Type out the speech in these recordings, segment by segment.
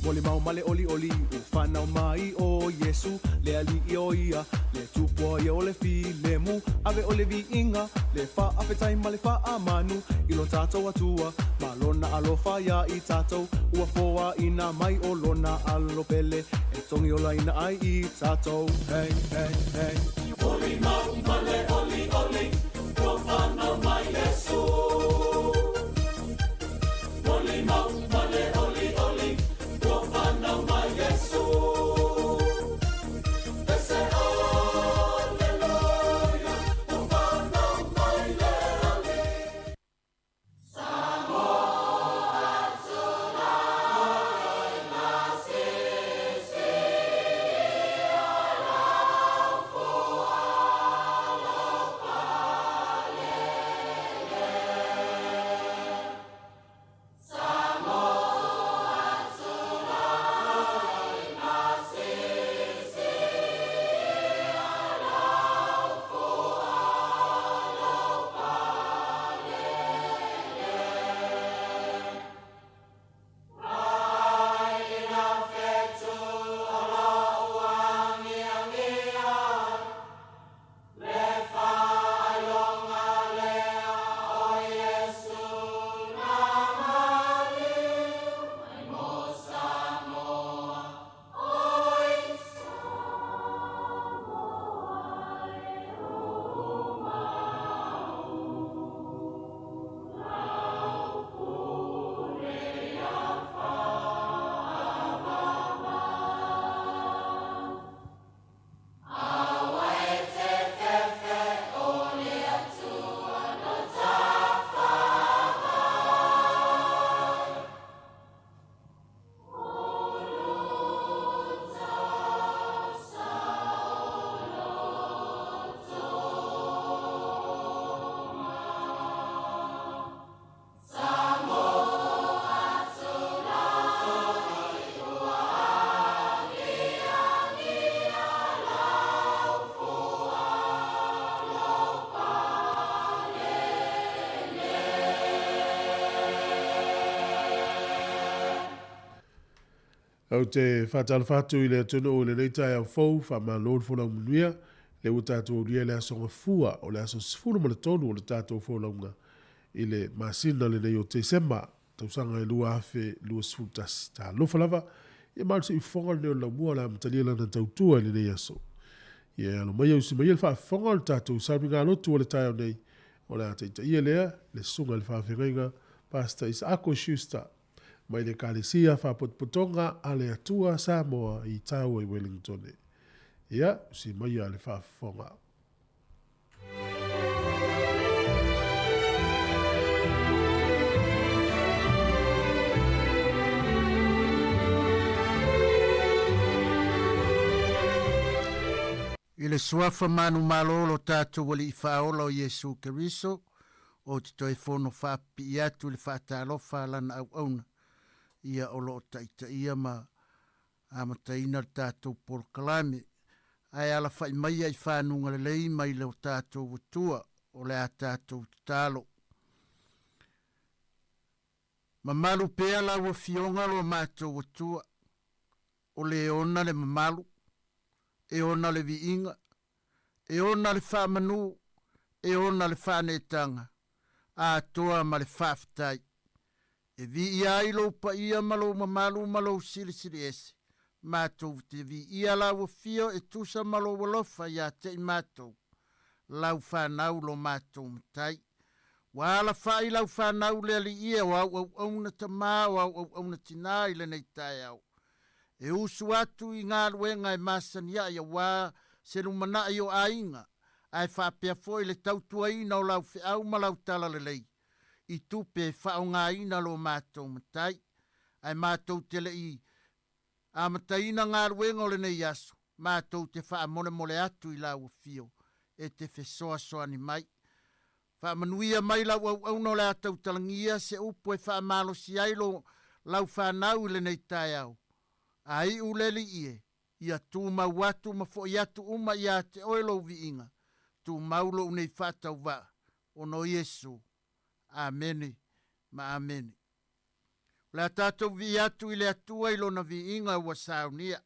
Molimau ma le olioli ua fanau mai ʻo Iesū Le Aliʻi ʻo ia, le Tupua ia o le filemu ʻAwe ʻo le viiga, le faafetai ma le faamanu I lo tatou Atua, ma lona alofa iā i tatou Ua foaina mai ʻo lona alo pele E togi olaina ai i tatou Hey, hey, hey. Molimau ma le olioli ua fanau mai Iesū Molimau ma le olioli ua fanau mai Iesū Pese Aleluia ua fanau mai le Alii. Ou te whātalofa atu i le atunuu i lenei taeao fou, whamalo le folau manuia, le ua tātou aulia le aso gafua o le aso 13 o le tātou folauga i le masina lenei o Tesema, tausaga e 2021. Talofa lava, ia ma o le siufofoga lenei o le laumua o le a amatalia lana tautua i lenei aso. Ia e alo mai e usi mai le faafofoga o le tatou sauniga lotu o le taeao nei, o le a taitaia lea le susuga i le faafeagaiga Pastor Isaako Schuster mai le Ekalesia Faapotopotoga a le Atua Samoa i Taua i Wellingtone. Ia, usi maia le faafofoga. I le Suafa manumalo o lo tatou Alii Faaola o Iesu Keriso, ou te toe fono faapipii atu i le faatalofa a Lana auauna, ia o lo o taitaia ma amataina le tatou polokalame, ae alafai maia i fanuga lelei mai le o tatou Atua o le a tatou tatalo. Mamalu pea lau Afioga lo matou Atua, o le ona le mamalu, e ona le viiga, E ona le faamanu, e ona le faaneetaga, atoa ma le faafetai. E viia ai lou paia ma lou mamalu ma lou silisiliese, matou te viia lau afio e tusa ma lou alofa ia te i matou, lau fanau lo matou matai. Ua alafai lau fanau le Alii e, o au auauna tamā, o au auauna tinā i lenei taeao. E usu atu i galuega e masani ai auā se lumanai o aiga, ae faapea foi le tautuaina o lau feau ma lau talalelei i tupe e faaaogaina lo matou matai. Ae matou te le i amataina galuega o lenei aso, matou te faamolemole atu i lau afio e te fesoasoani mai. Faamanuia mai lau auauna o le a tautalagia se upu e faamalosi ai lo lau fanau i lenei taeao. A iu le Alii e, ia tumau atu ma foi atu uma ia te oe lou viiga, tumau lou nei faatauvaa, ona o Iesu. Amene ma amene. O le a tatou vii atu i le Atua i lona viiga ua saunia.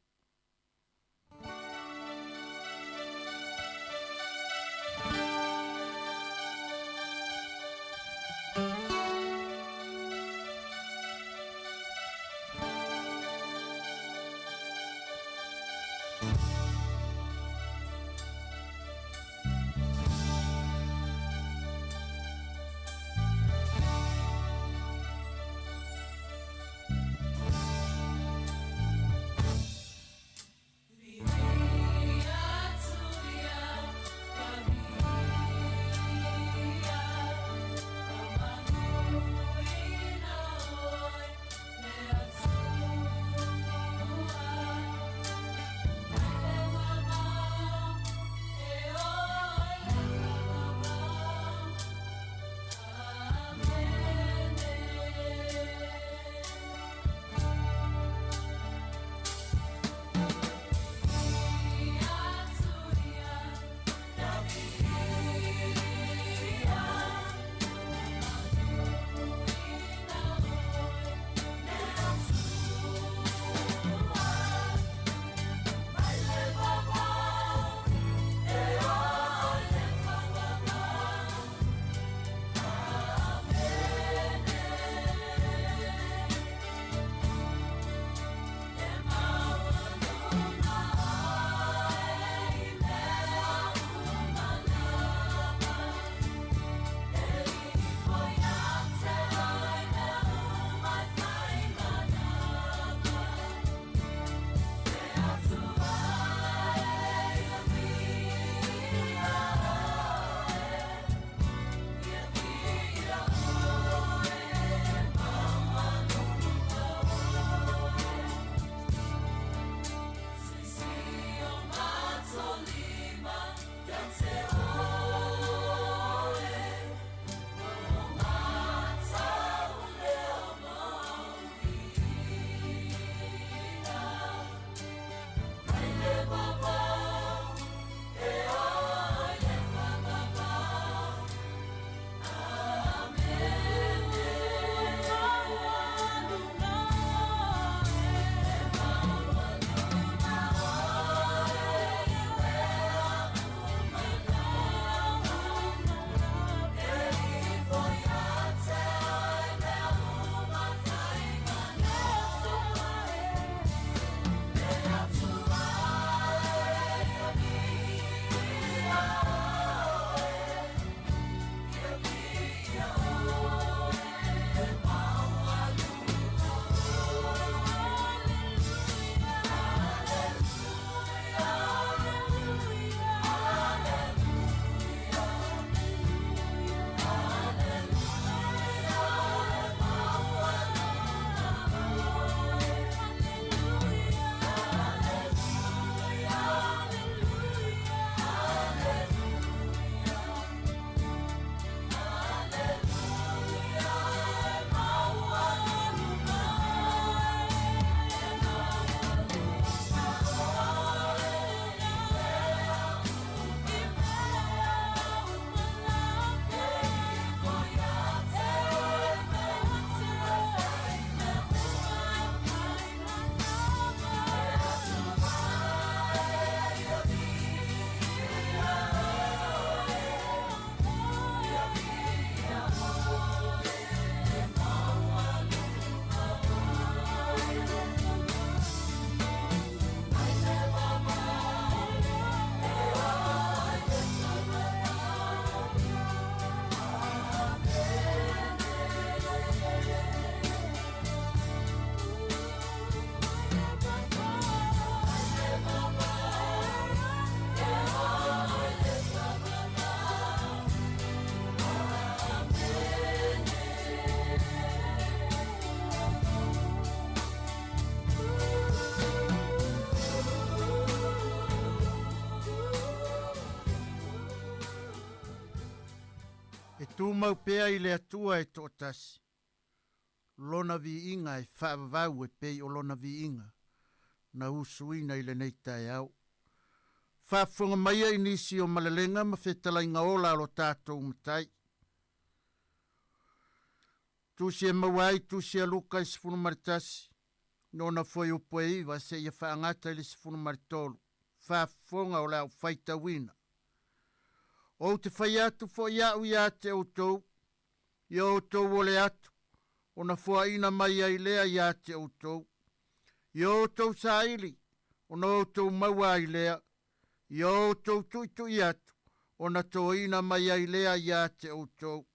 Tumau pea i le Atua e toatasi, Lona viiga e faavavau e pei o Lona viiga na usuina i lenei taeao. Faafofoga maia i nisi o malelega ma fetalaiga ola a lo tatou Matai. Tusi e maua ai Tusi a Luka i 11, nona fuaiupu e 9 seia faagata i le 13, faafofoga o le a ou faitauina. Ou te fai atu foi au ia te outou, ia outou ole atu, ona foaina mai ai lea ia te outou. Ia outou saili, ona outou maua ai lea. Ia outou tuitui atu, ona toina mai ai lea ia te outou.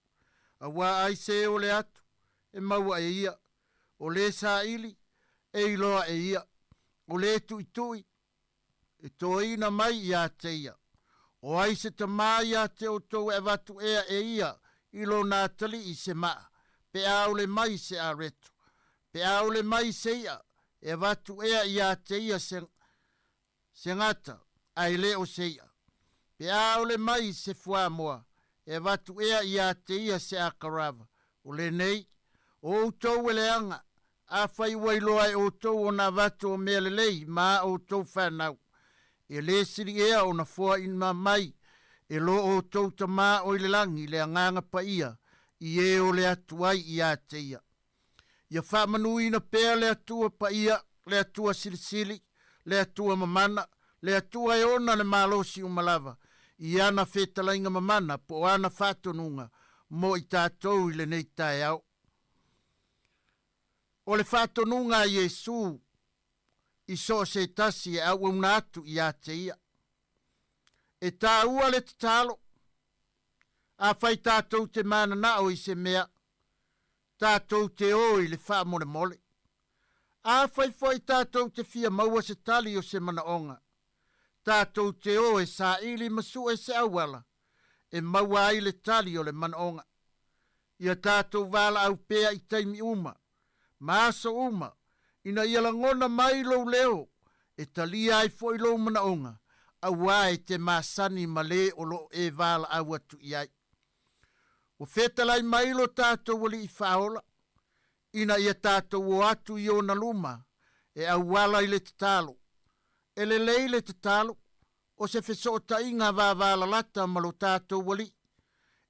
Auā ai se ole atu, e maua e ia, o le saili, e iloa e ia, o le tuitui, e toina mai ia te ia. O ai se tamā ia te outou e avatu ea e ia i lona atalii se maa, pe a ole mai se areto, pe a ole mai se i'a, e avatu ea ia te ia se, se gata, ae le o se i'a. Pe a ole mai se fuamoa, e avatu ea ia te ia se akarava. O lenei, o outou e leaga, Afai ua iloa e outou ona avatu o mea lelei ma a outou fanau, e lē sili ea ona foaina mai e lo outou Tamā o i le lagi le Agaga Paia i e ole atu ai ia te ia. Ia faamanuina pea le Atua Paia, le Atua Silisili, le Atua Mamana, le Atua e ona le malosi uma lava, i ana fetalaiga mamana po o ana faatonuga mo i tatou i lenei taeao. O le faatonuga a Iesu i so o se tasi e auauna atu ia te ia. E tāua le tatalo, afai tatou te mananao i se mea, tatou te o i le faamolemole. Afai foi tatou te fia maua se tali o se manaoga, tatou te o e saili ma sue se auala e maua ai le tali o le manaoga. Ia tatou valaau pea i taimi uma ma aso uma ina ia lagona mai lou leo e talia ai foi lou manaoga, auā e te masani ma lē o lo o e valaau atu i ai. Ua fetalai mai lo tatou Alii Faaola ina ia tatou o atu i ona luma e auala i le tatalo. E lelei le tatalo, o se fesootaiga vavalalata ma lo tatou Alii,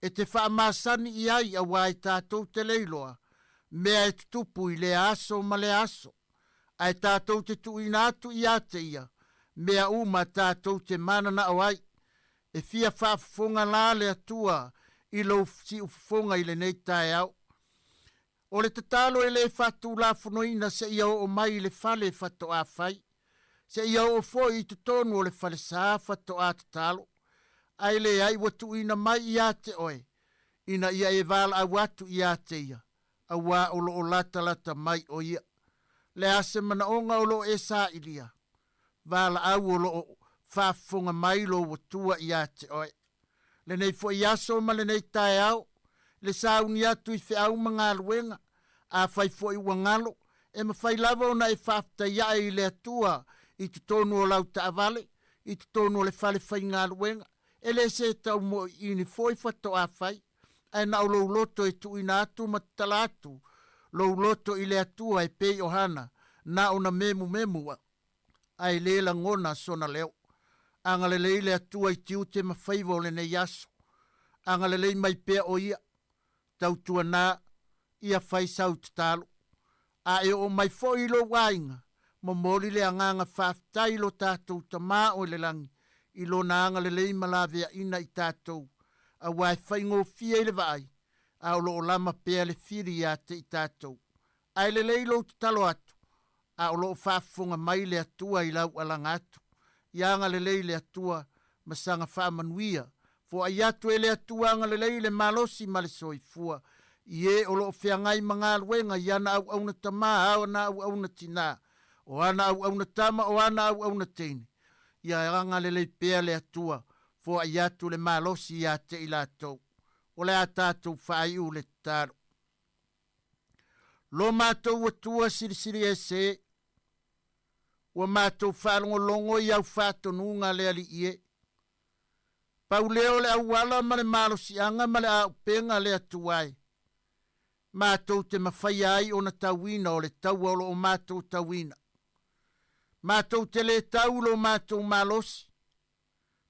e te faamasani i ai auā e tatou te le iloa mea e tutupu i lea aso ma lea aso, ae tatou te tuuina atu ia te ia mea uma tatou te mananao ai. E fia faafofoga la le Atua i lou siufofoga i lenei taeao. O le tatalo e le faatulafonoina seia oo mai i le fale fatoa fai, seia oo foi i totonu o le falesa fatoa tatalo, ae leai ua tuuina mai ia te oe, ina ia e valaau atu ia te ia, auā o lo o latalata mai o ia. Le a se manaoga o lo o e sailia? Valaau o lo o faafofoga mai lou Atua ia te oe. Lenei foi aso ma lenei taeao, le sauni atu i feau ma galuega, afai foi ua galo, e mafai lava ona e faafetai ae i le Atua i totonu o lau taavale, i totonu o le fale faigaluega, e le se taumoiini foi faatoa fai, ae na o lou loto e tuuina atu ma tatala atu lou loto i le Atua e pei o Hana, na ona memumemu ae le lagona sona leo. Agalelei le Atua i tiute ma faiva o lenei aso. Agalelei mai pea o Ia. Tautuanā, ia fai sau tatalo. A e oo mai foi i lou aiga, momoli le agaga faafetai i lo tatou Tamā o i le Lagi i Lona agalelei ma laveaina i tatou, auā e faigofie i le vaai, a o lo o lama pea le fili ia te i tatou. Ae lelei lou tatalo atu, a o lo o faafofoga mai le Atua i lau alaga atu. Ia agalelei le Atua ma saga faamanuia. Foai atu e le Atua agalelei le malosi ma le soifua i e o lo o feagai ma galuega i ana auauna tamā, ana auauna tinā, o ana auauna tama, o ana auauna teine. Ia agalelei pea le Atua, foai atu le malosi ia te i latou. O le a tatou faaiu le tatalo. Lo matou Atua Silisili Ese, ua matou faalogologo i au faatonuga le Alii e. Pau lea o le auala ma le malosiaga ma le auupega le Atua e matou te mafaia ai ona tauina o le taua o lo o matou tauina. Matou te lē tau i lo matou malosi,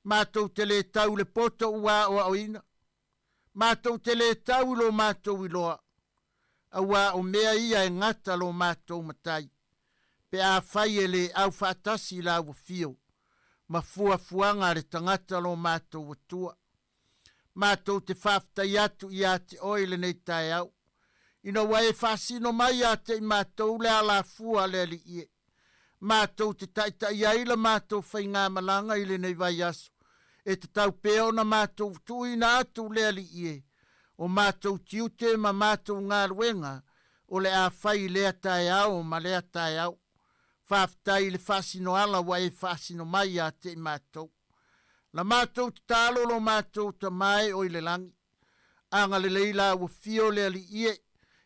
matou te lē tau i le poto ua aoaoina, matou te lē tau i lo matou iloa, auā o mea ia e gata lo matou matai, pe afai e lē aufaatasi i lau afio ma fuafuaga a le tagata lo matou Atua. Matou te faafetai atu ia te oe i lenei taeao, ina ua e faasino mai ia te i matou le alafua a le Alii e matou te taitaia ai la matou faigamalaga i lenei vaiaso, e tatau pea ona matou tuuina atu le Alii e, o matou tiute ma matou galuega o le a fai i lea taeao ma lea taeao. Faafetai i le faasinoala ua e faasino mai ia te i matou. La matou tatalo lo matou Tama e o i le lagi, agalelei la ua fio le Alii e,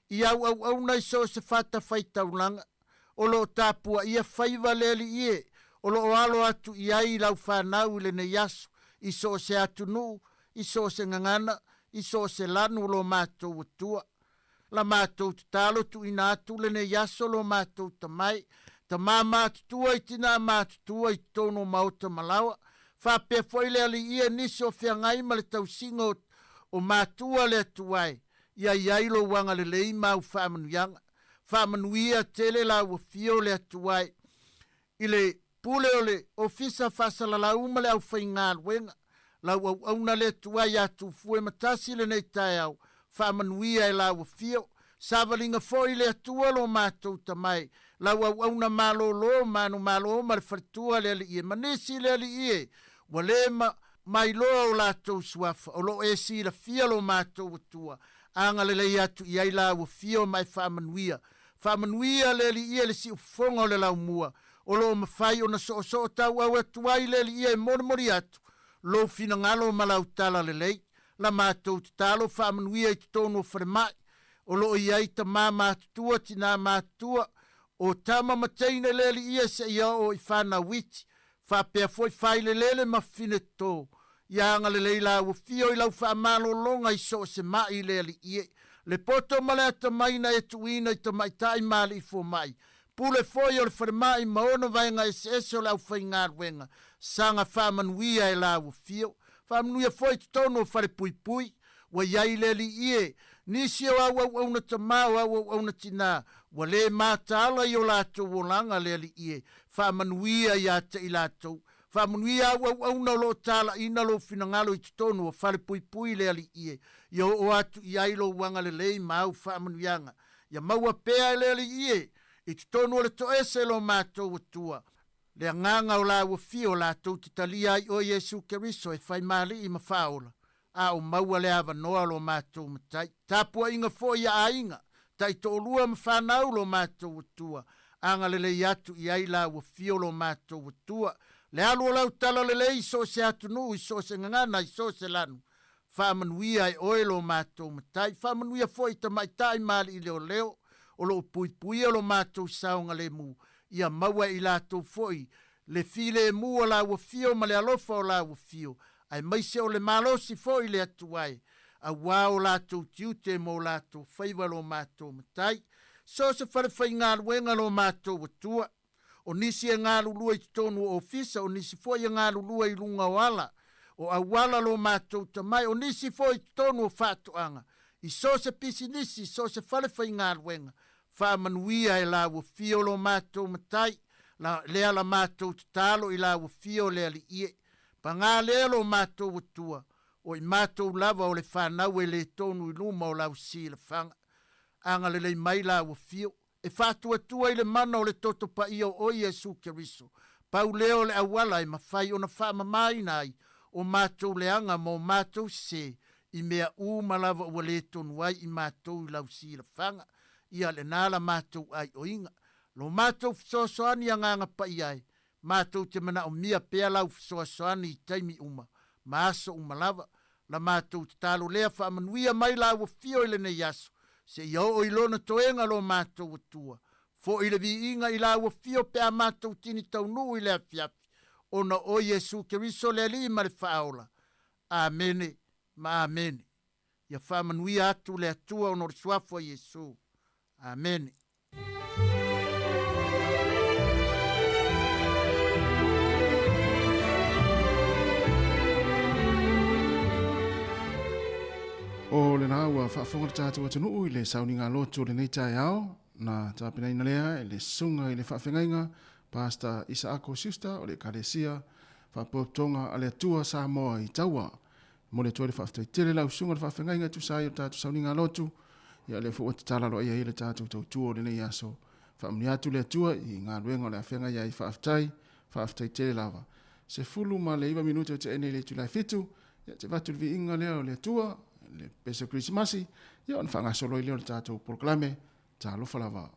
i au auauna i so o se fatafaitaulaga, o lo o tapuaia faiva le Alii e, o lo o alo atu i ai i lau fanau i lenei aso, i so o se atunuu, i so o se gagana, i so o se lanu lo matou Atua. La matou tatalo tuuina atu lenei aso lo matou tamai, tama matutua i tina matutua i totonu o maota ma laoa, faapea foi le alii e nisi o feagai ma le tausiga o, o matua le Atua e, ia i ai lou agalelei ma au faamanuiaga. Faamanuia tele la ua fio le Atua e i le Pule o le Ofisa Faasalalau ma le Aufaigaluega, lau auauna le Atua ia Tufuematasi lenei taeao, faamanuia e lau afio, savaliga foi le Atua lo matou Tama e, lau auauna malolo, manumalo ma le faletua le Alii e, ma nisi le Alii e, ua le ma, mailoa o latou suafa, o lo o e silafia lo matou Atua, agalelei atu i ai lau afio ma e faamanuia. Faamanuia le Alii e le siufofoga o le laumua, o lo o mafai ona soosoo tauau atu ai le Alii e molimoli atu lou finagalo ma lau tala lelei. La matou tatalo faamanuia i totonu o falemai o lo o i ai tama matutua, tinā matutua, o tama ma teine le Alii seia oo i fanau iti, faapea foi failelele ma fafine toto. Ia agalelei lau afio i lau faamalologa i so o se ma'i le Alii e. Le poto ma le atamai na e tuuina i tamaitai ma alii fomai, Pule foi o le falemai ma ona vaega eseese o le aufaigaluega, saga faamanuia e lau afio. Faamanuia foi i totonu o falepuipui, ua i ai le Alii e, nisi o au auauna tama o au auauna tina, ua le mataala i o latou olaga le Alii e, faamanuia ia te i latou. Faamanuia au auauna o lo o talaiina lou finagalo i totonu o falepuipui le Alii e, ia oo atu i ai lou agalelei ma au faamanuiaga. Ia maua pea e le Alii e, i totonu o le toese lo matou Atua, le agaga o laua fio latou te talia ai oe Iesu Keriso e fai ma Alii ma Faaola, a o maua le avanoa o lo matou Matai. Tapuaiga foi a aiga, taitoalua ma fanau lo matou Atua, agalelei atu i ai laua fio lo matou Atua, le alu o lau talalelei i so o se atunuu, i so o se gagana, i so o se lanu, Faamanuia e oe lo matou Matai, faamanuia foi i tamaitai ma alii leoleo o lo o puipuia lo matou saogalemu, ia maua e i latou foi le filemu o lau afio ma le alofa o lau afio, aemaise o le malosi foi i le Atua e, auā o latou tiute ma o latou faiva lo matou Matai. So o se falefaigaluega lo matou Atua. O nisi e galulue i totonu o ofisa, o nisi foi e galulue i luga o ala, o auala lo matou tamai, o nisi foi i totonu o faatoaga, i so o se pisinisi, i so o se fale faigaluega, faamanuia e lau afio lo matou Matai, la, lea la matou tatalo i lau afio le Alii e. Pagā lea lo matou Atua, o i matou lava o le fanau e le tonu i luma o lau silafaga. Agalelei mai lau afio, e faatuatua i le mana o le toto paia o oe Iesu Keriso, pau lea o le auala e mafai ona faamamaina ai o matou leaga ma o matou sese i mea uma lava ua le tonu ai i matou i lau silafaga, ia lena la matou aioiga. Lo matou fesoasoani Agaga Paia e, matou te manaomia pea lau fesoasoani i taimi uma ma aso uma lava. La matou tatalo lea faamanuia mai lau afio i lenei aso, seia oo i lona toega lo matou Atua. Foi le viiga i lau afio pe a matou tini taunuu i le afiafi, ona o Iesu Keriso le Alii ma le Faaola. Amene ma Amene. Ia faamanuia atu le Atua ona o le suafa o Iesu. Amene. O lena ua faafofoga le tatou atunuu i le sauniga lotu o lenei taeao, na tapenaina lea e le Susuga i le Faafeagaiga Pastor Isaako Schuster o le Ekalesia Faapotopotoga a le Atua Samoa i Taua. Momoli atu ai le faafetai tele lau Susuga i le Faafeagaiga e tusa ai o le tatou sauniga lotu, ia o lea foi ua tatala aloaia ai le tatou tautua o lenei aso. Faamanuia atu le Atua i galuega o le a feagai ai. Faafetai, faafetai tele lava. 19 minute o tea nei i le itula e 7, ia te avatu le viiga lea o le Atua, le pese o Kerisimasi, ia ona faagasolo ai lea o le tatou polokalame. Talofa lava.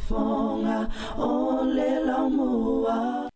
Faafofoga o le laumua.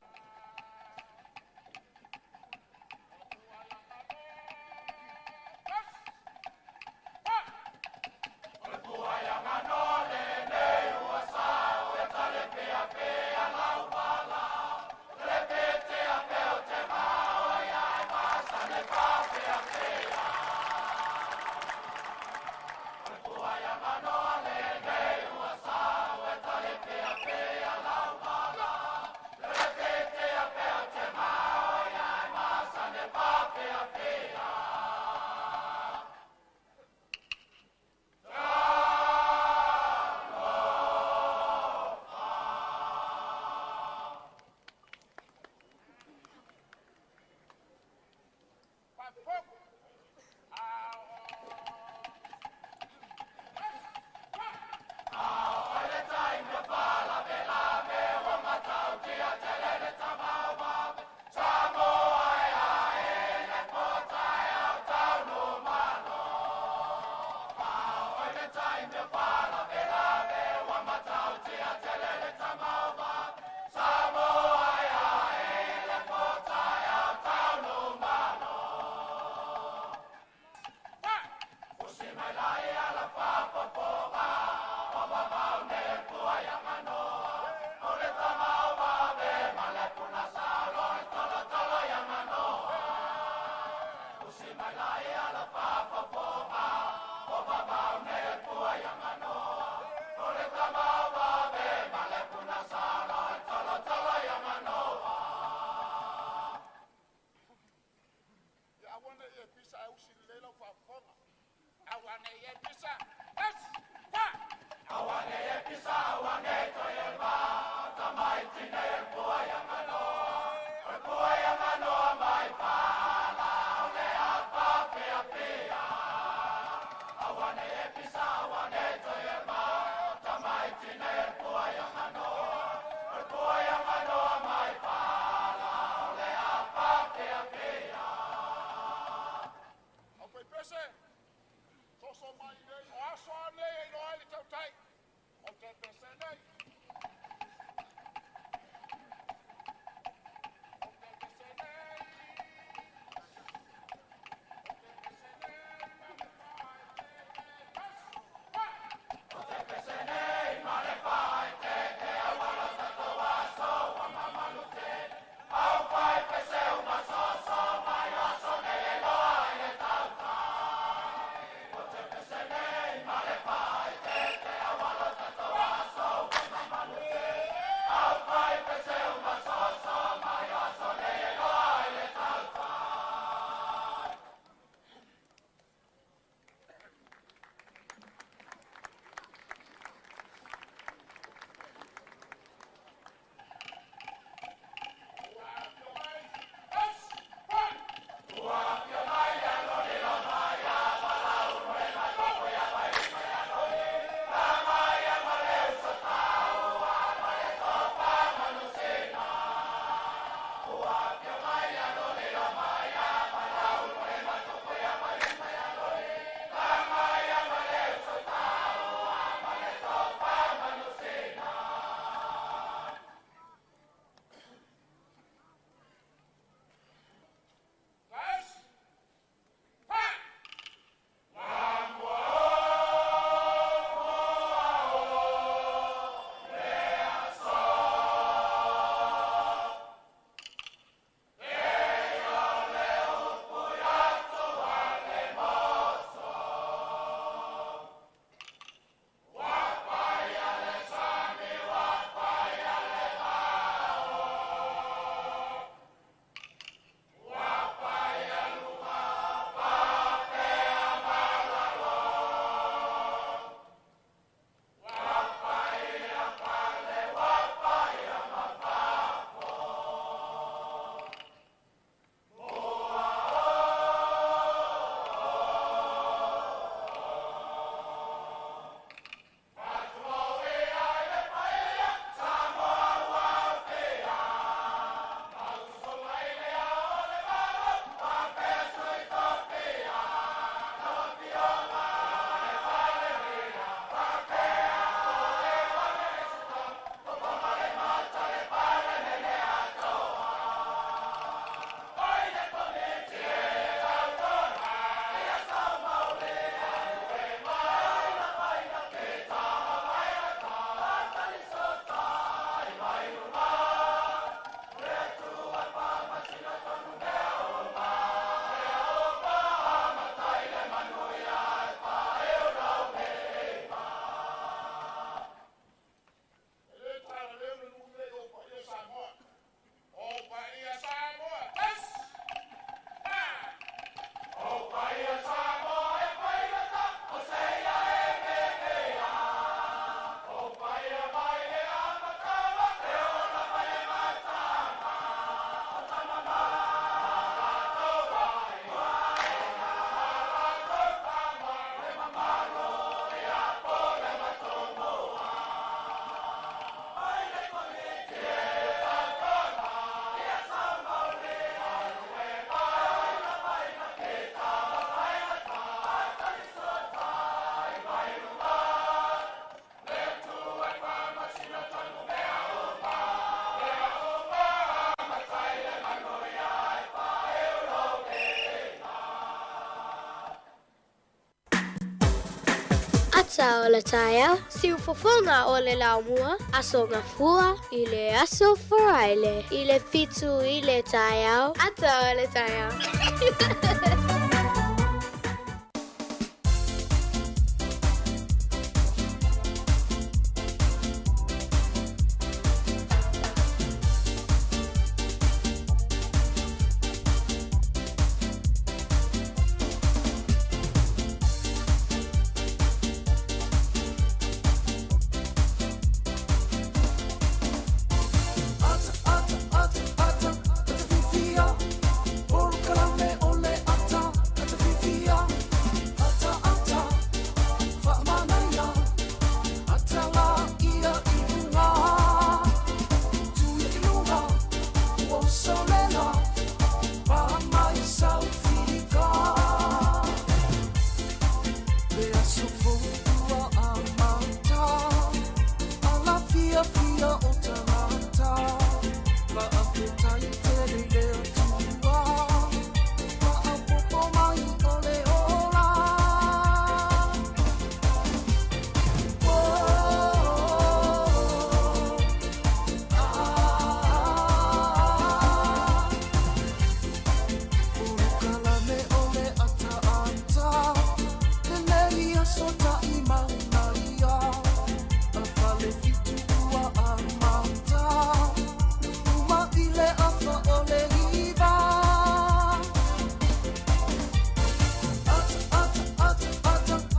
Ata o le taeao, siufofoga o le laumua, Aso Gafua i le aso Faraile i le 7 i le taeao, Ata o le taeao.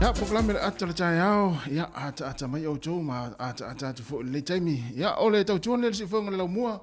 Ia, polokalame le ata o le taeao, ia, ataata mai outou ma ataata atu foi i lenei taimi. Ia, o le tautua lenei o le siufofoga o le laumua,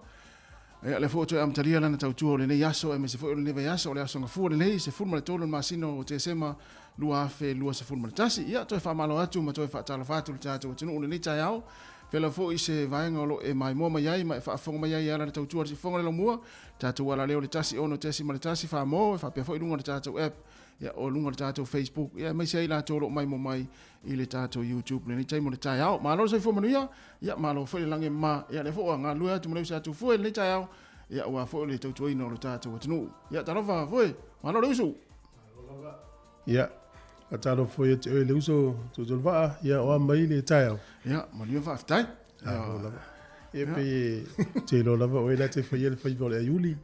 Ia, lea foi ua toe amatalia lana tautua o lenei aso aemaise foi o lenei vaiaso, o le Aso Gafua lenei, 13 o le masina o Tesema 2021. Ia, toe faamalo atu ma toe faatalofa atu i le tatou atunuu i lenei taeao. Fela foi se vaega o lo o e maimoa mai ai ma e faafofoga mai ai e ala i le tautua a le Siufofoga o le Laumua, tatou alaleo i le 1 6.1 Famo, e faapea foi i luga o le tatou app, ia, o luga o le tatou Facebook, ia, aemaise ai latou o lo o maimoa mai i le tatou YouTube lenei taimi o le taeao. Malo le soifua manuia, ia malo foi le lagi e mama, ia lea foi ua galulue atu ma le uso atu fue lenei taeao, ia aua foi le tautuaina o le tatou atunuu. Ia talofa foi, malo le usu. Ia, faatalofa foi ia te oe le uso Tuutuuluvaa, ia o a mai le taeao. Ia, manuia faafetai. Malo lava. Ia pe te iloa lava oe la te faia le faiva o le aiuli.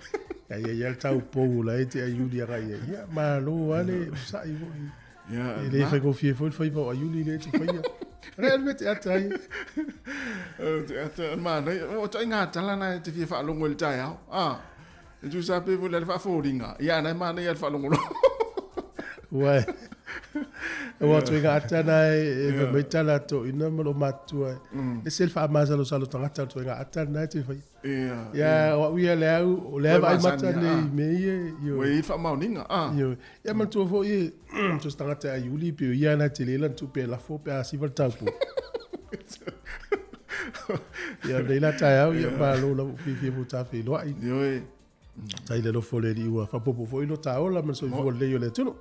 Ia ia ia le tau pou la e te aiuli agai ai. Ia malo lava le onosai foi. Ia, E le faigofie foi le faiva o aiuli lea e te faia. Re alu te ata ai. Te ata manaia. O ituaiga tala na e te fia faalogo i le taeao. Ah, e tusa pe foi le faafolinga. Ia na e manaia le faalogologo. Ua ua ituaiga ata na e fai mai tala a toeaiina ma loomatutua. E ese le faamasalosalo tagata o le ituaiga ata lena e te faia. Ia, o au ia le au, o lea e vaai mata nei i mea ia. Ua i ai le faamaoniga. Ioe. Ia manatua foi e, so se tagata e aiuli, pei o ia na tele lana tupe e lafo pe a siva le taupu. Ia, nei la taeao, ia malo lava ua fiafia foi ta feiloai. Ioe. Tai le alofa o le Alii ua faaopoopo foi lo ta ola ma le soifua lelei o le atunuu.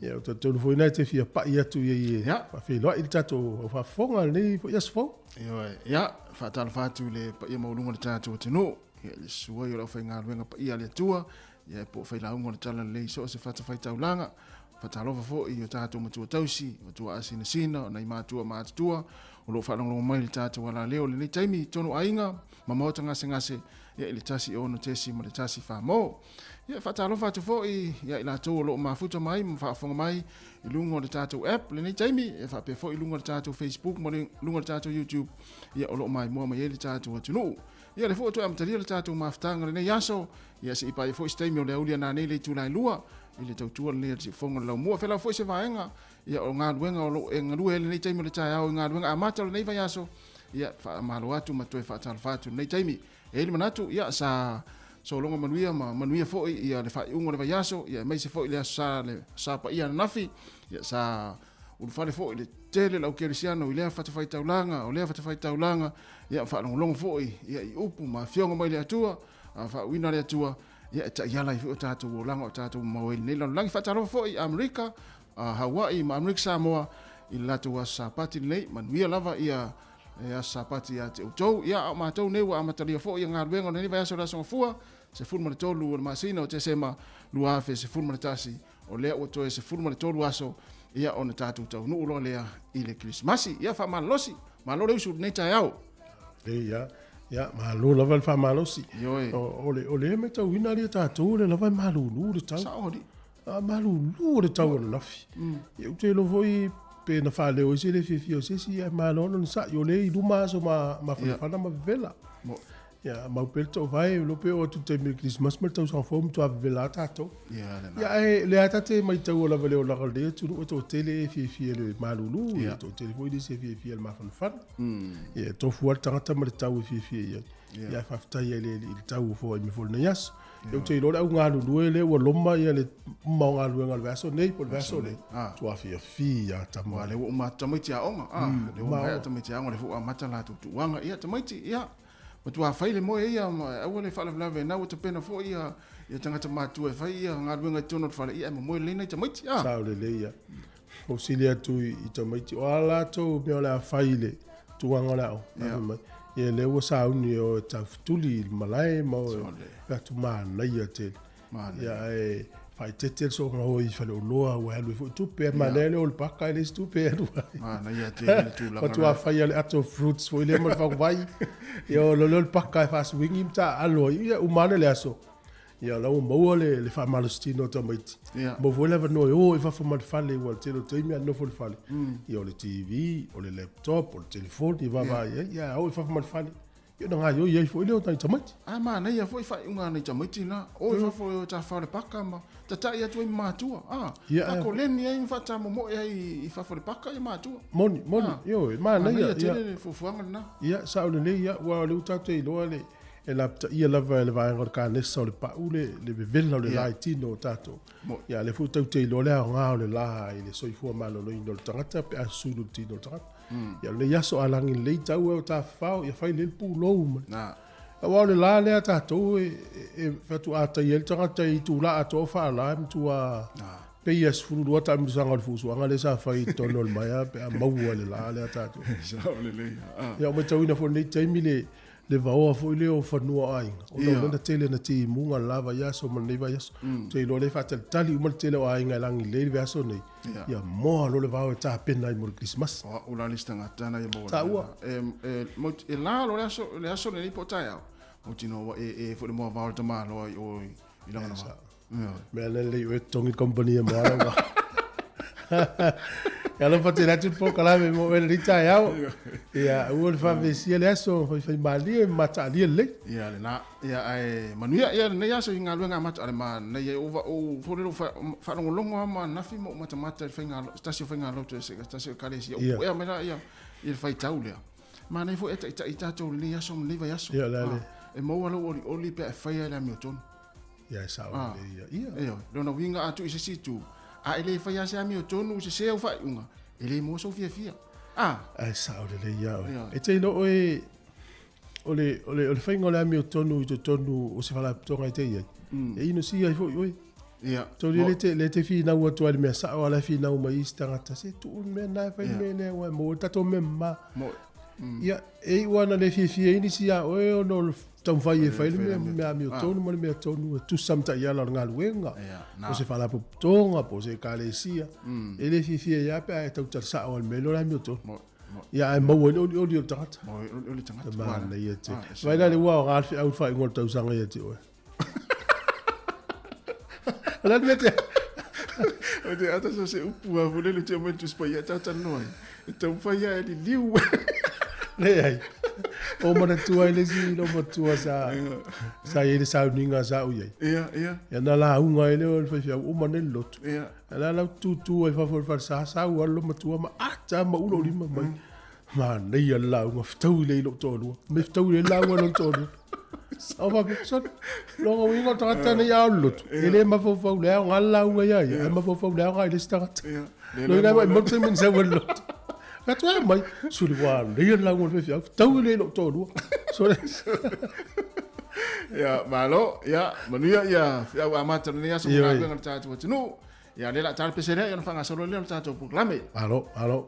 Ia, o talitonu foi lena e te fia pai atu i ai e faafeiloai le tatou au faafofoga i lenei foi aso fou. Ioe. Ia, faatalofa atu i le paia maualuga o le tatou atunuu, ia, i le susu ai o le aufaigaluega paia a le Atua, ia, po o failauga o le Talalelei i so o se fatafaitaulaga. Faatalofa foi i o tatou matua tausi, matua asinasina, o nai matua matutua o lo o faalogologo mai i le tatou alaleo i lenei taimi i totonu o aiga ma maota gasegase, ia, i le 1 6.1 Famo. Ia, faatalofa atu foi ia i latou o lo o mafuta mai ma faafofoga mai i luga o le tatou app lenei taimi, e faapea foi i luga o le tatou Facebook ma luga o le tatou YouTube, ia, o lo o maimoa mai ai le tatou atunuu. Ia, lea foi ua toe amatalia le tatou mafutaga lenei aso, ia, se i paia foi se taimi o le aoauli a nanei le itula e 2 i le tautua lenei a le siufofoga o le laumua. Felau foi se vaega, ia, o galuega o lo o e galue ai lenei taimi o le taeao i galuega amata o lenei vaiaso, ia, faamalo atu ma toe faatalofa atu i lenei taimi. E i ai le manatu, ia, sa sologa manuia ma manuia foi ia le faaiuga o le vaiaso, ia, aemaise foi le aso sa, le sa paia ananafi, ia, sa ulufale foi le tele o le au kerisiano i lea fatafaitaulaga, o lea fatafaitaulaga, ia, faalogologo foi, ia, i upu ma afioga mai le Atua, a faauuina le Atua, ia, e taiala ai foi o tatou olaga o tatou mamao ai i lenei lalolagi. Faatalofa foi i Amerika, Hawaii ma Amerika Samoa i le latou aso Sapati lenei, manuia lava ia e aso Sapati ia te outou. Ia, a o matou nei ua amatalia foi ia galuega o lenei vaiaso o le Aso Gafua, 13 o le masina o Tesema 2011, o lea ua toe 13 aso, Ia ona tatou taunuu loa lea i le Kerisimasi. Ia faamalolosi, malo le usu i lenei taeao. Ia, ia, malo lava le faamalosi. Ioe. O, o le matauina alii a tatou o lea lava e malulu le tau. Sao alii. A malulu le tau ananafi. Ia ou te iloa foi pe na faaleo ai se le fiafia o se isi, ae malo lava ona sa'i, o lea e i luma aso ma mafanafana ma vevela. Ia, mau pea le toovae, iloa pe oo atu i le taimi o le Kerisimasi ma le tausaga fou matua vevela lava tatou. Ia, ae o lea lava ta te maitaua lava i le olaga o lenei atunuu e toatele e fiafia i le malulu, e toatele foi nisi e fiafia i le mafanafana. Ia, e tofu lava le tagata ma le tau e fiafia i ai. Ia, ae faafetai ai i le Alii i le tau ua foai mai foi i lenei aso. Ia, ou te iloa le au galulue lea ua loma ia le uma o galuega o le vaiaso nei po o le vaiaso nei, matua fiafia tama. Aua o lea ua uma atu tamaiti aoga, lea ua maea tamaiti aoga, lea foi ua amata latou tuuaga. Ia tamaiti, ia, matua fai le moe ia, aua le faalavelave, na ua tapena foi ia ia tagata matutua e fai ia galuega i totonu o le fale, ia ae momoe lelei nai tamaiti. Sao lelei ia. Ou sili atu i tamaiti, o a latou mea o le a fai i le tulaga o le aoga, fai mai, ia lea ua sauni e o e taufetuli i le malae ma o e fai atu manaia tele. Ia ae faaeteete le soona o i faleoloa ua alu ai foi tupe, ae manaia le o i le paka e leai se tupe e alu ai. Manaia tele le tulaga Matua faia le ato fruits foi lea ma le faguvai, ia o lea o le paka e faasuigi ma taaalo ai, ia uma ane le aso, ia o la ua maua le faamalositino o tamaiti. Maua foi le avanoa e o ai i fafo ma le fale, aua o le tele o taimi a nofo i le fale, ia o le TV, o le laptop, o le telefoni e vaavaai ai, ia a o i fafo ma le fale, Ia ona gaioi ai foi lea o nai tamaiti. Ae manaia foi faaiuga a nai tamaiti la. O i fafo e o e tafafao i le paka ma tatai atu ai ma matua. A, faakoleni ai ma faatamomoe ai i fafo i le paka ia matua. Moni, moni, ioe, manaia. Manaia tele le fuafuaga lena. Ia, sao lelei ia, aua o lea ua tatou iloa le, e lapataia lava e le vaega o le kanesa o le pau le, le vevela o le la i tino o tatou. Ia, o lea foi tou te iloa le aoga o le la i le soifua maloloina o le tagata pe a susulu i le tino o le tagata. Ia o lenei aso a lagi lelei tau e o tafafao, ia fai lelei le pulou ma. Aua o le la lea a tatou e faatoa taia ai le tagata i itula atoa o faala e matua pei e 12 taamilosaga o le fusuaga lea sa fai i totonu o le maea pe a maua i le la lea a tatou. Ia ua matauina foi i lenei taimi le le vaoa foi lea o fanua o aiga, ona o lea na tele na timuga le la vaiaso ma lenei vaiaso. Ou te iloa o lea e faatalitali uma le tele o aiga e lagilei le vaiaso nei, ia moa loa le vao e tapena ai mo le Kerisimasi. O au la le isi tagata na ia maua Taua. E la loa le aso, le aso lenei po o taeao, mautinoa ua ee foi le moa vao o le tamaloa i o i Laganava. Mea lea lelei oe totogi le company e moa lau vao. Ia alofa tele atu le polokalame mo oe lenei taeao. Ia aua le faavesia le aso, faifaimalie ma mataalia lelei. Ia lena, ia ae manuia ia lenei aso i galuega amata a le manaia ou ou foi lele faalogologo lava ma ananafi ma ou matamata i le faiga se tasi o faigalotu e se tasi o ekalesia ou puea mai la ia le faitau lea. Manaia foi e taitai tatou i lenei aso ma lenei vaiaso. Ia o le a le. E maua lou olioli pe a e faia le amiotonu. Ia e sao lelei ia. Ia. Ioe, lona uiga a tuu i se isi itu, a e le faia se amiotonu i sese au faaiuga, e le maua sou fiafia. A. Ae sao lelei ia oe. E te iloa oe, o le, o le, o le faiga o le amiotonu i totonu o se faalapotopotoga e te i ai, e inosia ai foi oe. Ia. Tolu le te, le te finau atu ai i le mea sao, a o la e finau mai isi tagata, se tuu le mea lena e fai le mea lea, aua e maua ai le tatou mea mama. Ia, e iu lava ina le fiafia ai nisi ia oe ona o le taumafai e fai le mea amiotonu ma le mea tonu e tusa ma taiala o le galuega, po o se faalapotopotoga, po o se ekalesia. E le fiafia ai lava pe a e tautala sao i le mea lea o le amiotonu. Ia, ae maua ai le olioli o le tagata. E manaia tele. Vaai la i le ua aoga le feau i le faaiuga o le tausaga ia te oe. O le a le mea te... O te ata so se upu a foi lele te mai Tusi Paia tau talanoa ai. E taumafai lava e liliu. Leai. O manatua ai le isi loomatua sa sa i ai le sauniga sa ou i ai. Ia, ia. Ia na lauga ai lea o le faifeau uma nei le lotu. Ia. A la lau tutu ai fafo o le falesa sau lava le loomatua ma ata ma ou lou lima mai. Manaia le lauga fetaui lelei i lou toalua. Me fetaui lelei le lauga i lona toalua. Au faapea, sole, lona uiga o le tagata nei a o le lotu, e le mafaufau le aoga le lauga ia ia, ae mafaufau le aoga i le isi tagata. Loina mai mau taimi na sau ai le lotu. Fai atu, e mai, sole, ua manaia le lauga a le faifeau, fetaui lelei i lou toalua. Sole. Ia, malo, ia, manuia ia feau amata o lenei aso mo galuega a le tatou atunuu. Ia, o lea o le a ta le pese lea, ia ona faagasolo lea o le tatou polokalame. Malo, malo.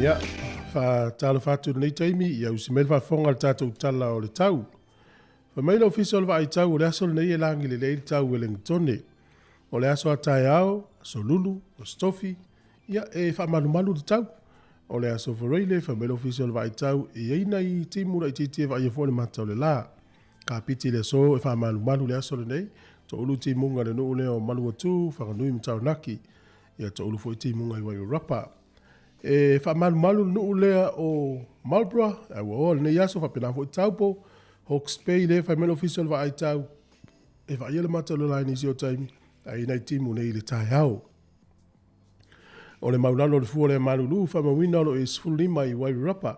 Ia, faatalofa atu i lenei taimi, ia usi mai le faafofoga i le tatou tala o le tau. Fai mai le Ofisa o le Vaai Tau o le aso lenei e lagi lelei le tau Welengitone. O le aso a taeao, aso Lulu, aso Tofi, ia e faamalumalu le tau. O le aso Faraile, fai mai le Ofisa o le Vaai Tau, e i ai nai timu laitiiti e vaaia foi le mata o le la. Kapiti i le aso e faamalumalu le aso lenei, toulu timuga i le nuu lea o Maluatu, Whanganui ma Taranaki. Ia toulu foi timuga i Wairarapa. E faamalumalu le nuu lea o Marlborough, ae ua oa lenei aso faapena foi Taupo, Hawke's Bay lea e fai mai le Ofisa o le Vaai Tau, e vaaia le mata o le la i nisi o taimi, ae i ai nai timu nei i le taeao. O le maulalo o le fua o le malulu faamauina o lo o i 15 i Wairarapa.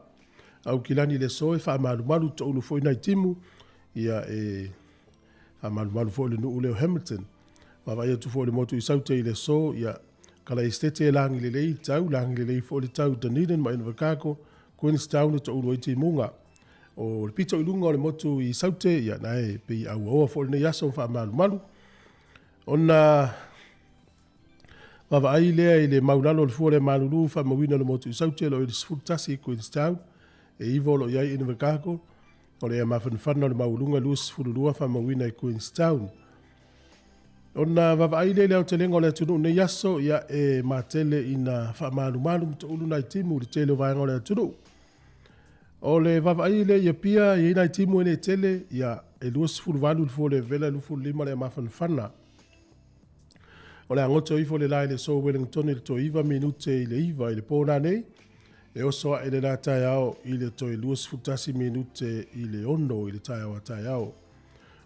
Aukilani i le aso e faamalumalu toulu foi nai timu, ia e faamalumalu foi le nuu lea o Hamilton. Vaavaai atu foi i le motu i Saute i le aso, ia Kala Esetete e lagi lelei le tau, lagi lelei foi le tau i Dunedin ma Invercargill, Queenstown e toulu ai timuga. O le pito i luga o le motu i Saute, ia na e pei auaoa foi lenei aso ma faamalumalu. Ona vaavaai lea i le maulalo o le fua o le malulu faamauina o le motu i Saute o lo o i le 11 i Queenstown, e 9 o lo o i ai Invercargill, o le ea mafanafana o le maualuga e 22 faamauina i Queenstown. Ona vaavaai lea i le aotelega o le atunuu nei aso, ia e matele ina faamalumalu ma toulu nai timu i le tele o vaega o le atunuu. O le vaavaai lea i Apia, e i ai nai timu e le tele, ia e 28 le fua o le vela, e 25 le ea mafanafana. O le a goto ifo le la i le aso Wellington i le toe 9 minute i le 9 i le po nanei, e oso ae le la taeao i le toe 21 minute i le 6 i le taeao a taeao.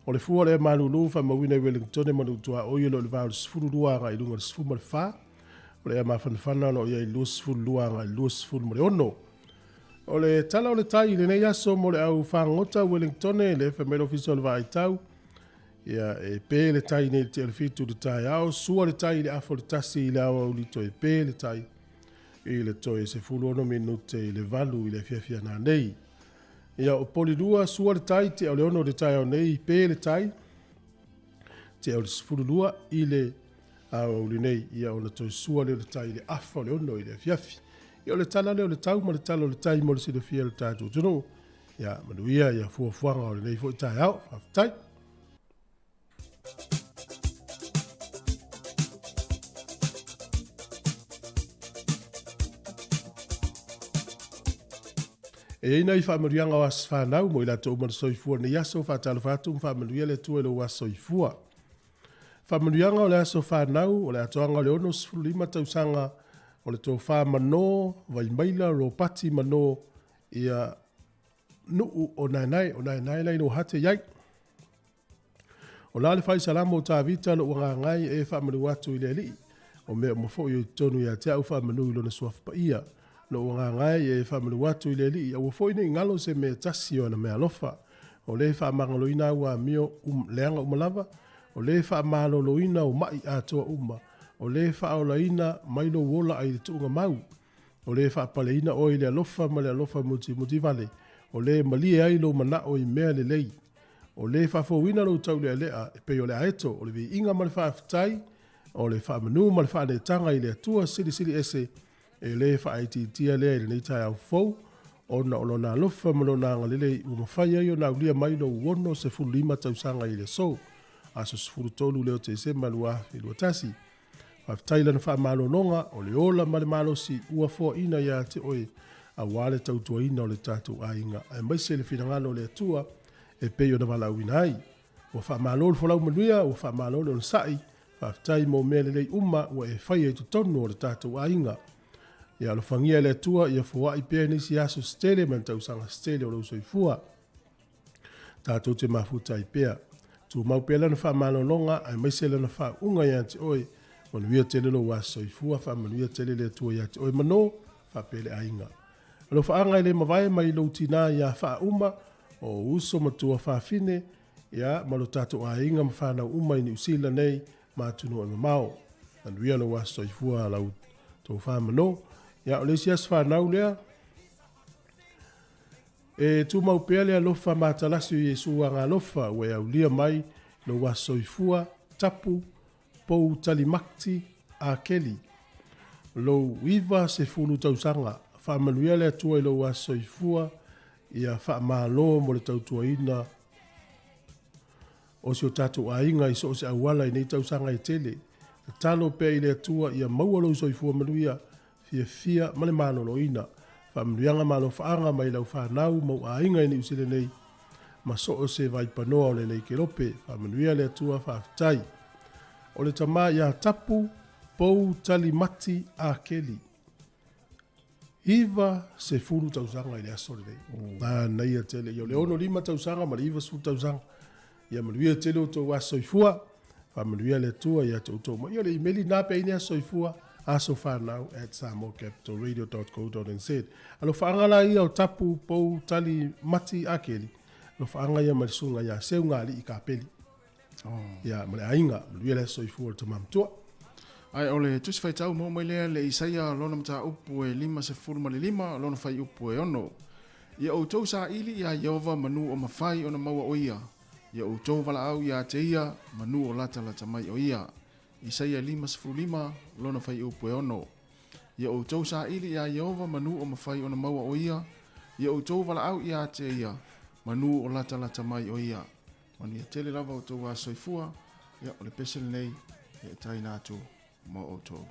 O le fua o le ea malulu faamauina i Wellington e manutuaoi o lo o i le va o le 12 agai i luga i le 14. O le ea mafanafana o lo o i ai i le 22 agai i le 26. O le tala o le tai i lenei aso mo le au fagota Wellington le fai mai le Ofisa o le Vaai Tau, Ia, e pē le tai nei i le tea o le 7 i le taeao, sua le tai i le afa o le 1 i le aoauli toe pē le tai i le toe 16 minute i le 8 i le afiafi a nanei. Ia, o Polilua, sua le tai tea o le 6 i le taeao nei, pē le tai tea o le 12 i le aoauli nei, ia ona toe sua lea o le tai i le afa o le 6 i le afiafi. Ia, o le tala lea o le tau ma le tala o le tai mo le silafia e le tatou atunuu. Ia, manuia ia fuafuaga o lenei foi taeao. Faafetai. E i ai nai faamanuiaga o aso fanau mo i latou uma na soifua i lenei aso, faatalofa atu ma faamanuia le Atua i lou aso soifua. Faamanuiaga o le aso fanau o le atoaga o le 65 tausaga o le tofa Manō Vaimaila Ropati Manō ia nuu o Naenae, o Naenae la i lou hate iai. O la le fai salamo o Tavita lou agaga e faamanu atu i le Alii, o mea uma foi o i totonu ia te au faamanu i lona suafa paia. Lou agaga e faamanu atu i le Alii, aua foi ne i galo se mea tasi o ana meaalofa. O le faamagaloina au amio um, leaga uma lava, o le faamaloloina o ma'i atoa uma, o le faaolaina mai lou ola ai le tuuga mau. O le faapaleina oe i le alofa ma le alofa mutimutivale, o le malie ai lou manao i mea lelei. O le faafouina lou taulealea e pei o le aeto, o le viiga ma le faafetai, o le faamanu ma le faaneetaga i le Atua Silisili Ese, e le faaitiitia lea i lenei taeao fou, ona o Lona alofa ma Lona agalelei ua mafai ai ona aulia mai lou 65 tausaga i le aso, aso 13 lea o Tesema 2021. Faafetai i lana faamalologa, o le ola ma le malosi ua foaina ia te oe aua le tautuaina o le tatou aiga, aemaise le finagalo o le Atua e pei ona valaauina ai. Ua faamalo le folau manuia, ua faamalo le onosai. Faafetai mo mea lelei uma ua e faia i totonu o le tatou aiga. Ia alofagia e le Atua ia foai pea nisi aso se tele ma ni tausaga se tele o lou soifua. Tatou te mafuta ai pea. Tumau pea lana faamalologa aemaise lana faauuga ia te oe. Manuia tele lou aso soifua, faamanuia tele le Atua ia te oe manō, faapea le aiga. Alofaaga e le mavae mai lou tinā iā Faauma, o uso ma tuafafine, ia, ma lo tatou aiga ma fanau uma i Niu Sila nei ma atunuu e mamao. Manuia lou aso soifua lau tofa manō. Ia, o le isi aso fanau lea, e tumau pea le alofa matalasi o Iesu Agaalofa ua e aulia mai lou aso soifua, tapu, pou talimakti, akeli. Lou 90 tausaga, faamanuia le Atua i lou aso soifua, ia faamalo mo le tautuaina o si o tatou aiga i so o se auala i nei tausaga e tele. Tatalo pea i le Atua ia maua lou soifua manuia, fiafia ma le maloloina. Faamanuiaga ma alofaaga mai lau fanau ma ou aiga i Niu Sila nei ma so o se vaipanoa o lenei kelope. Faamanuia le Atua, faafetai. O le tama ia Tapu Pou Tali Mati Akeli. 90 tausaga i le aso lenei. Manaia tele. Ia o le 65 tausaga ma le 90 tausaga. Ia manuia tele outou aso soifua. Faamanuia le Atua ia te outou uma. Ia o le imeli lena pe i ai ni aso soifua, asofanau@samoacapitalradio.co.nz. Alofaaga la ia o Tapu, Pou, Tali, Mati, Akeli. Alofaaga ia mai le susuga ia Seugalii Kapeli. Ia, ma le aiga, manuia le aso soifua o le tama matua. Ae o le Tusi Faitau maua mai lea le Isaia lona mataupu e 55 lona fuaiupu e 6. Ia outou saili iā Ieova manu o mafai ona maua o ia, ia outou valaau iā te ia manu o latalata mai o ia. Isaia 55 lona fuaiupu e 6. Ia outou saili iā Ieova manu o mafai ona maua o ia, ia outou valaau iā te ia manu o latalata mai o ia. Manuia tele lava outou aso soifua, ia o le pese lenei e taina atu mo outou.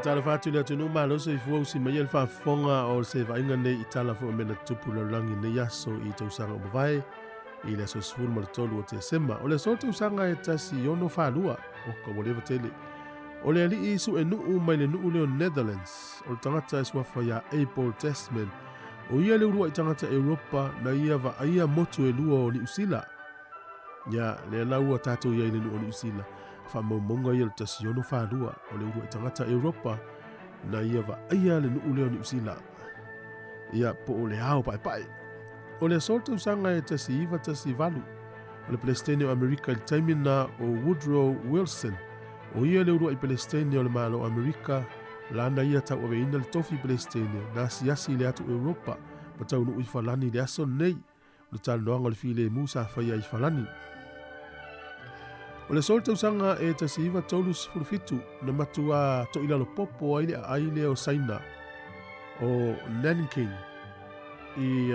Faatalofa atu i le atunuu malo soifua usi mai le faafofoga o se vaaiga nei i tala foi o mea na tutupu lalolagi nei aso i tausaga ua mavae i le aso 13 o Tesema. O le aso tausaga e 1642 o ka ua leva tele. O le alii suenuu mai le nuu lea o Netherlands, o le tagata e suafa iā Abel Tasman, o ia le uluai tagata Europa na ia vaaia motu e lua o Niu Sila. Ia, lea la ua tatou i ai i le nuu o Niu Sila, faamaumauga ia o le 1642, o le uluai tagata Europa na ia vaaia le nuu lea o Niu Sila. Ia, po o le ao paepae. O le aso o le tausaga e 1918, o le Peresetene o Amerika i le taimi lena o Woodrow Wilson, o ia le uluai Peresetene o le Malo o Amerika, lana ia tauaveina le tofi Peresetene na asiasi i le atu Europa ma taunuu i Falani i le aso lenei, o le talanoaga o le filemu sa faia i Falani. O le aso o le tausaga e 1937 na matuā toilalo popo ai le aai lea o Saina o Nanking i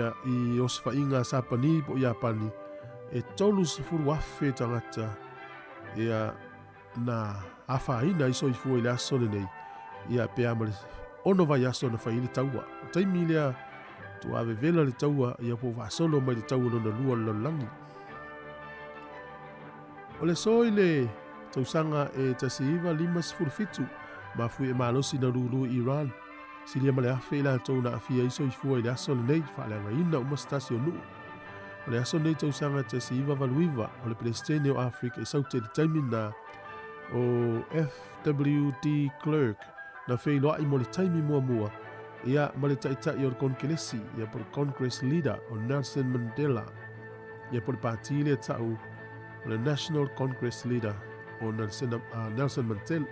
osofaiga a Sapani po o Iapani e 30,000 tagata ia na afaina ai soifua i le aso lenei ia pe a ma le 6 vaiaso na fai ai le taua. O le taimi lea tuā vevela le taua ia po o faasolo mai le taua lona lua o le lalolagi. O le aso i le tausaga e 1957, mafui e malosi na lulu i Iran, silia ma le 1,000 i latou na aafia ai soifua i le aso lenei, faaleagaina uma se tasi o nuu. O le aso lenei tausaga 1989, o le Peresetene o Afrika i Saute i le taimi lena, o FW De Klerk na feiloai mo le taimi muamua ia ma le taitai o le Konekelesi ia po le Congress Leader o Nelson Mandela ia po le pati lea ta'u o le National Congress Leader o Nelson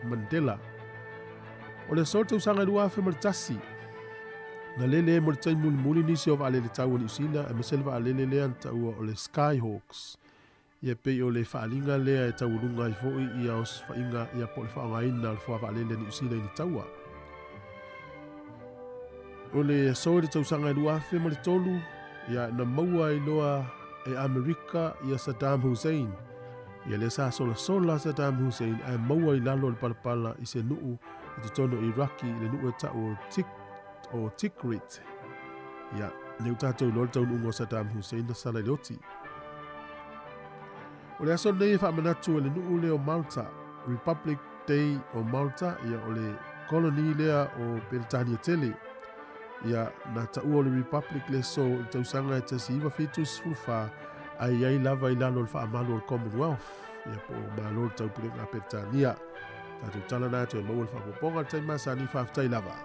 Mandela. O le aso o le tausaga e 2001, na lele mo le taimi mulimuli nisi o vaalele tau a Niu Sila aemaise le vaalele lea na taua o le Skyhawks. Ia pei o le faaaliga lea e taualuga ai foi ia osofaiga ia po o le faaaogaina o le foavaalele a Niu Sila i ni taua. O le aso i le tausaga e 2003, ia na maua ai loa e Amerika ia Saddam Hussein. Ia lea sa solasola Saddam Hussein ae maua i lalo o le palapala i se nuu i totonu o Iraki i le nuu e ta'u o Tik, o Tikrit. Ia, lea ua tatou iloa le taunuuga o Saddam Hussein na sala i le oti. O le aso lenei e faamanatu e le nuu lea o Malta, Republic Day o Malta, ia o le colony lea o Peretania tele. Ia, na taua o le Republic le aso i le tausaga e 1974, ae i ai lava i lalo o le faamalu o le Commonwealth, ia po o Malo o le Taupulega a Peretania. Tatou tala na atu e maua le faaopoopoga i le taimi masani, faafetai lava.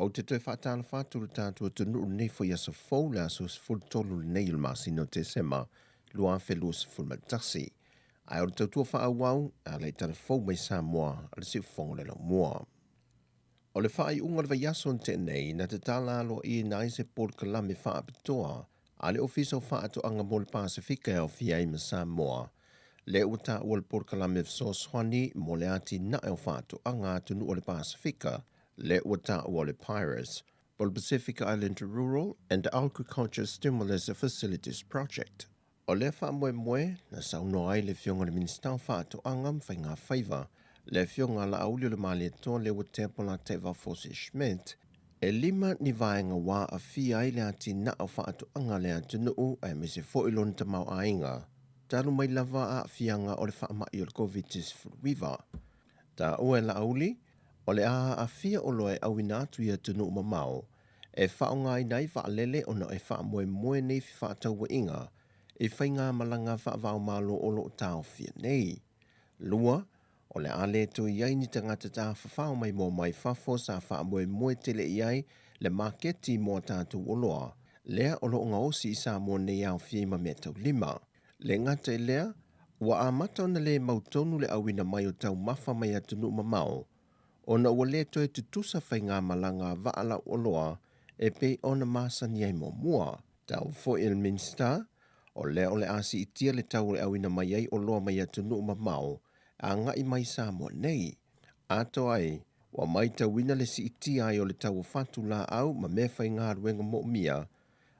Ou te toe faatalofa atu i le tatou atunuu i lenei foi aso fou, le aso 13 lenei o le masina o Tesema 2021. Ae o le tautua faaauau, e ala i tala fou mai Samoa a le Siufofoga o le Laumua. O le faaiuga o le vaiaso na tea nei, na tatala aloaiaina ai se polokalame faapitoa a le Ofisa o Faatoaga mo le Pasefika e aofia ai ma Samoa, lea ua taua le polokalame fesoasoani mo le atinae o faatoaga a atunuu o le Pasefika, lea ua taua o le PIRAS, po o le Pacific Island Rural and Agriculture Stimulus Facilities Project. O lea faamoemoe, na saunoa ai le Afioga i le Minisita o Faatoaga ma Faiga Faiva, le Afioga a Laauli o le Malietoa Leuatea Polataivao Fosi Schmidt, e lima ni vaega ua aafia ai le atinae o faatoaga a le atunuu aemaise foi lona tamaoaiga, talu mai lava aafiaga o le faamai o le Koviti-19. Taua e Laauli, o le a aafia oloa e auina atu i atunuu mamao e faaaogaina ai vaalele ona e faamoemoe nei fefaatauaiga i faigamalaga faava-o-Malo o lo o taofia nei. Lua, o le a le toe i ai ni tagata tafafao maimoa mai fafo sa faamoemoe tele i ai le maketi mo a tatou oloa, lea o lo o gaosi i Samoa nei aofia i ma meataulima. Le gata i lea, ua amata ona le mautonu le auina mai o taumafa mai atunuu mamao, ona ua le toe tutusa faigamalaga a vaa lauoloa e pei ona masani ai muamua. Tau foi e le Minisita, o lea o le a siitia le tau o le auina mai ai oloa mai atunuu mamao agai mai Samoa nei. Atoa ai, ua maitauina le siitia ai o le tau o fatu laau ma meafaigaluega moomia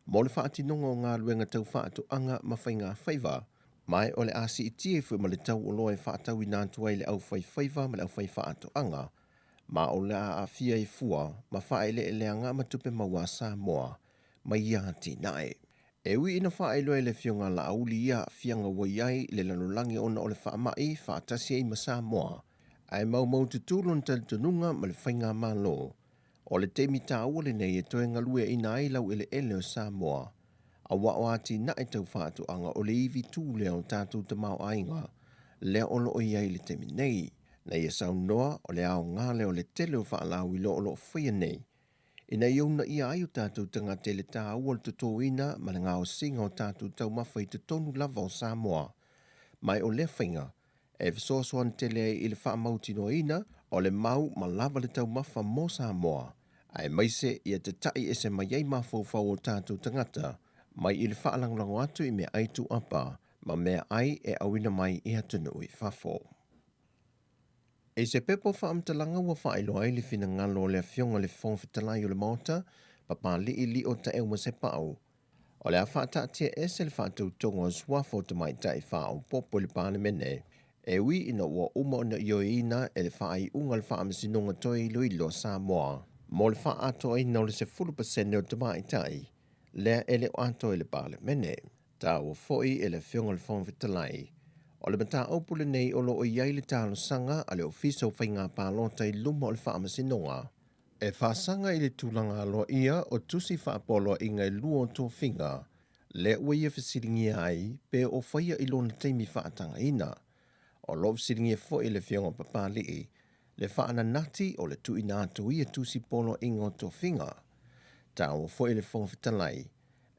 mo le faatinoga o galuega tau faatoaga ma faigafaiva, ma o le a siitia ai foi ma le tau oloa e faatauina atu ai le aufaifaiva ma le aufaifaatoaga, ma o le a aafia ai fua ma faaeleeleaga ma tupe maua a Samoa mai ia atinae. E ui ina faailoa e le Afioga a Laauli ia aafiaga ua i ai le lalolagi ona o le faamai faatasi ai ma Samoa, ae maumaututu lona talitonuga ma le faigamalo O le taimi taua lenei e toe galueaina ai laueleele o Samoa, aua o atinae tau faatoaga o le ivi tū lea o tatou tamaoaiga lea o lo o i ai i le taimi nei. Na ia saunoa, o le aoga lea o le tele o faalauiloa o lo o faia nei, ina ia uunaia ai o tatou tagata i le taua o le totoina ma le gaosiga o tatou taumafa i totonu lava o Samoa. Ma o lea faiga, e fesoasoani tele ai i le faamautinoaina o le mau ma lava le taumafa mo Samoa, aemaise ia tata'i ese mai ai mafaufau o tatou tagata mai i le faalagolago atu i meaai tuuapa ma meaai e auina mai i atunuu i fafo. I se pepa faamatalaga ua faailoa ai le finagalo o le Afioga i le Fofoga Fetalai o le Maota, Papali'i Lio Taeu Masepau, O le a faataatia ese le faatautoga o suafa o tamaitai faaopoopo i le Palemene, e ui ina ua uma ona ioeina e le faaiuga a le Faamasinoga Toe Iloilo a Samoa mo le faaatoaina o le 10% o tamaitai lea e le o atoa i le Palemene. Taua foi e le Afioga i le Fofoga Fetalai, o le mataupu lenei o lo o i ai le talosaga a le Ofisa o Faiga Palota i luma o le Faamasinoga E faasaga i le tulaga aloaia o tusi faapoloaiga e lua o tofiga, lea ua ia fesiligia ai pe o faia i lona taimi faatagaina. O lo o fesiligia foi e le Afioga Papali'i le faananati o le tuuina atu o ia tusi poloaiga o tofiga. Taua foi e le Fofoga Fetalai,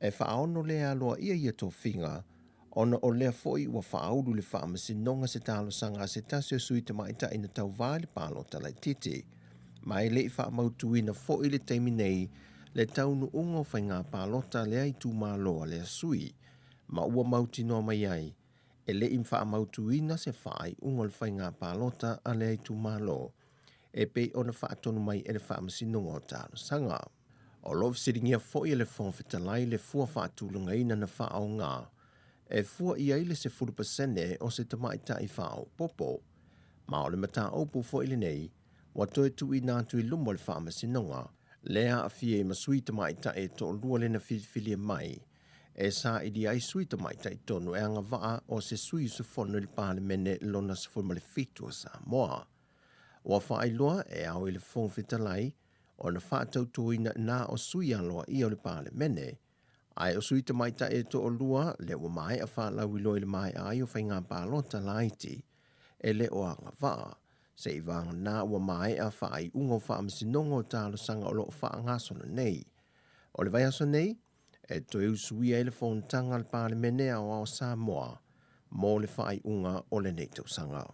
E faaono le aloaia ia tofiga, ona o lea foi ua faaulu le Faamasinoga se talosaga a se tasi o sui tamaitai na tauva i le palota laitiiti. Ma e le i faamautuina foi i le taimi nei le taunuuga o faiga palota a lea itumalo a lea sui, ma ua mautinoa mai ai e le i faamautuina se faaiuga o le faiga palota a lea itumalo e pei ona faatonu mai e le Faamasinoga o Talosaga. O lo o fesiligia foi e le Fofoga Fetalai le fua faatulagaina na faaaoga e fua i ai le 10% o se tamaitai faaopoopo, ma o le mataupu foi lenei ua toe tuuina atu i luma o le Faamasinoga, lea aafia ai ma sui tamaitai e toalua lea na filifilia mai e sailia ai sui tamaitai tonu e agavaa o se sui usufono i le Palemene lona 17 o Samoa. Ua faailoa e ao i le Fofoga Fetalai ona faatautoina na o sui aloaia o le Palemene, ae o sui tamaitai e toalua lea ua maea faalauiloa i le maea ai o faiga palota laiti e le o agavaa. Sei'ivagana ua maea faaiuga o faamasinoga o talosaga o lo o faagasolo nei. O le vaiaso nei, e toe usuia ai le fonotaga a le Palemene Aoao o Samoa mo le faaiuga o lenei tausaga.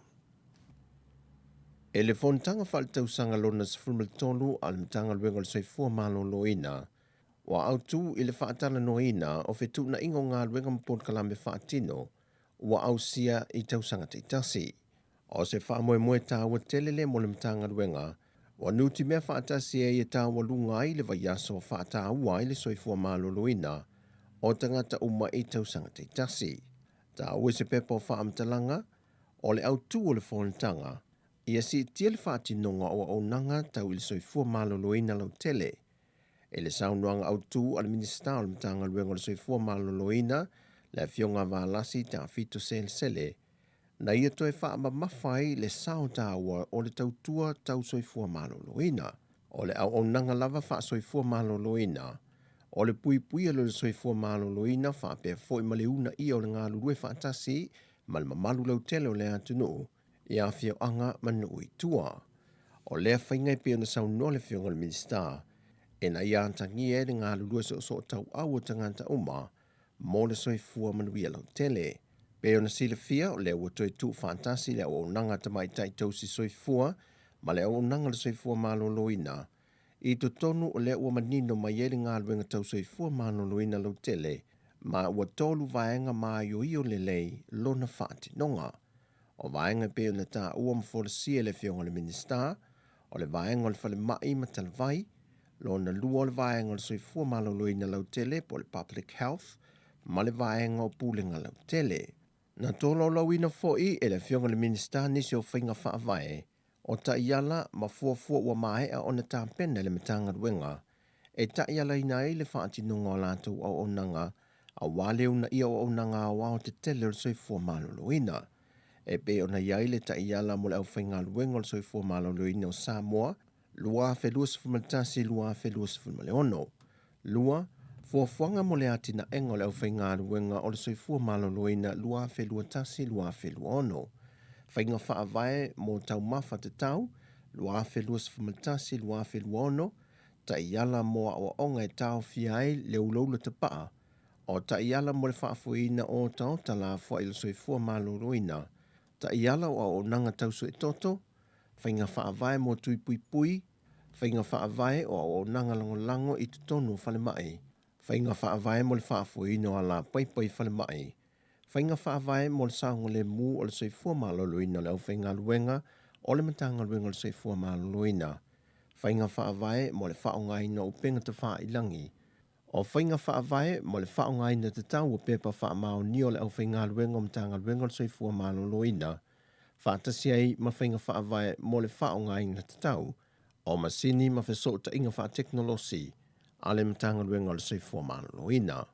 E le fonotaga faaletausaga lona 13 a le Matagaluega o le Soifua Maloloina, ua autu i le faatalanoaina o fetuunaiga o galuega ma polokalame faatino ua ausia i tausaga taitasi. O se faamoemoe taua tele lea mo le Matagaluega, ua nutimea faatasi ai e taualuga ai le vaiaso faataua ai le soifua maloloina o tagata uma i tausaga taitasi. Taua i se pepa o faamatalaga, o le autu o le fonotaga, ia siitia le faatinoga o auaunaga tau i le soifua maloloina lautele. I le saunoaga autu a le Minisita o le Matagaluega o le Soifua Maloloina, le Afioga Valasi Tafito Selesele, na ia toe faamamafa ai le sao taua o le tautua tau soifua maloloina. O le auaunaga lava faasoifua maloloina, o le puipuia lea o le soifua maloloina faapea foi ma le uunaia o le galulue faatasi ma le mamalu lautele o le atunuu i afioaga ma nuu i tua. O lea faiga e pei ona saunoa le Afioga i le Minisita, ina ia atagia ai le galulue soosootauau o tagata uma mo le soifua manuia lautele. Pei ona silafia, o lea ua toe tuufaatasi le auaunaga tamaitai tausi soifua ma le auaunaga o le soifua maloloina i totonu o lea ua manino mai ai le galuega tau soifua maloloina lautele, ma ua tolu vaega maioio lelei lona faatinoga. O vaega e pei ona taua ma folasia e le Afioga i le Minisita, o le vaega o le falemai ma talavai, lona lua o le vaega o le soifua maloloina lautele po o le public health, ma le vaega o pulega lautele. Na tolaulauina foi e le Afioga i le Minisita nisi o faiga faavae o taiala ma fuafua ua maea ona tapena e le Matagaluega e taialaina ai le faatinoga o latou auaunaga aua le uunaia o auaunaga aoao tetele o le soifua maloloina. E pei ona i ai le taiala mo le aufaigaluega o le soifua maloloina o Samoa 2021-2026. 2, Fuafuaga mo le atinaega o le aufaigaluega o le soifua maloloina 2021-2026. Faiga faavae mo taumafa tatau 2021-2026, Taiala mo aoaoga e taofia ai le ulaula tapaa, o taiala mo le faafoeina o otaota lafoai o le soifua maloloina, taiala o auaunaga tau suetoto, faiga faavae mo tui puipui, faiga faavae o auaunaga lagolago i totonu o falemai, faiga faavae mo le faafoeina o alapaipa i falemai, faiga faavae mo le saogalemu o le soifua maloloina o le aufaigaluega o le Matagaluega o le Soifua Maloloina, faiga faavae mo le faaaogaina o upega tafailagi, o faiga faavae mo le faaaogaina tatau o pepa faamaonia o le aufaigaluega o Matagaluega o le Soifua Maloloina, faatasi ai ma faiga faavae mo le faaaogaina tatau o masini ma fesootaiga faatekonolosi a le Matagaluega o le Soifua Maloloina.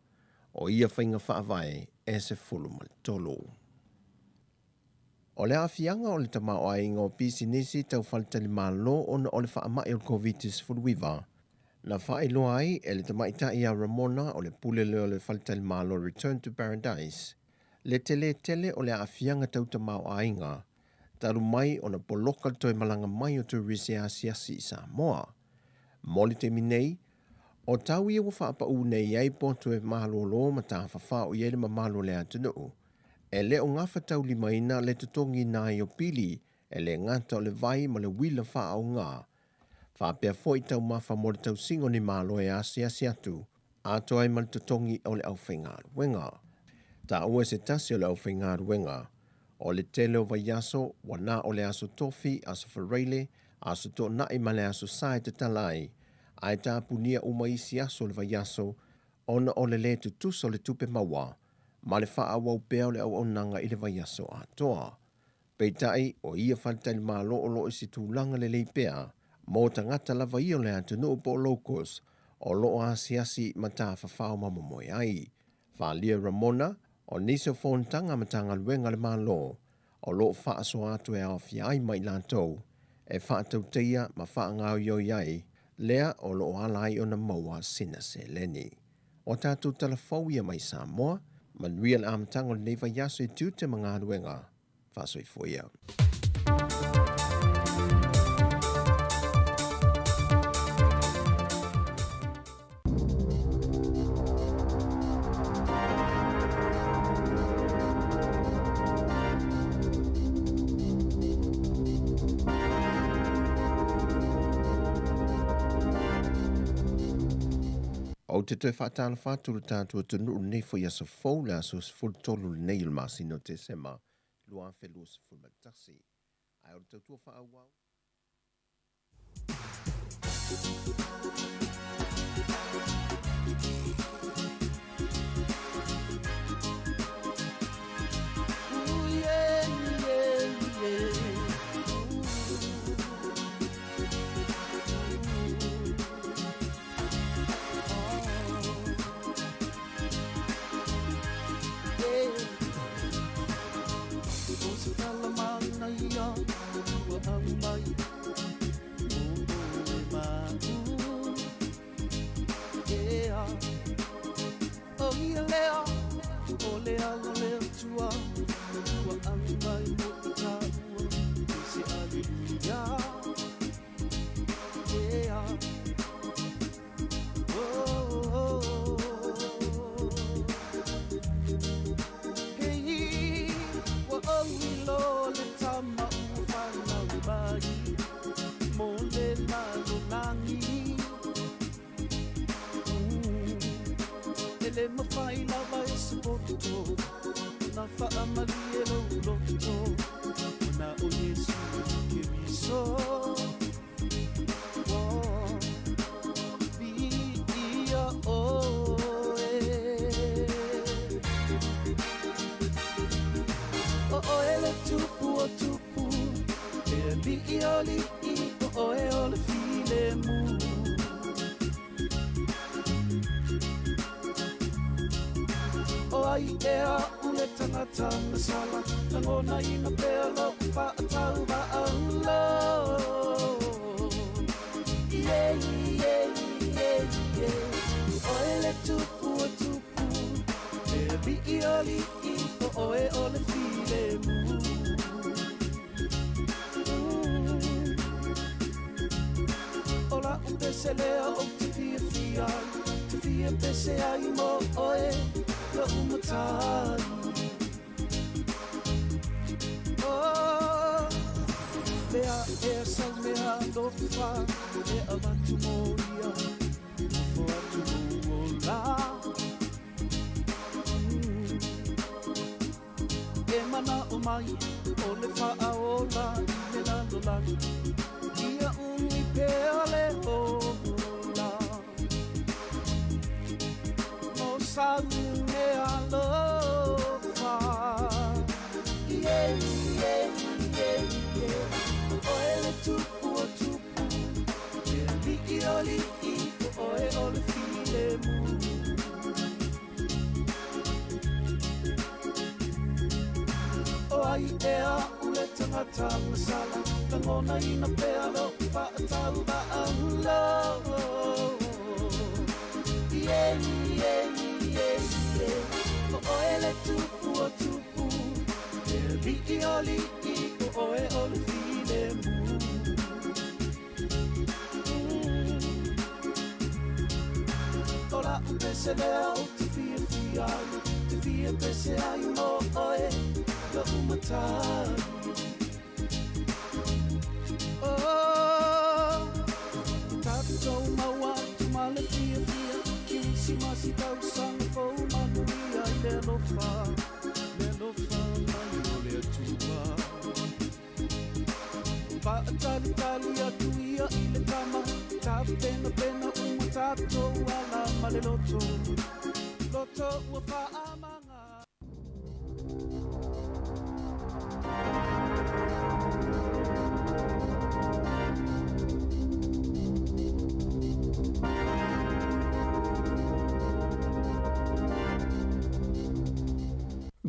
O ia faiga faavae e 13. O le aafiaga o le tamaoaiga o pisinisi tau faletalimalo ona o le faamai o le Koviti-19, na faailoa ai e le tamaitai ia Ramona o le pule lea o le faletalimalo Return to Paradise le tele tele o le aafiaga tau tamaoaiga talu mai ona poloka le toe malaga mai o turisi e asiasi i Samoa. Mo le taimi nei, o tau ia ua faapaū nei ai poto e malōlō ma tafafao i ai le mamalu o le atunuu, e le o gafataulimaina le totogiina ai o pili e le gata o le vai ma le uila faaaoga, faapea foi taumafa mo le tausiga o ni malo e asiasi atu, atoa ai ma le totogi o le aufaigaluega. Taua e se tasi o le aufaigaluega, o le tele o vaiaso ua na o le Aso Tofi, Aso Faraile, Aso Toonai ma le Aso Sa e tatala ai, ae tapunia uma isi aso o le vaiaso ona o le lē tutusa o le tupe maua ma le faaauau pea o le auaunaga i le vaiaso atoa. Peitai, o ia faletalimalo o lo o i se tulaga lelei pea mo tagata lava ia o le atunuu po o locals o lo o asiasi ma tafafao ma momoe ai. Faaalia Ramona, o nisi o fonotaga a Matagaluega a le Malo o lo o faasoa atu e aofia ai ma i latou e faatauteia ma faagaoioi ai lea o lo o ala ai ona maua sina seleni. O tatou tala fou ia mai Samoa, manuia le amataga o lenei vaiaso i tiute ma galuega. Faasoifua ia. Ou te toe faatalofa atu i lo tatou atunuu i lenei foi aso fou, le aso 13 lenei o le masina o Tesema 2021. Ae o le tautua faaauau.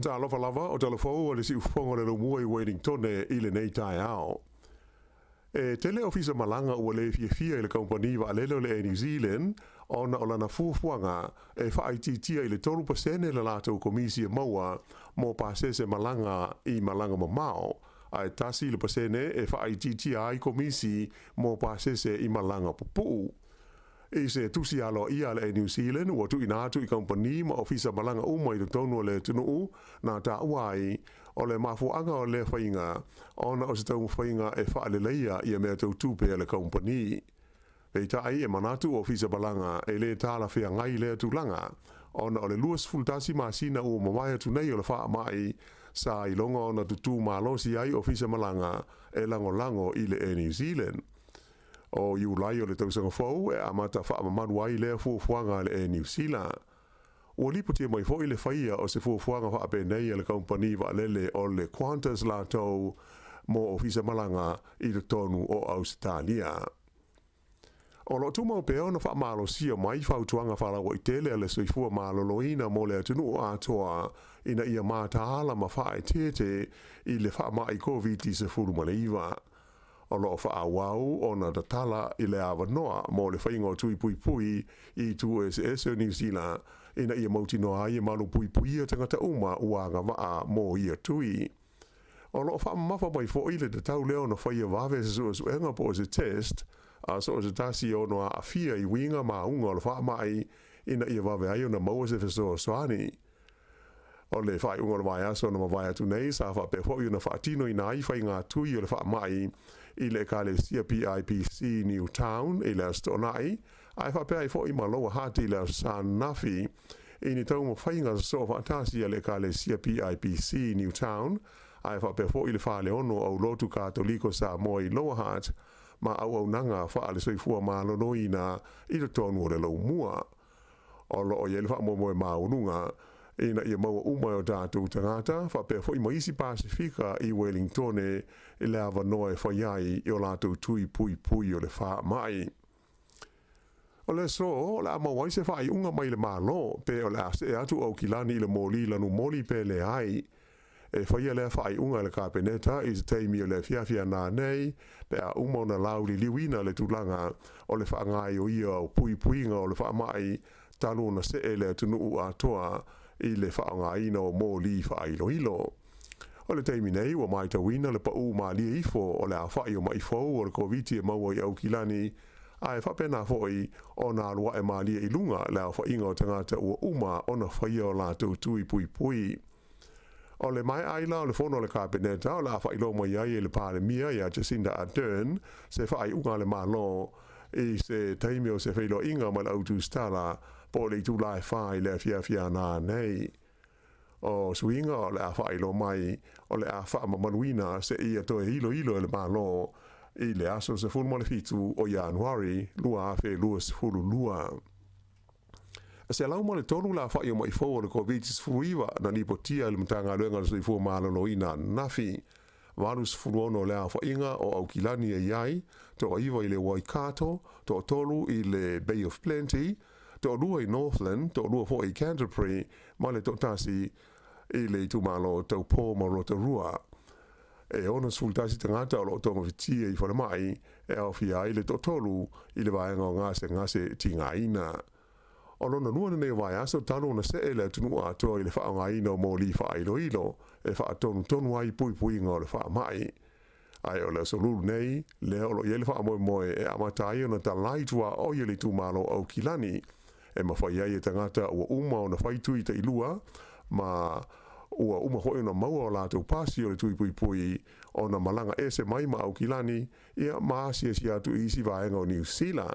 Talofa lava o talafou o le siufofoga o le Laumua i Wellingtone i lenei taeao. E tele ofisa malaga ua le fiafia i le kamupani vaalele o le Air New Zealand ona o lana fuafuaga e faaitiitia i le 3% le latou komisi e maua mo pasese malaga i malaga mamao, ae 1% e faaitiitia ai komisi mo pasese i malaga pupuu. I se tusi aloaia a le Air New Zealand ua tuuina atu i kamupani ma ofisa malaga uma i totonu o le atunuu na taua ai o le mafuaaga o lea faiga ona o se taumafaiga e faaleleia ia mea tau tupe a le kamupani. Peitai, e manatu Ofisa Malaga e lē talafeagai lea tulaga ona o le 21 masina ua mavae atu nei o le faamai sa iloga ona tutū malosi ai Ofisa Malaga e lagolago i le Air New Zealand. O Iulai o le tausaga fou e amata faamamalu ai lea fuafuaga a le Air New Sila. Ua lipotia mai foi le faia o se fuafuaga faapenei a le kamupani vaalele o le Qantas latou mo Ofisa Malaga i totonu o Ausetalia. O lo o tumau pea ona faamalosia mai fautuaga faalauaitele a le Soifua Maloloina mo le atunuu atoa ina ia mataala ma faaeteete i le faamai Koviti-19. O lo o faaauau ona tatala i le avanoa mo le faiga o tui puipui i itu eseese o Niu Sila ina ia mautinoa ai e malupuipuia tagata uma ua agavaa mo ia tui. O lo o faamamafa mai foi le tatau lea ona faia vave se suesuega po o se test a so o se tasi e ono aafia i uiga ma auga o le faamai ina ia vave ai ona maua se fesoasoani. O le faaiuga o le vaiaso na mavae atu nei sa faapea foi ona faatinoina ai faiga tui o le faamai i le Ekalesia PIPC Newtown i le Aso Toonai, ae faapea ai foi ma Lower Hutt i le Aso Sa ananafi i ni taumafaiga sosoo faatasi a le Ekalesia PIPC Newtown ae faapea foi le Faleono Aulotu Katoliko Samoa i Lower Hutt ma auaunaga faale-soifua maloloina i totonu o le Laumua. O lo o i ai le faamoemoe maualuga ina ia maua uma e o tatou tagata, faapea foi ma isi Pasefika i Welingtone i le avanoa e fai ai i o latou tui puipui o le faamai. O le aso, o le a maua ai se faaiuga mai le Malo, pe o le a see atu Aukilani i le moli lanu moli pe leai. E faia lea faaiuga e le Kapeneta i se taimi o le afiafi a nanei, pe a uma ona lauliliuina le tulaga o le faagaoioia o puipuiga o le faamai talu ona see le atunuu atoa i le faaaogaina o moli faailoilo. O le taimi nei, ua matauina le paū malie ifo o le aofai o maʻi fou o le Koviti e maua i Aukilani, ae faapena foi ona alu ae malie i luga le aofaiga o tagata ua uma ona faia o latou tui puipui. O le maea ai la o le fono a le Kapeneta o le a faailoa mai ai e le Palemia ia Jacinda Ardern se faaiuga a le Malo i se taimi o se feiloaiga ma le Au Tusitala po o le itula e fa i le afiafi a nanei. O suiga o le a faailoa mai o le a faamamaluina seia toe iloilo e le Malo i le aso 17 o Ianuari 2022. 103 le aofai o maʻi fou o le Koviti-19 na lipotia e le Matagaluega o le Soifua Maloloina ananafi. 86 le aofaiga o Aukilani e i ai, toaiva i le Waikato, toatolu i le Bay of Plenty, toalua i Northland, toalua foi i Canterbury ma le toatasi i le itumalo o Taupō ma Rotorua. E 61 tagata o lo o togafitia i falemai e aofia ai le toatolu i le vaega o gasegase tigaina. O lona lua lenei o vaiaso talu ona see le atunuu atoa i le faaaogaina o moli faailoilo e faatonutonu ai puipuiga o le faamai. Ae o le Aso Lulu nei, lea o lo o i ai le faamoemoe e amata ai ona talai tuaoi e le itumalo o Aukilani e mafai ai e tagata ua uma ona fai tui tailua ma ua uma foi ona maua o latou pasi o le tui puipui ona malaga ese mai ma Aukilani ia ma asiasi atu i isi vaega o Niu Sila.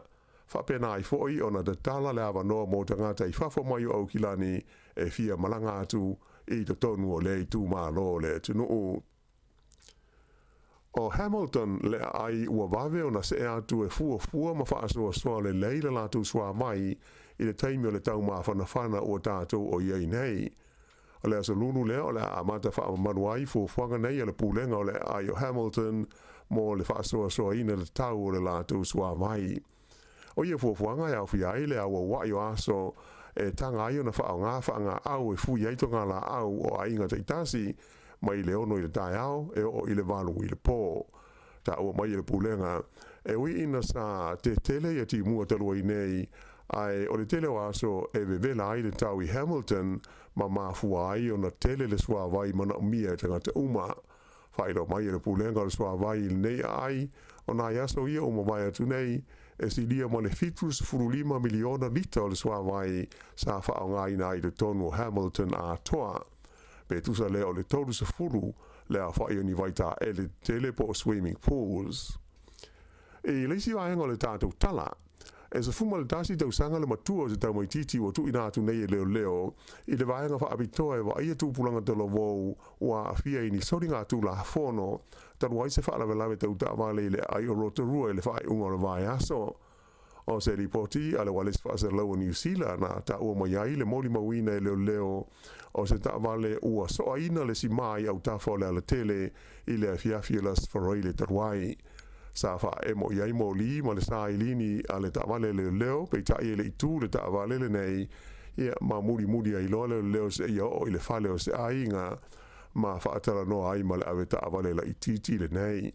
Faapena ai foi ona tatala le avanoa mo tagata i fafo mai o Aukilani e fia malaga atu i totonu o lea itumalo o le atunuu. ʻO Hamilton le aai ua vave ona see atu e fuafua ma faasoasoa lelei le latou suavai i le taimi o le taumafanafana ua tatou o i ai nei. O le aso Lulu lea o le a amata faamamalu ai fuafuaga nei a le Pulega o le Aai o Hamilton mo le faasoasoaina tatau o le latou suavai. O ia fuafuaga e aofia ai le auauai o aso e taga ai ona faaaoga faagaau e fui ai togalaau o aiga taitasi mai le 6 i le taeao e oo i le 8 i le po. Taua mai e le Pulega, e ui ina sa tetele ia timua talu ai nei, ae o le tele o aso e vevela ai le tau i Hamilton ma mafua ai ona tele le suavai manaomia e tagata uma. Faailoa mai e le Pulega o le Suavai i lenei aai, o nai aso ia ua mavae atu nei, e silia ma le 75 miliona lita o le suavai sa faaaogaina ai i totonu o Hamilton atoa. Pe tusa lea o le 30 le aofai o ni vaitaele tetele po o swimming pools. I le isi vaega o le tatou tala. E 11 tausaga le matua o se tamaitiiti ua tuuina atu nei e leoleo i le vaega faapitoa e vaaia tupulaga talavou ua aafia i ni soligatulafono talu ai se faalavelave tau taavale i le aai o Rotorua i le faaiuga o le vaiaso. O se lipoti a le ualesi faasalalau o Niu Sila na taua mai ai le molimauina e leoleo o se taavale ua soaina le simā i autafa o le alatele i le afiafi o le Aso Faraile talu ai. Sa faaemo i ai moli ma le sailini a le taavale a leoleo, peitai e le i tu le taavale lenei, ia, ma mulimuli ai loa leoleo seia oo i le fale o se aiga ma faatalanoa ai ma le avetaavale laitiiti lenei.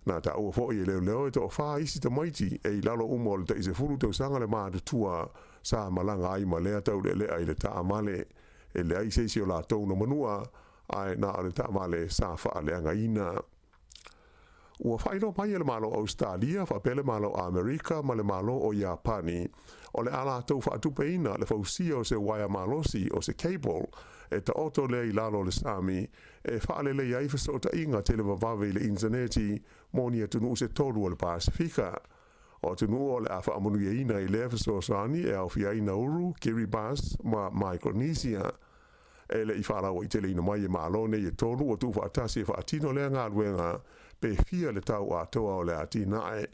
Na taua foi e leoleo e toafā isi tamaiti e i lalo uma o le tai 10 tausaga le matutua sa malaga ai ma lea taulealea i le taavale. E leai se isi o latou na manua, ae na o le taavale sa faaleagaina. Ua faailoa mai e le Malo o Ausetalia faapea le Malo o Amerika ma le Malo o Iapani, o le a latou faatupeina le fausia o se uaea malosi, o se cable, e taoto lea i lalo o le sami, e faalelei ai fesootaiga televavave i le initaneti mo ni atunuu se tolu o le Pasefika. O atunuu o le a faamanuiaina i lea fesoasoani e aofia ai Nauru, Kiribati ma Micronesia. E le i faalauaiteleina mai e Malo nei e tolu ua tuufaatasi e faatino lea galuega pe fia le tau atoa o le atinae.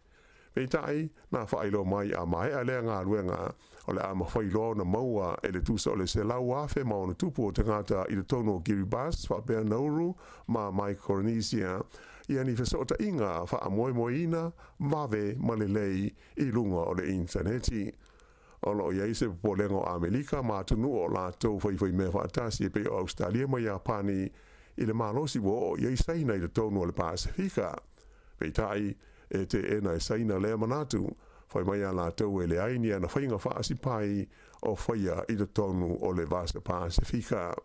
Peitai, na faailoa mai a maea lea galuega, o le a mafai loa ona maua e le tusa o le 100,000+ o tagata i totonu o Kiribati faapea Nauru ma Micronesia ia ni fesootaiga faamoemoeina vave ma lelei i luga o le initaneti. O lo o i ai se popolega o Amelika ma atunuu o latou faifaimea faatasi e pei o Ausetalia ma Iapani i le malosi ua oo i ai Saina i totonu o le Pasefika. Peitai, e teena e Saina lea manatu, fai mai a latou e leai ni ana faiga faasipai o faia i totonu o le Vasa Pasefika.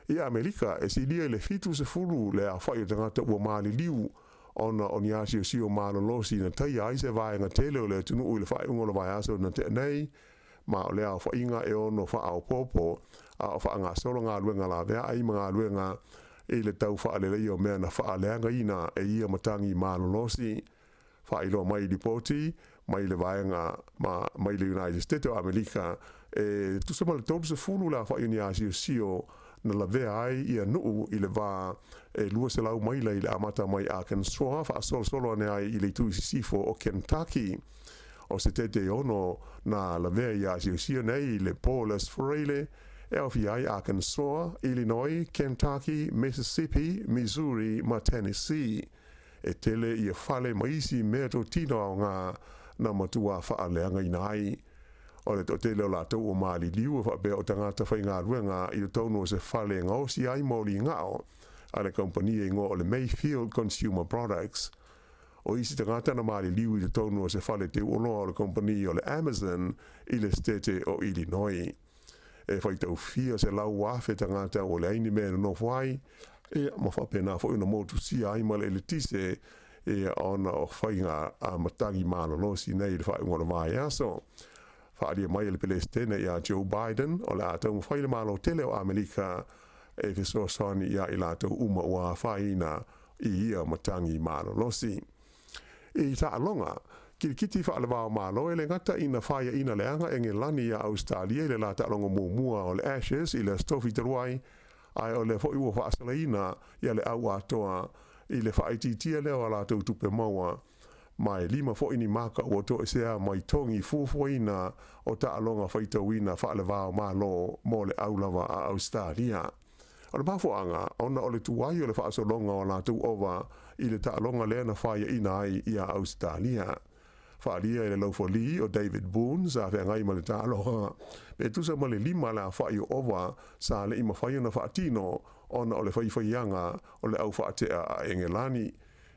I Amelika, e silia i le 70 le aofai o tagata ua maliliu ona o ni asiosio malolosi na taia ai se vaega tele o le atunuu i le faaiuga o le vaiaso na tea nei, ma o lea aofaiga e ono faaopoopo a o faagasolo galuega laveai ma galuega i le tau faaleleia o mea na faaleagaina e ia matagi malolosi. Faailoa mai i lipoti mai le vaega ma mai le United States o Amelika, e tusa ma le 30 le aofai o ni asiosio na lavea ai ia nuu i le va e 200 maila i le amata mai Arkansas faasolosolo ane ai i le itu i sisifo o Kentucky. O se tete e ono na lavea i asiosio nei i le po o le Aso Faraile e aofia ai Arkansas, Illinois, Kentucky, Mississippi, Missouri ma Tennessee. E tele ia fale ma isi meatotino aoga na matua faaleagaina ai. O le toatele o latou ua maliliu e faapea o tagata faigaluega i totonu o se fale e gaosi ai moli gao a le kamupani e igoa o le Mayfield Consumer Products. O isi tagata na maliliu i totonu o se fale teuoloa o le kamupani o le Amazon i le setete o Illinois. E faitau fia 100,000 tagata ua leai ni mea e nonofo ai, ia, ma faapena foi ona motusia ai ma le eletise, ia, ona o faiga a matagi malolosi nei i le faaiuga o le vaiaso. Faaalia mai e le Pelesitene ia Joe Biden, o le a taumafai le Malo tele o Amelika e fesoasoani ia i latou uma ua afaina i ia matagi malolosi. I taaloga, kilikiti faale-va-o-Malo e le gata ina faiaina leaga Engelani iā Ausetalia i le la taaloga muamua o le Ashes i le Aso Tofi talu ai, ae o lea foi ua faasalaina ia le au atoa i le faaitiitia lea o a latou tupe maua. Ma e lima foi ni maka ua toesea mai togi fuafuaina o taaloga faitauina faale-va-o-Malo mo le au lava a Ausetalia. O le mafuaaga, ona o le tuai o le faasologa o a latou ova i le taaloga lea na faiaina ai iā Ausetalia. Faaalia e le laufali o David Boon sa feagai ma le taaloga, pe tusa ma le lima le aofai o ova sa le i mafai ona faatino ona o le faifaiaga o le au faatea a Engelani.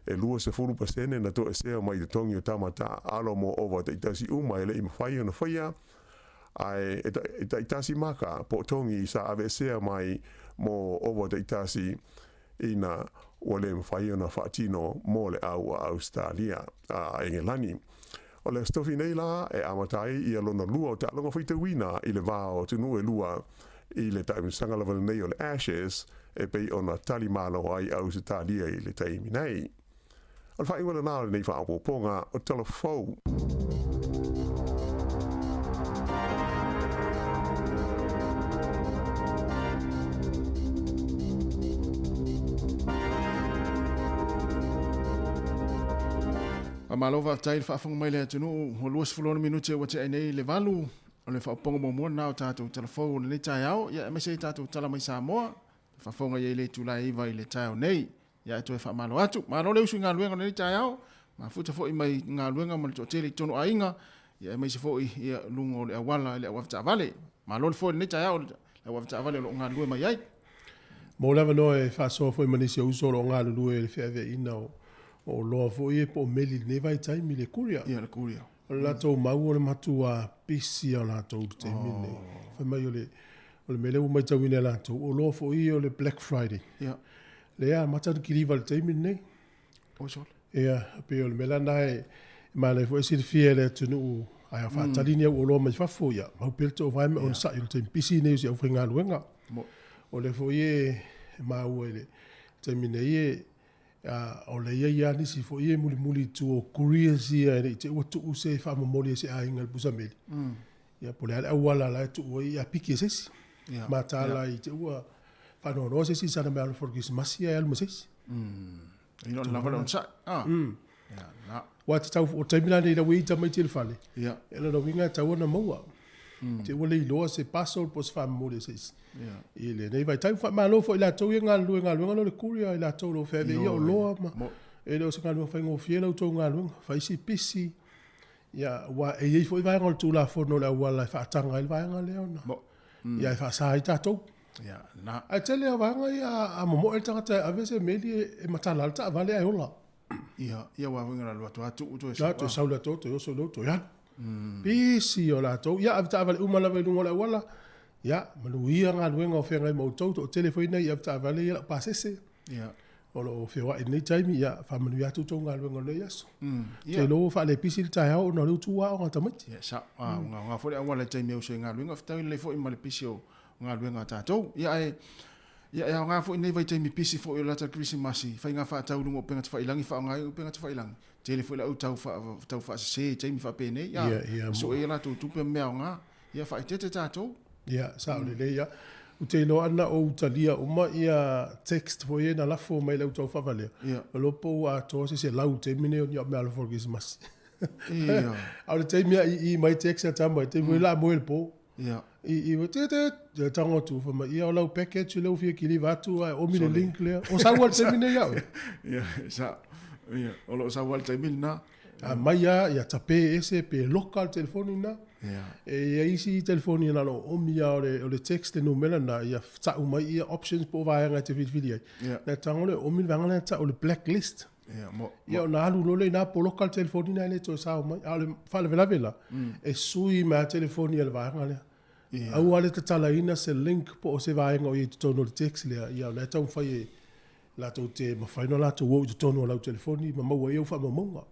E 20% na toesea mai totogi o tama taaalo mo ova taitasi uma e le i mafai ona faia, ae e taitasi maka po o togi sa aveesea mai mo ova taitasi ina ua le mafai ona faatino mo le au a Ausetalia, a Engelani. O le Aso Tofi nei la e amata ai ia lona lua o taaloga faitauina i le va o atunuu e lua i le taimisaga lava lenei o le Ashes e pei ona tali malo ai Ausetalia i le taimi nei. O le faaiuga lena o lenei faaopoopoga o Tala Fou. Faamalo faafetai i le faafofoga mai le atunuu, ua 26 minute ua tea ai nei le 8 o le faaopoopoga muamua lena o tatou tala fou o lenei taeao, ia aemaise ai tatou tala mai Samoa, faafofoga i ai le itula e 9 i le taeao nei. Ia e toe faamalo atu. Malo le usu i galuega o lenei taeao, mafuta foi mai galuega ma le toatele i totonu o aiga, ia aemaise foi ia luga o le auala i le au avetaavale. Malo le foe i lenei taeao i le au avetaavale o lo o galulue mai ai. Mo le avanoa e faasoa foi ma nisi o uso o lo o galulue i le feaveaiina o oloa foi ia po o meli i lenei vaitaimi i le courier. Ia, le courier. O le latou mau o le matua pisi lava o latou i le taimi lenei. Fai mai o le o le mea lea ua matauina e latou, o oloa foi ia o le Black Friday. Ia. Lea e amata ona kiliva i le taimi lenei. Oi sole. Ia, pei o le mea la lena e manaia foi e silafia e le atunuu, a faatali ni au oloa mai fafo, ia mau pea le toovae ma onosai o le taimi pisi lenei o si aufaigaluega. O lea foi e maua i le taimi nei e o lea e i ai lava nisi foi e mulimuli i tua o couriers ia ina ne i te i ua tuu se faamomoli a se aiga i le pusameli. Ia po o le a le auala la e tuu ai ia piki e se isi. Mataala i te i ua faanoanoa se isi i sana meaalofa o le Kerisimasi ae alu ma se isi. E le o lava le onosai. Ah. Ia, na. Aua e tatau, o le taimi la lenei ua i ai tamaiti i le fale, Ia. e lona uiga e tatau ona maua. Te i ua le iloa se parcel po o se faamomoli a se isi. Ia. I lenei vaitau, faamalo foi i latou ia e galulue i galuega lea o le courier, i latou o lo o feaveaia oloa ma, e le o se galuega faigofie la outou galuega. Fai si pisi, ia, aua e i ai foi vaega o le Tulafono o le auala e faataga ai le vaega lea ona, ia e faasa ai tatou. Ia, na. Ae tele lava vaega ia a momoe le tagata e ave se meli e matala lava le taavale ae ola. Ia, ia aua foi na alu atu lava tuu toe sau. Toe sau le ato toe oso toe alu. Pisi o latou. Ia ave taavale uma lava i luga o le auala. Ia, manuia galuega o feagai ma outou. Toatele foi nai avetaavale ia laupasese. Ia. O lo o feoai i lenei taimi, ia faamanuia atu outou galuega o lenei aso. Ia. Te iloa ua faalepisi le taeao ona o lea ua tuua aoga a tamaiti. Ia, sao. Ah, ua aoga foi le auala i le taimi e usu ai i galuega, fetaui lelei foi ma le pisi o galuega a tatou. Ia ae, ia e aoga foi lenei vaitaimi pisi foi o le lata Kerisimasi, faiga faatau i luga o upega tafailagi, faaaoga ai upega tafailagi. Tele foi le au tau tau faasese i taimi faapenei, ia, Ia, ia, ma sue ai a latou tupe ma mea aoga. Ia faaeteete tatou. Ia, sao lelei lava. Ou te iloa ana ou talia uma ia text foi ia na lafo mai i lau tau faavalea, Ia. o lo po ua atoa se 100 i le taimi nei o ni au meaalofa o le Kerisimasi. Ia. A o le taimi a ii mai text a tama, i taimi foi la a moe i le po. Ia. I i tit tit, ia tago atu fai mai, ia o lau package lea ua fia kiliva atu ae omi le link lea. O sau lava i le taimi nei ia oe. Ia, sao. Ia, o lo o sau lava i le taimi lena. A mai lava, ia tape ese pe loka le telefoni lena. Ia. E i ai isi telefoni na o lo o omi lava o le text le numera lena, ia tau mai ia options po o vaega e te filifili ai. Ia. Na tago lea omi le vaega lea e tau o le blacklist. Ia, mo, Ia ona alu loa lea i ina poloka le telefoni lena e le toe sao mai. A o le faalavelave la, e sui mai lava telefoni a le vaega lea. Ia. Aua le tatalaina se link po o se vaega o i ai i totonu o le text lea, ia o la e taumafai e latou te mafai ona latou o i totonu o lau telefoni ma maua ai au faamaumauga.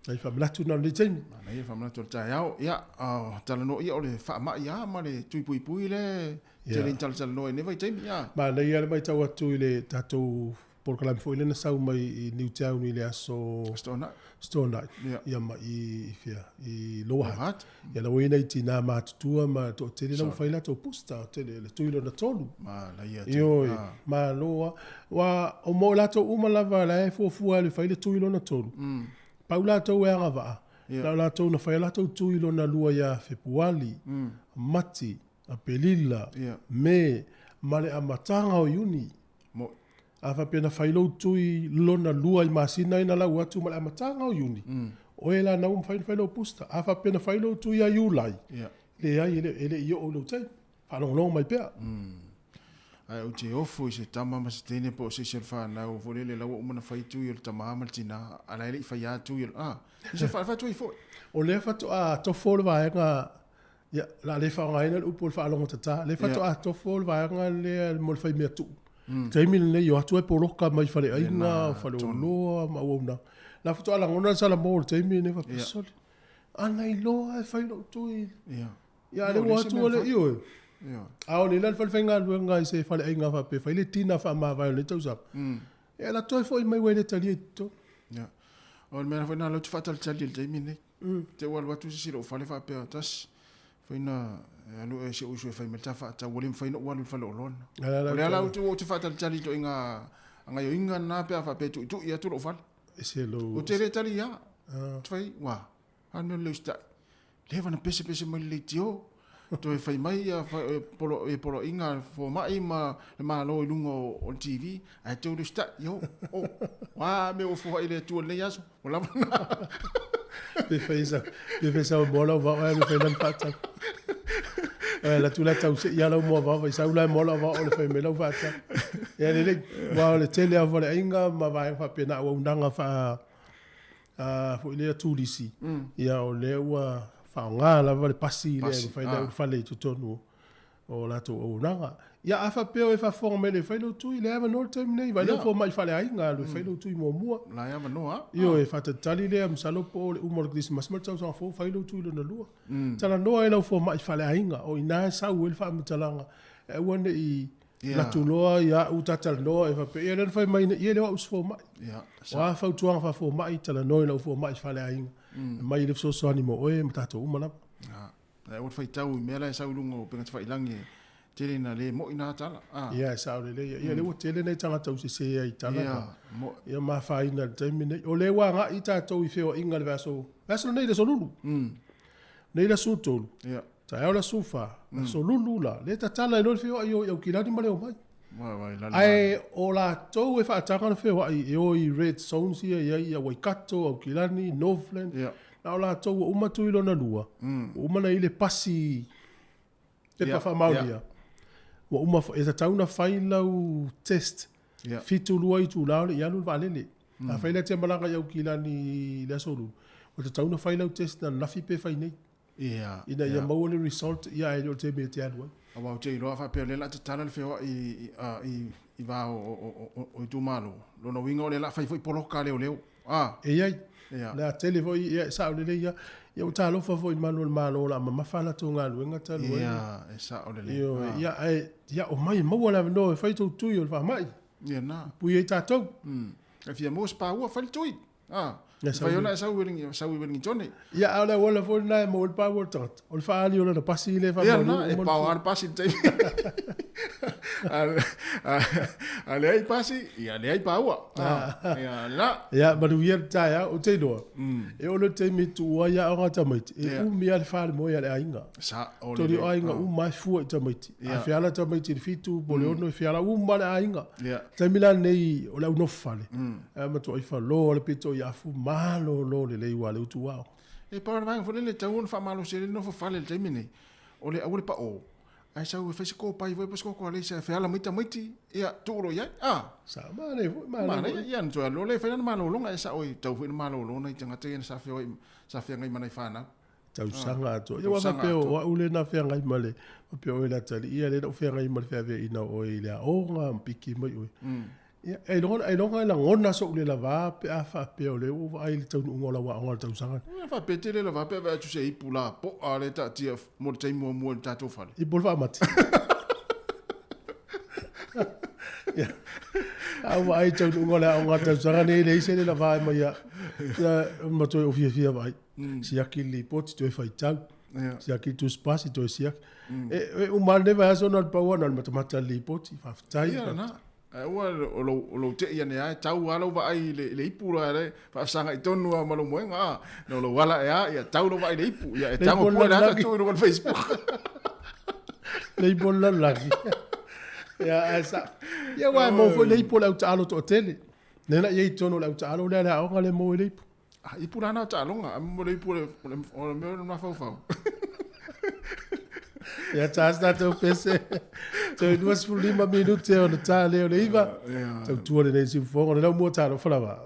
Nai faamanatu na o lenei taimi. Manaia faamanatu o le taeao. Ia, talanoa ia o le faamai lava ma le tui puipui lea e tele ina talatalanoa i lenei vaitaimi. Ia. Manaia le matau atu i le tatou polokalame foi lea na sau mai i Newtown i le aso Aso Toonai. Toonai. Ia. Ia ma i fea i Lower Hutt. Lower Hutt. Ia la ua i ai nai tinā matutua ma toatele la ua fai latou booster o tele le tui lona tolu. Manaia tele. Ioe, Ah. malo lava. Aua o mo latou uma lava la e fuafua e fai le tui lona tolu. Pau latou e agavaa, na o latou na fai a latou tui lona lua ia Fepuali, Mati, Aperila, Me, ma le amataga o Iuni. Mo. A faapea na fai lou tui lona lua i masina ia na lau atu ma le amataga o Iuni, oe la na ua mafai ona fai lou booster. A faapea na fai lou tui ia Iulai, leai, e le i oo i lou taimi. Faalogologo mai pea. Ae ou te ofo i se tama ma se teine po o se isi o le fanau foi lele la ua uma ona fai tui o le tama ma le tina, a la e le i faia lava tui o le, a, i se faatui foi. O lea faatoa tofo le vaega Ia, o le a le faaaogaina le upu o le faalogo tata. Lea faatoa tofo le vaega lea mo le faimea tuu. Mm. Taimi lenei, o atu e poloka mai faleaiga, faleoloa ma auaunaga. La faatoa lagona le salamo o le taimi lenei faapea, sole, a na iloa e fai lou tui. Ia. Ia, a lea ua atu le, ioe. A o le la le falefaigaluega i se faleaiga faapea, fai le dinner faamavae o lenei tausaga. Ia, la toe foi mai ua e le talia i totonu. Ia. O le mea foi lena o lea ou te faatalitali i le taimi lenei. Te ua alu atu se isi i lou fale faapea, tasi, fai na alu e si ou uso e fai mai le ta faatau, ua le mafai ona ou alu i le faleoloa lena. O lea la ou te faatalitali i ituaiga gaoioiga na pe a faapea e tuitui atu lou fale. Ese lou... Ou te le tali ia. Te fai, ua, a le mea o le le usitai. Leva na pesepese mai le leitio, toe fai mai ia polo, ia poloaiga a le fomai ma le Malo i luga o, o le TV, ae toe le usitai. Io, o, a mea ua foai i le Atua i lenei aso, ua lava lena. Pe fai sa, pe fai sa mo lau vao ai fai lan faata. Ai la tu la tau se ia lau mo vao vai sau la mo lau vao le fai me lau faata. Ia le le wa le tele a le ainga ma vai fa pe na au nanga fa a foi lea turisi. Ia o lea ua faaaoga lava le pasi lea e mafai ona ulufale i totonu o latou auaunaga. Ia a faapea o e faafofoga mai e le fai lou tui, lea e avanoa le taimi nei, vaai lau fomai faaleaiga alu e fai lou tui muamua. La e avanoa a. Ioe, faatalitali lea masalo po o le uma o le Kerisimasi ma le tausaga fou fai lou tui lona lua. Talanoa i lau fomai faaleaiga, o i ina e sau ai le faamatalaga e aua ne i Latu loa ia au ta talanoa e faapea, ia lea na fai mai nei, ia e le o au se fomai. O a fautuaga faafomai, talanoa i lau fomai faaleaiga, e mai le fesoasoani mo oe ma tatou uma lava. Ae aua le faitau i mea la e sau i luga o upega tafailagi e tele ina le moi na tala. Ia e sao lelei. Ia lea ua tele nai tagata ua sese ai i tala na. Ia ma afaina i le taimi nei. O lea ua agai tatou i feoaiga i le vaiaso, vaiaso lenei le aso Lulu. Nei le aso 3. Taeao le aso 4, aso Lulu la, lea e tatala ai loa le feoai o i Aukilani ma le omai. Ae o latou e faataga le feoai e o i red zones ia e i ai ia Waikato, Aukilani, Northland, na o latou ua uma tui lona lua, ua uma ona i ai le pasi pepa faamaonia, ua uma e tatau ona fai lau test 72 itula o le i alu le vaalele. Afai la e te malaga i Aukilani i le aso Lulu, ua tatau ona fai lau test ananafi pe fai nei. Ia, Ina ia maua le result, ia ae le o le taimi e te alu ai. Aua ou te iloa a faapea o lea o le a tatala le feoai i, i, i va o, o, o, o itumalo, lona uiga o lea o le a fai foi poloka a leoleo. A. E i ai. Ia. O le a tele foi, ia e sao lelei lava. Ia ua talofa foi i malu o le Malo o le a mamafa a latou galuega talu ai. Ia, e sao lelei. Ioe, ia ae, ia omai e maua le avanoa e fai tou tui o le faamai. Ia na. Pui ai tatou. E fia maua se paua, fai le tui. Ah, e fai ona e sau i sau i Wellington. Ia, a o le auala foi lena e maua ai le paua o le tagata, o le faaali o lana pasi lea e faamaonia uma. Ia, e pao lava le pasi i le taimi. A leai pasi, ia leai paua. Ia, lena. Ia, manuia le taeao. Ou te iloa, e oo loa i le taimi e tuua ai aoga a tamaiti, e umi lava le falemoe a le aiga. Sao lelei. Toli o aiga uma e fua i tamaiti. A feala tamaiti i le 7 po o le 6, e feala uma le aiga. Taimi la lenei o le au nofo fale, ae matuai falo le pito i afu malolo lelei ua le utu ao. E pau le vaega foi lele e tatau ona faamalosi ai le nofo fale i le taimi lenei, o le aua le pao, ae sau e fai se kopai foi po o se koko alaisa e feala mai tamaiti, ia tuu loa i ai. A! Sa manaia foi, manaia foi. Manaia, ia ona toe alu loa lea e fai lana malologa, e sao e tatau foi ona malolo nai tagata ia sa feoai, sa feagai ma nai fanau. Tausaga atoa. Ia aua faapea o au lea na feagai ma le, faapea oe Latalii, ia lea na ou feagai ma le feaveaiina o oe i le aoga ma piki mai oe. Ia, ailoga, ailoga e lagona sou le lava pe a faapea o lea ua ou vaai i le taunuuga o lau aoga i le tausaga. Ia faapea te le lava pe a vaai atu se ipu lapoa lea e taatia mo le taimi muamua i le tatou fale. Ipu o le faamati. Ia, a ou vaai i le taunuuga o le aoga i le tausaga lenei, e leai se le lava e mai au. Ia, ma toe ou fiafia vaai. Siaki le lipoti toe faitau. Siaki le tusi pasi toe siaki. E uma lava lenei vaiaso na o le pau lava na o le matamata i le lipoti. Faafetai. Ia lena. Ae aua o lou tei ane lava, e tau lava lau vaai i le ipu la e faafesagai tonu lava ma lou moega. A, na o lou ala ea, ia tau lau vaai i le ipu. Ia e tago pua le ata tuu i luga o le Facebook. Le ipu o le lalolagi. Ia, ae sa. Ia aua e maua foi le ipu o le au taalo toatele. Lea la i ai i totonu o le au taalo lea le aoga lea e maua ai le ipu. Ah, ipu la na o taaloga, a mo le ipu o le, o le mea o le mafaufau. Ia ta se tatou pese. Toe 25 minute ona ta lea o le 9. Tautua lenei siufofoga o le laumua talofa lava.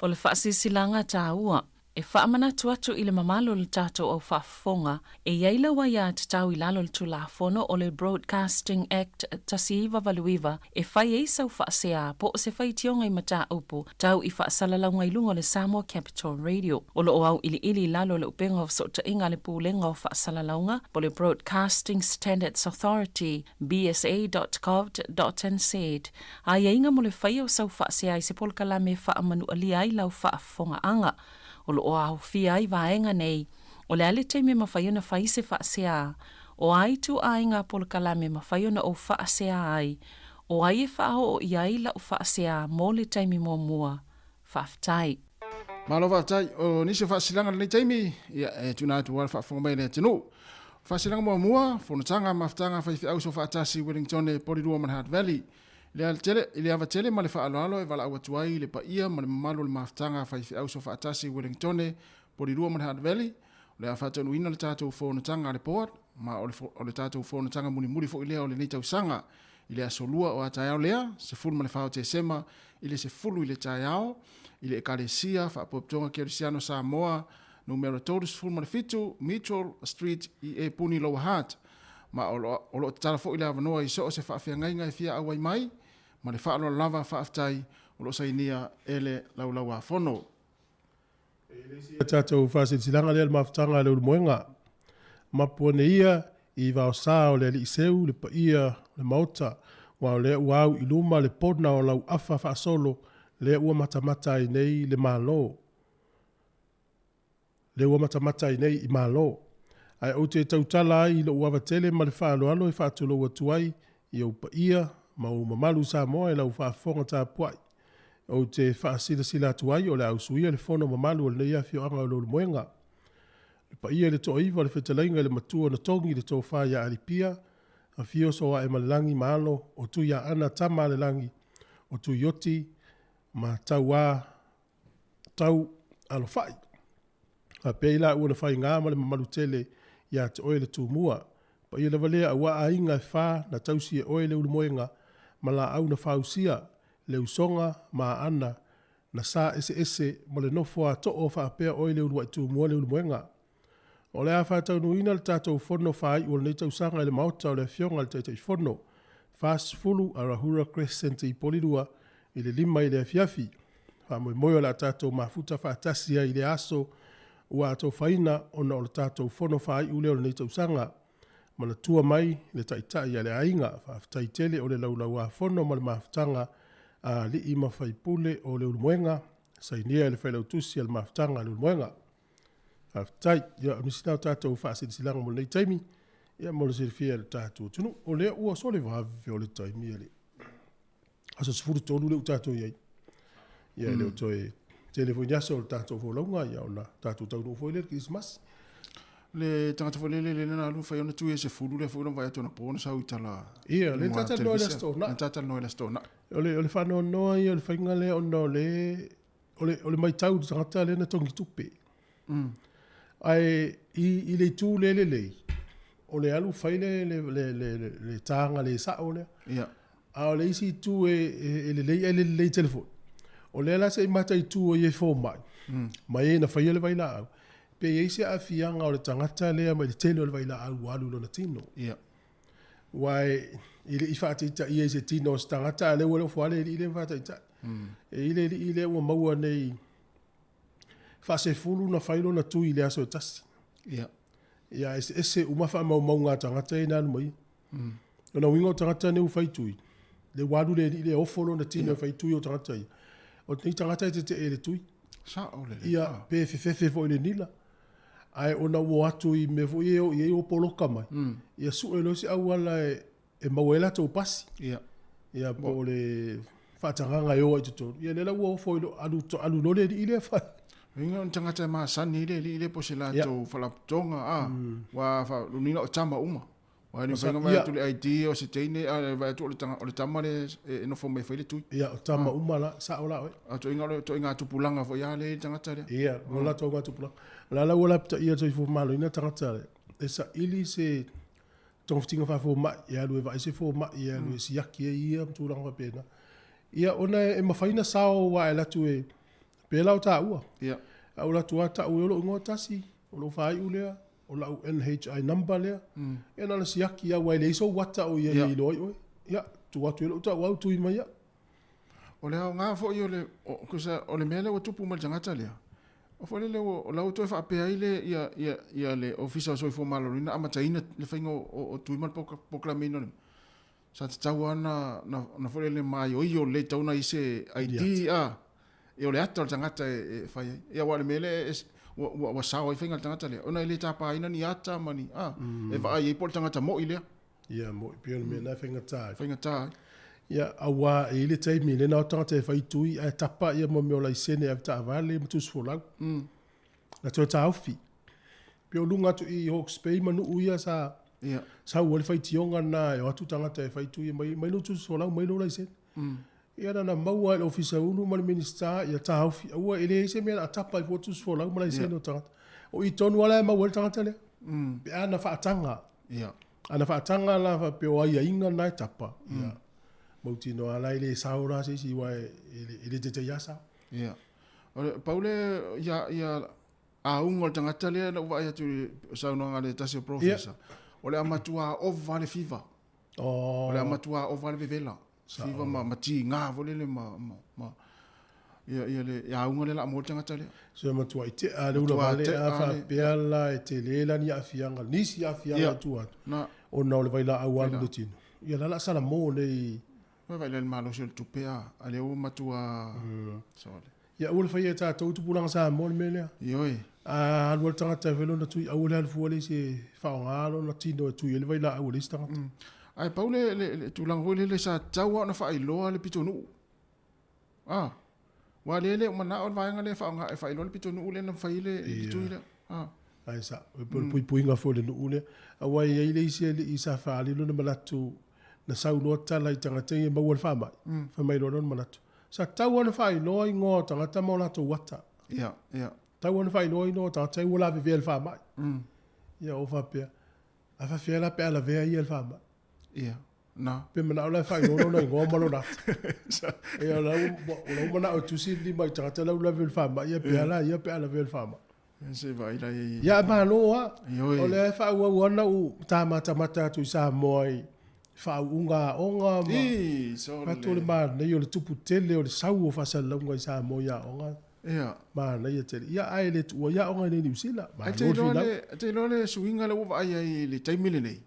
O le faasilasilaga taua e faamanatu atu i le mamalu o le tatou au faafofoga e i ai lau aiatatau i lalo o le Tulafono o le Broadcasting Act 1989 e fai ai sau faasea po o se faitioga i mataupu tau i faasalalauga i luga o le Samoa Capital Radio. O lo o auiliili i lalo o le Upega o Fesootaiga a le Pulega o Faasalalauga po o le Broadcasting Standards Authority, bsa.govt.nz, aiaiga mo le faia o sau faasea i se polokalame e faamanualia ai lau faafofogaaga. O lo o aofia ai vaega nei, o le a le taimi e mafai ona fai se faasea, o a ituaiga polokalame e mafai ona ou faasea ai, o ai e faaoo i ai lau faasea mo le taimi muamua. Faafetai. Malo faafetai. O nisi o faasilaga i lenei taimi, ia, e tuuina atu aua le faafofoga mai a le atunuu. O faasilaga muamua, Fonotaga Mafutaga a Faifeau Soofaatasi Wellingtone Polilua ma le Hutt Valley. I le tele, i le ava tele ma le faaaloalo e valaau atu ai i le paia ma le mamalu o le Mafutaga a Faifeau Soofaatasi Wellingtone Polilua ma le Hutt Valley, o le a faataunuuina le tatou fonotaga a le Board, ma o le, o le tatou fonotaga mulimuli foi lea o lenei tausaga. I le aso Lua o a taeao lea, 14 o Tesema, i le 10 i le taeao, i le Ekalesia Faapotopotoga Kerisiano Samoa, numera 37, Mitchell Street i Epuni Lower Hutt. Ma o lo, o lo o tatala foi le avanoa i so o se faafeagaiga e fia auai mai, ma le faaaloalo lava faafetai o lo o sainia e le Laulau-a-Fono. E le isi a tatou faasilasilaga lea le mafutaga a le Ulumoega. Mapu ane ia i vaosa o le Alii Seu le paia o le Maota, aua o lea ua au i luma le pona o lau afa faasolo lea ua matamata ai nei le Malo. Lea ua matamata ai nei i Malo. Ae ou te tautala ai i lou ava tele ma le faaaloalo e faatulou atu ai i ou paia ma ou mamalu Samoa i lau faafofoga tapuai. Ou te faasilasila atu ai o le a usuia le fono mamalu o lenei afioaga o Leulumoega. Le paia i le Toaiva, le fetalaiga i le Matua na togi le tofa ia Alipia, afio Soaemalelagi ma alo o Tuiaana tama a le lagi, o Tuioti ma Tauā Tau Alofai. Faapea i laua na faiga ma le mamalu tele ia te oe le Tumua. Paia lava lea aua aiga e fa na tausi e oe Leulumoega ma laau na fausia le usoga ma aana na sa eseese ma le nofo a too faapea oe Leuluai Tumua Leulumoega. O le a faataunuuina le tatou fono faaiu o lenei tausaga i le Maota o le Afioga i le Taitaifono, 40 Arahura Crescent i Polilua i le 5 i le afiafi. Faamoemoe o le a tatou mafuta faatasi ai i lea aso ua atofaina ona o le tatou fono faaiu lea o lenei tausaga. Manatua mai le Taitai a le aiga. Faafetai tele o le laulauafono ma le mafutaga a alii ma faipule o Leulumoega, sainia e le Failautusi a le Mafutaga a Leulumoega. Faafetai. Ia, o nisi na o tatou faasilasilaga mo lenei taimi, ia mo le silafia e le tatou atunuu. O lea ua sole vave o le taimi e le aso 13 lea ua tatou i ai. Ia, e le o toe tele foi ni aso o le tatou folauga, ia ona tatou taunuu foi lea i le Kerisimasi. Le tagata foi lele lele na alu fai ona tui e se fulu lea foi ona vaai atu ona po ona sau i tala. Ia, le talanoa i le Aso Toonai. Le talanoa i le Aso Toonai. O le faanoanoa ia o le faiga lea ona o le o le matau i le tagata lea na togi tupe. Ae i le itu le lelei, o le alu fai le taga le sao lea. Yeah. A o le isi itu e lelei ae le lelei tele foi, o lea la se i mataitu ai e fomai, ma e na faia le vailaau, pe i ai se aafiaga o le tagata lea mai le tele o le vailaau ua alu i lona tino. Yeah. Aua e le i faataitaia i se tino o se tagata, a o lea ua ofo lava le alii lea ma faataitai. E i ai le alii lea ua maua nei faasefulu na fai lona tui i le aso e tasi. Ia. Ia, eseese uma faamaumauga a tagata ia na alu mai ai. O lona uiga o tagata nei ua fai tui, lea ua alu le alii lea ofo lona tino e fai tui o tagata ia. O lenei tagata e tetee i le tui. Sao lelei. Ia, pe fefefe foi i le nila. Ae ona ua o atu i mea foi ia e o i ai ua poloka mai, ia sue loa se auala e maua ai latou pasi. Ia. Ia po o le faatagaga e o ai i totonu. Ia lea la ua ofo i alu, alu loa le alii lea fai. Inga o ni tagata e masani i le alii lea po o se latou faalapotopotoga a, ua faalunina o tama uma. Aua e le mafai ona vaai atu le ID o se teine a vaai atu o le tama lea e nofo mai e fai le tui. Ia, o tama uma la, sao la oe. A o ituaiga, o ituaiga tupulaga foi lava lea e i le tagata lea. Ia, o latou ituaiga tupulaga. O le a la ua lapitaia e le Soifua Maloloina tagata lea e saili se togafitiga faafomai, e alu e vaai se fomai, e alu e siaki ai ia ma tulaga faapena. Ia, ona e mafai ona sao aua e alu atu e pei la o taua. Ia. A ou alu atu lava tau e lou igoa tasi, o lou faaiu lea, o lau NHI number lea, ia na ona siaki lava aua e leai sou ata o i ai e iloa ai oe. Ia, tuu atu i lou tauau tui mai au. O le aoga foi o le, tusa o le mea lea ua tupu mai i le tagata lea, o foi lele o la ua toe faapea ai le, ia, ia, ia le Ofisa o Soifua Maloloina amataina le faiga o tui ma le polokalame o le, sa tatau lava ona, ona, ona foi lele maioio lelei tatau ona i ai se ID a, ia o le ata o le tagata e fai ai. Ia aua o le mea lea e, ua, ua, ua sao ai faiga a le tagata lea, ona e le tapaina ni ata ma ni, a, e vaai ai po o le tagata moi lea. Ia, moi, pei o le mea lena e faigata ai. Faigata ai. Ia, aua e i ai le taimi lea na o tagata e fai tui ae tapa ia mo mea o laisene avetaavale ma tusi folau. Na toe taofi. Pei o luga atu i Hawke's Bay ma nuu ia sa Ia. sau ai le faitioga lena e o atu tagata e fai tui mai mai lou tusi folau mai lou laisene. Ia na na maua e le Ofisa Ulu ma le Minisita ia taofi aua e leai se mea o le a tapa ai fua tusi folau ma laisene o tagata. O i tonu lava la e maua ai le tagata lea. Pe a na faataga. Ia. A na faataga la faapea o aiaiga na e tapa, ia, mautinoa la e le sao la se isi aua e le taitai lava sao. Ia. O le, pau le, ia, ia auga o le tagata lea na ou vaai atu i le saunoaga a le tasi o professor, o le a matua ova le fiva. Oh. O le a matua ova le vevela. Fiva ma, ma tiga foi lele ma, ma, ma ia, ia le auga lea o le a maua le tagata lea. So e matuai tea le ula vale a faapea la e tele la ni aafiaga, nisi aafiaga i tua atu, ona o le vailaau alu i le tino. Ia la la salamo nei. Ua vaai la i le malosi o le tupe a, a lea ua matua sole. Ia aua le faia e tatou tupulaga Samoa le mea lea. Ioe. A alu lava le tagata e fai lona tui, aua le alu fua le isi e faaaoga lona tino e tui ai le vailaau a le isi tagata. Ae pau le, le, le tulaga foi lele sa tatau lava ona faailoa le pitonuu. A, aua lea e le o manao le vaega lea e faaaoga e faailoa le pitonuu lea na fai ai le, le tui lea. A. Ae sao, e pei o le puipuiga foi o le nuu lea. Aua e i ai le isi alii sa faaali lona manatu, na sau loa tala i tagata ia e maua le faamai, fai mai loa lona manatu, Sa tatau lava ona faailoa igoa o tagata ma o latou ata. Ia, ia. Tatau lava ona faailoa igoa o tagata ia ua lavevea i le faamai. Ia, ou faapea, a faapefea la pe a lavea ia i le faamai? Ia, na. Pe manao la e faailoa lona igoa ma lona ata. Ia, o lau, o lau manao e tusi le lima i tagata la ua lavevea i le faamai, ia pe a la ia pe a lavea i le faamai. Se vaai la i... Ia, malo lava. Ioe. O lea e faaauau lava ona ou ta matamata atu i Samoa i faauuga aoga ma... I, sole. Fatu o le manaia o le tupu tele o le sau o faasalalauga i Samoa i aoga. Ia. Manaia tele. Ia, ae le tuua ai aoga i inei i Niu Sila. Ae Malo le finau. E te iloa le suiga lea ua vaai ai i le taimi lenei.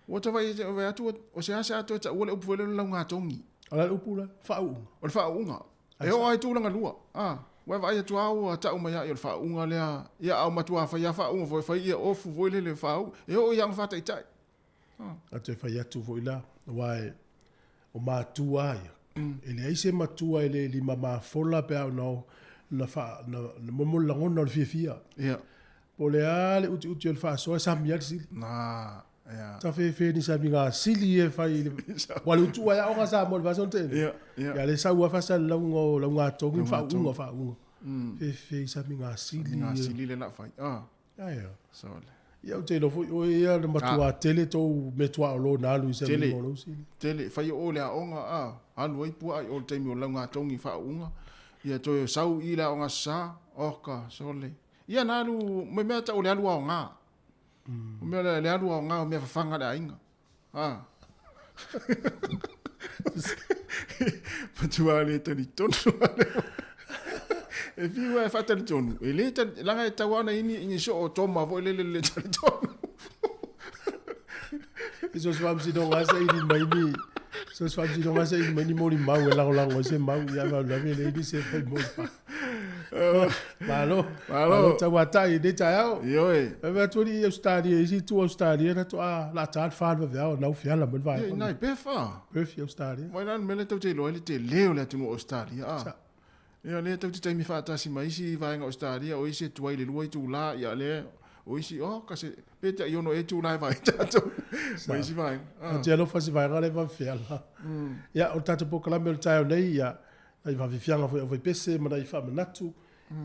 Ua ta vaai atu o se a se a toe taua le upu foi lea o le laugatogi. O le a le upu lea? Faauuga. O le faauuga. E oo lava i tulaga lua. A, ua e vaai atu lava ua tau mai ai o le faauuga lea. Ia, a o matua fai lava faauuga foi, fai ia ofu foi lele faauu. E oo i aoga faataitai. A toe fai atu foi la, aua e, o matua lava ia, e leai se matua e le lima mafola pe a ona na faa, na, na momo le lagona o le fiafia. Ia. Po o le a le utiuti o le faasoa e sami lava le sili. Na, ia. Tafefe ni samiga sili e fai i le, ua le utua e aoga Samoa i le vasa ona teine. Ia, ia. Ia le sau lava faasalalauga o laugatogi ma faauuga, faauuga. Fefe i samiga sili. Samiga sili le la fai. Ah. Ia, ia. Sole. Ia ou te iloa foi oe ia na matua tele tou mea tuaolo na alu i samiga o lou sili. Tele, fai o le aoga, a, alu ai puaa i o le taimi o laugatogi faauuga. Ia toe sau i le aoga sa, oka, sole. Ia na alu, me mea tau o le alu aoga. O mea le, le alu aoga o mea fafaga le aiga. Ah. Matua le talitonu. E fiu e faatalitonu. E le tali, laga e tau ana ini ini so o toma foi le le le talitonu. E so se faamasinoga sa ili mai ni so se faamasinoga sa ili mai ni molimau e lagolago ai se mau ia faalavelave le ini se fai molimau. Malo. Malo. Tauatai i lenei taeao. Ioe. Vaai atu alii i Ausetalia, i isi itu o Ausetalia na toa la ta le fa le vaveao na ufi ala mai le vaega. Ia inā i Perth a. Perth i Ausetalia. Mai la le mea lea tou te iloa ai le tele o le atunuu o Ausetalia a. Sa. Ia, lea tou te taimi faatasi ma isi vaega o Ausetalia, o isi e tuai i le 2 itula, ia lea, o isi, oh, kasi, pe tai 6 ea itula e vaai ai tatou ma isi vaega. Ou te alofa i se vaega lea e vave feala. Ia, o le tatou polokalame o le taeao nei, ia, nai faafiafiaga foi a aufaipese ma nai faamanatu,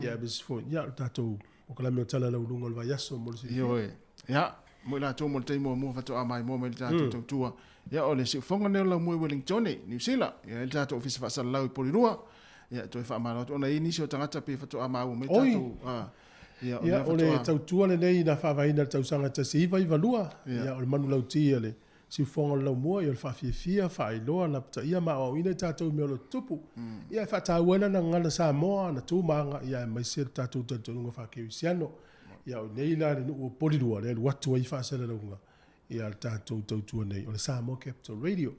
ia, aemaise foi, ia, o le tatou polokalame o Tala Lauluga o le Vaiaso mo le silafia. Ioe. Ia, mo i latou mo le taimi muamua faatoa maimoa mai le tatou tautua. Ia, o le siufofoga lenei o le laumua i Wellingtone, Niu Sila. Ia, i le tatou ofisa faasalalau i Porirua. Ia, toe faamalo atu ona e i ai nisi o tagata pei faatoa maua mai Oi! tatou, a, ia, o Ia, lea o le faatoa. tautua lenei na faavaeina i le tausaga 1992, Ia. ia, o le manulauti a le siufofoga o le laumua, ia, o le faafiafia, faailoa, lapataia ma aoaoina i tatou i mea o lo o tutupu. Ia, e faataua ai lana gagana Samoa, ana tu ma aga, ia, aemaise le tatou talitonuga faa-kerisiano. Ia, o inei la le nuu o Porirua, lea e alu atu ai faasalalauga, ia le tatou tautua nei o le Samoa Capital Radio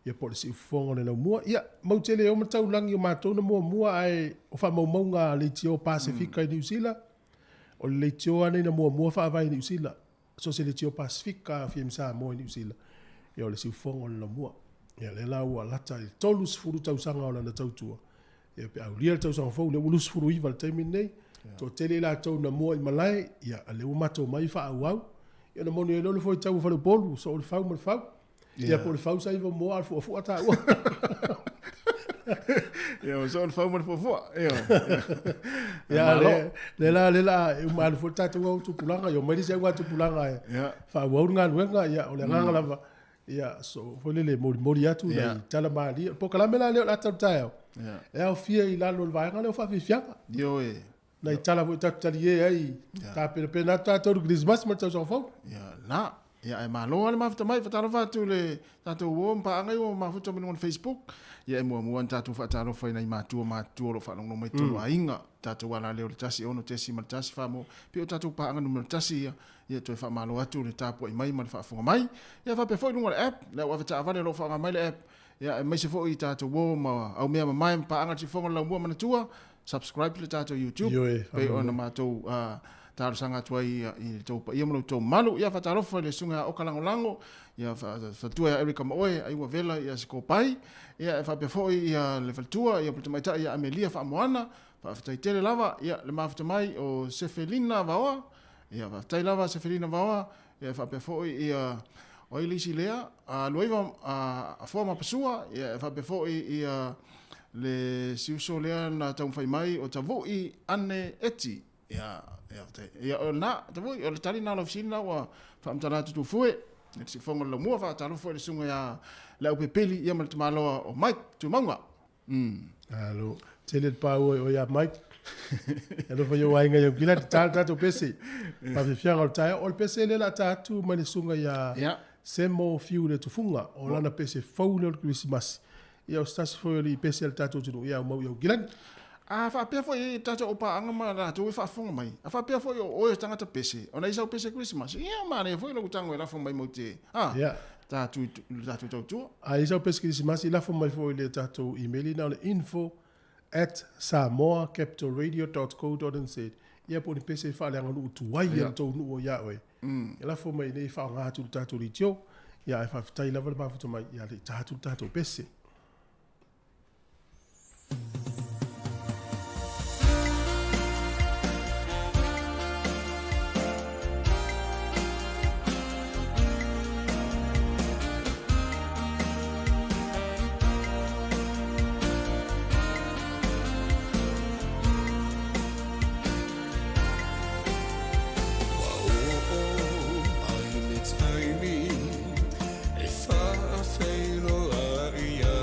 ia po o le siufofoga o le laumua. Ia, mau te le o mataulagi o matou na muamua ae o faamaumauga a leitio Pasefika i Niu Sila, o le leitio lava nei na muamua faavae i Niu Sila. So se leitio Pasefika a fia ma Samoa i Niu Sila, ia o le siufofoga o le laumua. Ia lea la ua lata i le 30 tausaga o lana tautua. Ia pe aulia le tausaga fou, lea ua 29 i le taimi lenei, toatele i latou na mua i malae, ia lea ua matou mai faaauau. Ia ona moni ai loa le foitau o Faleupolu, soo le fau ma le fau. Ia po o le fau sa iva moa a o le fuafua taua. Ia, o soo le fau ma le fuafua. Ia. Ia, le, le la, le la, e uma alu foi le tatou au tupulaga, ia omai le isi au tupulaga e faaauau le galuega, ia, o le agaga lava, ia, so, foi lele, molimoli atu nai tala malie. O le polokalame la lea o le ata o le taeao, e aofia i lalo o le vaega lea o faafiafiaga. Ioe. Nai tala foi tatou talie ai, tapenapena atu tatou i le Kerisimasi ma le tausaga fou. Ia, la. Ia, ae malo lava le mafuta mai. Faatalofa atu i le tatou uo ma paaga ia ua mafuta mai luga o le Facebook. Ia, e muamua ona tatou faatalofa i nai matua matutua o lo o faalogologo mai i totonu o aiga. Tatou alaleo i le 1 6.1 4 pei o tatou paaga numera tasi ia. Ia, toe faamalo atu le tapuai mai ma le faafofoga mai. Ia, faapea foi i luga o le app, le au avetaavale o lo o faaaoga mai le app. Ia, aemaise foi i tatou uo ma aumea mamae ma paaga le siufofoga o le laumua manatua. Subscribe i le tatou YouTube. Ioe, pei ona matou talosaga atu ai i le tou paia ma lo outou mamalu. Ia, faatalofa i le susuga ia Oka Lagolago, ia faletua ia Erica Maoe, Aiua Vela, ia Sikopai, ia e faapea foi ia le faletua, ia Puletamaitai ia Amelia Faamoana. Faafetai tele lava, ia le mafuta mai o Sefelina Vaoa. Ia, faafetai lava Sefelina Vaoa, ia e faapea foi ia o ai le isi lea, Luaiva Afoa Mapasua, ia e faapea foi ia le siuso lea na taumafai mai o Tavui Ane Eti. Ia, ia, faafetai. Ia, o lena, Tavui, o le tali lena o lau fesili lena ua faamatala atu Tufue, i le siufofoga o le laumua. Faatalofa foi i le susuga ia Leaupepeli, ia ma le tamaloa o Mike Tumauga. Alo, tele le paua i oe ia Mike. Alofa i ou aiga i Aukilani, ta le tatou pese. Faafiafiaga o le taeao. O le pese lea o le a ta atu mai le susuga ia Semo Fiu le Tufuga. O lana pese fou lea o le Kerisimasi. Ia o se tasi foi o alii pese a le tatou atunuu ia aumau i Aukilani. A faapea foi e tatou o paaga ma latou e faafofoga mai, a faapea foi o oe o se tagata pese, ona i sau pese Kerisimasi, ia manaia foi lou tago e lafo mai mo te, a, tatou, le tatou tautua. A i sau pese Kerisimasi, lafo mai foi i le tatou email ina o le info at samoacapitalradio dot co dot nz. Ia po o ni pese e faaleaganuu tuai a le tou nuu o ia oe. Ia lafo mai nei e faaaoga atu i le tatou leitio. Ia ae faafetai lava le mafuta mai, ia le i ta atu le tatou pese. Ua oo mai le taimi e faafeiloai ai.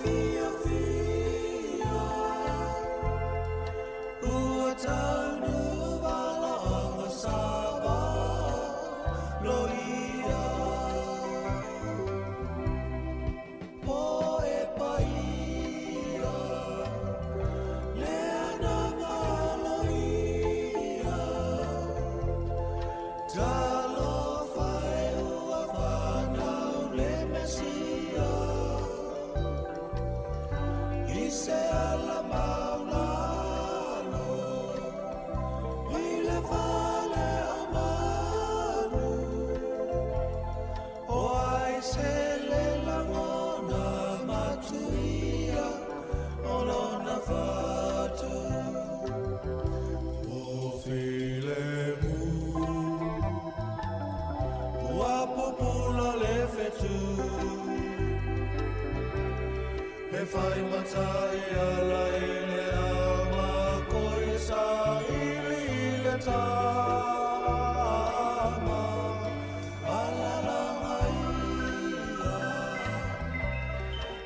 fiafia Ua taunuu valaaga sa va loia Poe paia Le agaga aloaia Talofa e ua fanau le Mesia I se ala maulalo I le fale o manu O ai se le lagona matuia O lona fatu O filemu Ua pupula le fetu E fai matai ala i le ama Koi sa ili i le tama Alalanga ia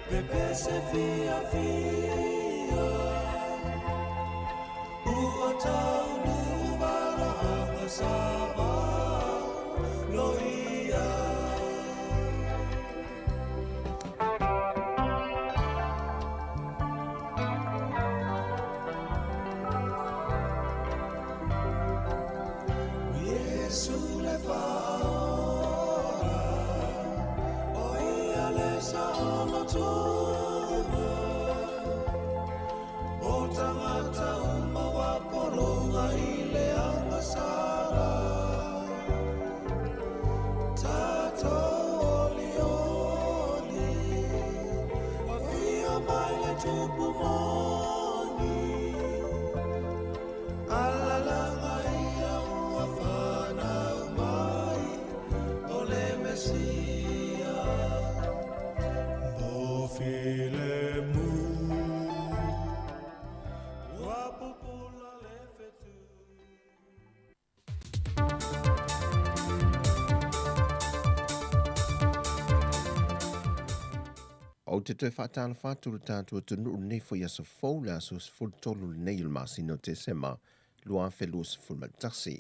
Pepese fiafia Ua taunuu valaaga sa va loia. O Iesu le Faaola, o ia le saolotoga o tagata uma ua pologa i le agasala. Tatou olioli, afio mai le Tupu moni, alalaga ia ua fanau mai o le Mesia. O filemu ua pupula le fetu. Ou te toe faatalofa atu i le tatou atunuu i lenei foi aso fou, le aso 13 lenei o le masina o Tesema 2021.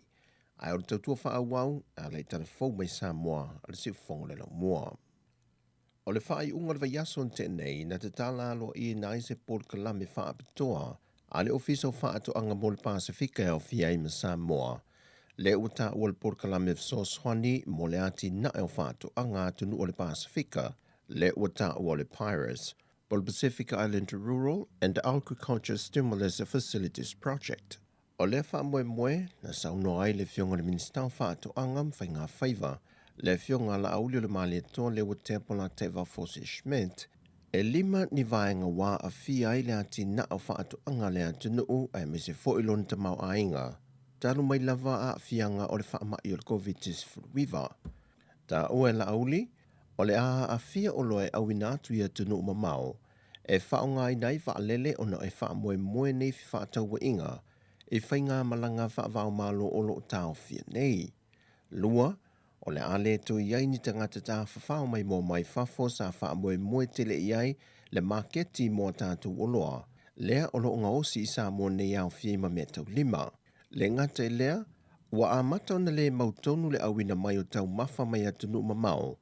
Ae o le tautua faaauau a le tala fou mai Samoa a le Siufofoga o le Laumua. O le faaiuga o le vaiaso na tea nei, na tatala aloaia ai se polokalame faapitoa a le Ofisa o Faatoaga mo le Pasefika e aofia ai ma Samoa, lea ua taua le polokalame fesoasoani mo le atinae o faatoaga a atunuu o le Pasefika, lea ua taua o le PIRAS, po o le Pacific Island Rural and Agriculture Stimulus Facilities Project. O lea faamoemoe, na saunoa ai le Afioga i le Minisita o Faatoaga ma Faiga Faiva, le Afioga a Laauli o le Malietoa Leuatea Polataivao Fosi Schmidt, e lima ni vaega ua aafia ai le atinae o faatoaga a le atunuu aemaise foi lona tamaoaiga, talu mai lava aafiaga o le faamai o le Koviti-19. Taua e Laauli, o le a aafia oloa e auina atu i atunuu mamao e faaaogaina ai vaalele ona e faamoemoe nei fefaatauaiga i faigamalaga faava-o-Malo o lo o taofia nei. Lua, o le a le toe i ai ni tagata tafafao maimoa mai fafo sa faamoemoe tele i ai le maketi mo a tatou oloa, lea o lo o gaosi i Samoa nei aofia ai ma meataulima. Le gata i lea, ua amata ona le mautonu le auina mai o taumafa mai atunuu mamao,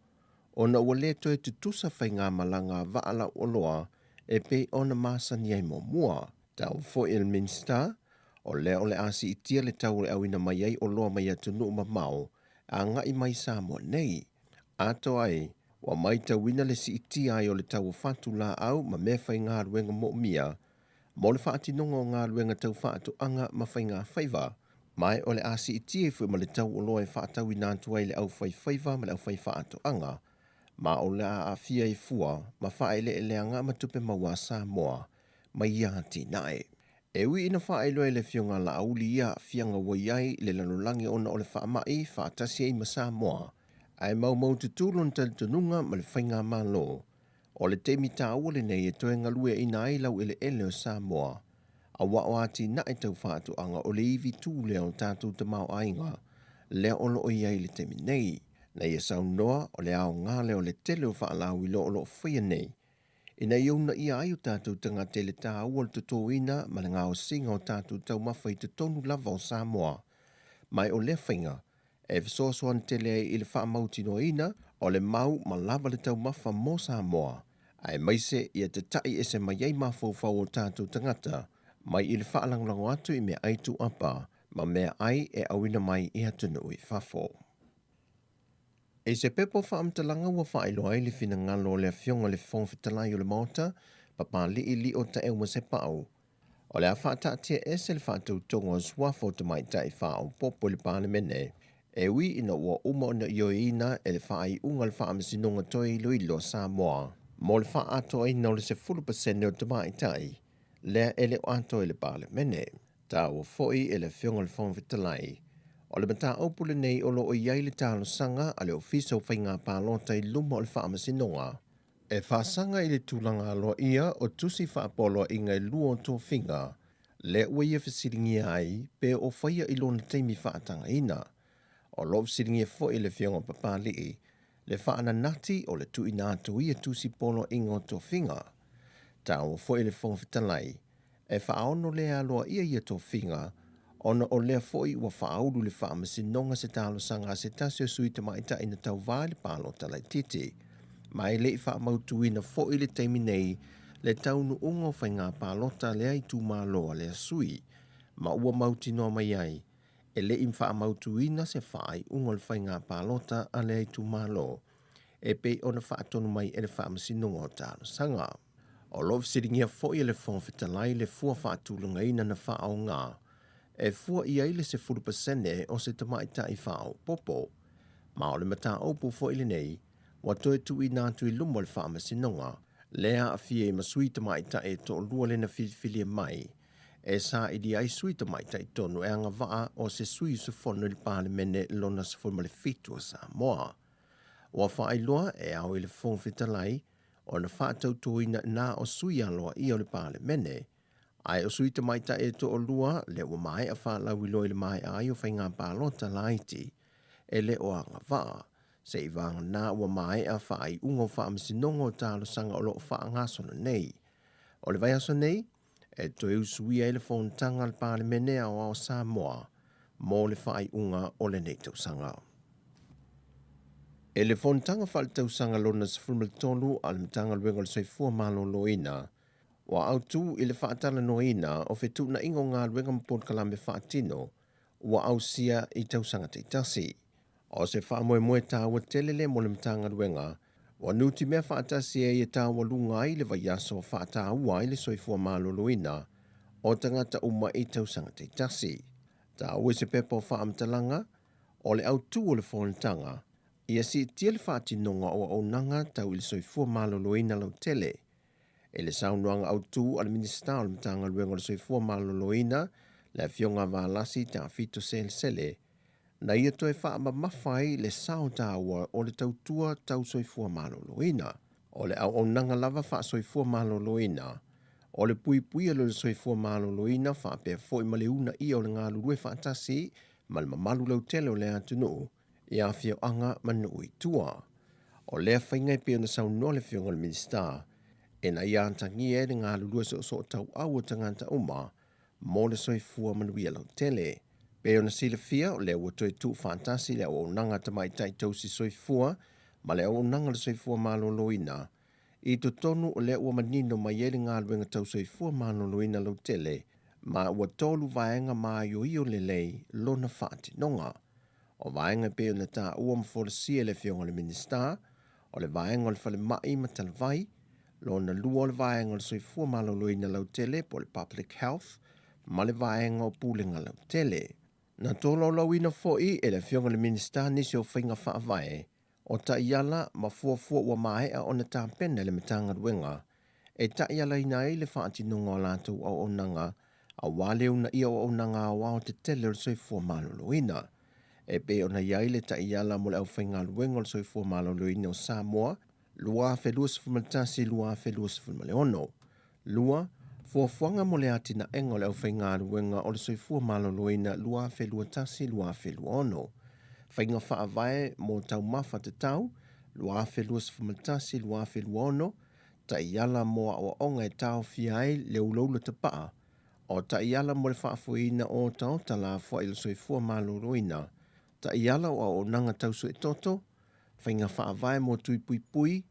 ona ua le toe tutusa faigamalaga a vaa lauoloa e pei ona masani ai muamua. Tau foi e le Minisita, o lea o le a siitia le tau o le auina mai ai oloa mai atunuu mamao agai mai Samoa nei. Atoa ai, ua maitauina le siitia ai o le tau o fatu laau ma mea faigaluega moomia mo le faatinoga o galuega tau faatoaga ma faigafaiva, ma o le a siitia ai foi ma le tau oloa e faatauina atu ai le aufaifaiva ma le aufaifaatoaga, ma o le a aafia ai fua ma faaeleeleaga ma tupe maua a Samoa mai ia atinae. E ui ina faailoa e le Afioga a Laauli ia aafiaga ua i ai le lalolagi ona o le faamai faatasi ai ma Samoa, ae maumaututu lona talitonuga ma le faigamalo O le taimi taua lenei e toe galueaina ai laueleele o Samoa, aua o atinae tau faatoaga o le ivi tū lea o tatou tamaoaiga lea o lo o i ai i le taimi nei. Na ia saunoa, o le aoga lea o le tele o faalauiloa o lo o faia nei ina ia uunaia ai o tatou tagata i le taua o le totoina ma le gaosiga o tatou taumafa i totonu lava o Samoa. Ma o lea faiga e fesoasoani tele ai i le faamautinoaina o le mau ma lava le taumafa mo Samoa, aemaise ia tata'i ese mai ai mafaufau o tatou tagata mai i le faalagolago atu i meaai tuuapa ma meaai e auina mai i atunuu i fafo. I se pepa o faamatalaga ua faailoa ai le finagalo o le Afioga i le Fofoga Fetalai o le Maota, Papali'i Lio Taeu Masepau, o le a faataatiaese le faatautoga o suafa o tamaitai faaopoopo i le Palemene, e ui ina ua uma ona ioeina e le faaiuga a le Faamasinoga Toe Iloilo a Samoa mo le faaatoaina o le 10% o tamaitai lea e le o atoa i le Palemene. Taua foi e le Afioga i le Fofoga Fetalai, o le mataupu lenei o lo o i ai le talosaga a le Ofisa o Faiga Palota i luma o le Faamasinoga e faasaga i le tulaga aloaia o tusi faapoloaiga e lua o tofiga lea ua ia fesiligia ai pe o faia i lona taimi faatagaina. O lo o fesiligia foi e le Afioga Papali'i le faananati o le tuuina atu o ia tusi poloaiga o tofiga. Taua foi e le Fofoga Fetalai, e faaono le aloaia ia tofiga, ona o lea foi ua faaulu le Faamasinoga se talosaga a se tasi o sui tamaitai na tauva i le palota laitiiti. Ma e le i faamautuina foi i le taimi nei le taunuuga o faiga palota a lea itumalo a lea sui, ma ua mautinoa mai ai e le i faamautuina se faaiuga o le faiga palota a lea itumalo e pei ona faatonu mai e le Faamasinoga o Talosaga. O lo o fesiligia foi e le Fofoga Fetalai le fua faatulagaina na faaaoga e fua i ai le 10% o se tamaitai faaopoopo, ma o le mataupu foi lenei ua toe tuuina atu i luma o le Faamasinoga, lea aafia ai ma sui tamaitai e toalua lea na filifilia mai e saili ai sui tamaitai tonu e agavaa o se sui usufono i le Palemene lona 17 o Samoa. Ua faailoa e ao i le Fofoga Fetalai ona faatautoina na o sui aloaia o le Palemene, ae o sui tamaitai e toalua lea ua maea faalauiloa i le maea ai o faiga palota laiti e le o agavaa, seivagana ua maea faaiuga o faamasinoga o talosaga o lo o faagasolo nei. O le vaiaso nei, e toe usuia ai le fonotaga a le Palemene Aoao Samoa mo le faaiuga o lenei tausaga. E le fonotaga faaletausaga lona 13 a le Matagaluega o le Soifua Maloloina, ua autu i le faatalanoaina o fetuunaiga o galuega ma polokalame faatino ua ausia i tausaga taitasi. O se faamoemoe taua tele lea mo le Matagaluega, ua nutimea faatasi ai e taualuga ai le vaiaso faataua ai le soifua maloloina o tagata uma i tausaga taitasi. Taua i se pepa o faamatalaga, o le autu o le fonotaga, ia siitia le faatinoga o auaunaga tau i le soifua maloloina lautele. I le saunoaga autu a le Minisita o le Matagaluega o le Soifua Maloloina, le Afioga Valasi Tafito Selesele, na ia toe faamamafa ai le sao taua o le tautua tau soifua maloloina. O le auaunaga lava faasoifua maloloina, o le puipuia lea o le soifua maloloina faapea foi ma le uunaia o le galulue faatasi ma le mamalu lautele o le atunuu i afioaga ma nuu i tua. O lea faiga e pei ona saunoa le Afioga i le Minisita, ina ia atagia ai le galulue soosootauau o tagata uma mo le soifua manuia lautele. Pei ona silafia, o lea ua toe tuufaatasi le auaunaga tamaitai tausi soifua ma le auaunaga o le soifua maloloina i totonu o lea ua manino mai ai le galuega tau soifua maloloina lautele, ma ua tolu vaega maioio lelei lona faatinoga. O vaega e pei ona taua ma folasia e le Afioga i le Minisita, o le vaega o le falemai ma talavai, lona lua o le vaega o le soifua maloloina lautele po o le Public Health, ma le vaega o pulega lautele. Na tolaulauina foi e le Afioga i le Minisita nisi o faiga faavae o taiala ma fuafua ua maea ona tapena e le Matagaluega e taialaina ai le faatinoga o latou auaunaga aua le uunaia o auaunaga aoao tetele o le soifua maloloina. E pei ona i ai le taiala mo le aufaigaluega o le soifua maloloina o Samoa 2021-2026. 2, Fuafuaga mo le atinaega o le aufaigaluega o le soifua maloloina 2021-2026. Faiga faavae mo taumafa tatau 2021-2026. Taiala mo aoaoga e taofia ai le ulaula tapaa, o taiala mo le faafoeina o otaota lafoai o le soifua maloloina, taiala o auaunaga tau suetoto, faiga faavae mo tui puipui,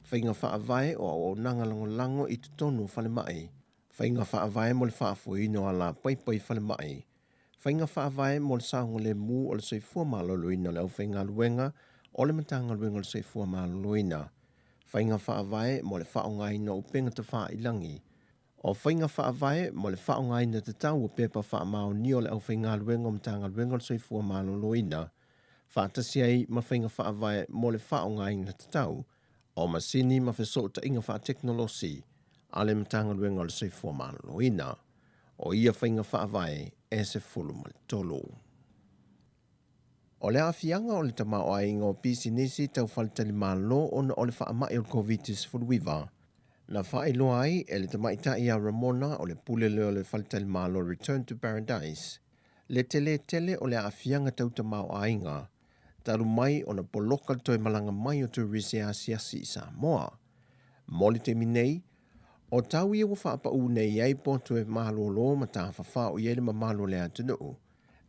faiga faavae o auaunaga lagolago i totonu o falemai, faiga faavae mo le faafoeina o alapaipa i falemai, faiga faavae mo le saogalemu o le soifua maloloina o le aufaigaluega o le Matagaluega o le Soifua Maloloina, faiga faavae mo le faaaogaina o upega tafailagi, o faiga faavae mo le faaaogaina tatau o pepa faamaonia o le aufaigaluega o Matagaluega o le Soifua Maloloina, faatasi ai ma faiga faavae mo le faaaogaina tatau o masini ma fesootaiga faatekonolosi a le Matagaluega o le Soifua Maloloina. O ia faiga faavae e 13. O le aafiaga o le tamaoaiga o pisinisi tau faletalimalo ona o le faamai o le Koviti-19, na faailoa ai e le tamaitai ia Ramona o le pule lea o le faletalimalo Return to Paradise le tele tele o le aafiaga tau tamaoaiga talu mai ona poloka le toe malaga mai o turisi e asiasi i Samoa. Mo le taimi nei, o tau ia ua faapaū nei ai poto e malōlō ma tafafao i ai le mamalu o le atunuu,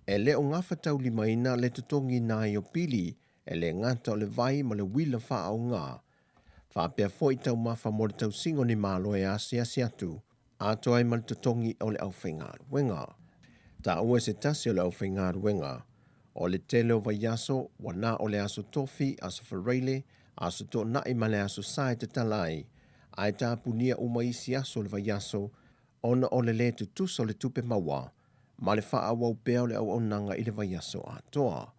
e le o gafataulimaina le totogiina ai o pili e le gata o le vai ma le uila faaaoga, faapea foi taumafa mo le tausiga o ni malo e asiasi atu, atoa ai ma le totogi o le aufaigaluega. Taua e se tasi o le aufaigaluega, o le tele o vaiaso ua na o le Aso Tofi, Aso Faraile, Aso Toonai ma le Aso Sa e tatala ai, ae tapunia uma isi aso o le vaiaso ona o le lē tutusa o le tupe maua ma le faaauau pea o le auaunaga i le vaiaso atoa.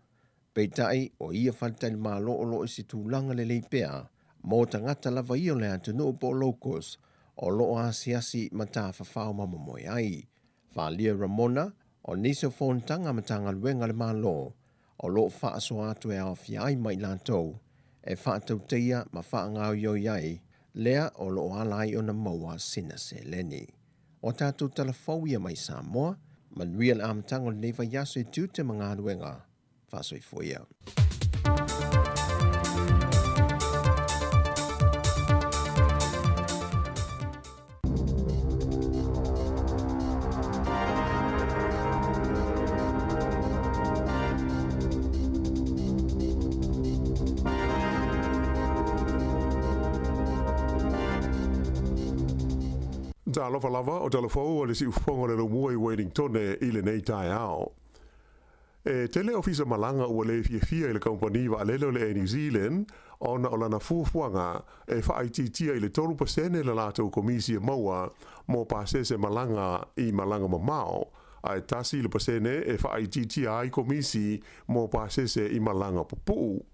Peitai, o ia faletalimalo o lo o i se tulaga lelei pea mo tagata lava ia o le atunuu po o locals o lo o asiasi ma tafafao ma momoe ai. Faaalia Ramona, o nisi o fonotaga a Matagaluega a le Malo o lo o faasoa atu e aofia ai ma i latou e faatauteia ma faagaoioi ai lea o lo o ala ai ona maua sina seleni. O tatou tala fou ia mai Samoa, manuia le amataga o lenei vaiaso i tiute ma galuega. Faasoifua ia. Talofa lava o talafou o le siufofoga o le laumua i Wellingtone i lenei taeao. E tele ofisa malaga ua le fiafia i le kamupani vaalele o le Air New Zealand ona o lana fuafuaga e faaitiitia i le 3% le latou komisi e maua mo pasese malaga i malaga mamao, ae 1% e faaitiitia ai komisi mo pasese i malaga pupuu.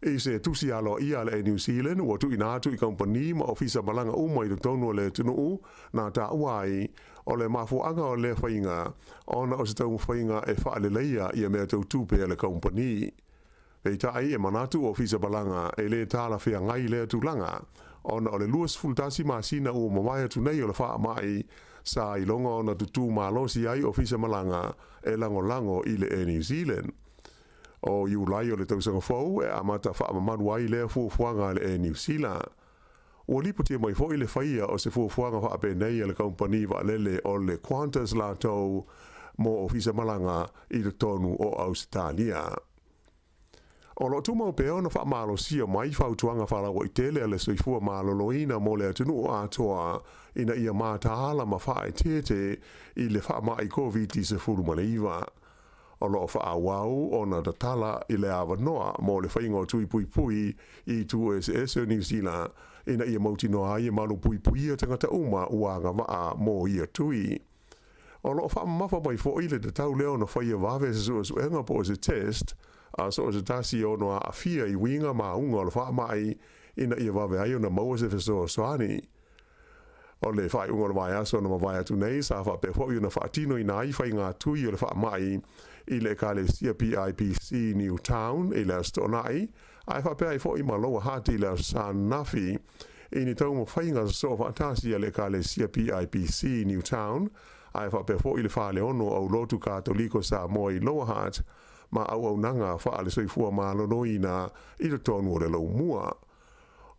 I se tusi aloaia a le Air New Zealand ua tuuina atu i kamupani ma ofisa malaga uma i totonu o le atunuu na taua ai o le mafuaaga o lea faiga ona o se taumafaiga e faaleleia ia mea tau tupe a le kamupani. Peitai e manatu ofisa malaga e le talafeagai lea tulaga ona o le 21 masina ua mavae atu nei o le faamai sa iloga ona tutū malosi ai ofisa malaga e lagolago i le Air New Zealand. O Iulai o le tausaga fou e amata faamamalu ai lea fuafuaga a le Air New Zealand. Ua lipotia mai foi le faia o se fuafuaga faapenei a le kamupani vaalele o le Qantas latou mo ofisa malaga i totonu o Ausetalia. O lo o tumau pea ona faamalosia mai fautuaga faalauaitele a le Soifua Maloloina mo le atunuu atoa ina ia mataala ma faaeteete i le faamai Koviti-19. O lo o faaauau ona tatala i le avanoa mo le faiga o tui puipui i itu eseese o Niu Sila ina ia mautinoa ai e malupuipuia tagata uma ua agavaa mo ia tui. O lo o faamamafa mai foi le tatau lea ona faia vave se suesuega po o se test a so o se tasi e ono aafia i uiga ma auga o le faamai ina ia vave ai ona maua se fesoasoani. O le faaiuga o le vaiaso na mavae atu nei sa faapea foi ona faatinoina ai faiga tui o le faamai i le ekalesia PIPC Newtown i le Aso Toonai, ae faapea ai foi ma Lower Hutt i le Aso Sa ananafi i ni taumafaiga sosoo faatasi a le ekalesia PIPC Newtown ae faapea foi le Faleono o Aulotu Katoliko Samoa i Lower Hutt ma auaunaga faale-soifua maloloina i totonu o le laumua.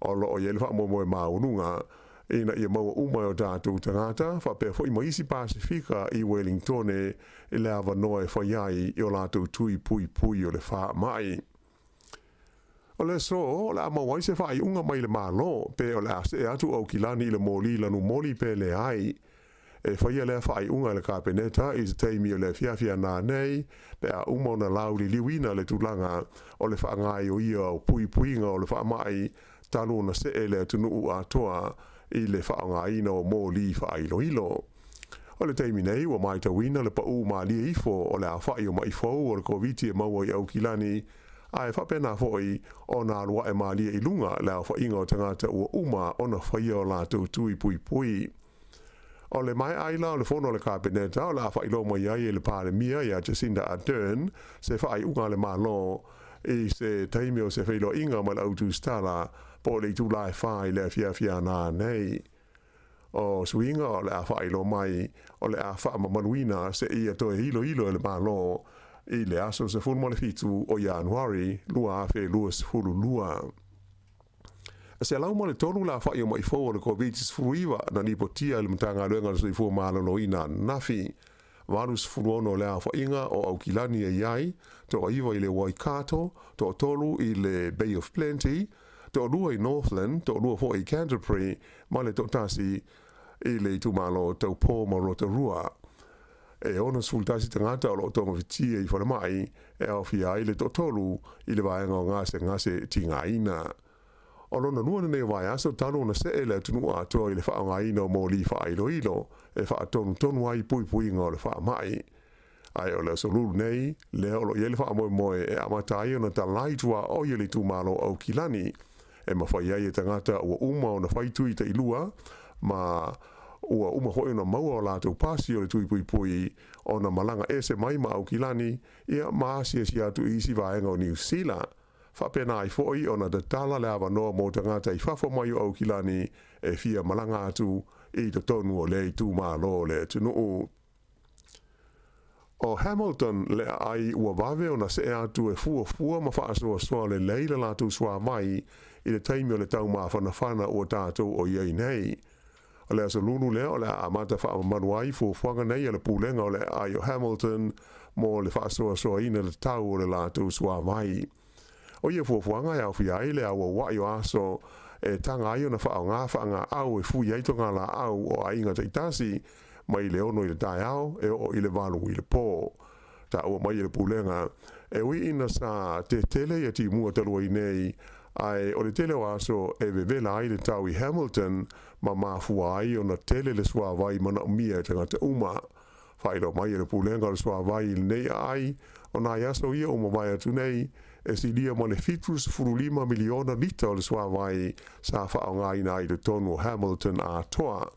O lo o i ai le faamoemoe maualuga ina ia maua uma e o tatou tagata faapea foi ma isi Pasefika i Welingtone le avanoa e fai ai i o latou tui puipui o le faamai. O le aso, o le a maua ai se faaiuga mai le Malo pe o le a see atu Aukilani i le moli lanumoli pe leai. E faia lea faaiuga e le Kapeneta i se taimi o le afiafi a nanei pe a uma ona lauliliuina le tulaga o le faagaoioia o puipuiga o le faamai talu ona see le atunuu atoa i le faaaogaina o moli faailoilo. O le taimi nei, ua matauina le pau malie ifo o le aofai o ma'i fou o le Koviti e maua i Aukilani, ae faapena foi ona alu ae malie i luga le aofaiga o tagata ua uma ona faia o latou tui puipui. O le maea ai la o le fono a le Kapeneta, o le a faailoa mai ai e le Palemia ia Jacinda Ardern se faaiuga a le Malo i se taimi o se feiloaiga ma le au tusitala po o le itula e fa i le afiafi a nanei. O suiga o le a faailoa mai o le a faamamaluina seia toe iloilo e le Malo i le aso 17 o Ianuari 2022. E 103 le aofai o ma'i fou o le Koviti-19 na lipotia e le Matagaluega o le Soifua Maloloina ananafi. 86 le aofaiga o Aukilani e i ai, toaiva i le Waikato, toatolu i le Bay of Plenty, toalua i Northland, toalua foi i Canterbury ma le toatasi i le itumalo o Taupō ma Rotorua. E 61 tagata o lo o togafitia i falemai e aofia ai le toatolu i le vaega o gasegase tigaina. O lona lua lenei o vaiaso talu ona see le atunuu atoa i le faaaogaina o moli faailoilo e faatonutonu ai puipuiga o le faamai. Ae o le aso Lulu nei, lea o lo o i ai le faamoemoe e amata ai ona talai tuaoi e le itumalo o Aukilani, e mafai ai e tagata ua uma ona fai tui tailua ma ua uma foi ona maua o latou pasi o le tui puipui ona malaga ese mai ma Aukilani, ia ma asiasi atu i isi vaega o Niu Sila. Faapena ai foi ona tatala le avanoa mo tagata i fafo mai o Aukilani e fia malaga atu i totonu o lea itumalo o le atunuu. ʻO Hamilton le aai ua vave ona see atu e fuafua ma faasoasoa lelei le latou suavai i le taimi o le taumafanafana ua tatou o i ai nei. O le aso Lulu lea o le a amata faamamalu ai fuafuaga nei a le Pulega o le Aai o Hamilton mo le faasoasoaina tatau o le latou suavai. O ia fuafuaga e aofia ai le auauai o aso e taga ai ona faaaoga faagaau e fui ai togalaau o aiga taitasi mai le 6 i le taeao e oo i le 8 i le po. Taua mai e le Pulega, e ui ina sa tetele ia timua talu ai nei, ae o le tele o aso e vevela ai le tau i Hamilton ma mafua ai ona tele le suavai manaomia e tagata uma. Faailoa mai e le Pulega o le Suavai i lenei aai, o nai aso ia ua mavae atu nei, e silia ma le 75 miliona lita o le suavai sa faaaogaina ai i totonu o Hamilton atoa.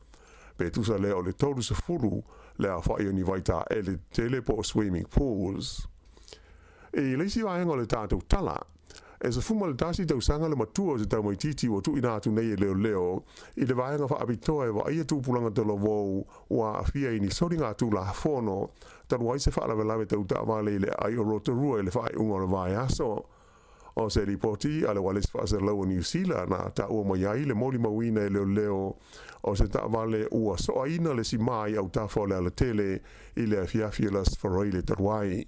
Pe tusa lea o le 30 le aofai o ni vaitaele tetele po o swimming pools. I le isi vaega o le tatou tala, e 11 tausaga le matua o se tamaitiiti ua tuuina atu nei e leoleo i le vaega faapitoa e vaaia tupulaga talavou ua aafia i ni soligatulafono talu ai se faalavelave tau taavale i le aai o Rotorua i le faaiuga o le vaiaso. O se lipoti a le Ualesi Faasalalau o Niu Sila na taua mai ai le molimauina e leoleo o se taavale ua soaina le simā i autafa o le alatele i le afiafi o le Aso Faraile talu ai.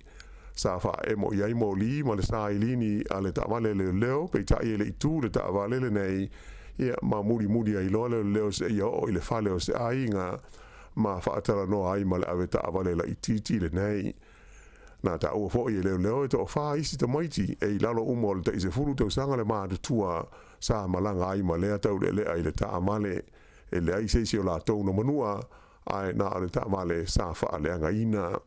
Sa faaemo i ai moli ma le sailini a le taavale a leoleo, peitai e le i tu le taavale lenei, ia, ma mulimuli ai loa leoleo seia oo i le fale o se aiga ma faatalanoa ai ma le avetaavale laitiiti lenei. Na taua foi e leoleo e toafa isi tamaiti e i lalo uma o le tai 10 tausaga le matutua sa malaga ai ma lea taulealea i le taavale. E leai se isi o latou na manua, ae na o le taavale sa faaleagaina.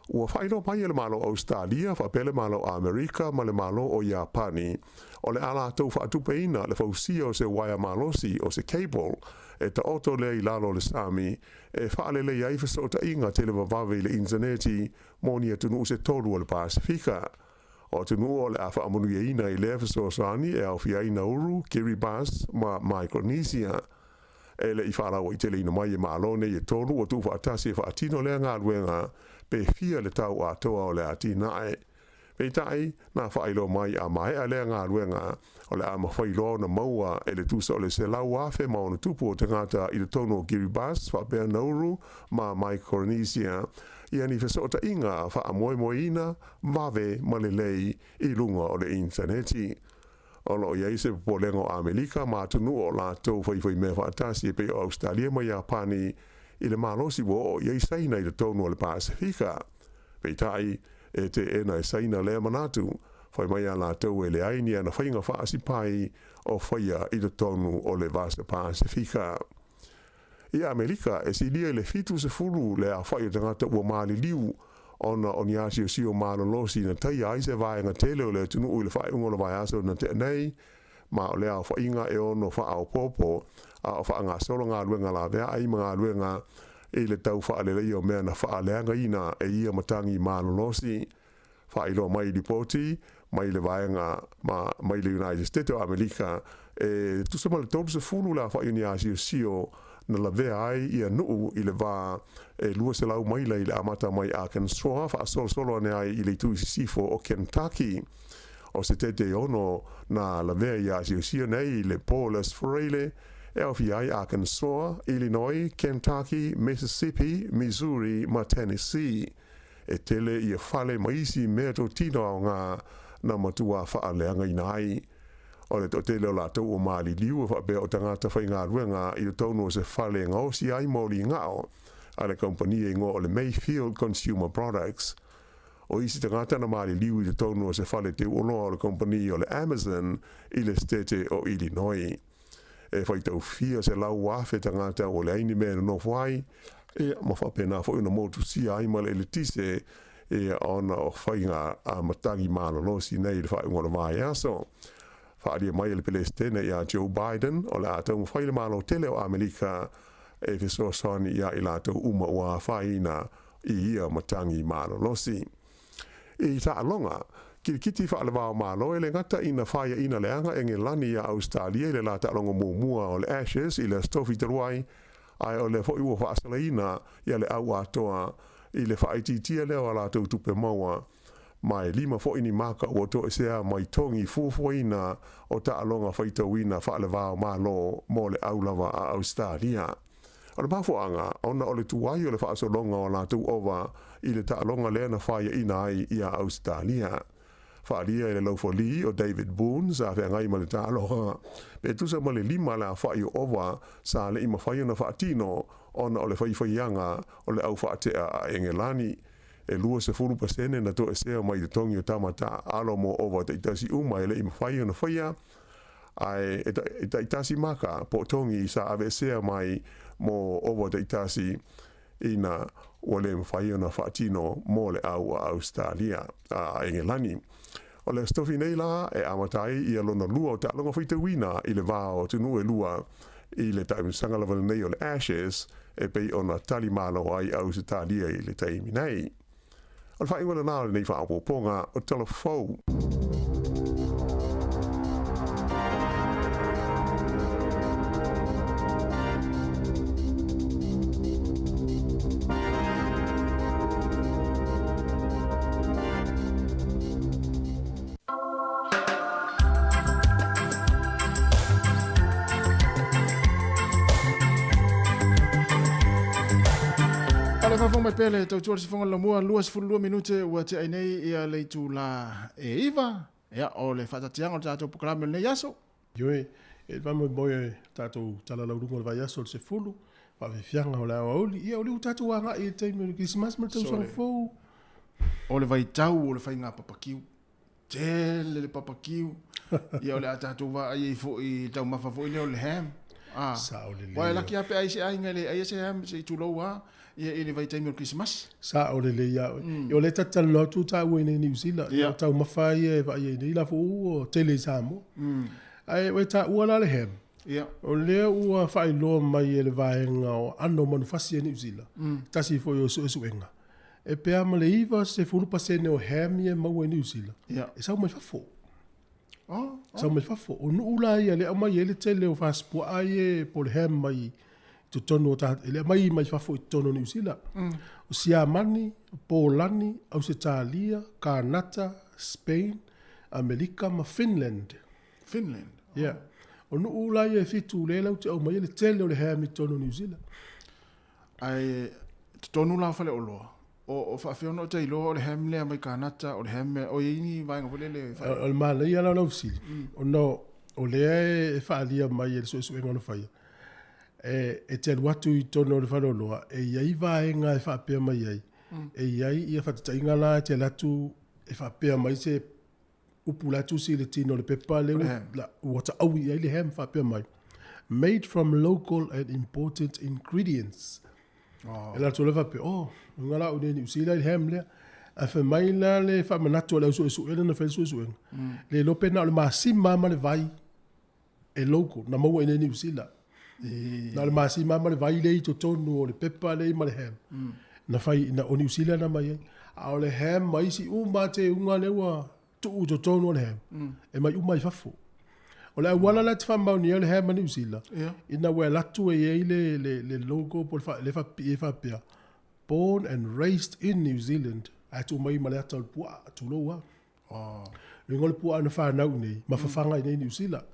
Ua faailoa mai e le Malo o Ausetalia faapea le Malo o Amerika ma le Malo o Iapani, o le a latou faatupeina le fausia o se uaea malosi, o se cable, e taoto lea i lalo o le sami e faalelei ai fesootaiga televavave i le initaneti mo ni atunuu se tolu o le Pasefika. O atunuu o le a faamanuiaina i lea fesoasoani e aofia ai Nauru, Kiribati ma Micronesia. E le i faalauaiteleina mai e Malo nei e tolu ua tuufaatasi e faatino lea galuega pe fia le tau atoa o le atinae. Peitai, na faailoa mai a maea lea galuega, o le a mafai loa ona maua e le tusa o le 100,000+ o tagata i totonu o Kiribati faapea Nauru ma Micronesia ia ni fesootaiga faamoemoeina vave ma lelei i luga o le initaneti. O lo o i ai se popolega o Amerika ma atunuu o latou faifaimea faatasi e pei o Ausetalia ma Iapani i le malosi ua oo i ai Saina i totonu o le Pasefika. Peitai, e teena e Saina lea manatu, fai mai a latou e leai ni ana faiga faasipai o faia i totonu o le Vasa Pasefika. I Amerika, e silia i le 70 le aofai o tagata ua maliliu ona o ni asiosio malolosi na taia ai se vaega tele o le atunuu i le faaiuga o le vaiaso na tea nei, ma o lea aofaiga e ono faaopoopo a o faagasolo galuega laveai ma galuega i le tau faaleleia o mea na faaleagaina e ia matagi malolosi. Faailoa mai i lipoti mai le vaega ma mai le United States o Amerika e tusa ma le 30 le aofai o ni asiosio na lavea ai ia nuu i le va e 200 maila i le amata mai Arkansas faasolosolo ane ai i le itu i sisifo o Kentucky. O se tete ono na lavea i asiosio nei i le po le Aso Faraile e aofia ai Arkansas, Illinois, Kentucky, Mississippi, Missouri ma Tennessee. E tele ia fale ma isi meatotino aoga na matua faaleagaina ai. O le toatele o latou ua maliliu e faapea o tagata faigaluega i totonu o se fale e gaosi ai moli gao a le kamupani e igoa o le Mayfield Consumer Products. O isi tagata na maliliu i totonu o se fale teuoloa o le kamupani o le Amazon i le setete o Illinois. E faitau fia 100,000 tagata ua leai ni mea e nonofo ai, ia, ma faapena foi ona motusia ai ma le eletise, ia, ona o faiga a matagi malolosi nei i le faaiuga o le vaiaso. Faaalia mai e le Pelesitene ia Joe Biden, o le a taumafai le Malo tele o Amerika e fesoasoani iā i latou uma ua afaina i ia matagi malolosi. I taaloga, kilikiti faalevao Malo e le gata ina faiaina leaga Engelani iā Ausetalia i le la taaloga muamua o le Ashes i le Aso Tofi talu ai, ae o lea foi ua faasalaina ia le au atoa i le faaitiitia lea o a latou tupe maua. Ma e lima foi ni maka ua toesea mai togi fuafuaina o taaloga faitauina faalevao Malo mo le au lava a Ausetalia. O le mafuaaga, ona o le tuai o le faasologa o a latou ova i le taaloga lea na faiaina ai iā Ausetalia. Faaalia e le laufali o David Boon sa feagai ma le taaloga, pe tusa ma le lima le aofai o ova sa le i mafai ona faatino ona o le faifaiaga o le au faatea a Engelani. E 20% na toesea mai totogi o tama taaalo mo ova taitasi uma e le i mafai ona faia, ae e taitasi maka po o togi sa aveesea mai mo ova taitasi ina ua le mafai ona faatino mo le au a Ausetalia, a Engelani. O le Aso Tofi nei la e amata ai ia lona lua o taaloga faitauina i le va o atunuu e lua i le taimisaga lava lenei o le Ashes e pei ona tali malo ai Ausetalia i le taimi nei. O le faaiuga lena o lenei faaopoopoga o Tala Fou. O le faafofoga mai pea le tautua le sifoga lamua 22 minute ua tea ai nei ia le itula e 9 ia o le faatatiaga o le tatou polokalame o lenei aso. Ioe, e faamoemoe e tatou talalauluga o le vaiaso o le 10, faafiafiaga o le aoauli, ia o lea ua tatou agai i le taimi o le Kerisimasi ma le tausaga fou. O le vaitau o le faiga papakiu. Tele le papakiu. Ia o le a tatou vaai ai foi i le taumafa foi lea o le ham. Ah, Sao lelei. Uae laki lava pe ai se aiga e le aia se ham se i tulou lava ia i le vaitaimi o le Kerisimasi. Sao lelei ia oe. Ia o lea ta te talanoa atu taua i inei i Niu Sila, ia o taumafa ia e vaai ai nei la foi ua tele i Samoa. Ae ua e taua la le ham, o lea ua faailoa mai e le vaega o aano o manufasi a Niu Sila, tasi foi o suesuega, e pe a ma le 90% o ham ia e maua i Niu Sila, e sau mai fafo. Sau mai fafo. O nuu la ia lea e aumai ai le tele o fasipuaa ia po o le ham mai. totonu o ta, e le aumai mai fafo i totonu o Niu Sila. O Siamani, Polani, Ausetalia, Kanata, Spain, Amerika ma Finland. Finland? Yeah. O nuu la ia e fitu lea latou te aumaia le tele o le ham i totonu o Niu Sila. Ae totonu la o faleoloa, o, o faafefea ona ota iloa o le ham lea mai Kanata, o le ham lea, o i ai ni vaega foi lele e O le manaia la o lau fesili, ona o lea e faaalia mai e le suesuega na faia, e, e te alu atu i totonu o le faleoloa, e i ai vaega e faapea mai ai, e i ai ia faataitaiga la e te alu atu e faapea mai se upu la e tusi i le tino o le pepa lea ua, la, ua taui i ai le ham faapea mai, made from local and important ingredients. Oh. E latou lea faapea, oh, nga la u nei Niu Sila i le ham lea. Ae fai mai la le faamanatu a le au suesue lea na fai le suesuega. Le iloa pe na o le masima ma le vai e local, na maua i nei Niu Sila. Na o le masima ma le vai lea i totonu o le pepa lea ma le ham. Na fai, na, o Niu Sila na mai ai. A o le ham ma isi uma teuga lea ua tuu i totonu o le ham, e mai uma i fafo. O le auala la e te faamaonia ai le ham a Niu Sila, ina ua alu atu e i ai le, le, le logo po o le, fa, le faapipii ai faapea, Born and raised in New Zealand, ae tuu mai ma le ata o le puaa, tulou lava. Oh. Luga o le puaa na fanau i nei, ma fafaga i nei Niu Sila.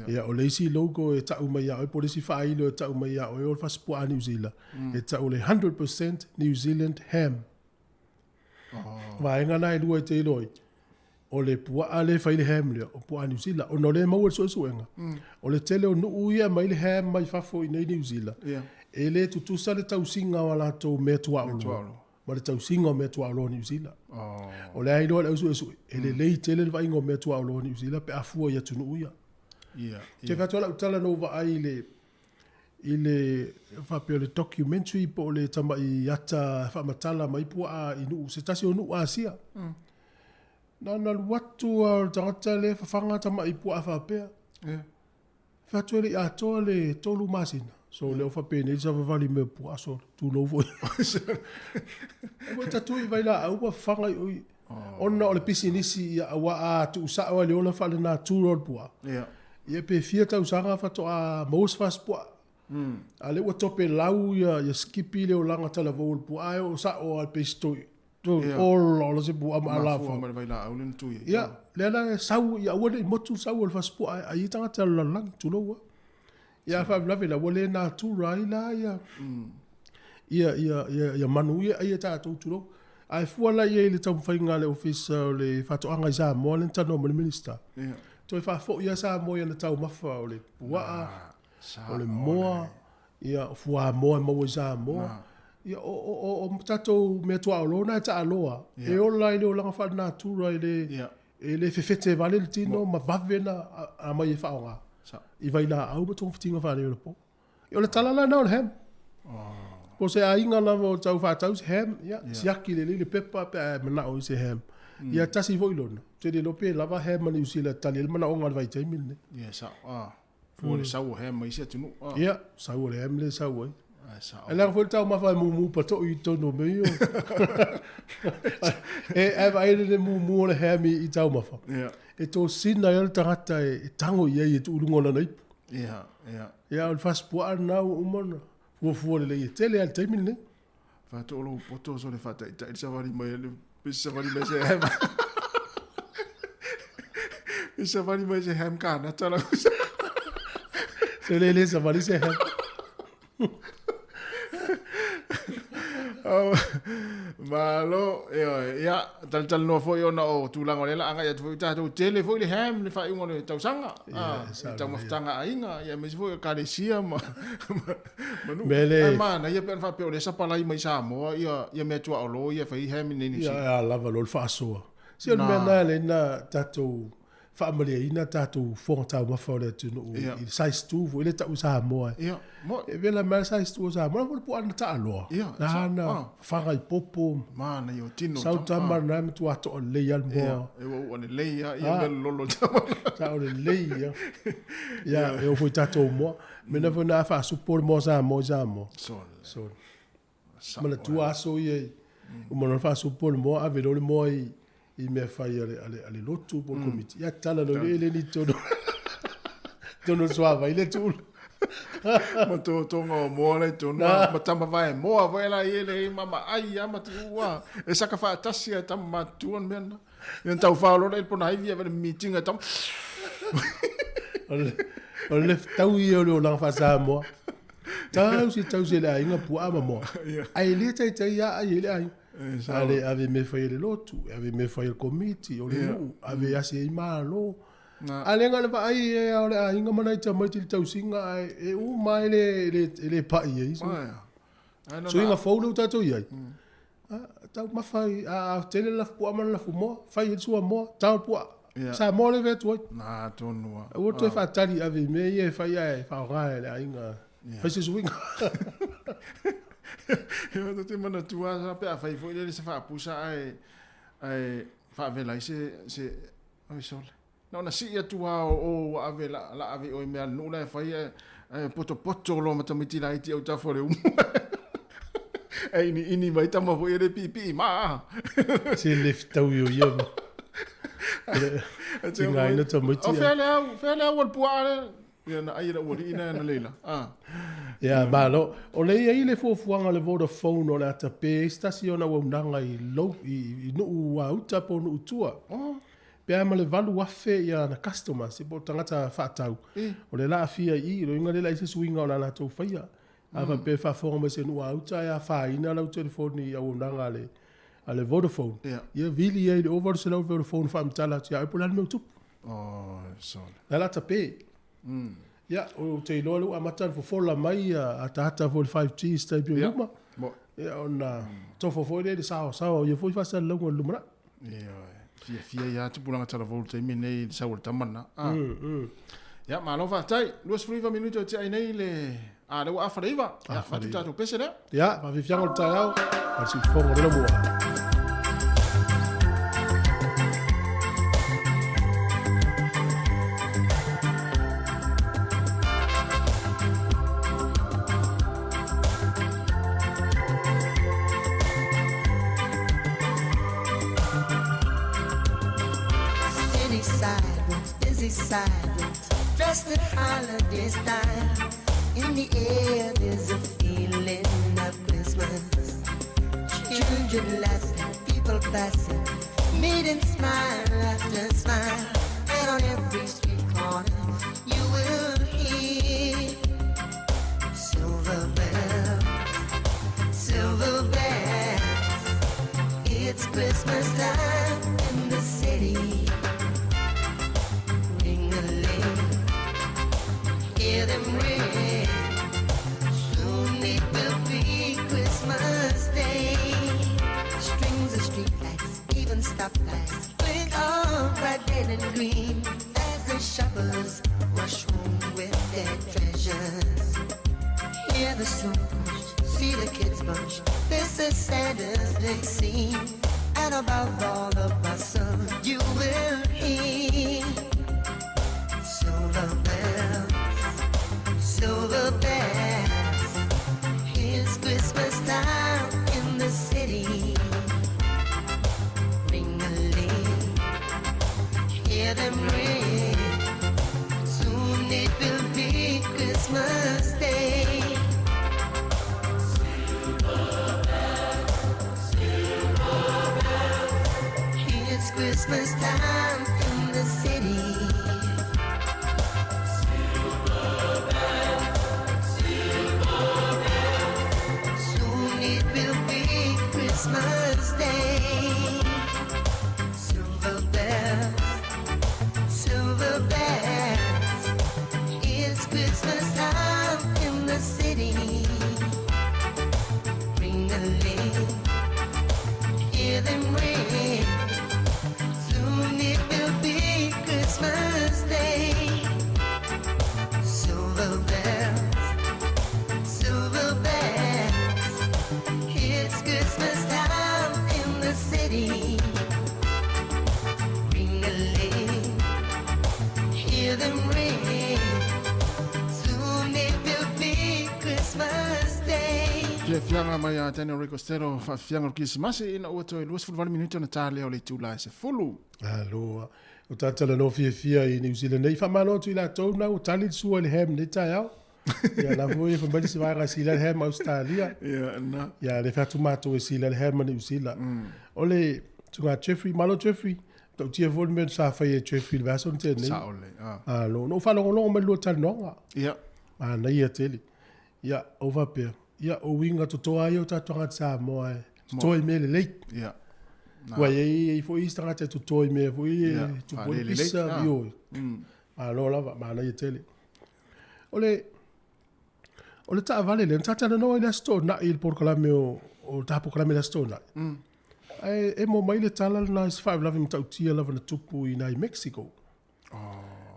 Ia, o le isi logo e tau mai ia oe, po o le isi faailo e tau mai ia oe, o le fasipuaa Niu Sila, e tau le 100% New Zealand ham. Oh. Vaega na e lua e te iloa ai, o le puaa lea e fai le ham lea, o puaa Niu Sila. Ona o lea e maua i le suesuega, o le tele o nuu ia e aumai le ham mai fafo i nei Niu Sila, e le tutusa le tausiga o a latou mea tuaoloa. ma le tausiga o mea tuaoloa o Niu Sila. Oh. O lea iloa le au suesue, e lelei tele le vaaiga o mea tuaoloa o Niu Sila pe a fua i atunuu ia. Yeah, Te fai atu lau tala na ou vaai i le i le faapea o le documentary po o le tamai ata faamatala mai puaa i nuu, se tasi o nuu Asia. Na ona alu atu lava o le tagata lea fafaga tamai puaa faapea. Fai atu e le i atoa le tolu masina. So lea ua faapenei le savavali mai o puaa so tulou foi. E moi tatui vailaau ma fafaga i oi. Ona o le pisinisi ia aua a tuusao ai le ola faalenatura o le puaa. Ia pe fia tausaga faatoa maua se fasipuaa. A lea ua topelau ia, ia skipi le olaga talavou o le puaa ae oo sao lava i le peisto Ola ola se puaa ma Mafua alafa. mai le vailaau lea na tui ai. Ia, lea la e sau ia aua ne i motu le sau o le fasipuaa e ai ai tagata o le lalolagi, tulou lava. Ia a faalavelave la, ua le natura ai la ia, ia, ia, ia, ia manu ia e ai e tatou, tulou. Ae fua la i ai i le taumafaiga a le Ofisa o le Faatoaga i Samoa lea na talanoa mai le Minisita, toe faafoi lava Samoa i ana taumafa o le puaa, o le moa, Ia, o fuamoa e maua i Samoa. Ia, o, o, o, o tatou mea tuaolo na e taaloa, e ola i le olaga faalenatura e le, e le fefete vale le tino ma vave na aumai e faaaoga i vailaau ma togafitiga faaneionapo. Ia, o le tala la lena o le ham. Po o se aiga lava o tau faatau se ham, ia, siaki lelei le pepa pe a e manao i se ham. Ia, tasi foi lona, ou te le iloa pe lava ham a Niu Sila e tali ai le manaoga o le vaitaimi lenei. Ia, sao. Ah. Fua le sau o ham mai isi atunuu. Ah. Ia, sau o le ham lea e sau ai. Ah, sao. E leaga foi le taumafa e mumu pato'i i totonu o mea ia. E, ae vaai le mumu o le ham i, i taumafa. Ia. E tosina ai le tagata e, e tago i ai e tuu i luga o lana ipu. Ia, ia. Ia, o le fasipuaa lena ua uma ona fuafua lelei e tele lava i le taimi lenei. Faatoa lou poto so le faataitai le savali mai le pe savali mai se ham. Pe savali mai se ham kanata la. Se le le savali se ham. Oh, malo, e oe, ia, talatalanoa foi ona o tulaga o lea la agai atu foi tatou tele foi le ham le faaiuga o le tausaga, ah, i taumafataga a aiga, ia aemaise foi o ekalesia ma, ma nuu. Mea le- Ae manaia pe ana faapea o lea e sapalai mai Samoa ia, ia mea tuaolo ia e fai ham i nei Niu Ia, Sila. a lava loa le faasoa. Se o le mea Na. lena e ala ai ona tatou faamaliaina tatou fofoga taumafa o le atunuu Ia. i le size 2 foi lea e tau i Samoa. Ia, mo'i. E vela mai le size 2 o Samoa, la foi le puaa na taaloa. Ia, Na sa- na ah. fafaga i popo. Manaia o tino. Sau tama ah. lena e matua toa lelei lava le Ia, moa. e uaua lelei lava, ia Ah. mea lololo tama. Sao lelei ia. Ia, e oo foi i tatou moa. Mea na foi na faasupo le moa Samoa i Samoa. Sole. Sole. Sao. Manatua aso ia i uma loa ona faasupo le moa, ave loa le moa i i mea fai a le, a le, a le lotu po o le komiti. Ia, tala loa i le eleni i totonu, totonu o le suavai le tuula. Ma totoga o moa la i totonu ma tama vae moa foi la i ele ma ma ai a ma tiu a. E saka faatasi a e tama matutua le mea lena. Ia na taufao loa la i le ponaivi ave le meeting a tama. O le fetaui ia o le olaga faa-Samoa. Tausi tausi e le aiga puaa ma moa. Ae le taitai lava ai e le aiga. A le ave mea e fai e le lotu, ave mea e fai e le komiti o le nuu, ave asi ai malo. A le na o le vaai e o le aiga ma nai tamaiti i le tausiga ae e uma e le le e le pai ai. Suiga fou lea ua tatou i ai. Taumafa i a tele le lafupuaa ma le lafumoa, fai ai le suamoa, tao le puaa. Samoa lea e fai atu ai. Na tonu lava. Aua le toe faatali ave i mea ia e fai ae faaaoga e le aiga. Fai se suiga. Ia ta te manatua lava pe a fai foi lele se faapusa ae ae faavela ai se se oi sole. Na ona sii atu lava o o ua ave la la ave i o i mea a le nuu la e fai ae ae potopoto loa ma tamaiti laiti autafa o le umu. Ae iniini mai tama foi e le piipii ma. Se le fetaui o ia ma. Tigaina tamaiti. O fea le au, fea le au o le puaa le. Ia na ai e lau alii na na leila. Ah. Ia, malo. O le i ai le fuafuaga a le Vodafone o le a tape ai se tasi o ana auaunaga i lou, i, i nuu uta po o nuu tua. Oh. Pe a ma le 8,000 ia ana customers, po o tagata faatau, o le la aafia i i, lona uiga le leai se suiga o la latou faia. A faapea e faafofoga mai se nuu a-uta ae afaina lau telefoni i auaunaga a le, a le Vodafone, ia vili ai i le 800 Vodafone faamatala atu ia oe po o le a le mea ua tupu. Oh, sole. La la tape. Ia, ou te iloa lea ua amata ona fofola mai ia ataata foi le 5G i se taimi o luma. Ia, ona tofa foi lea i le saoasaoa o ia foi faasalalauga o le lumanai. Ioe. Fiafia ia tupulaga talavou i le taimi lenei i le sau o le tama lena. Ah. Ia, malo faafetai. 29 minute o tiai nei le... A, lea ua afa le iva. Ia, avatu tatou pese lea. Ia, faafiafiaga o le taeao, ma le siufofoga o le Laumua. City sidewalks, busy sidewalks, dressed in holiday style. In the air, there's a feeling of Christmas. Children laughing, people passing, meeting smile after smile. And on every street corner, you will hear silver bells, silver bells. It's Christmas time in the city. Ring-a-ling, hear them ring. Soon it will be Christmas Day. Strings of streetlights, even stoplights, blink all bright red and green as the shoppers rush home with their treasures. Hear the snow crunch, see the kids bunch. This is Santa's big scene. And above all the bustle, you will hear silver bells, silver bells. It's Christmas time in the city. Ring-a-ling, hear them ring. Soon it will be Christmas Day. Silver bells, silver bells. It's Christmas time in the city. Silver bells, silver bells. Soon it will be Christmas Day. Silver bells, silver bells. It's Christmas time in the city. Ring-a-ling, hear them ring. Soon it will be Christmas Day. Silver bells, silver bells. It's Christmas time in the city. Ring-a-ling, hear them ring. Soon it will be Christmas Day. Fiafiaga mai a Daniel Ray Costello, faafiafiaga o le Kirisimasi ina ua toe 28 minute ona ta lea o le itula e 10. Aloha. O ta talanoa fiafia i New Zealand nei. Faamalo atu i latou na ua tali le sua i le ham i lenei taeao. Ia la foi e fai mai le isi vaega e sili ai le ham ma Ausetalia. Ia, na. Ia le fai atu matou e sili ai le ham ma Niu Sila. O le susuga Jeffrey, malo Jeffrey, matautia foi le mea sa fai e Jeffrey i le vaiaso na tea nei. Sao lelei. Ah. Malo. Na ou faalogologo mai i le lua talanoaga. Ia. Manaia tele. Ia, ou faapea, ia, o uiga totoa ia o tatou tagata Samoa e toto i mea lelei. Ia. Ua i ai ai foi isi tagata e toto i mea foi e Ia, tupu ai le faalelelei. pisa, Ah. ioe. Malo lava, manaia tele. O le o le taavale lea, na ta talanoa i le Aso Toonai i le polokalame o o le ta polokalame i le Aso Toonai. Ae emo mai le tala lena i se faalavelave matautia lava na tupu i ina i Mexico.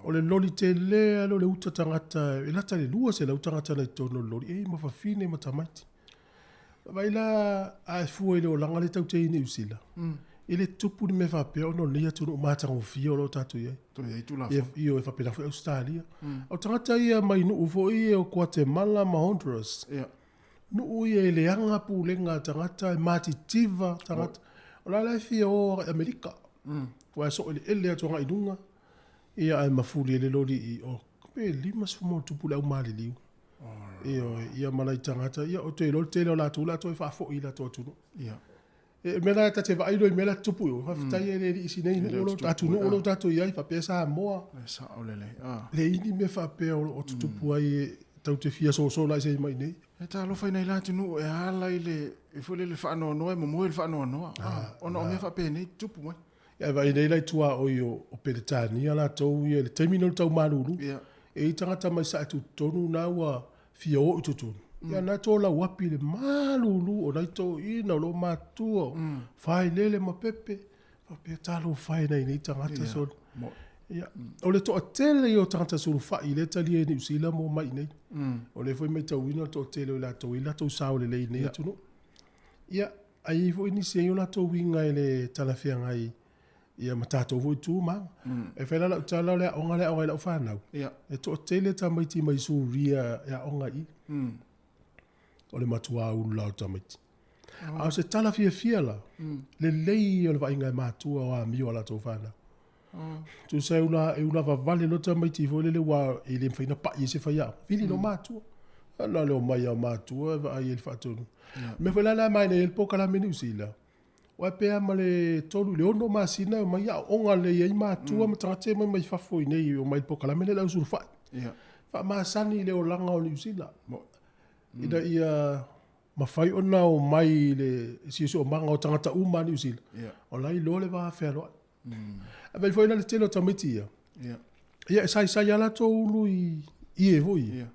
O le loli tele lava lea o le uta tagata, e lata i le 200 tagata na i totonu o le loli, e i ai ma fafine ma tamaiti. Vaai la, a e fua i le olaga lea tatou te i ai i Niu Sila, e le tupu ni mea faapea ona o lenei atunuu matagofie o lo o tatou i ai. Toe i ai Tulafono. Ioe, faapena foi Ausetalia. O tagata ia mai nuu foi ia o Guatemala ma Honduras. Nuu ia e leaga pulega a tagata, e matitiva tagata. O la la e fia o agai Amerika. Aua e soo eleele atu agai i luga, ia ae mafuli ai le loli i o, pe 50+ le au maliliu. Ioe, ia ma nai tagata, ia ou te iloa le tele o latou o le a toe faafoi i latou atunuu. E mea la ta te vaai loa i mea la e tutupu i o, faafetai e le alii i sinei nuu o lo o atunuu o lo o tatou i ai faapea Samoa. E sao lelei. Leai ni mea faapea o lo o tutupu ai e tatou te fia sosola ese ai mai i inei. E talofa i nai la atunuu e ala i le foi lele faanoanoa e momoe le faanoanoa ona o mea faapenei tutupu mai. Ia e vaai nei la i tuaoi o Peretania latou ia i le taimi nei o le tau malulu. E i ai tagata mai sae tutotonu na ua fia o i totonu. Ia na tolau api i le malulu o nai toeaiina o lo o matutua o failele ma pepe. Faapea talofa e nai nei tagata sole. Ia, o le toatele ia o tagata sulufai lea e talia i Niu Sila ma omai i inei. O lea foi e matauina le toatele o i latou e i ai latou sao lelei i lenei atunuu. Ia, ae i ai foi nisi e i ai o latou uiga e le talafeagai ia ma tatou foi tu ma aga. E fai la lau tala o le aoga lea e aoga ai lau fanau, e toatele tamaiti mai Suria e aoga i i. O le matua ulu la o tamaiti. A o se tala fiafia la, lelei ia o le vaaiga e matua o amio a latou fanau. Tusa e ula, e ula vavale loa tamaiti foi lele ua e le mafai ona pai e se faiaoga. Vili loa matua. Na o le omai lava o matua e vaai ai i le faatonuga. O le mea foi la lea e manaia ai le polokalame i Niu Sila, aua pe a ma le 3 i le 6 masina e omai aooga lelei ai matua ma tagata ia mai mai fafo i inei e omai i le polokalame lea o le ausulufai. Faamasani i le olaga o Niu Sila ina ia mafai ona omai i le siosiomaga o tagata uma a Niu Sila, o la e iloa le va fealoai. Ae vaai foi la le tele o tamaiti ia, ia e saisai lava latou ulu i ie foi ia.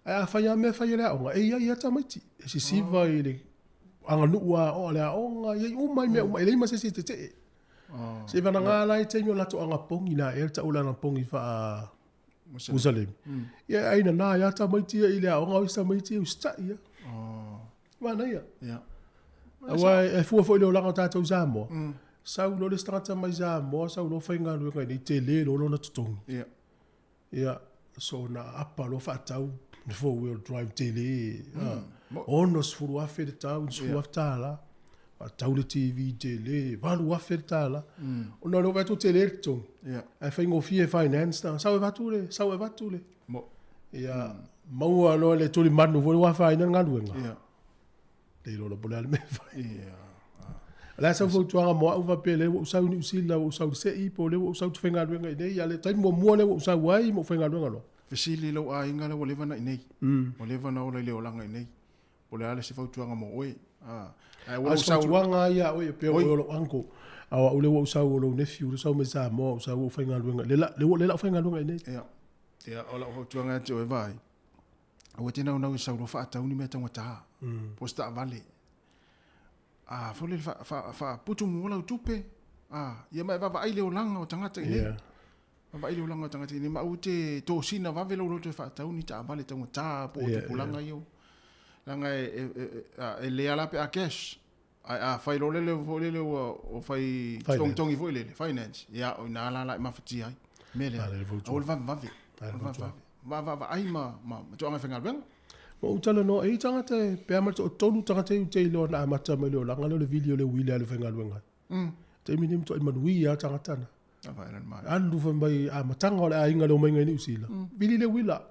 Ae afai lava mea e fai e le aoga, e i ai lava tamaiti. E sisiva i le aganuu a le aoga, e i ai uma i mea uma, e leai ma se isi e tetee. Seivagana la i taimi o latou anapogi la ea le tau o le anapogi faa Musalemi. Ia e ai nana ai lava tamaiti ia i le aoga, o isi tamaiti e usitai lava. Manaia. Aua e fua foi i le olaga o tatou i Samoa, sau loa le isi tagata mai Samoa sau loa faigaluega i inei, tele loa lona totogi. Ia, soona aapa loa faatau le four wheel drive tele, $60,000 le tau, $60,000. Faatau le TV tele, $8,000. Ona o lea ua vaai atu ua tele le totogi, ae faigofie e finance, sau e avatu le, sau e avatu le. Ia, maua loa le tulimanu foi lea ua afaina le galuega. Le iloa loa po o le a le mea e fai. O le a sau fautuaga mo au faapea lea ua ou sau i Niu Sila, ua ou sau i le sei, po o lea ua ou sau ou te faigaluega i inei, a o le taimi muamua lea ua ou sau ai ma ou faigaluega loa. Fesili i lou aiga lea ua leva ona i inei, ua leva ona ola i le olaga i inei, po o le a le isi fautuaga mo oe. Ae ua ou sau. Fautuaga lava ia a oe, pei o oe o lou uncle, a o au lea ua ou sau o lou nephew lea ua sau mai Samoa, ou sau ua ou faigaluega, lea ua ou faigaluega i inei. Ia, ia o lau fautuaga ia te oe vaai, aua e te naunau e sau loa faatau ni mea taugata, po o se taavale. A foi lele faaputu mua lau tupe, ia ma e vaavaai i le olaga o tagata i inei. Vaavaai i le olaga o tagata i inei, ma aua te tosina vave lou loto e faatau ni taavale taugata po o tupulaga ia. Leaga e le ala pe a cash, ae a fai loa lele foi lele ua fai togitogi foi lele, finance, ia o i ina la e mafatia ai. Mea lea, aua le vavevave, aua le vavevave. Vaavaai ma tulaga e faigaluega. Ua ou talanoa, e i ai tagata e, pe a ma le toatolu tagata ia ou te iloa na amata mai le olaga lea o le vili o le uila e alu e faigaluega ai. Taimi nei matuai manuia lava tagata na. Alu fai mai amataga o le aiga i le omaiga i Niu Sila, vili le uila.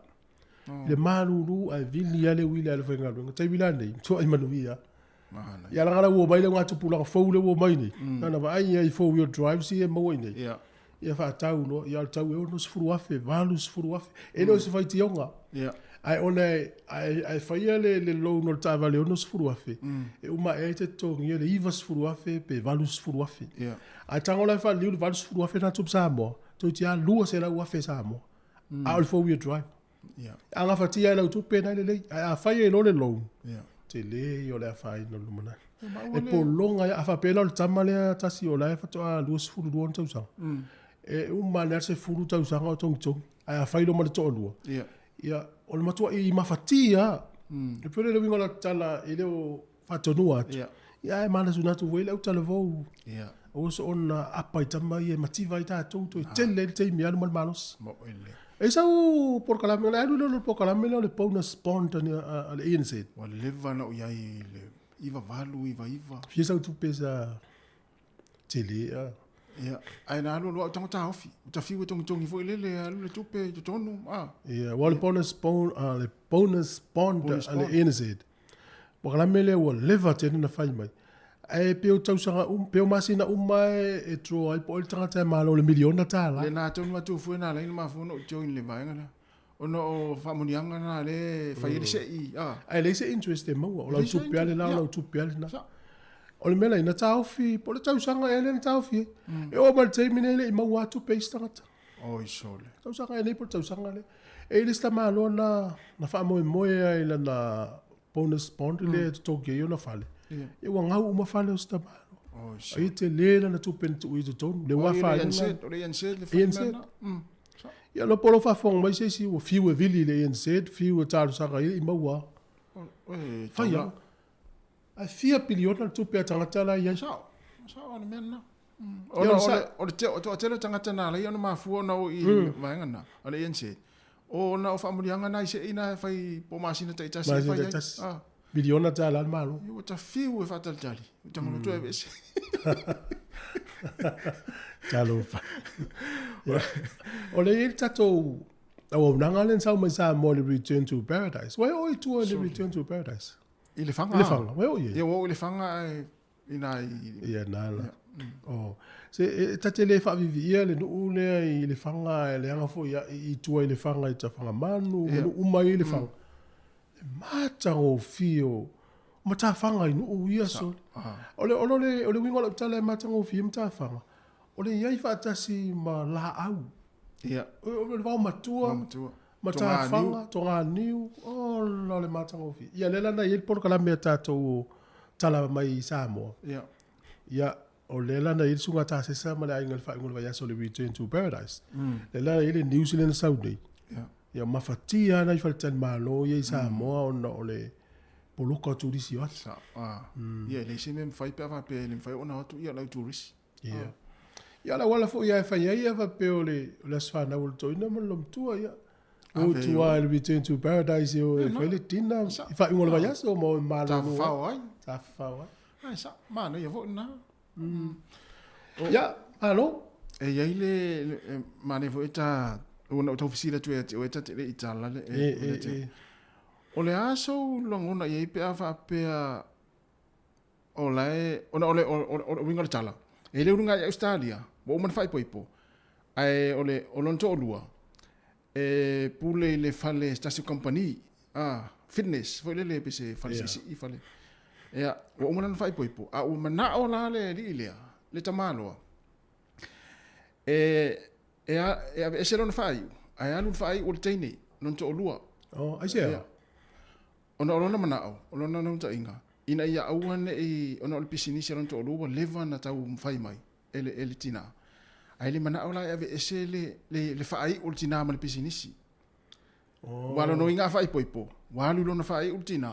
I le malulu ae vili lava le uila e le faigaluega. Taimi la nei, matuai manuia. Ia laga la ua omai le augatupulaga fou lea ua omai nei. Na ona vaai lava i four wheel drives ia e maua i inei. Ia faatau loa, ia o le tau e $60,000, $80,000. E le o se faitioga. Ae ona e faia le loan o le taavale $60,000, e uma ae ai e te totogia le $90,000 pe $80,000. Ae tago la e faaliliu le $80,000 lena tupe Samoa, toeitiiti lava $200,000 Samoa. A o le four wheel drive. A gafatia e lau tupe lena e lelei. Ae a fai ai loa le loan, tele ia o le afaina o le lumanai. E pologa ai, a faapea la o le tama lea tasi o la e faatoa 22 ona tausaga, e uma ane lava le 10 tausaga o togitogi, ae a fai loa ma le toalua, ia, o le matuai mafatia lava. E pei o le uiga o lau tala e le o faatonua atu, ia ae manatunatu foi le autalavou, aua soona apa i tama ia e mativa ai tatou, toe tele ai le taimi e alu ma le malosi. E sau polokalame, ona e alu lea o le polokalame lea o le bonus bond a le ANZ. Ua leva ona ou i ai i le 98, 99. Fia sau tupe sa tele a. Ia, ae na alu alu au tago taofi. Ua ta fiu e togitogi foi lele, alu le tupe i totonu, a. Ia, aua o le bonus bond, le bonus bond a le ANZ. Polokalame lea ua leva tele na fai mai. Ae pe o tausaga uma, pe o masina uma e draw ai po o ai le tagata e malo i le miliona tala. Lena tonu atu fue na ala ai ona mafua ona ou join le vaega lea. Ona o faamanuiaga na lea e fai ai le sei, a. Ae leai se interest e maua, o lau tupe lava lena, o lau tupe lava lena. O le mea la, na taofi, po o le tausaga ea lea na taofi ai. E oo mai i le taimi lenei e le i maua lava tupe a isi tagata. Oi sole. Tausaga ea nei po o le tausaga lea. E i ai le isi tamaloa na, na faamoemoe lava i lana bonus bond lea e totogi ai ona fale. Ia ua gau uma fale o si tamaloa. Oi sole. Ai e tele lana tupe na tuu i totonu. Le ua afaina. O le ANZ le fale mea lena. Ia loa po o lo o faafofoga mai se isi ua fiu e vili i le ANZ, fiu e talosaga i ai, i maua lava. Fai lava. Ae fia piliona le tupe a tagata la e i ai. Sao, sao le mea lena. Ona o le toatele o tagata na ala ai ona mafua ona o i le vaega lena a le ANZ, ona o faamanuiaga na i se'i na e fai po o masina taitasi e fai ai. Masina Miliona tala le Malo. Ua ta fiu e faatalitali, ua tago loto e aveese. Talofa. O le i ai le tatou auaunaga lea na sau mai Samoa i le Return to Paradise. Ua e oo i tua i le Return to Paradise? I Lefaga. I Lefaga, ua e oo i ai? Ia, ua oo i Lefaga ae ina i... Ia, na la. Oh. Se, e ta te le faaviviia le nuu lea i Lefaga, e leaga foi i tua i Lefaga i Tafagamanu, ma nuu uma ia i Lefaga. Le matagofie o matafaga i nuu ia sole. O le, o le, o le uiga o lau tala e matagofie matafaga, o le i ai faatasi ma laau. Ia. O le vaomatua, matafaga, toganiu, ola o le matagofie. Ia lea la na i ai le polokalame a tatou o tala mai i Samoa. Ia. Ia, o lea la na i ai le Susuga Tasesa ma le aiga i le faaiuga o le vaiaso o le Return to Paradise. Lea la na i ai le news lea na sau nei. Ia. Ia mafatia lava nai faletalimalo ia i Samoa ona o le poloka o turisi o atu. Sa, a. Ia, e leai se mea e mafai pe a faapea e le mafai ona o atu ia lau turisi. Ia. Ia, o le auala foi lava e fai ai, a faapea o le aso fanau o le toeaina ma le loomatua, ia. O tua i le Return to Paradise e o e fai le dinner i faaiuga o le vaiaso ma o e malolo ai. Tafafao ai. Tafafao ai. Ai, sa, manaia foi lena. Ia, malo. E i ai le, manaia foi ta, ona ou tau fesili atu ia te oe ta te le i tala le, E, e, e. O le a sou lagona i ai pe a faapea o la e, ona o le, o le uiga o le tala, e le uluga i Ausetalia, ua uma ona faaipoipo, ae o le, o lona toalua, e pule i le fale se tasi o kamupani, a, fitness foi lele pe se fale siisii fale. Ia, ua uma lana faaipoipo, a ua manao la le alii lea, le tamaloa, e, e, e aveese lona faaiu, ae alu le faaiu o le teine, lona toalua. Oh, aisea? Ona o lona manao, o lona naunautaiga, ina ia aua ne i, ona o le pisinisi a lona toalua ua leva ona taumafai mai e le, e le tinā. Ae le manao la e aveese le, le, le faaiu o le tinā ma le pisinisi. Oh. Ua lona uiga a faaipoipo, ua alu i lona faaiu le tinā,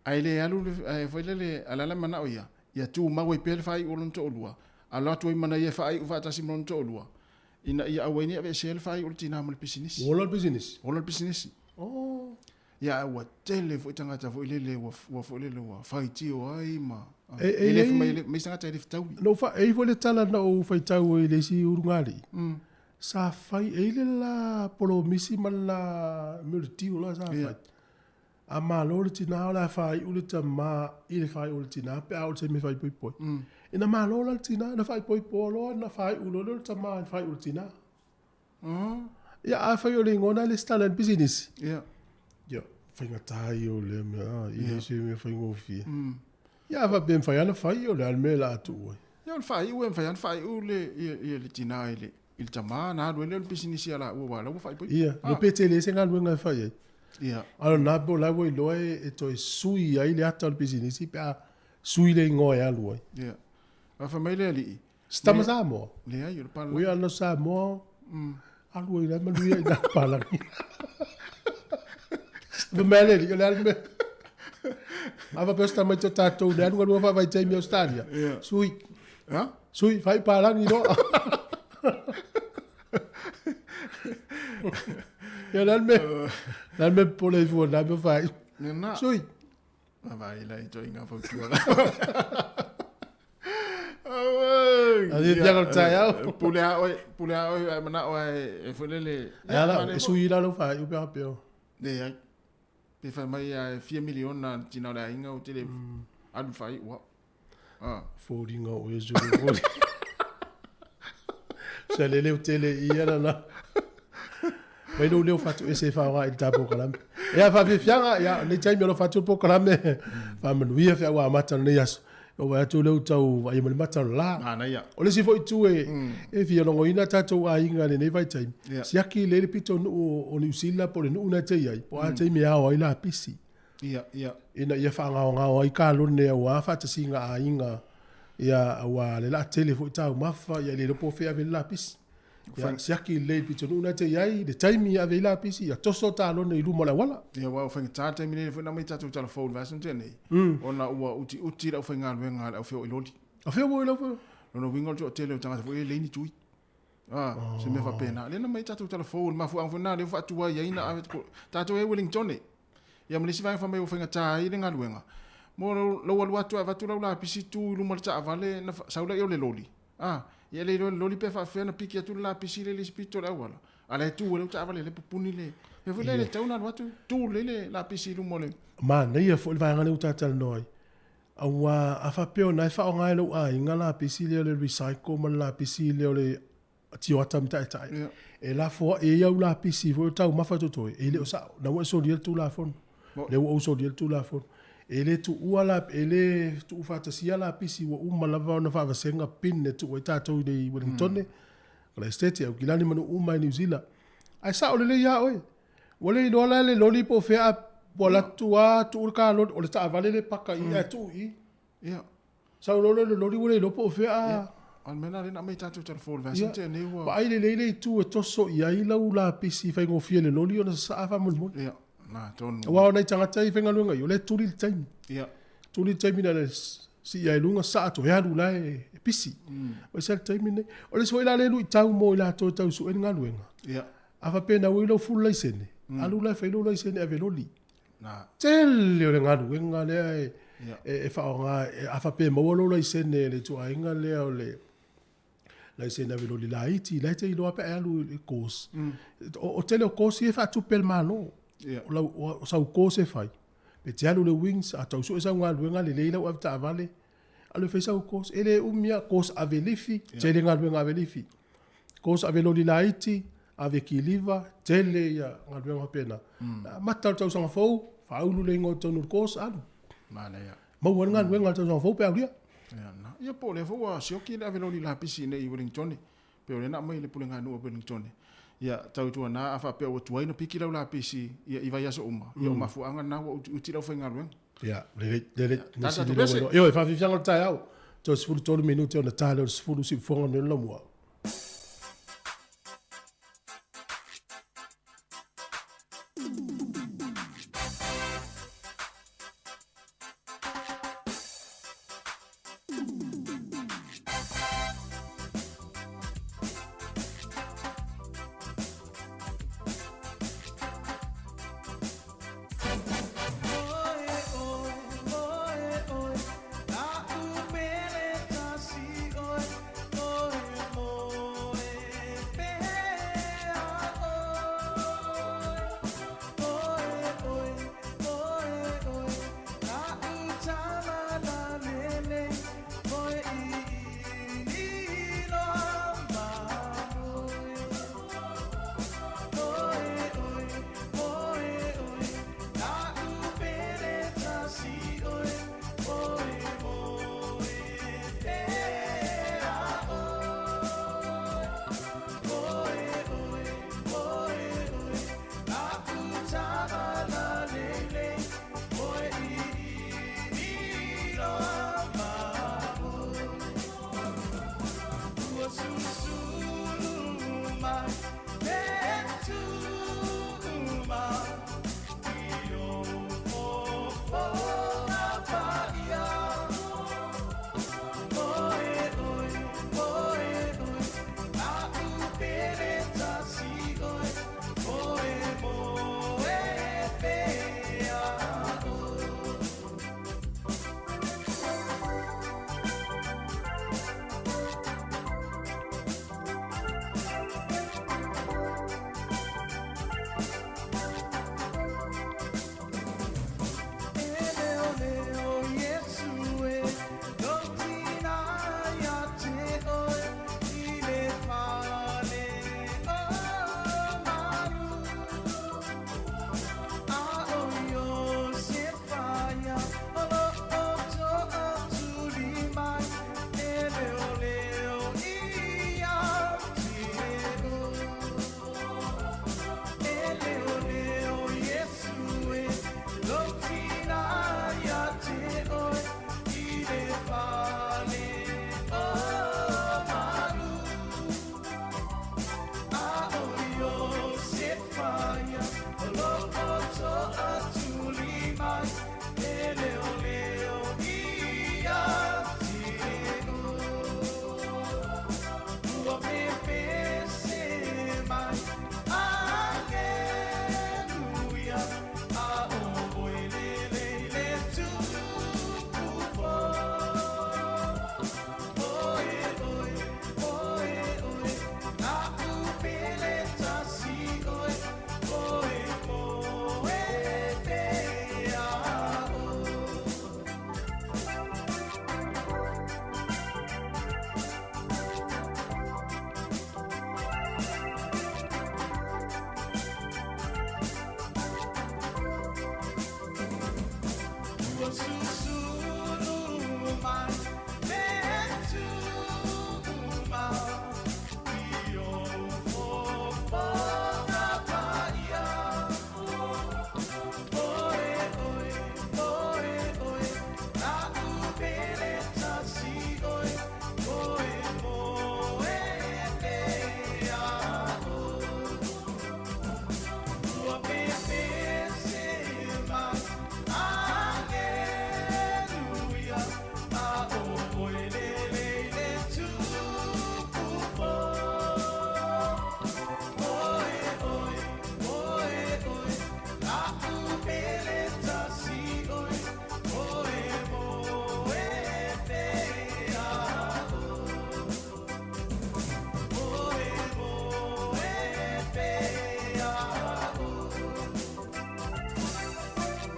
ae le alu le, ae foi lele, a o le a le manao ia, ia tumau ai pea le faaiu o lona toalua, alo atu ai ma na ia faaiu faatasi ma lona toalua, ina ia aua ai ne i aveesea le faaiu o le tinā ma le pisinisi. Ua ola le pisinisi? Ola le pisinisi. Oh. Ia, ua tele foi tagata foi lele ua, ua foi lele ua faitio ai ma E, e, e le i mai ai, mai tagata e le fetaui. na ou fa, e i ai foi le tala na ou faitau ai i le isi ulugalii. Sa fai e i le la polomisi ma le la mea o le tiu la sa fai. A malo le tinā o le a faaiu le tamā i le faaiu o le tinā pe a oo i le taimi e faaipoipo ai. Ina malo la le tinā na faaipoipo loa na faaiu loa lea o le tamā i le faaiu o le tinā. Ia afai o le igoa lena e lesitala ai le pisinisi. Ia, faigata ia o lea mea, e le o se mea faigofie. Ia a faapea e mafai lava ona fai, o le a le mea o le a tuu ai? Ia o le faaiu e mafai lava ona faaiu le, ia, ia le tinā i le, i le tamā ona alu ai lea o le pisinisi a laua aua o la ua faaipoipo. Ia, ah. pe tele se galuega e fai ai. Ia. A o lena pe o la ua iloa e, e toe sui ai le ata o le pisinisi pe a sui le igoa e alu ai. Ia. A fai mai le alii, Se tama Samoa? Leai, o le palagi. Ui ana Samoa, alu ai la manuia i nā palagi. Fai mai le alii, o le a le mea. A faapea o se tama i to tātou le alu galua faavaitaimi i Australia. Sui. Ha? Sui, fai palagi loa. Ia le a le mea. Le a le mea popole ai fua na mea fai. Sui. Vaai la i toi ngā fautuaga. A ia tiaga le taeao. Pule a oe, pule a oe, ai manao ai e foi lele. E ala, e sui la lau whai upe a peo. Leai. Pe fai mai a e fia miliona tina o le aiga o tele alu whai ua. Ah. Fōringa o e sui fōri. Sa lele o tele ia na na. Mai lou leo fatu ese e faaaoga i le ta polokalame. Ia faafiafiaga, ia lenei taimi o lo faatu le polokalame. Faamanuia feau amata o lenei aso. O vaai atu lea ua tau vaaia ma le mata o le la. Manaia. O le isi foi itu e, e fia logoina tatou aiga i lenei vaitaimi, siaki lelei le pito nuu o Niu Sila po o le nuu na e te i ai, po o a taimi e ao ai lapisi. Ia, ia. Ina ia faagaogao ai kalone aua faatasiga aiga, ia aua le laatele foi taumafa, ia e le iloa po o fea e ave ai le lapisi. Ia, siaki lelei i le pitonuu na e te i ai, le taimi e ave ai lapisi, ia toso talone i luma o le auala. Ia, aua ua faigata le taimi nei foi na aumai tatou tala fou i le vaiaso na tea nei, ona ua utiuti le aufaigaluega a le aufeoai loli. A fea ua i le aufeoai? Lona uiga o le toatele o tagata foi e leai ni tui. Ah, se mea faapena. Lea na aumai tatou tala fou, o le mafuaaga foi lena lea ua faatuai ai na ave tatou e Wellington. Ia ma le isi vaega fai mai ua faigata ai le galuega, mo lou alu atu ae avatu lau lapisi tu i luma o le taavale na sau lea o le loli. Ah, ia e le iloa e le loli pe faafefea ona piki atu le lapisi lea i le isi pito o le auala, a la e tu ai lau taavale lea pupuni le mea foi lea e le tatau ona alu atu tu lelei le lapisi i luma o le. Manaia foi le vaega lea ua ta talanoa ai, aua a faapea o lena e faaaoga e lou aiga lapisi lea o le recycle ma le lapisi lea o le tioata ma taetae, e lafoai ai au lapisi foi o taumafa totoe, e le o sao. Na ua e solia le Tulafono. Lea ua ou solia le Tulafono. E le tuua la, e le tuufaatasia lapisi ua uma lava ona faavasega bin e tuu ai tatou i nei Wellingtone, Kalaesetete, Aukilani ma nuu uma i Niu Sila. Ae sao lelei lava oe. Ua le iloa la e le loli po o fea a ua alu atu lava tuu le kalone, o le taavale lea e paka i i ae tuu i i. Sau loa lea o le loli ua le iloa po o fea a. O le mea lena lea na aumai tatou tala fou i le vaiaso na tea nei ua. Vaai lelei le itu e toso i ai lau lapisi faigofie i le loli ona sasaa faamolemole. Ia, na tonu. Aua o nai tagata ia i faigaluega i, o lea e tuli le taimi. Ia. Tuli le taimi na le sii ai i luga saa toe alu la e pisi. Aemaise lava le taimi lenei. O le isi foi la lea e luitau mo i latou e tau sue le galuega. Ia. A faapea na ua i lau full laisene, alu la e fai lou laisene ave loli. Na. Tele o le galuega lea e, e, e faaaoga, a faapea e maua lou laisene i le ituaiga lea o le laisene ave loli laiti, la e te iloa pe a e alu i le course. O tele o course ia e faatupe e le Malo. O lau, o sau course e fai, pe te alu i le Wings, a tau sue sau galuega lelei lau avetaavale, alu e fai sau course. E le umi lava, course ave lifi, tele galuega ave lifi. Course ave loli laiti, ave kiliva, tele ia galuega faapena. Na amata o le tausaga fou, faaulu le igoa i totonu o le course, alu. Manaia. Maua ai le galuega i le tausaga fou pe aulia. Ia na. Ia po o lea foi ua sioki le ave loli lapisi i nei i Wellington. Pei o lea na aumai i le pulega nuu o Wellington. Ia tautuana a faapea ua tuai ona piki lau lapisi ia i vaiaso uma, ia o mafuaaga na ua utiuti le aufaigaluega. Ia, lelei, lelei. Mea sili lea ua iloa. Ioe, faafiafiaga o le taeao. Toe 13 minute ona ta lea o le 10 siufofoga mea o le laumua.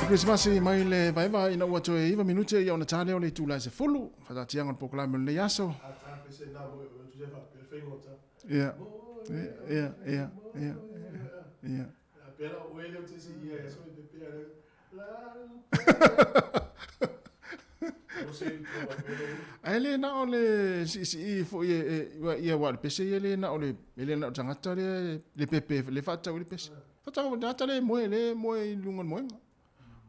Kerisimasi mai le vaeva ina ua toe iva minute ia ona tā lea o le itula e 10, faataatiaga o le polokalame o lenei aso. Ia, ia, ia, ia, ia. Ae le na o le siisii foi e, e, ia ua o le pese ia le na o le, e le na o le tagata lea le pepe le faatatau i le pese. Faatatau i le tagata lea e moe, lea e moe i luga o le moega.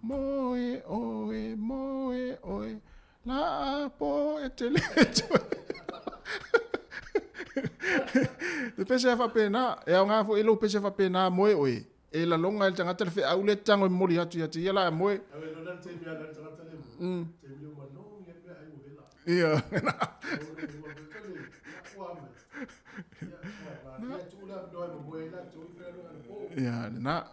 Moe oe, moe oe, la po e te le toe. Le pese a faapena, e aoga foi lou pese faapena moe oe, e lalonga e le tagata le feau lea e tago e momoli atu ia te ia la moe. Ia. Ia, lena.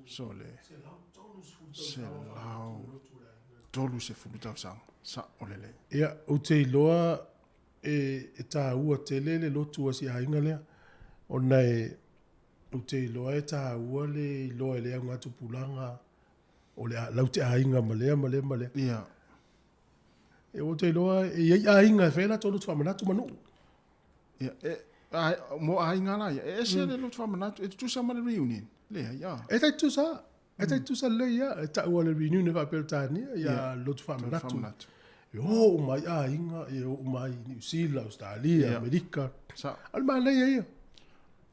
Sole. 130 tausaga. Sao lelei. Ia, ou te iloa e, e tāua tele le lotu a si aiga lea, ona e, ou te iloa e tāua le iloa e le augatupulaga o le lau te aiga ma lea ma lea ma lea. Ia. E ou te iloa e i ai aiga e fai ai latou lotu faamanatu ma nuu. Ia, e, a, mo aiga la ia, e ese le lotu faamanatu, e tutusa ma le reunion. Leai, a. E tai tutusa, e tai tutusa lelei ia, e taua le reunion e faa-Peretania, ia lotu faamanatu. E o uma ai aiga, e o uma ai Niu Sila, Australia, Amerika. A o le manaia ia.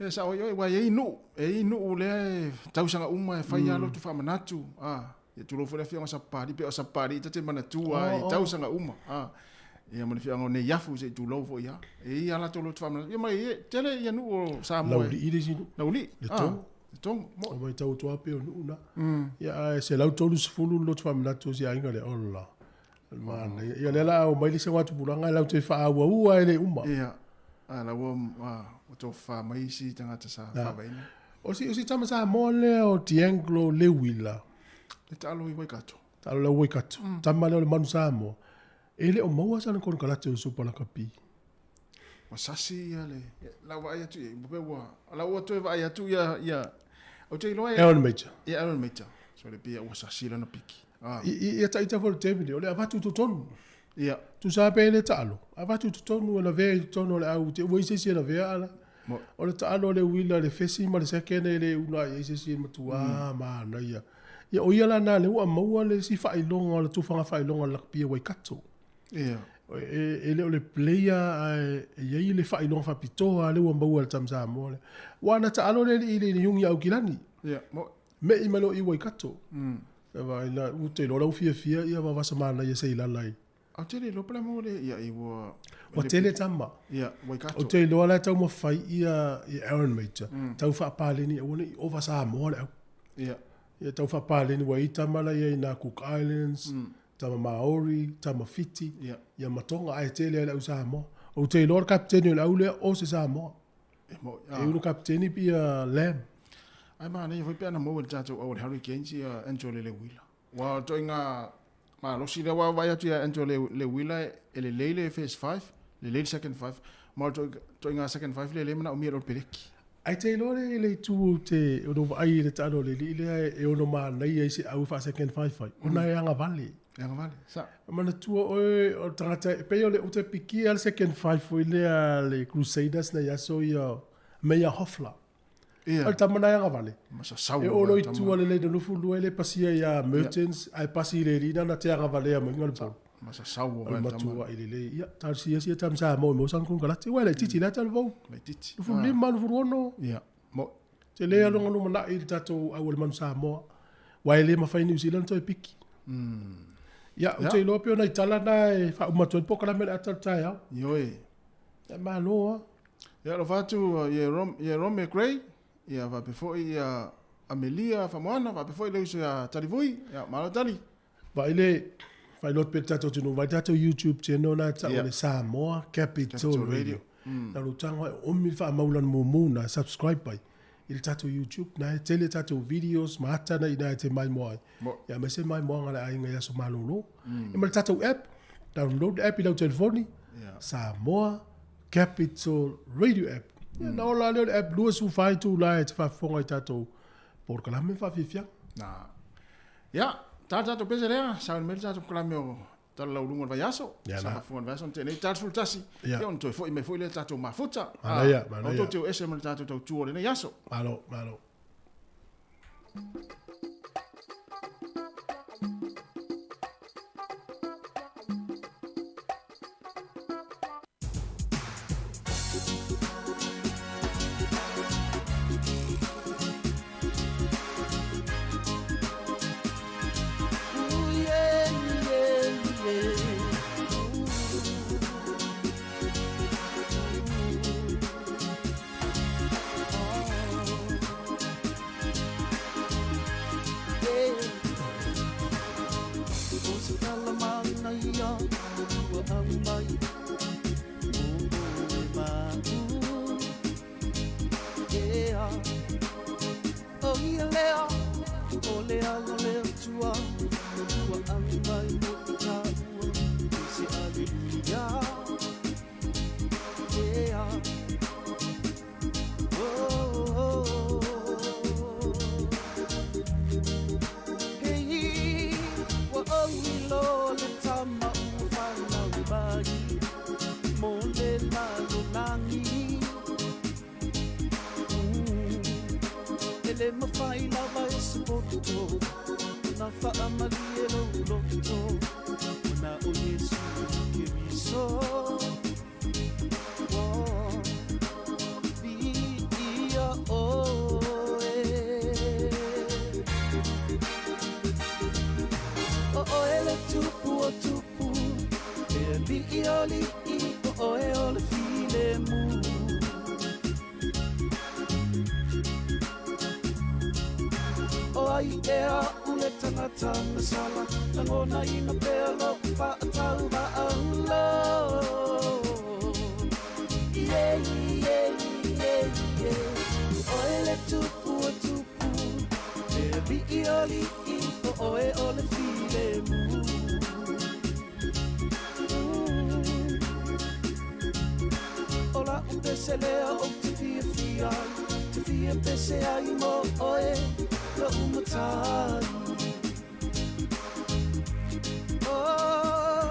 Ia sao ai oe, aua e i ai nuu, e i ai nuu lea e tausaga uma e fai lava lotu faamanatu, a, ia tulou foi le afioga Sapapalii, pei o Sapapalii ta te manatua ai i tausaga uma, a, ia ma le afioga o Neiafu se i tulou foi lava. E i ai lava latou lotu faamanatu, ia ma e tele ia nuu o Samoa. Laulii le isi nuu. Laulii. Letogo. Letogo, mo. O matau atu lava pei o nuu na. Ia ae 130 le lotu faamanatu o si aiga lea, ola. O le manaia. Ia lea la a omai le isi tupulaga e latou te faaauaua e le uma. Ia, a la ua ua tofafa mai isi tagata sa faavaina. O si o si tama Samoa lea o D'Angelo Leuila. Le taalo i Waikato. Taalo lea Waikato. Tama lea o le Manu Samoa. E le o maua sana konekarate o Super Lakapi. Ua sasi ia le lau vaai atu i ai, ua lau ua toe vaai atu ia ia ou te iloa e Aaron Major. Ia Aaron Major. So le pia ua sasi lana piki. Ah. I ia taita foi le taimi o le avatu i totonu. Ia. Tusa pe le taalo, avatu i totonu e lavea i totonu o le au te ua i se isi e lavea ala. O le taalo o le uila le fesi ma le sekene e le una i ai se isi e matua manaia. Ia o ia la na le ua maua le isi faailoga o le tufaga faailoga o le lakapia Waikato. Ia. E le o le player ae e i ai le faailoga faapitoa lea ua maua e le tama Samoa lea. Aua na taalo le alii i le iugi a Aukilani. Ia, mo. Me'i mai loa i Waikato. Vaai la, ou te iloa la ua fiafia ia vavasa manaia se i lala ai. Ou te le iloa pe la maua le ia i ua. Ua tele tama. Ia, Waikato. Ou te iloa la e taumafai ia Aaron Major, tau faapaleni aua ne i ova Samoa le au. Ia. Ia tau faapaleni ua i ai tama la i ai nā Cook Islands, tama Maori, tama Fiti, ia ma Tonga ae tele ai le au Samoa. Ou te iloa le kapiteni o le au lea o se Samoa. E ulu kapiteni pia Lam. Ai manaia foi pe ana maua e le tatou au o le Hurricanes ia Angelo Leuila. Aua o le ituaiga malosi lea ua vaai atu ia Angelo Leuila e lelei le first five, lelei le second five, ma o le ituaiga second five lea lea e manaomia i lo le peleki. Ae te iloa le le itu ou te ono vaai i le taalo o le alii lea e ono manaia ai se au e faa-second five ai, ona e agavale. E agavale, sa. Manatua oe o le tagata e pei o le ou te pikia le second five foi lea a le Crusaders nei aso ia Meia Hofler. Ia. O le tama na e agavale. Ma sasau E olo i tua le lei nufu lua e le pasia ia Mertens ae pasi i le alii na na te agavalea mai le polo. Ma sasau o le matua i lelei. Ia, talosia sia tama Samoa i maua sana konekarate. Uai laitiiti la talavou. Laitiiti. 25, 26. Ia. Mo. Tele aloga lumanai i le tatou au o le Manu Samoa. Aua e le mafai New Zealand toe piki. Ia, ou te iloa pei o nai tala na e faauma atu ai le polokalame o le ata o le taeao. Ioe. Ia, malo lava. Ia, alofa atu ia Rome Gray, ia faapea foi ia Amelia Famoana, faapea foi le uso ia Talivui. Ia, malo Tali. Vaai le faailoa atu pea le tatou atunuu, vaai le tatou YouTube channel na e tau o le Samoa Capital Radio. Na lou tago e oomi le faamaulana mumu na subscribe ai i le tatou YouTube na e tele tatou videos ma ata na ina e te maimoa ai. Ia aemaise maimoaga a le aiga i aso malolo. Ia ma le tatou app, download le app i lau telefoni, Samoa Capital Radio app. Ia na ola lea o le app 24 itula e te faafofoga i tatou polokalame ma faafiafiaga. Na. Ia, ta le tatou pese lea, sauni mai le tatou polokalame o Tala Lauluga o le Vaiaso. Ia Sa la. faafofoga o le vaiaso na tea nei, ta le 11. Ia. Ia ona toe foi mai foi lea le tatou mafuta. Manaia, Ah, manaia. Aua tou te o ese ma le tatou tautua o lenei aso. Malo, malo. loto Oh, viia ʻoe ʻO ʻoe le tupu o tupu Le aliʻi o aliʻi ʻO ʻoe o le filemu ʻO ai ea aʻu le tagata masala Lagonaina pea loʻu faatauvaa Yeah, yeah, yeah, yeah ʻO ʻoe le tupu o tupu Le aliʻi o aliʻi ʻO ʻoe o le filemu ʻO laʻu pese lea ou te fiafia ai Te fia pese ai mo ʻoe Loʻu matai Oh,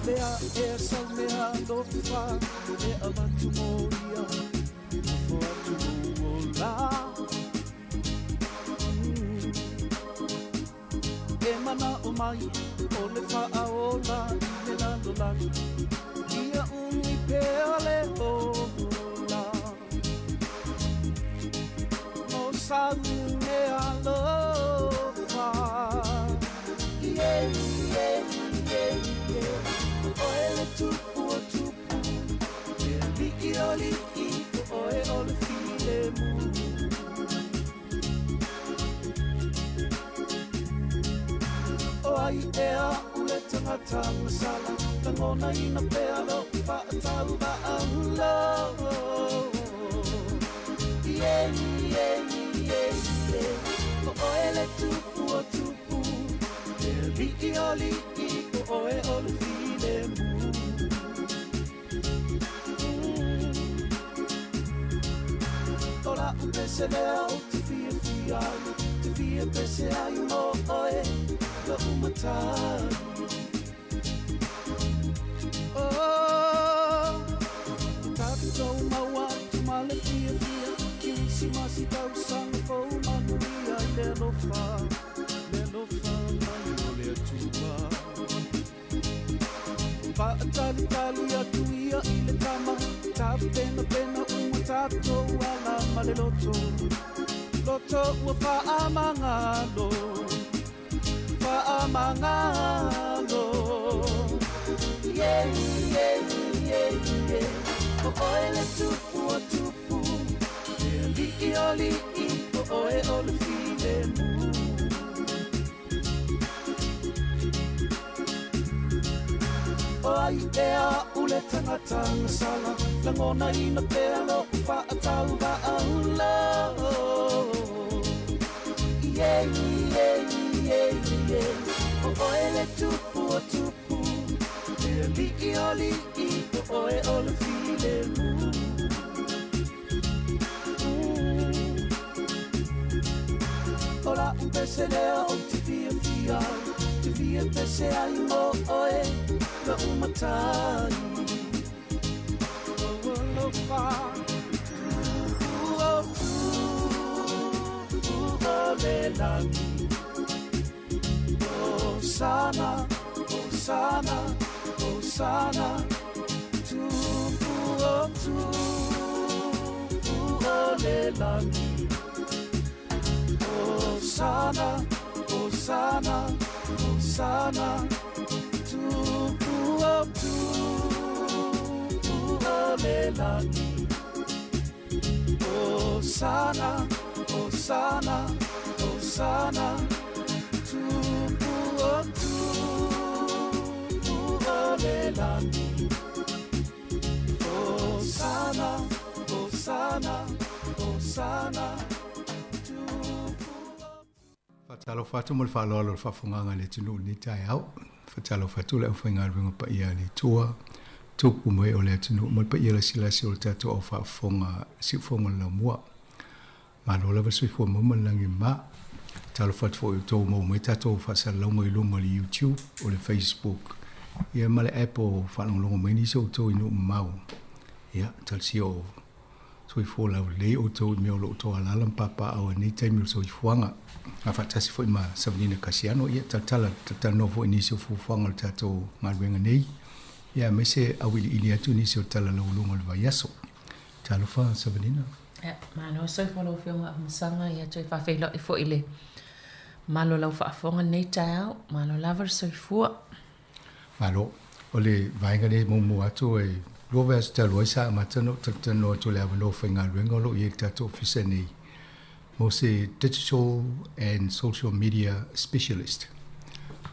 lea ea sau mea alofa E avatu mo ia Nofo atu lou ola E manaʻo mai ʻo le faaola i le lalolagi Ia ʻumi pea le ola No sau mea alofa Yeah, yeah, yeah, yeah ʻO ʻoe le tupu o tupu Le aliʻi o aliʻi ʻO ʻoe o le filemu ʻO ai ea aʻu le tagata masala Lagonaina pea loʻu faatauvaa Yeah, yeah, yeah, yeah ʻO ʻoe le tupu o tupu Le aliʻi o aliʻi ʻO ʻoe o le filemu ʻO laʻu pese lea ou te fiafia ai Te fia pese ai mo ʻoe Loʻu matai Oh, tatou maua atu ma le fiafia Kerisimasi tausaga fou manuia i le alofa Le alofa mai o le Atua Faatalitali atu ia i le tama Tapenapena uma tatou ala ma le loto Loto ua faamagalo Faamagalo Yeah, yeah, yeah, yeah ʻO ʻoe le tupu o tupu Le aliʻi o aliʻi ʻO ʻoe o le filemu ʻO ai ea aʻu le tagata masala Lagonaina pea loʻu faatauvaa Yeah, yeah, yeah, yeah ʻO ʻoe le tupu o tupu Le aliʻi o aliʻi ʻO ʻoe o le filemu ʻO laʻu pese lea ou te fiafia ai Te fia pese ai mo ʻoe Loʻu matai Lou alofa Tupu o tupu o le lagi Hosana, Hosana, Hosana Tupu o tupu o le lagi Hosana, Hosana, Hosana Tupu o tupu o le lagi Hosana, Hosana, Hosana Tupu o tupu o le lagi Hosana, Hosana, Hosana Tupu o Faatalofa atu ma le faaaloalo i le faafofogaaga a le atunuu i lenei taeao. Faatalofa atu le aufaigaluega paia a le Atua, tupu mai o le atunuu ma le paia lasilasi o le tatou au faafofoga siufofoga o le laumua. Malo lava le soifua maua ma le lagi ma. Talofa atu foi i outou ua maua mai tatou faasalalauga i luga o le YouTube, o le Facebook, ia ma le app o faalogologo mai nisi o outou i nuu mamao. Ia, talosia o Soifua laulelei outou i mea o lo outou alaala ma papaaao i lenei taimi o le soifuaga. A faatasi foi ma Savanina Kasiano, ia talatala, talatalanoa foi i nisi o fuafuaga o le tatou galuega nei. Ia aemaise auiliili atu nisi o tala laualuga o le vaiaso. Talofa Savalina. Ia, malo soifua lau Afioga Afamasaga, ia toe faafeiloai foi i le mamalu o lau faafofoga i lenei taeao. Malo lava le soifua. Malo. O le vaega lea e muamua atu e lua vaiaso talu ai sa amata ona ou talatalanoa atu i le avanoa faigaluega o lo o i ai i le tatou ofisa nei mo se Digital and Social Media Specialist.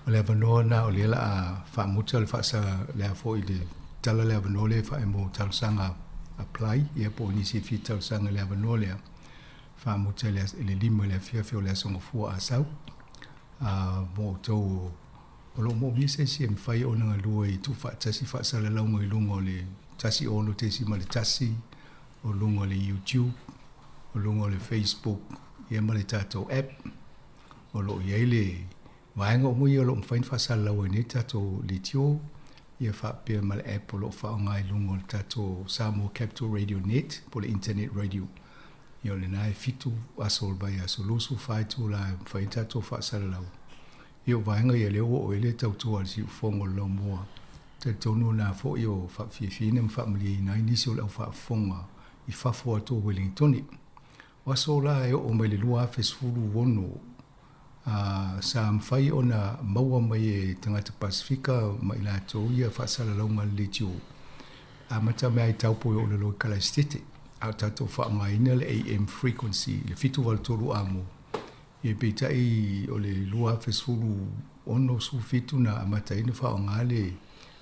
O le avanoa lena o lea o le a faamuta le faasa le a foi le tala le avanoa lea e mo talosaga apply ia po o nisi e fia talosaga i le avanoa lea faamuta i le 5 i le afiafi o le Aso Gafua a sau. Mo outou o lo o moomia se isi e mafai ona galue i tuufaatasi faasalalauga i luga o le 16.1 o luga o le YouTube, o luga o le Facebook ia ma le tatou app. O lo o i ai le vaega uma ia o lo o mafai ona faasalalau ai nei tatou leitio ia faapea ma le app o lo o faaaoga i luga o le tatou Samoa Capital Radio Net po o le internet radio. Ia o lena e 7 aso o le vaiaso, 24 itula e mafai ona tatou faasalalau. Ia o vaega ia lea ua oo i ai le tautua a le siufofoga o le laumua. Talitonu o lena foi o faafiafiaina ma faamalieina ai nisi o le au faafofoga i fafo atu o Welingitone. O aso la e oo mai le 2016, a, sa mafai ona maua mai e tagata Pasefika ma i latou ia faasalalauga a le leitio, amata mai lava i Taupo e oo i lalo i Kalaesetete, a o tatou faaaogaina le AM frequency, le 783 amo. Ia peitai o le 2016, 17 na amata ai ona faaaoga le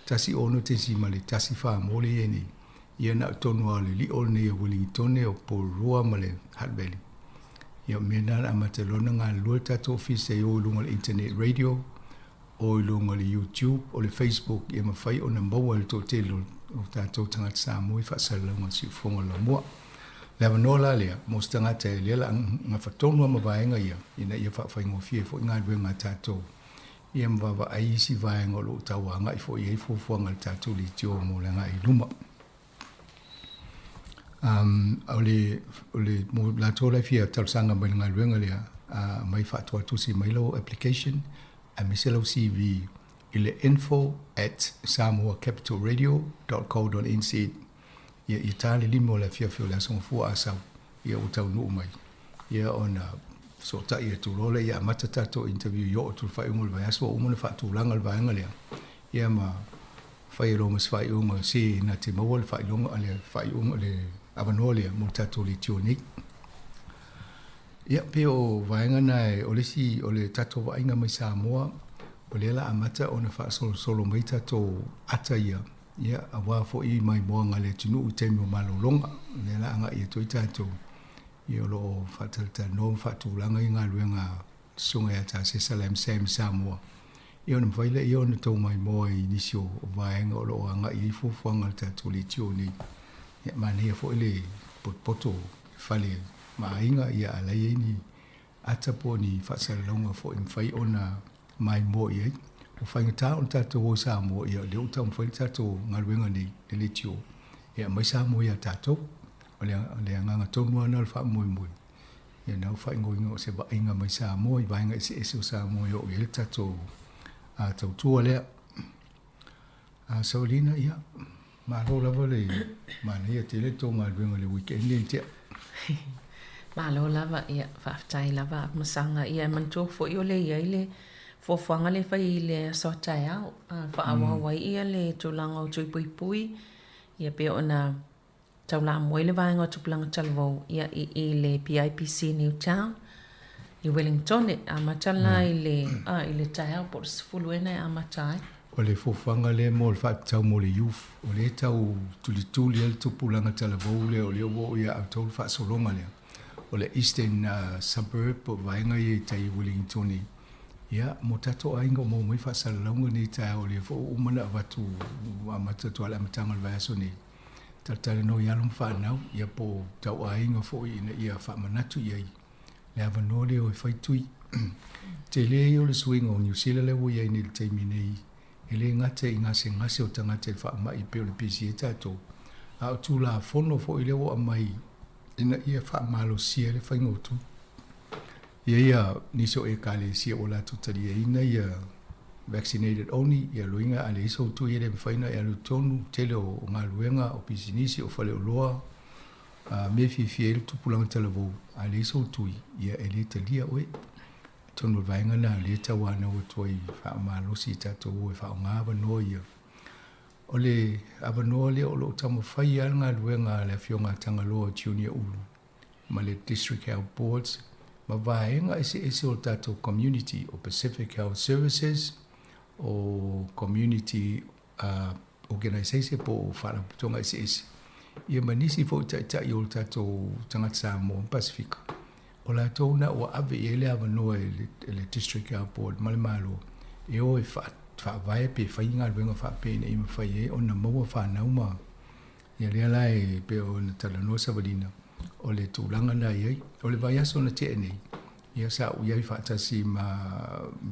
16.14 mo le ia nei. Ia na o tonu lava o le lio lenei o Welingitone, o Porirua ma le Hutt Valley. Ia o mea na na amata loa ona galulue le tatou ofisa i o i luga o le internet radio, o i luga o le YouTube, o le Facebook, ia mafai ona maua e le toatele o tatou tagata Samoa i faasalalauga o le siufofoga o le laumua. Le avanoa la lea mo se tagata e lea la gafa tonu lava ma vaega ia, ina ia faafaigofie foi galuega a tatou, ia ma vaavaai isi vaega o lo o tau agai foi i ai fuafuaga a le tatou leitio mo le agai i luma. Um, o le, o le, mo latou la e fia talosaga mai le galuega lea, uh, mai faatuatusi mai lau application, aemaise lau CV i le info at samoacapitalradio.co.nz. Ia, ia ta le 5 o le afiafi o le Aso Gafua a sau, ia ua taunuu mai. Ia ona fesootai atu loa lea, ia amata tatou interview i oo atu i le faaiuga o le vaiaso ua uma ona faatulaga le vaega lea. Ia ma fai ai loa ma se faaiuga se na te maua le faailoga le faaiuga le avanoa lea mo le tatou leitio nei. Ia pei o vaega na o le isi o le tatou vaaiga mai Samoa, o lea la amata ona faasolosolo mai tatou ata ia, ia aua foi maimoaga a le atunuu i taimi o malologa. O lea la agai atu ai tatou, ia o lo o faatalatalanoa ma faatulaga ia galuega a le Susuga ia Tasesa Lam Sam i Samoa, ia ona mafai lea ona tou maimoa i nisi o vaega o lo o agai i ai fuafuaga a le tatou leitio nei. Ia manaia foi le potopoto i fale ma aiga, ia a la e i ai ni ata po o ni faasalalauga foi e mafai ona maimoa i ai. Ua faigata ona tatou o i Samoa, ia o lea ua taumafai le tatou galuega nei, le leitio, e aumai Samoa ia tatou. O le agaga tonu lava lena o le faamoemoe. Ia na ua faaigoaina o se vaaiga mai Samoa i vaega eseese o Samoa e oo i ai le tatou tautua lea. Saolina, ia, malo lava le manaia tele le tou galuega i le weekend lea na tea. Malo lava, ia, faafetai lava Afamasaga. Ia, e manatua foi o lea e i ai le fuafuaga lea e fai i le aso a taeao, faaauau ai ia le tulaga o tui puipui, ia pei ona Taulamua ai le vaega o Tupulaga Talavou ia i i le PIPC Newtown i Wellingtone. Amata la i le, a, i le taeao po o le 10 ea na e amata ai. O le fuafuaga lea mo le faatatau mo le youth, o lea e tau tulituli ai le tupulaga talavou lea o lea ua oo ia outou le faasologa lea. O le Eastern Suburb po o vaega ia i tai i Wellingtone, ia, mo tatou aiga o maua mai faasalalauga nei taeao, o lea foi ua uma ona avatu, ua amata atu lava i le amataga o le vaiaso nei. Talatalanoa i alo ma fanau, ia po o tauaiga foi ina ia faamanatu i ai le avanoa lea o e fai tui. Tele ia o le suiga o Niu Sila lea ua i ai nei i le taimi nei, e le gata i gasegase o tagata i faamai pei o le pisi ai tatou, a o Tulafono foi lea ua aumai ina ia faamalosia ai le faiga o tui. E i ai nisi o Ekalesia ua latou taliaina ia. Vaccinated only, ia loiga a leai sou tui e le mafai ona e alu i totonu, tele o galuega, o pisinisi, o faleoloa, a mea e fiafia ai le tupulaga talavou, a leai sou tui, ia e le talia oe. Atonu o le vaega lena o lea e tauanau atu ai faamalosi i tatou o e faaaoga avanoa ia. O le avanoa lea o lo o taumafai lava le galuega a le Afioga a Tagaloa Junior Ulu ma le District Health Boards ma vaega eseese o le tatou community, o Pacific Health Services, o community uh, organisation po o faalapotopotoga eseese, ia ma nisi foi taitai o le tatou tagata Samoa ma Pasifika, o latou na ua ave i ai le avanoa e le, e le District Health Board ma le Malo e o e faavae pe fai galuega faapea ina ia mafai ai ona maua fanau ma Ia lea la e pei ona talanoa Savalina, o le tulaga lena e i ai. O le vaiaso na tea nei, ia sa ou i ai faatasi ma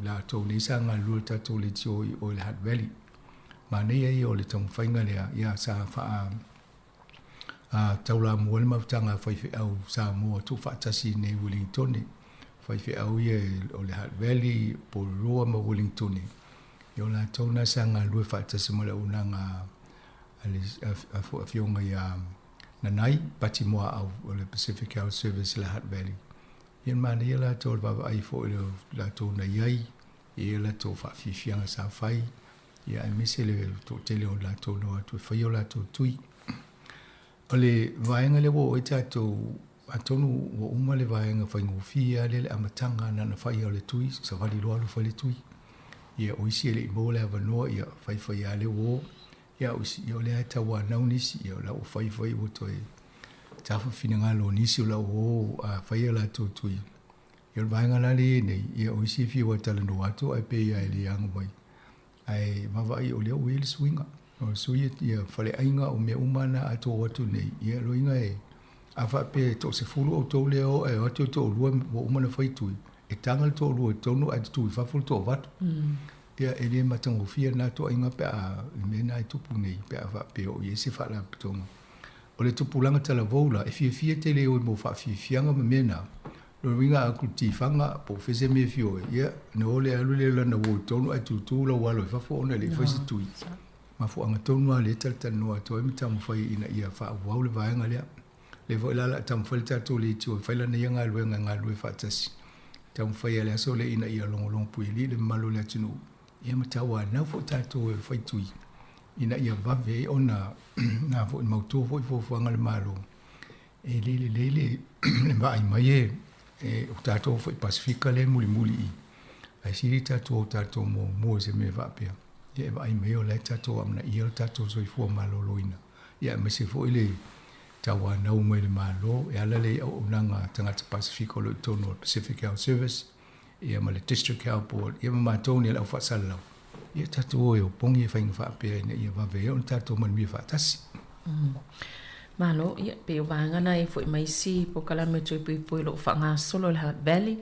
latou nei sa galulue i le tatou leitio i o i le Hutt Valley. Manaia ia o le taumafaiga lea, ia sa faa a taulamua le mafutaga a faifeau Samoa tuufaatasi i nei Wellingtone. Faifeau ia o le Hutt Valley, Porirua ma Wellingtone. Ia o latou na sa galulue faatasi ma le auaunaga a le afioga ia Nanai Pati Moaau o le Pacific Health Service i le Hutt Valley. Ia manaia latou o le vaavaai foi i le latou na i ai, i latou faafiafiaga sa fai, ia aemaise le toatele o latou na o atu e fai o latou tui. O le vaega lea ua oo ai tatou, atonu ua uma le vaega faigofie lava lea le amataga na ona fai lava o le tui, savali loa alu fai le tui. Ia o isi e le i maua le avanoa, ia faifai lava le uo. Ia o isi, ia o lea e tauanau nisi, ia o la ua fai fai ua toe tafa finagalo o nisi o la ua o a fai a latou tui. Ia o le vaega la lea e i ai nei, ia o isi e fiu e talanoa atu ae pei lava e le ano mai. Ae vaavaai o lea ua i ai le suiga. O le sui ia faleaiga o mea uma na a tou o atu nei, ia loiga e a faapea e toasefulu outou lea e o ae o atu le toalua ua uma ona fai tui, e taga le toalua i totonu ae tutu i fafo le toavalu. Ia e le matagofie lena ituaiga pe a le mea lena e tupu nei pe a faapea o i ai se faalapotopotoga. O le tupulaga talavou la, e fiafia tele e o i mo faafiafiaga ma mea na. Lona uiga a ku tifaga po o fea se mea e fia o ai, ia, ona o lea alu lea i lana uo i totonu ae tutu lau alo i fafo ona e le i fai se tui. Mafuaaga tonu lava lea e talatalanoa atu ai ma taumafai ina ia faaauau le vaega lea. Lea foi la o le a taumafai le tatou leitio e fai lana ia galuega e galulue faatasi. Taumafai lava i le aso lea ina ia logologo puialii le mamalu o le atunuu, ia ma tauanau foi tatou e fai tui ina ia vave ai ona na foi mautu foi fuafuaga a le Malo. E le lelei le vaai mai e e o tatou foi Pasefika lea e mulimuli i ae sili tatou o tatou muamua i se mea faapea. Ia e vaai mai o la e tatou amanaia lo tatou soifua maloloina. Ia aemaise foi le tauanau mai le Malo e ala lea i auaunaga a tagata Pasefika o lo o i totonu o le Pacific Health Service ia ma le District Health Board ia ma matou nei le au faasalalau. Ia tatou o e opogi e faiga faapea ina ia vave ai ona tatou manuia faatasi. Malo, ia, pei o vaega na e foi mai isi polokalame o toe puipui o lo o faagasolo i le Hutt Valley,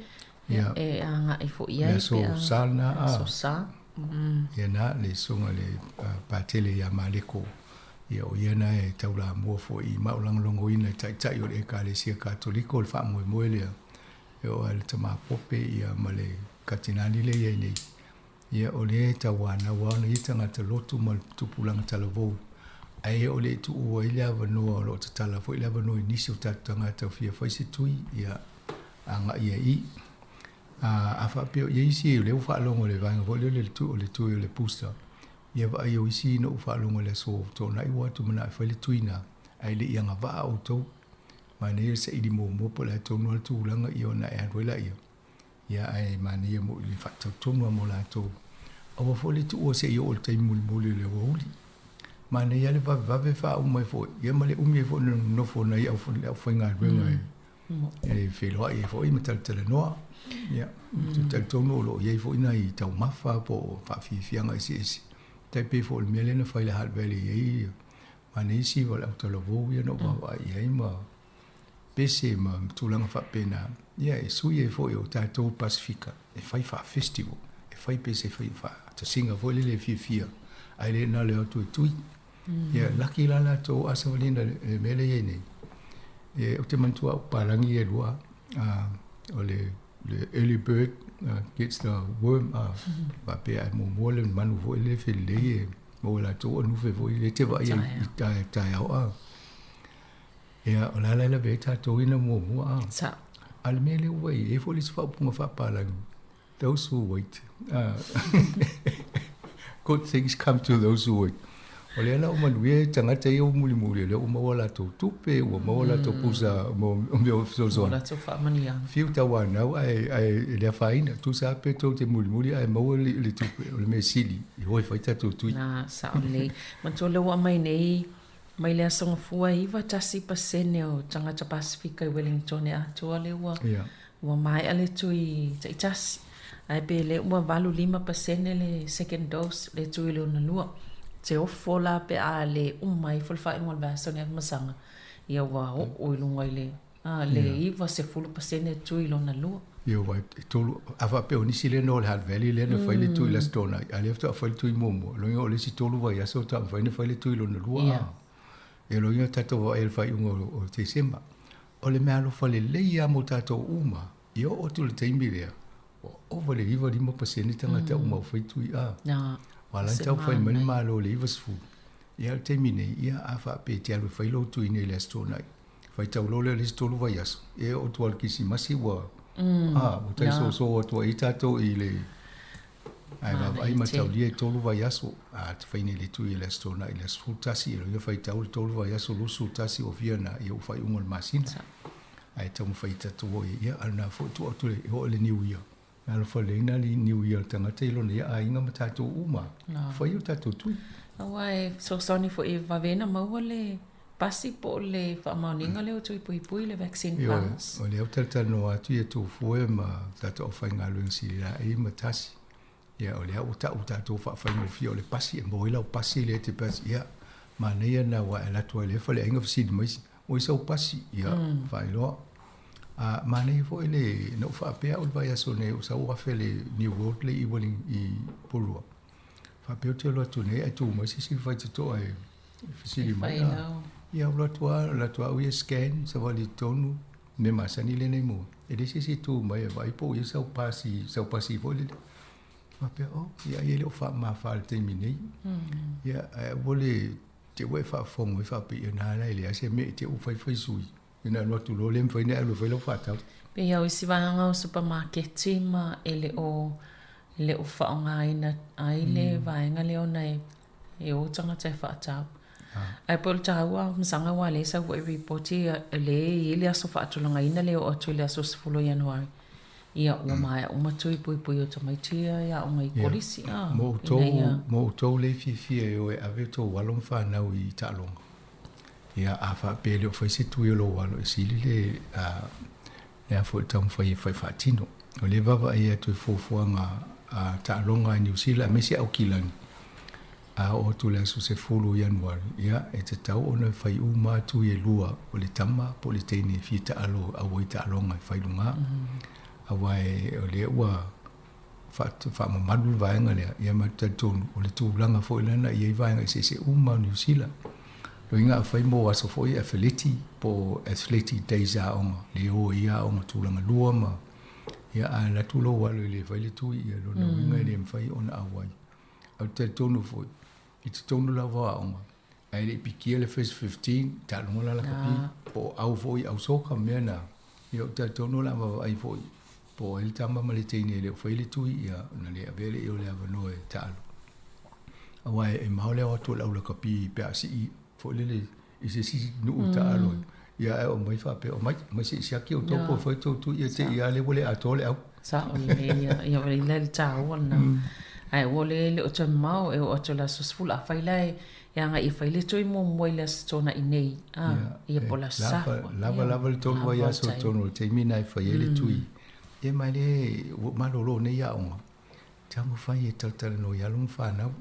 ia, e agai foi i ai. Le aso Sa lena a. Aso Sa. Ia na, le susuga i le Patele ia Maleko, ia o ia na e taulamua foi ma o lagolagoina e Taitai o le Ekalesia Katoliko le faamoemoe lea, e oo lava i le tama pope ia ma le Katinali lea e i ai nei. Ia, o lea e tauanau lava ona ia tagata lotu ma le tupulaga talavou, ae o le i tuua ai le avanoa, o lo o tatala foi le avanoa i nisi o tatou tagata o fia fai se tui, ia, agai ai i. A, a faapea o i ai isi, o lea ua faalogo i le vaega foi lea o le, o le tui o le booster, ia vaai o isi na ou faalogo i le aso Toonai ua atu manao e fai le tui na, ae le i agavaa outou. Manaia le saili muamua po o le a tonu lava le tulaga, ia ona e alu ai laia. Ia ae manaia moi le faatautonu mo latou. Aua foi le tuua se i oo i le taimi mulimuli o le aoauli. Manaia le vavevave faauma ai foi, ia ma le umi ai foi ona nonofo nai le aufaigaluega e feiloai ai foi ma talatalanoa. Ia, ou te talitonu o lo o i ai foi nai taumafa po o faafiafiaga eseese. Tai pei foi o le mea lea na fai i le Hutt Valley e i ai ma nisi o le autalavou ia na ou vaavaai i ai ma pese ma tulaga faapena, ia e sui ai foi o tatou Pasefika e fai faa-festival, e fai pese fai faatasiga foi lele e fiafia, ae le na o le o atu e tui. Ia laki la latou a savalina le mea lea e i ai nei. E, ou te manatua au papalagi ia e lua, o le Le early bird gets the worm a faapea ae muamua le manu foi lele felelei e maua e latou anufe foi lele e te vaai ai i taeao a. Ia, o le a la e lavea ai tatou ia na muamua a. Sa. A o le mea lea ua i ai, e i ai foi le isi faaupuga faapalagi, those who wait. Good things come to those who wait. O lea la ua manuia tagata ia ua mulimuli, o lea ua maua latou tupe, ua maua latou pusa mo mea o fesoasoani. Latou faamanuiaga. Fiu tauanau ae, ae e le afaina. Tusa lava pe tou te mulimuli ae maua le, le tupe, o le mea sili, i o e fai tatou tui. Na, sao lelei. Manatua lea ua aumai nei, mai le Aso Gafua e 91% o tagata Pasefika i Wellington e atoa lea ua, yeah. ua maea le tui taitasi. Ae pe lea ua 85% le second dose, le tui lona lua. Te ofo la pe a le uma ifo le faaiuga o le vaiaso nei masaga, ia ua oo i luga i le, a, le 90% tui lona lua. Ia ua e tolu, a faapea o nisi lea na o le Hutt Valley lea na fai le tui i le Aso Toonai, a lea faatoa fai le tui muamua, lona uiga o le isi tolu vaiaso faatoa mafai ona fai le tui lona lua. Ia. Ia lona uiga tatou vaai i le faaiuga o Tesema. O le meaalofa lelei lava mo tatou uma, ia oo atu i le taimi lea, ua ova i le 95% tagata uma ua fai tui a. Aua la e taumafai mai le Malo i le 90. Ia o le taimi nei, ia a faapea e te alu e fai lou tui nei i le Aso Toonai, faitau loa lea i le isi tolu vaiaso, ia e oo atu lava i le Kerisimasi ua, a, ua tai soso atu ai tatou i le Ae vaavaai ma taulia e tolu vaiaso, a te fai nei le tui i le Aso Toonai i le aso 11, ia loia faitau le tolu vaiaso 21 o fia na, ia ua faaiuga o le masina. Ae taumafai e tatou o ia, a o lena foi tuu atu e oo i le Niu Ia. E alofa lelei na Niu Ia o le tagata i lona ia aiga ma tatou uma. Fai o tatou tui. Aua e fesoasoani foi e vave ona maua le pasi po o le faamaoniga lea o tui puipui, le vaccine pass. Ioe, o lea ou talatalanoa atu ia Tofue ma tatou aufaigaluega sililaei ma Tasi. Ia, o lea ua tau tatou faafaigofie o le pasi, e maua ai lau pasi lea e te pasi. Ia, manaia lena aua e alu atu lava i lea faleaiga fesili mai, ua i sau pasi? Ia, faailoa. A, manaia foi le, na ou faapea au i le vaiaso nei, ua sau afe le New World le i i Porirua. Faapea ou te alu atu nei ae tu mai se isi faitotoa e fesili mai. Ia, ou alu atu lava, alu atu lava au ia scan, savali i totonu, mea masani lea na i mua. E leai se isi e tu mai e vaai po o i ai sau pasi, sau pasi foi lele. Faapea, oh, ia ai e le o faamamafa i le taimi nei. Ia, ae aua le te ua e faafofoga mai faapea, ia na la e leai se mea i te ua faifai sui. Ia na alu atu loa le mafai ona e alu e fai lau faatau. Pei lava o isi vaega o supamaketi ma e le o e le o faaaogaina ai le vaega lea ona e e o tagata e faatau. Ae pei o le taua masaga aua lea e sau foi ripoti lea e i ai le aso faatulagaina lea e oo atu i le aso 10 o Ianuari. Ia ua maea uma tui puipui o tamaiti ia e aoga i kolisi a. Mo outou, mo outou lea e fiafia e o e ave outou alo ma fanau i taaloga. Ia, a faapea e le o fai se tui o lou alo, e sili le, a, le a foi taumafai e fai faatino. O lea e vaavaai atu i fuafuaga a taaloga a Niu Sila aemaise Aukilani, a oo atu i le aso 10 o Ianuari, ia, e tatau ona fai uma atu e lua, o le tama po o le teine e fia taalo auai taaloga e fai luga. Aua e, o lea ua faamamalu le vaega lea, ia ma te talitonu, o le tulaga foi lea na i ai vaega eseese uma o Niu Sila. Loiga a fai mo aso foi afeleti po o athletic days aoga, le o ai aoga tulaga lua ma, ia a alu atu lou alo e le fai le tui, ia lona uiga e le mafai ona auai. Ae ou te talitonu foi, i totonu lava o aoga, ae le i pikia le first 15, taaloga la lakapi, po o au foi, au soka mea na, ia ou te talitonu o le a vaavaai foi, po o ai le tama ma le teine e le o fai le tui, ia ona le avea lea o le avanoa e taalo. Aua e mao le ao atu o le au lakapi pe a sii foi lele i se isi nuu taalo ai. Ia ae omai faapea, omai, omai se i siaki outou po o fai tou tui, ia te i lava lea ua le atoa le au. Sao lelei ia, ia o le taua lena. Ae ua le le o toe mamao e oo atu i le aso 10, afai la e e agai e fai le tui muamua i le Aso Toonai nei, a, ia po o le Aso Sa. Lava lava le tolu vaiaso i totonu o le taimi lena e fai ai le tui. Ia ma le ua malolo nei aoga, taumafai e talatalanoa i alo ma fanau.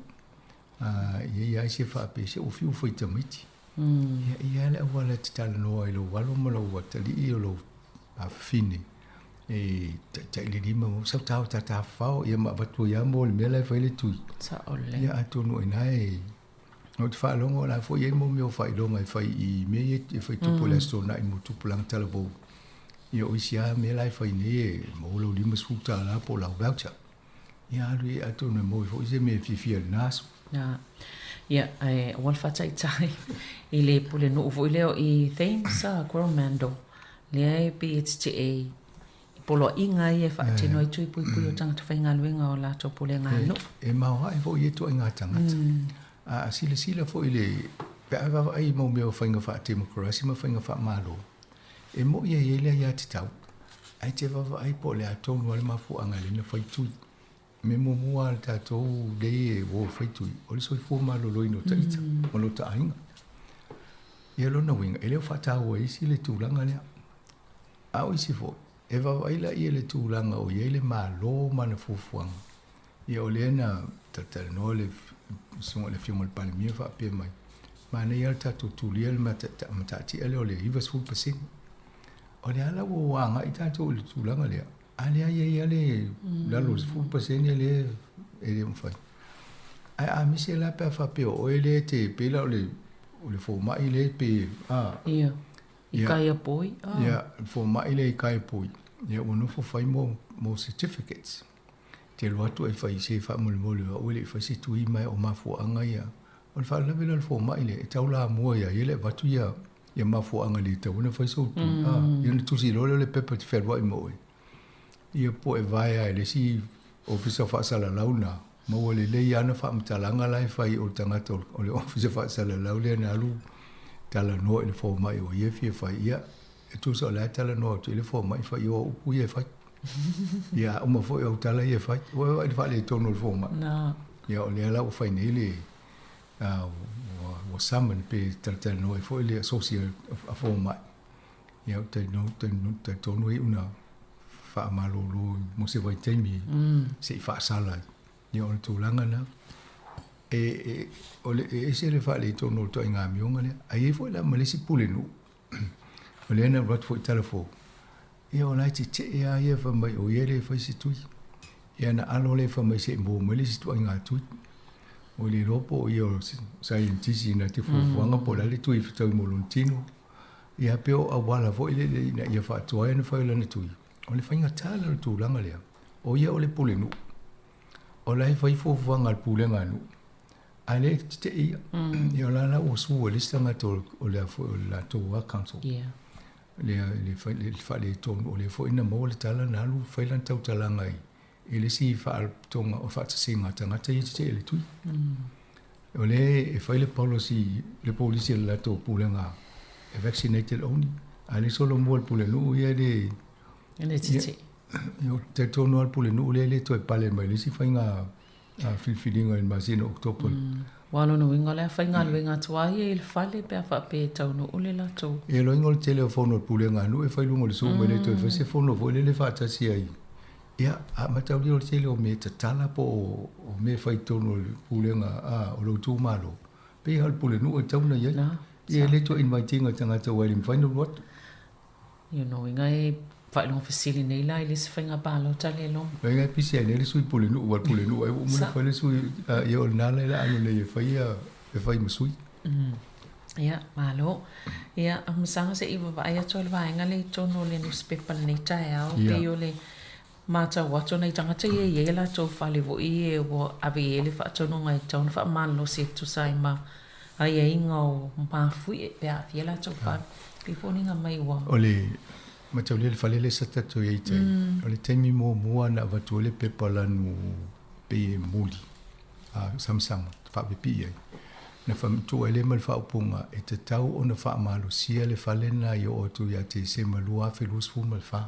Ia i ai se faapea, se ua fiu fai tamaiti. Ia e i ai le auala e te talanoa i lou alo ma lou atalii o lou afafine e taitai le lima ma sau tao tatafafao ia ma avatu ai lava mo le mea la e fai le tui. Sao lelei. Ia atonu o ina e ou te faalogo o la foi e i ai mo mea o faailoga e fai i mea ia e fai tupu o le Aso Toonai mo tupulaga talavou. Ia o isi lava mea la e fai nei e maua lau $50 po o lau voucher. Ia alu i ai atonu e maua ai foi se mea e fiafia i lena aso. Na. Ia, ae aua le faataitai i le pulenuu foi lea o i Thames a Coromandel, lea e pei e tetee i poloaiga ia e faatino ai tui puipui o tagata faigaluega o latou pulega nuu. E maoae foi ia ituaiga tagata. A silasila foi i le, pe a vaavaai i mau mea o faiga faa-temokarasi ma faiga faa-Malo, e moi e i ai le aiatatau, ae te vaavaai po o le a tonu lava le mafuaaga e ala ai ona fai tui. O le mea muamua lava a le tatou lea e o e fai tui, o le soifua maloloina o ita ma lota aiga. Ia lona uiga, e le o faataua e isi le tulaga lea. A o isi foi, e vaavaai laia i le tulaga o i ai le Malo ma ana fuafuaga. Ia o lea na talatalanoa le susuga i le Afioga i le Palemia faapea mai, manaia lava le tatou tulia le mataatia lea o le 90%. O lea la ua agai tatou i le tulaga lea, a lea e i ai lava le lalo o le 10% lea e le mafai. Ae a misi la pe a faapea o oe lea e te, pei la o le fomai lea pe, a. Ia. I Kaiapoi, a. Ia, le fomai lea i Kaiapoi, ia ua nofo fai mo certificates. Te alu atu e fai se faamolemole o au e le i fai se tui mai o mafuaaga ia. O le faalavelave lea o le fomai lea, e tau lamua ia ia le avatu ia ia mafuaaga le tatau ona fai sou tui. Mm. Ah, ia ona tusi loa lea o le pepa e te fealuai ma oe. Ia po e vaea e le isi ofisa faasalalau na, maua lelei ana faamatalaga la e fai o le tagata o le ofisa faasalalau lea na alu talanoa i le fomai o ia e fia fai. Ia, e tusa o la e talanoa atu i le fomai fai o upu ia e fai. Ia, a uma foi o au tala ia e fai. Ua vaai i le faaletonu o le fomai. Ia, o lea la ua fai nei le, ua, ua summon pe talatalanoa ai foi le associate a fomai. Ia, ou te talitonu e iu ina faamalolo mo se vaitaimi se i faasala ai. Ia, o le tulaga lena. E, e, o le, e ese le faaletonu o le ituaiga amioga lea. Ae i ai foi la ma le isi pulenuu, o lea na alu atu foi i Talafou, Ia o la e tetee lava ia fai mai o ia le fai se tui. Ia na alo lea fai mai se i maua mai le isi ituaiga tui. Ua le iloa po o ia o saienitisi na te fuafuaga po o le a le tui e fetaui mo lona tino. Ia pe o auala foi lele ina ia faatuai ona fai o lana tui. O le faigata lea o le tulaga lea, o ia o le pulenuu. O la e fai fuafuaga a le pulega a nuu, a o lea e tetee ia. Ia o la la ua sue e le isi tagata o le a foi o le latou lava council. Le le faaletonu, o lea foi na maua le tala na alu fai lana tautalaga i i le isi faalapotopotoga o faatasiga a tagata ia tetee i le tui. O lea e fai le policy, le polisi a le latou pulega e vaccinated only, a o le solomua i le pulenuu ia e le... E le tetee. Ia, ou te talitonu lava le pulenuu lea e le toe pale mai i le isi faiga filifiliga i le masina o Oketopa. Aua o lona uiga o le a faigaluega atu lava ia i le fale pe a faapea e taunuu le latou. Ia loiga o le tele o fono a le Pulega a nuu e fai i luga o le Zoom e le toe fai se fono foi lele faatasi ai. Ia, a mataulia o le tele o mea tatala po o mea e fai i totonu o le Pulega o lou itumalo, pei lava o le Pulenuu e tatau ona i ai. Ia e le toe invite ina tagata aua e le mafai ona alu atu. Ia lona uiga e faailoga fesili nei la i le isi faiga palota lea e loma. Uiga e pisi ai nei le sui pulenuu aua o le pulenuu ai ua uma ona fai le sui ia o lena la alu nei e fai ia e fai ma sui. Ia, malo. Ia, Afamasaga se i vaavaai atu i le vaega lea i totonu o le nusipepa i lenei taeao, pei o le matau atu o nai tagata ia e i ai a latou fale foi e ua ave i ai le faatonuga e tatau ona faamalolosi e tusa ai ma aiaiga o mafuie pe a aafia latou fale. Pei foliga mai ua. O le mataulia le fale lea sa tatou i ai i tai, o le taimi muamua na avatu ai le pepa lanu pei e muli, a samasama, faapipii ai, na faamatuu ai lea ma le faaupuga e tatau ona faamalosia le fale lena i oo atu ia Tesema 2024.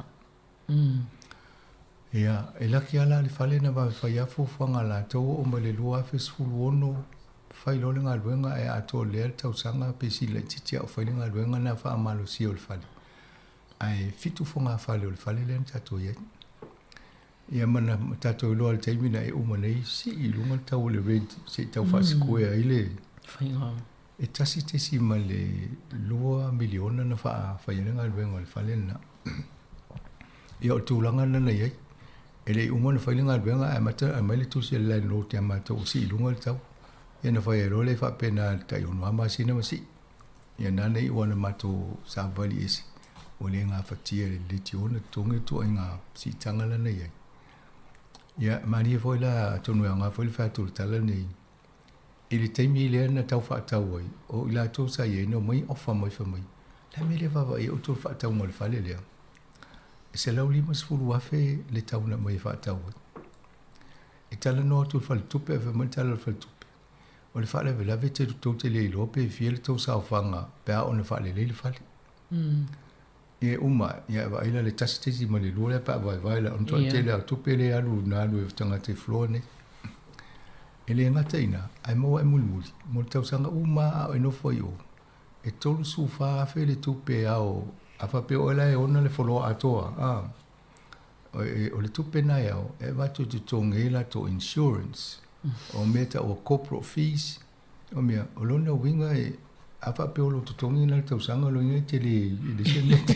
Ia, e laki lava la le fale na vave fai lava fuafuaga a latou oo mai le 2016 fai loa le galuega ae atoa lea le tausaga pe sili laitiiti a o fai le galuega na faamalosia o le fale. Ae 7 fogafale o le fale lea na tatou i ai. Ia ma na tatou iloa i le taimi na e uma nei sii i luga le tau o le rent se i tau faasikuea ai le faiga. E $1.2 miliona na faafai ai le galuega o le fale lena. Ia o le tulaga lena na i ai. E le i uma ona fai le galuega ae amata aumai le tusi a le landlord ia matou ua sii i luga le tau. Ia na fai ai loa lea faapena i le tai 6 lava masina ma sii. Ia na na iu lava ina matou savavali ese. Ua le gafatia e le leitio ona totogi le ituaiga siitaga lea na i ai. Ia, malie foi la, atonu e aoga foi le fai atu o le tala lenei, i le taimi lea na tau faatau ai, o i latou sa i ai na omai ofa mai fai mai, le a le mea e le vaavaai ai outou i le faatauga o le fale lea? E $150,000 le tau na aumai e faatau ai. E talanoa atu i le faletupe ae fai mai le tala a le faletupe, o le faalavelave tou te le iloa pe fia le tou saofaga pe a oo ina faalelei le fale. Ia e uma, ia e vaai la le 1.2 lea pe a vaevae la, ona matua tele lava o tupe lea e alu na alu e tagata i floor nei. E le gata i ina, ae maua ae mulimuli, mo le tausaga uma lava a o e nofo ai i o, e $34,000 le tupe e ao, a faapea o oe la e ona le floor atoa, a, o le tupe lena e ao, e avatu e totogi ai latou insurance, o mea e tau o corporate fees, O mea, o lona uiga e, a faapea o lou totogi lena i le tausaga, o lona uiga e te le, e leai se mea e te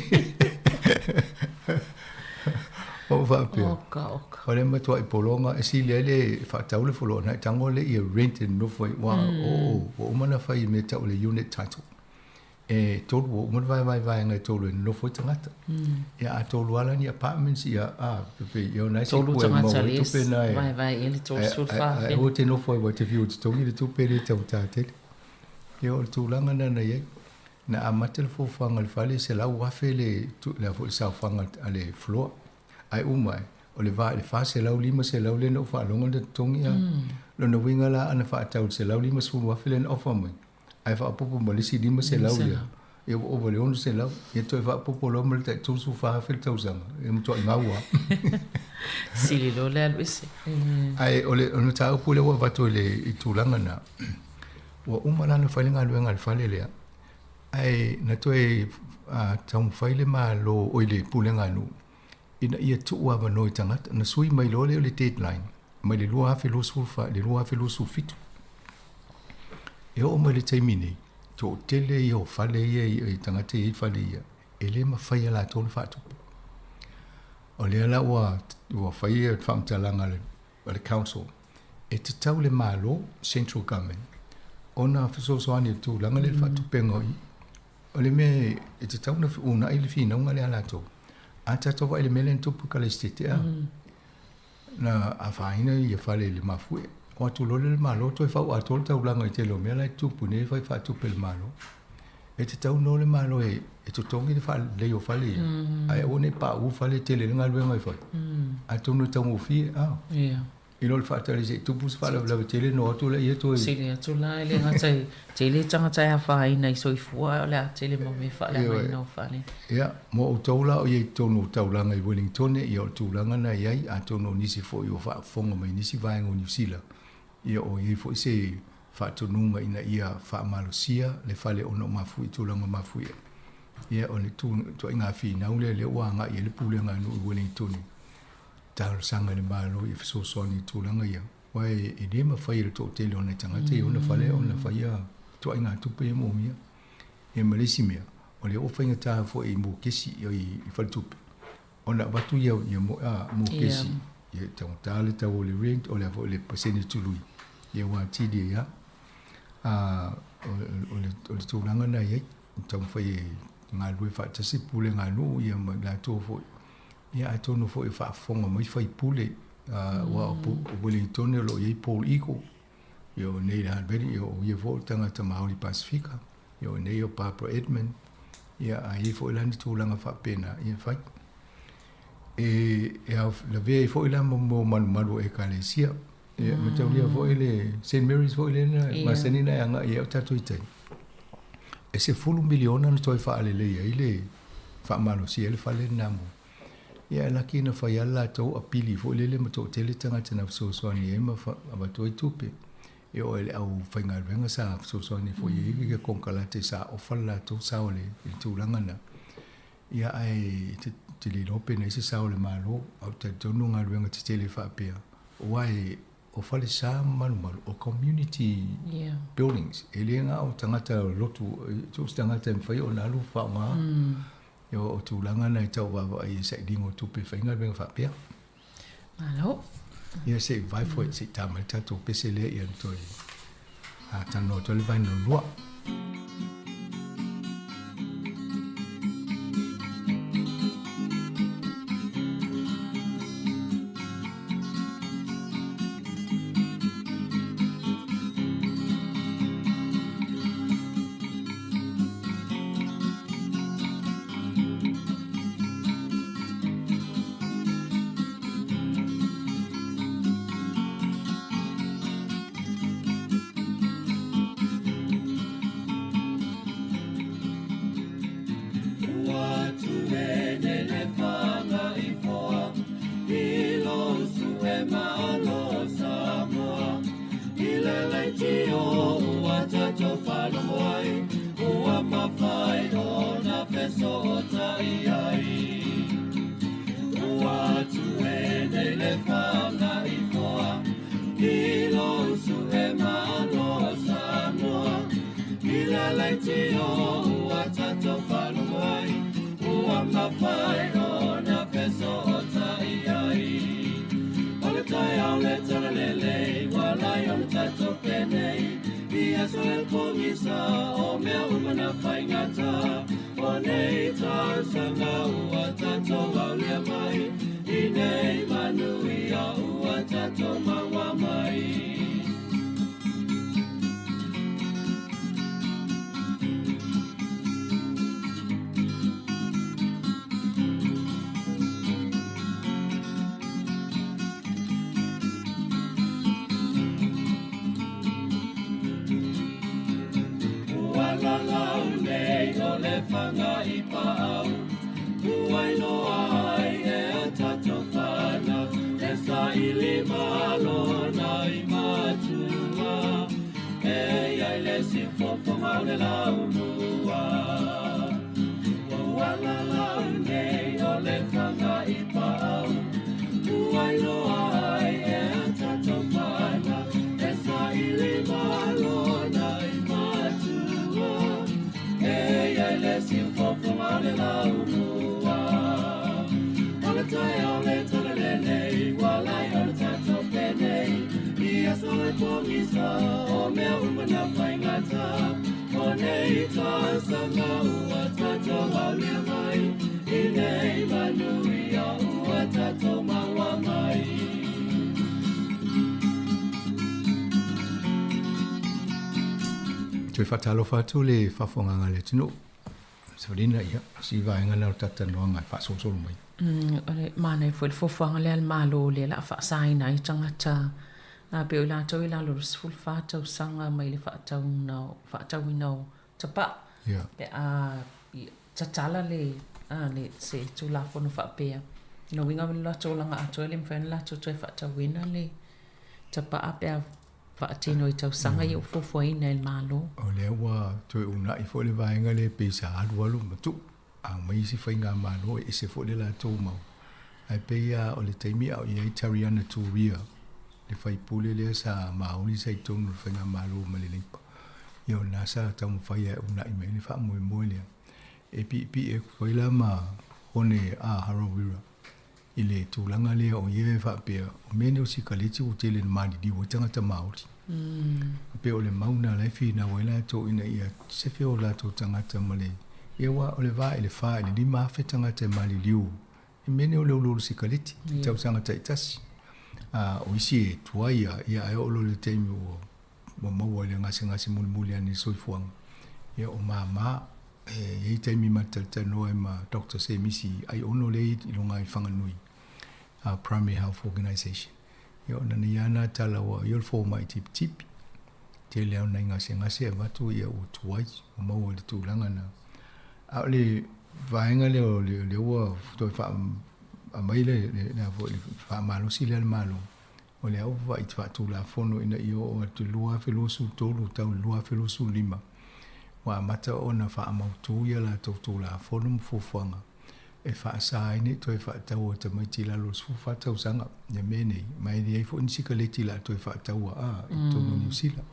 O faapea, Oka, oka. o le matuai pologa e sili ai le faatau le floor nai tago le ia rent e nonofo ai, ua, o, ua uma ona fai i mea e tau o le unit title. E tolu, ua uma ona vaevae vaega e tolu e nonofo ai tagata. Ia a tolu lava la ni apartments, ia, a, pei, ia o na e Tolu siku e tagata maua ai lea tupe na e, vaevae i ai le 34 ae afe. aua e te nofo ai aua e te fiu e totogi le tupe lea e taugata tele. Ia o le tulaga lena na i ai. Na amata le fuafuaga a le fale, e $100,000 le, le a foi le saofaga a le floor. Ae uma ae, o le va i le $400, $500 lea na ou faalogo na totogi a. Lona uiga la ana faatau i le $150,000 lea na offer mai, ae faaopoopo ma le isi 500 lea, ia ua ova i le 600, ia toe faaopoopo loa ma le tai 34,000 le tausaga, ia matuai gau lava. Sili loa le alu ese. Ae o le mataupu lea ua avatu i le i tulaga na, ua uma la ona fai le galuega a le fale lea, ae na toe taumafai le Malo, oi le Pulega a nuu, ina ia tuu avanoa i tagata. Na sui mai loa lea o le deadline mai le 2024 i le 2027. E oo mai le taimi nei, toatele ia o fale ia i tagata e i ai fale ia, e le mafai e latou ona faatupe. O lea la ua, ua fai le faamatalaga a le council, e tatau le Malo, central government, ona fesoasoani i le tulaga lea i le faatupega o i. O le mea e tatau ona uunai le finauga lea a latou. A tatou vaai i le mea lea na tupu i Kalaisitete, a, na afaina ia fale i le mafuie. O atu loa lea le Malo toe fau atoa le taulaga i tele o mea la e tutupu nei e fai faatupe e le Malo. E tatau nō le Malo e, e totogi le faalelei o fale ia, ae aua ne i pauu fale e tele ai le galuega e fai. Atonu e taugofie, a. Yeah. I lo le faatali se i tupu se faalavelave tele ona o atu lea toe. Sili atu la e le gata i tele tagata e afaina i soifua ae o le a tele ma mea faaleagaina o fale. Ia, mo outou la o i ai i totonu o taulaga i Wellingtone, ia o le tulaga na i ai, atonu o nisi foi ua faafofoga mai nisi vaega o Niu Sila, ia o i ai foi se faatonuga ina ia faamalosia le fale ona o mafuie, tulaga mafuie. Ia o le ituaiga finau lea lea ua agai i ai le pulega a nuu i Wellingtone. Talosaga i le Malo ia fesoasoani i tulaga ia, aua e le mafai e le toatele o nai tagata i ona fale ona faia ituaiga tupe ia moomia. Ia ma le isi mea, o lea ua faigata foi i mokesi i faletupe ona avatu ia ia mokesi ia taugata le tau o le rent, o le a foi le pasene tului, ia ua atili ai lava. A o le tulaga lena e i ai, taumafai e galulue faatasi pulega a nuu ia ma i latou foi. Ia atonu foi o faafofoga mai faipule, aua o Wellingtone o lo o i ai Paul Eagle, ia o Neil Hardberry, ia o ia foi o le tagata Māori Pasifika, ia o nei o Barbara Edmund, ia a i ai foi la ni tulaga faapena, ia fai. E, e lavea ai foi la mo malumalu o Ekalesia. Ia, mataulia foi le St. Mary's foi lea na masani na e agai ai o tatou i tai. E 10 miliona na toe faalelei ai le faamalosia ai le fale lena mo. Ia e laki na fai lava le latou apili foi lele ma toatele tagata na fesoasoani ai ma avatu ai tupe. E oo i le aufaigaluega sa fesoasoani foi i ai konekarate sa ofa le latou sao i le tulaga lena. Ia ae te le iloa pe na i ai se sao o le Malo, ae ou te talitonu o galuega tetele faapea, aua e o falesa ma malumalu, o community buildings, e le na o tagata o lotu, so o se tagata e mafai ona alu faaaoga, o tulaga na e tau vaavaai i sailiga o tupe e fai ai galuega faapea. Malo. Ia se i vae foi, se i tā mai le tatou pese lea ia na toe talanoa atu ai le vaega lua. i ai. Ua tue nei le fanga i foa, i lo usu e malo o Samoa. I le leitio ua tatou faalogo ai, ua mafai ona fesootai ai. O le taeao le talalelei, ua lai ona tatou penei, i aso e pogisa o mea uma na faigata. O nei tausaga ua tatou aulia mai, i nei manuia ua tatou maua mai. Ua lalau nei o le fanga i paau, ua iloa ai e a tatou fanau, e saili malo na i matua, e iai le siufofoga o le laumua. Ua lalau nei o le fanga i paau, ua iloa ai e a tatou fanau, e saili malo na i matua, e iai le siufofoga o le laumua. O le taeao le talalelei, ua lai ona tatou penei, i aso e pogisa o mea uma na faigata. O nei tausaga ua tatou aulia mai, i nei manuia ua tatou maua mai. Toe faatalofa atu le faafofogaaga a le atunuu. Savalina, ia, o si vaega lena o le talatalanoaga e faasolosolo mai. O le manaia foi le fuafuaga lea a le Malo lea o le a faasaina ai tagata pei o i latou i lalo o le 14 tausaga mai le faatauina faatauina o tapaa pe a tatala le le se Tulafono faapea. O lona uiga o le latou olaga atoa e le mafai ona latou toe faatauina le tapaa pe a faatino i tausaga ia ua fuafuaina e le Malo. O lea ua toe uunai foi le vaega lea pei sa alualu ma tuu a aumai isi faigamalo e ese foi le latou mau. Ae pei lava o le taimi a o i ai Tariana Turia, le faipule lea sa maoli sa i totonu o le faigamalo ma le Leipa, ia o lena sa taumafai lava e uunai mai ai le faamoemoe lea. E piipii atu foi la ma Hone A. Harawira i le tulaga lea o ia e faapea, o mea nei o sikaleti ua tele ina maliliu ai tagata Māori. E pei o le mau lena la e finau ai latou ina ia sefe o latou tagata ma le, ia aua o le va i le 4 i le 5,000 tagata e maliliu i mea nei o le uluulu sikaleti i tausaga taitasi. A o isi e tuai lava, ia ae oo loa i le taimi ua ua maua i le gasegase mulimuli ane i le soifuaga, ia o mama. E i ai taimi ma te talatalanoa ai ma Doctor Semisi Aiono lea i luga i Whanganui, Primary Health Organisation. Ia ona nei lava na tala ua ia o le fomai tipitipi. Tele lava o nai gasegase e avatu ia ua tuai, ua maua i le tulaga na. A o le vaega lea o le ua toe faa aumai le le le faamalosi lea a le Malo, O le auvaai faatulafono ina ia oo atu i le 2023 tau i le 2025, ua amata ona faamautu ia latou Tulafono ma fuafuaga e faasa ai nei toe faataua tamaiti i lalo o le 14 tausaga ia mea nei, ma e leai foi ni sikaleti o le a toe faataua a i totonu o Niu Sila.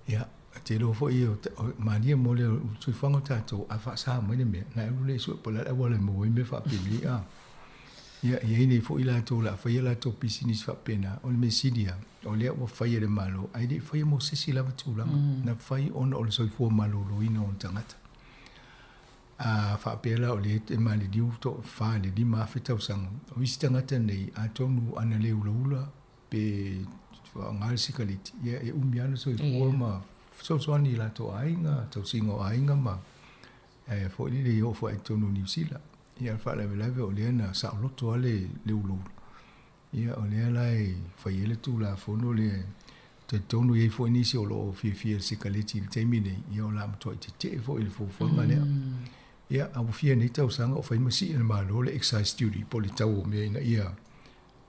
Ia, e te iloa foi o malie mo le soifuaga o tatou, a faasa mai le mea, ona e alu lea e sue po o le a le auala e maua ai mea faapenei a. Ia, e i ai nei foi latou o le a faia latou pisinisi faapena. O le mea sili lava, o lea ua fai e le Malo, ae le i faia mo se isi lava tulaga. Na fai ona o le soifua maloloina o ona tagata. A faapea la o lea e maliliu toafa i le 5,000 tausaga, o isi tagata nei, atonu ana le ulaula pe faaaoga le sikaleti, ia e umi lava le soifua ma fesoasoani i latou aiga, tausiga o aiga ma Ae foi lele i oo foi i totonu o Niu Sila. Ia o le faalavelave o lea na saoloto lava le le ulaula. Ia o lea la e fai ai le Tulafono lea e talitonu e i ai foi nisi o lo o fiafia i le sikaleti i le taimi nei, ia o le a matuai tetee foi i le fuafuaga lea. Ia a ua fia nei tausaga o fai ma sii e le Malo le excise duty po o le tau o mea ina ia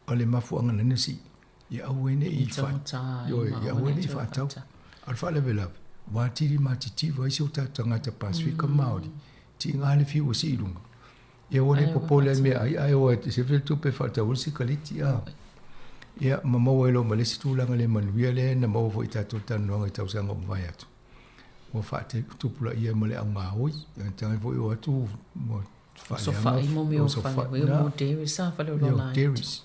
o le mafuaaga na sii, ia aua ai ne i ia aua ne i faatau. A o le faalavelave, ua atili matitiva ai si o tatou tagata Pasefika Māori, tiga le fiu ua sii i luga. Ia ua le popole ai mea ai, ae o e sefe le tupe e faatau ai le sikaleti a. Ia, ma maua ai loa ma le isi tulaga le manuia lea na maua foi i tatou talanoaga i tausaga ua mavae atu. Ua faatupulaia ma le augaoi, e tagai foi o atu ua faaleaga. Osofai mo dairies a faleoloa laiti. Dairies.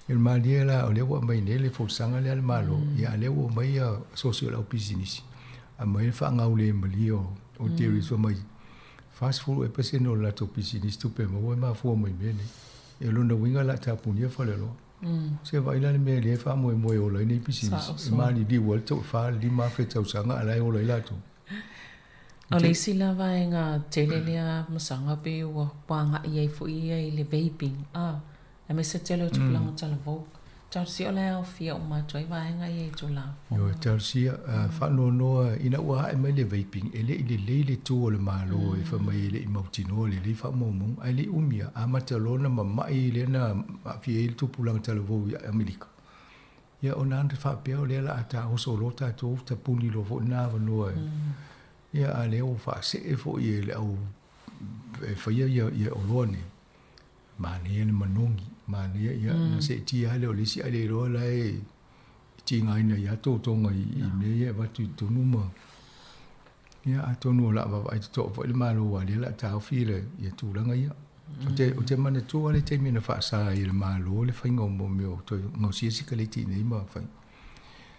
I le malie la o lea ua aumai nei le folasaga lea a le Malo, ia a lea ua aumai ia sosi o le au pisinisi, aumai le faagaulemalie o dairies fai mai 40 ea pasene o le latou pisinisi tupe maua e mafua mai mea nei. Ia o lona uiga o le a tapunia faleoloa. Se vaai la le mea lea e faamoemoe e ola ai nei pisinisi, e maliliu ai le toafa le 5,000 tausaga a o la e ola ai latou. O le isi la vaega tele lea masaga pei ua agai ai foi ia i le vaping, a, aemaise tele o tupulaga talavou. Talosia o la e aofia uma atu ai vaega ia i Tulafono. Ioe, talosia, faanoanoa ina ua ae mai le vaping, e le i lelei le tu a le Malo e fai mai e le i mautinoa lelei faamaumauga, ae le i umi lava, amata loa ona mama'i lea na aafia ai le tupulaga talavou i Amerika. Ia ona ana faapea o lea o le a taoso loa tatou tapuni loa foi lena avanoa e, ia a lea ua faasee foi e le au e faia ia oloa nei. Manaia le manogi, manaia ia na seetia lava lea o le isi ae le iloa la e tigaina ai lava totoga i mea ia e avatu i totonu ma ia atonu o le a vaavaai totoa foi le Malo aua o lea o le a taofi ia tulaga ia. Ou te, ou te manatua le taimi na faasa ai e le Malo le faiga o mea o toe gaosia sikaleti i inei ma fai.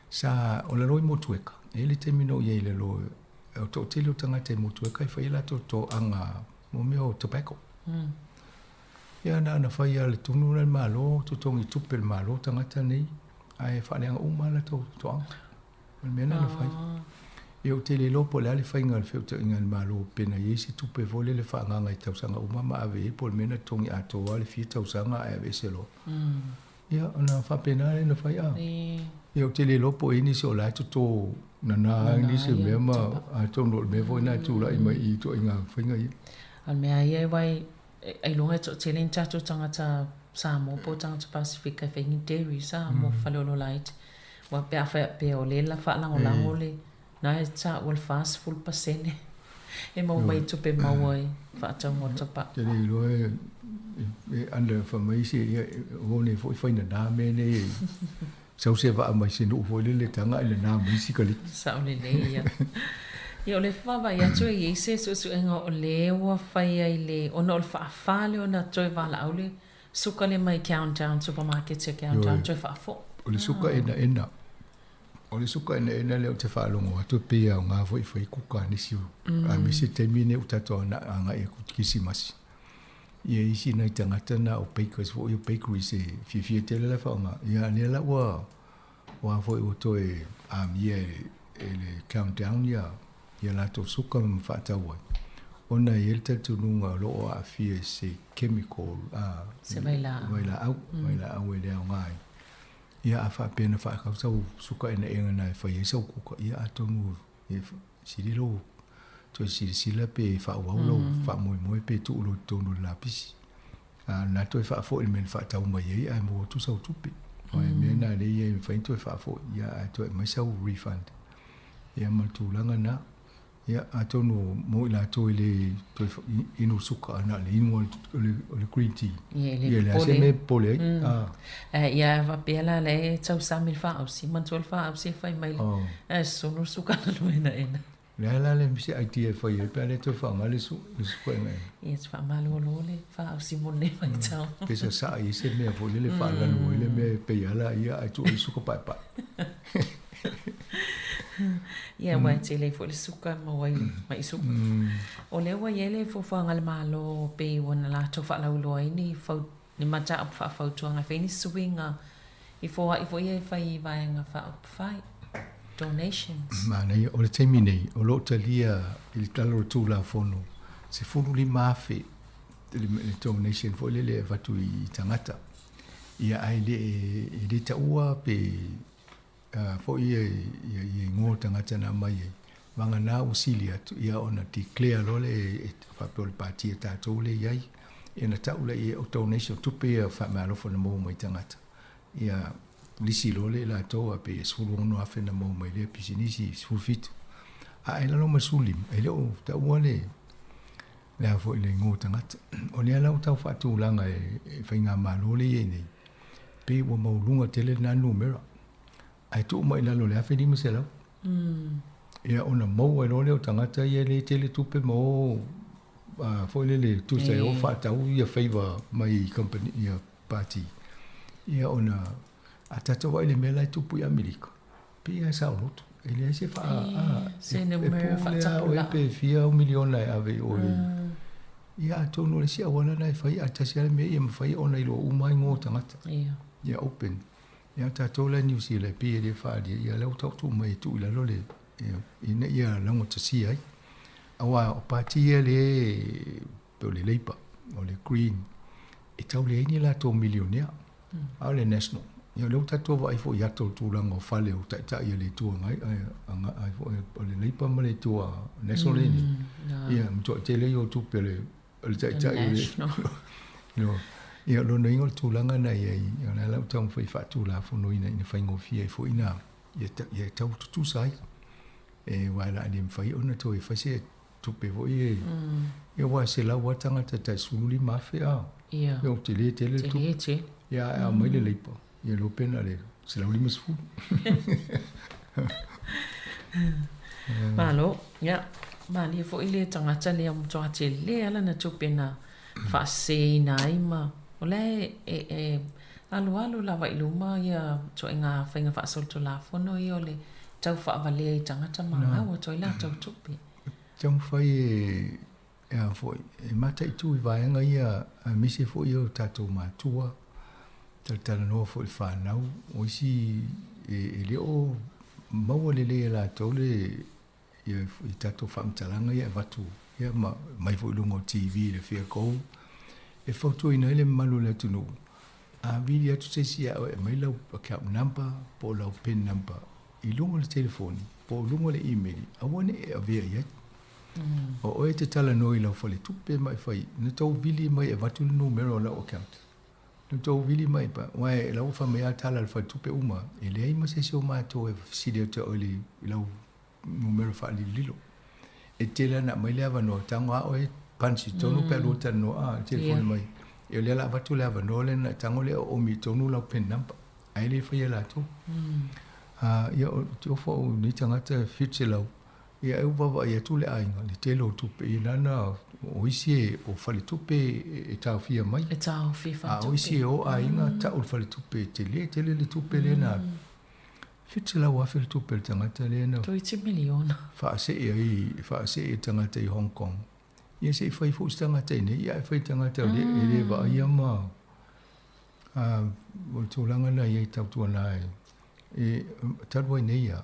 Sa, o lalo i Motueka, e i ai le taimi na ou i ai i lalo, o le toatele o tagata i Motueka e fai a latou toaga mo mea o tobacco. Ia na ona fai lava o le tonu lea a le Malo, totogi tupe e le Malo tagata nei, ae faaleaga uma lava latou toaga. O le mea lena na fai. Ia ou te le iloa po o le a le faiga o le feutaiga a le Malo pe na i ai se tupe foi lele faaagaaga i tausaga uma ma ave i ai po o le mea na totogi atoa lava le fia tausaga ae aveese loa. Ia ona faapena lea ona fai a. Ia ou te le iloa po o i ai nisi o la e toto nana ai nisi o mea ma atonu o le mea foi lena e tulai mai i ituaiga faiga ia. A o le mea ia aua ailoga e toatele ni tatou tagata Samoa po o tagata Pasefika e fai ni dairies a mo faleoloa laiti. Aua pe a faapea o lea la faalagolago le na e taua le 40% e maua mai i tupe maua i faatauga o tapaa. Te le iloa e under fai mai isi ia o nei foi fai nana mea nei e sau se vaa mai se nuu foi lele taga i nana mai sikaleti. Sao lelei ia. Ia o le vaavaai atu e i ai se suesuega o lea ua fai ai le ona o le faafa lea ona toe valaau le suka lea mai Countdown Supermarket e Countdown toe faafoi. O le suka enaena. O le suka enaena lea ou te faalogo atu e pei e aoga foi e fai kuka a nisi aemaise taimi lenei ua tatou agai atu i le Kerisimasi. Ia isi nai tagata na o bakers foi o bakeries e fiafia tele la e faaaoga. Ia a lea la ua ua foi ua toe amia e le Countdown ia ia latou suka ma faatau ai ona e i ai le talitonuga o lo o aafia i se chemical a Se vailaau. Vailaau, vailaau e le aoga ai. Ia a faapea na faatau sau suka enaena na e fai ai sau kuka, ia atonu e sili lou toe silasila pe faaauau lou faamoemoe pe tuu loa i totonu o le lapisi. A o lena toe faafoi i le mea na faatau mai ai ae maua atu sau tupe. O le mea lena lea e i ai e mafai ona toe faafoi, ia ae toe aumai sau refund. Ia ma le tulaga lena. Ia, atonu mo i latou e le toe inu suka na o le inu o le green tea. Ia, e le popole. Ia, e leai se mea e popole ai. Ia, faapea la lea e tausami le faaausi, manatua le faaausi e fai mai e sulu le suka lalo enaena. O le a la le se idea e fai ai pe a le toe faaaoga le suka enaena? Ia, e faamalolo le faaausi mo lenei vaitau. Pe sasaa i ai se mea foi lele e faalanu ai le mea e pei lava la ia ae tuu ai le suka paepae. Ia, aua e tele ai foi le suka e maua ai le ma'i suka. O lea ua i ai le fuafuaga a le Malo pei ua na latou faalauiloa ai ni fau, ni mataupu faafautuaga e fai ni suiga i foai foi ia e fai i vaega faaupufai, donations. Manaia, o le taimi nei, o lo o talia i le lalo o le Tulafono 15,000 le donation foi lele e avatu i tagata. Ia ae le e le taua pe foi ia ia igoa o tagata na aumai ai. Vagana ua sili atu ia ona declare loa lea e faapea o le pati a tatou lea e i ai. Ia ona tau lea i ai o donation, o tupe ia faameaalofa na maua mai tagata. Ia lisi loa lea i latou a pei e $16,000 na maua mai lea pisinisi, 17. Ae i lalo ma le 15, e le o taua le. Le a foi le igoa o tagata. O lea la ua tau faatulaga e e faigamalo lea e i ai nei, pei ua maualuga tele lena numera, ae tuu mai i lalo i le 1500. Ia ona maua ai loa lea o tagata ia e le tele tupe ma o foi lele tusa e o faatau ia favour mai i kamupani ia pati. Ia ona a tatou vaai i le mea la e tupu i Amerika, pei lava e saoloto. E leai se faa, a, Se e numera pule lava oe faatapulaa. pe fia au miliona e ave i o i. Ia atonu o le isi auala lena e fai, ae tasi lava le mea ia mafai ona iloa uma igoa o tagata. Ia open. Ia o tatou la i Niu Sila e pei e le faaalia, ia o lea ua taoto mai e tuu i lalo le, ina ia laugatasia ai. Aua o pati ia lea e pei o le Labour, o le Green, e tau leai ni latou milionea, a o le National. Ia o lea ua tatou vaai foi i ata o le tulaga o fale o Taitai a le Itu Agai, ai foi o le Labour ma le Itu a National lea e i ai nei. Ia, e matuai tele ia o tupe a le o le Taitai o le National. Ia, o lona uiga o le tulaga lena e i ai, o lea la ua taumafai e faatulafonoina ina faigofie ai foi ina ia tau tutusa ai. Aua o le a le mafai ona toe fai se tupe foi e ia aua e 100 lava tagata tai 15,000 a. Ia. Ia ua tele tele le tupe. Tele tele. Ia ae aumai le Labour, ia iloa pe na o le 150. Malo, ia, malie foi le tagata lea ua matua tele lava lana tupe na faaseseina ai ma o la e e alualu lava i luma ia ituaiga faiga faasolitulafono ia o le tau faavalea i tagata ma gau atu ai latou tupe. Taumafai e e a foi e mataitu i vaega ia aemaise foi o tatou matua, talatalanoa foi i le fanau, o isi e le o maua lelei e latou le ia i tatou faamatalaga ia e avatu ia ma mai foi i luga o TV i le Fair Go, e fautuaina ai le mamalu o le atunuu, a vili atu se isi ia oe e aumai lau account number po o lau pin number i luga o le telefoni po o luga o le imeli, aua ne i e avea i ai. O oe e te talanoa i lau faletupe ma e fai, na tou vili mai e avatu le numera o lau account. Na tou vili mai pa, aua e la ua fai mai lava tala a le faletupe uma, e leai ma se isi o matou e fesili atu ia oe i lau numera faalilolilo. E tele lava ina aumai le avanoa, tago lava oe punch i totonu pe a lua talanoa a, telefoni mai. Ia o lea o le a avatu le avanoa lea ona e tago lea e oomi i totonu lau pin number. Ae le faia e latou. Ia ou te ofo au i nei tagata e 700, ia ai ua vaavaai atu le aiga, le tele o tupe, ia lana o isi o faletupe e taofia mai. E taofia faletupe. A o isi e o aiga tau le faletupe e tele tele le tupe lea na alu. 700,000 le tupe a le tagata lea na. Toeitiiti miliona. Faasee ai, faasee le tagata i Hong Kong. Ia se i fai foi se tagata i inei, ia ae fai tagata e le vaaia ma o le tulaga lena e i ai tautuana e talu ai nei ia,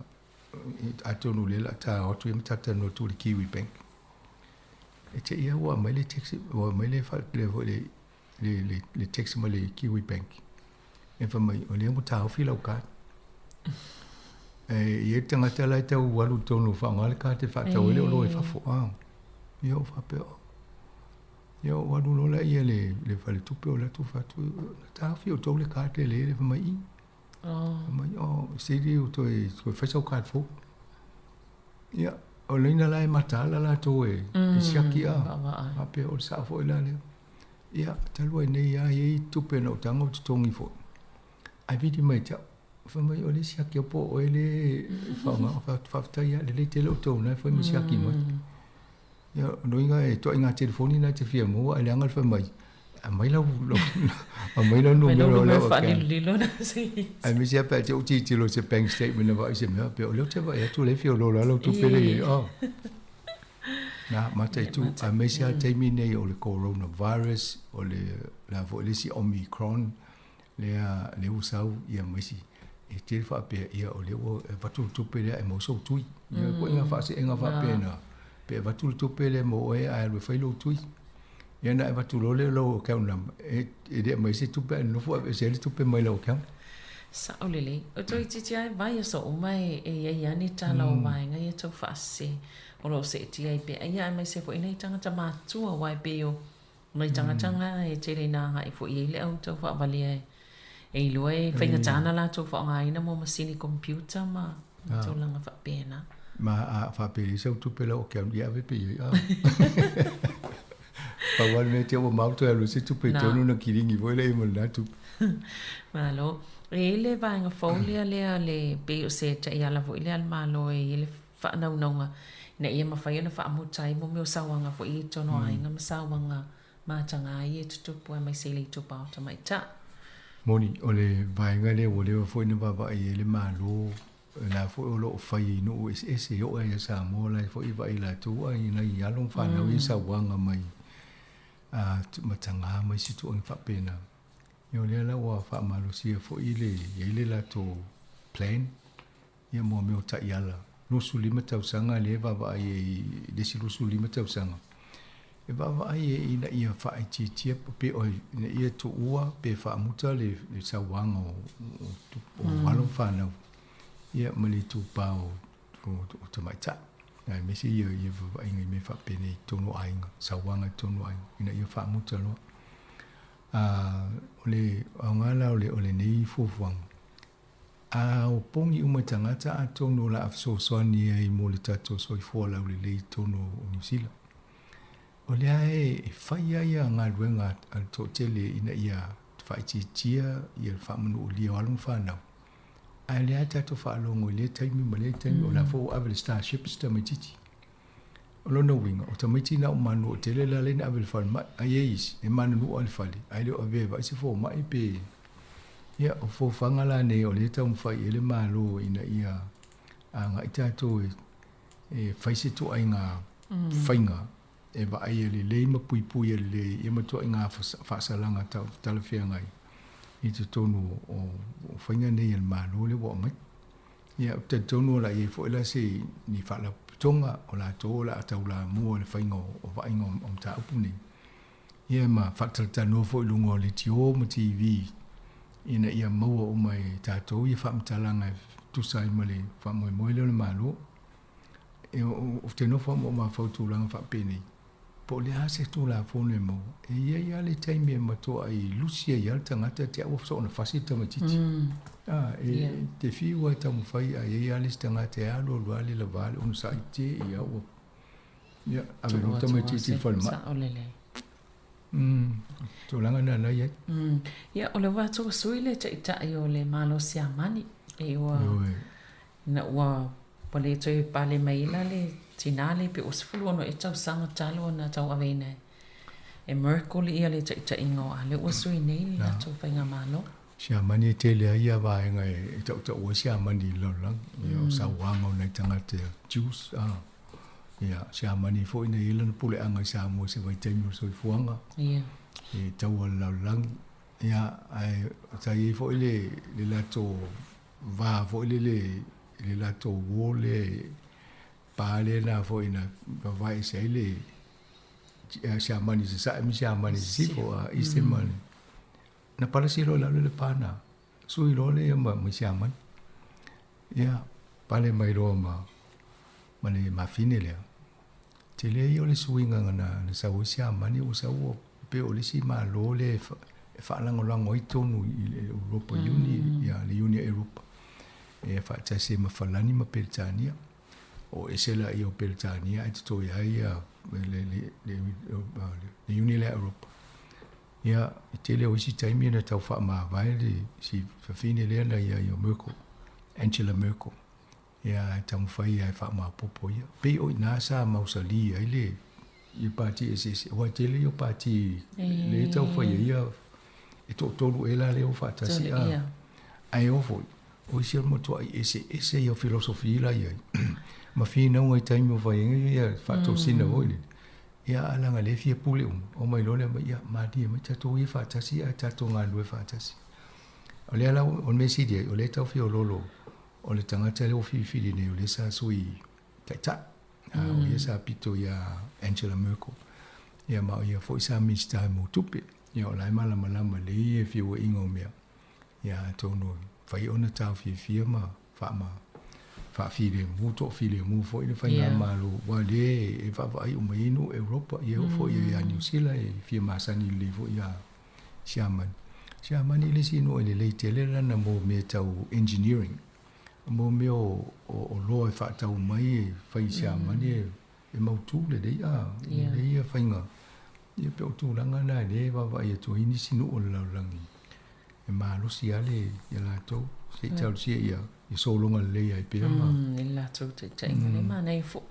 atonu o lea o le a ta o atu ia ma ta talanoa atu i le Kiwi Bank. E te i lava ua aumai le text, ua aumai le, le, le, le, le text mai le Kiwi Bank. E fai mai, o lea ua taofi lau card. E i ai le tagata la e tau alu i totonu e faaaoga le card e faatau ai le oloa i fafo. Ah, ia ou faapea, oh. Ia ou alu loa lea i le faletupe ou alu atu fai atu, na taofi e outou le card lea le fai mai, i. Oh. Fai mai, oh, sili o toe, toe fai sau card fou. Ia, o laina la e mataala latou e, e siaki a. Faapea o le sao foi la lea. Ia, talu ai nei lava e i ai tupe na ou tago ou totogi foi. Ae vili mai ia te au, fai mai, o le siaki au po o oe lea e faaaoga. Ou fai atu, faafetai lava, lelei tele outou na e fai ma siaki mai. Ia, o lona uiga e ituaiga telefoni na e te fia maua ae leaga le fai mai, aumai lau, aumai lau numera o lau account. Aemaise lava pe a te i ou tilotilo i se bank statement e vaai i se mea, faapea o lea ou te vaai atu o lea e fia oloolo lava lau tupe lea e i ai. Oh. Na, mataitu, aemaise lava le taimi lenei o le coronavirus, o le a foi le isi Omicron, lea, lea ua sau, ia ma isi, e tele faapea, ia o lea ua avatu le tupe lea e maua sou tui. Ia ituaiga faaseega faapena, pe avatu le tupe lea mo oe ae alu e fai lou tui. Ia ona e avatu loa lea o lau account number, e le aumaia se tupe ae nonofo aveese ai le tupe mai lau account. Sao lelei. O toeitiiti lava e vaiaso uma e i ai lava ni tala o vaega ia tau faasese o lo o seetia ai pea ia aemaise foi nai tagata matutua aua e pei o nai tagata na e tele ina agai foi i ai le au tau faavalea e iloa e faigata ana latou faaaogaina mo masini computer ma tulaga faapena. Ma a faapelei sau tupe lau account ia ave pea i ai. Pau lava le mea te ua mau toe alu se tupe i totonu ona kiligi foi lea ma lena tupe. Malo. E i ai le vaega fou lea lea le pei o se taiala foi lea a le Malo e i ai le faanaunauga ina ia mafai ona faamuta ai mo mea o sauaga foi ia i totonu o aiga ma sauaga mataga ia e tutupu aemaise i le itupa o tamaitai. Moni, o le vaega lea ua leva foi ona vaavaai i ai le Malo, o la foi o lo o fai i nuu eseese e oo lava ia Samoa, o la foi e vaai latou i nai alo ma fanau ia i sauaga mai mataga ma isi tulaga faapena. Ia o lea la ua faamalosia foi le i ai le latou plan ia mo mea o taiala 25 tausaga lea e vaavaai ai i le isi 25 tausaga e vaavaai ai ina ia faaitiitia pe o ina ia tuua pe faamuta le sauaga o alo ma fanau ia ma le itupa o tamaitai aemaise ia vaavaaiga i mea faapenei i totonu o aiga, sauaga i totonu o aiga ina ia faamuta loa. O le aoga la o lenei fuafuaga, A opogi uma i tagata atonu o le a fesoasoani ai mo le tatou soifua laulelei i totonu o Niu Sila. O lea e fai ai ia galuega a le toatele ina ia faaitiitia ia le faamanuulia o alo ma fanau, ae o lea lava tatou faalogo i lea taimi ma lea taimi, o la foi ua ave le Starship si tamaitiiti. O lona uiga, o tamaiti na o manunuu tele la lea na ave i le falemai, ae i ai isi e manunuu lava i le fale ae le o avea e vaai se fomai pe. Ia, o fofaga la nei o lea e taumafai i ai le Malo ina ia agai tatou e fai se ituaiga faiga e vaaia lelei ma puipuia lelei ia ma ituaiga faasalaga talafeagai i totonu o faiga nei a le Malo lea ua aumai. Ia, ou te talitonu o le a i ai foi la se ni faalapotopotoga o latou o le a taulamua i le faiga o vaaiga o mataupu nei. Ia ma faatalatalanoa foi i luga o leitio ma TV ina ia maua uma e tatou ia faamatalaga e tusa ai ma le faamoemoe lea o le Malo. Ou te nofo lava ma ou mafaufau i tulaga faapenei, Po o le a se Tulafono e maua, e i ai lava le taimi e matuai lusi ai lava le tagata te au ua soona fasi le tamaitiiti. A, e te fiu lava e taumafai ae i ai lava le isi tagata e alu alu lava le lava le onosai te i au ua, ia, ave loa le tamaitiiti i le falemai. Sao lelei. Tulaga na la i ai. Ia, o le ua atu ua sui le Taitai o le Malo Siamani, e ua, Ina ua ua le toe pale mai ai la le tinā lea pe ua 16 ea tausaga talu ona tauaveina e Merkel ia le taitaiga o a lea ua sui nei le latou faigamalo. Siamani e tele ai ia vaega e tautaua ai Siamani i le lalolagi, ia o sauaga o nai tagata Jews, a, ia Siamani foi na i ai lana puleaga i Samoa i se vaitaimi o le soifuaga, i taua o le lalolagi, ia ae sa i ai foi le le latou va foi lele i le latou uo lea e pa lea na foi na vavae ese ai le Siamani i Sasae ma Siamani i Sisifo a Eastern ma le na palasi loa i lalo le pa na sui loa lea ma ma Siamani. Ia pale mai loa ma ma le mafine lea. Tele ia o le suiga na na sau ai Siamani ua sau ua pei o le isi Malo lea e faalagolago ai tonu i le Europa Union, ia le Union Europa e faatasi ai ma Falani ma Peretania. O ese laia o Peretania ae totoe ai ia le le le le Union lea a Europa. Ia, e tele o isi taimi na tau faamavae le si fafine lea na ia ia Merkel, Angela Merkel. Ia, e taumafai lava e faamaopoopo ia. Pei o i ina sa mausali ai le i pati eseese, aua e tele ia o pati lea e taufai ai ia, e toatolu ea la lea ua faatasi a. Ae oo foi, o isi o le matuai eseese ia o philosophy la e i ai, ma finauga i taimi o fai ai ia faatosina foi lele. Ia, ae leaga o lea e fia pule uma, omai loa lea, ia malie mai tatou ia faatasi ae tatou galulue faatasi. O lea la, o le mea sili ai, o lea e tau feoloolo O le tagata lea ua filifili nei, o lea sa sui taitai. O ia sa pito iā Angela Merkel. Ia ma o ia foi sa Minisita mo tupe. Ia o la e malamalama lelei ia feoaiga o mea. Ia atonu e mafai ona taofiofia ma faama faafilemu, toafilemu foi le faigamalo aua o lea e vaavaai uma i ai nuu Europa, ia e oo foi ia Niu Sila e fia masani lelei foi ia Siamani. Siamani le isi nuu e lelei tele lana mo mea tau engineering, mo mea o oloa e faatau mai e fai i Siamani e mautu lelei a, lelei ia faiga. Ia pei o tulaga na lea e vaavaai atu ai nisi nuu o le lalolagi e malosi lava le ia latou se i talosia ia ia sologa lelei ai pea ma i le latou taitaiga lea manaia foi.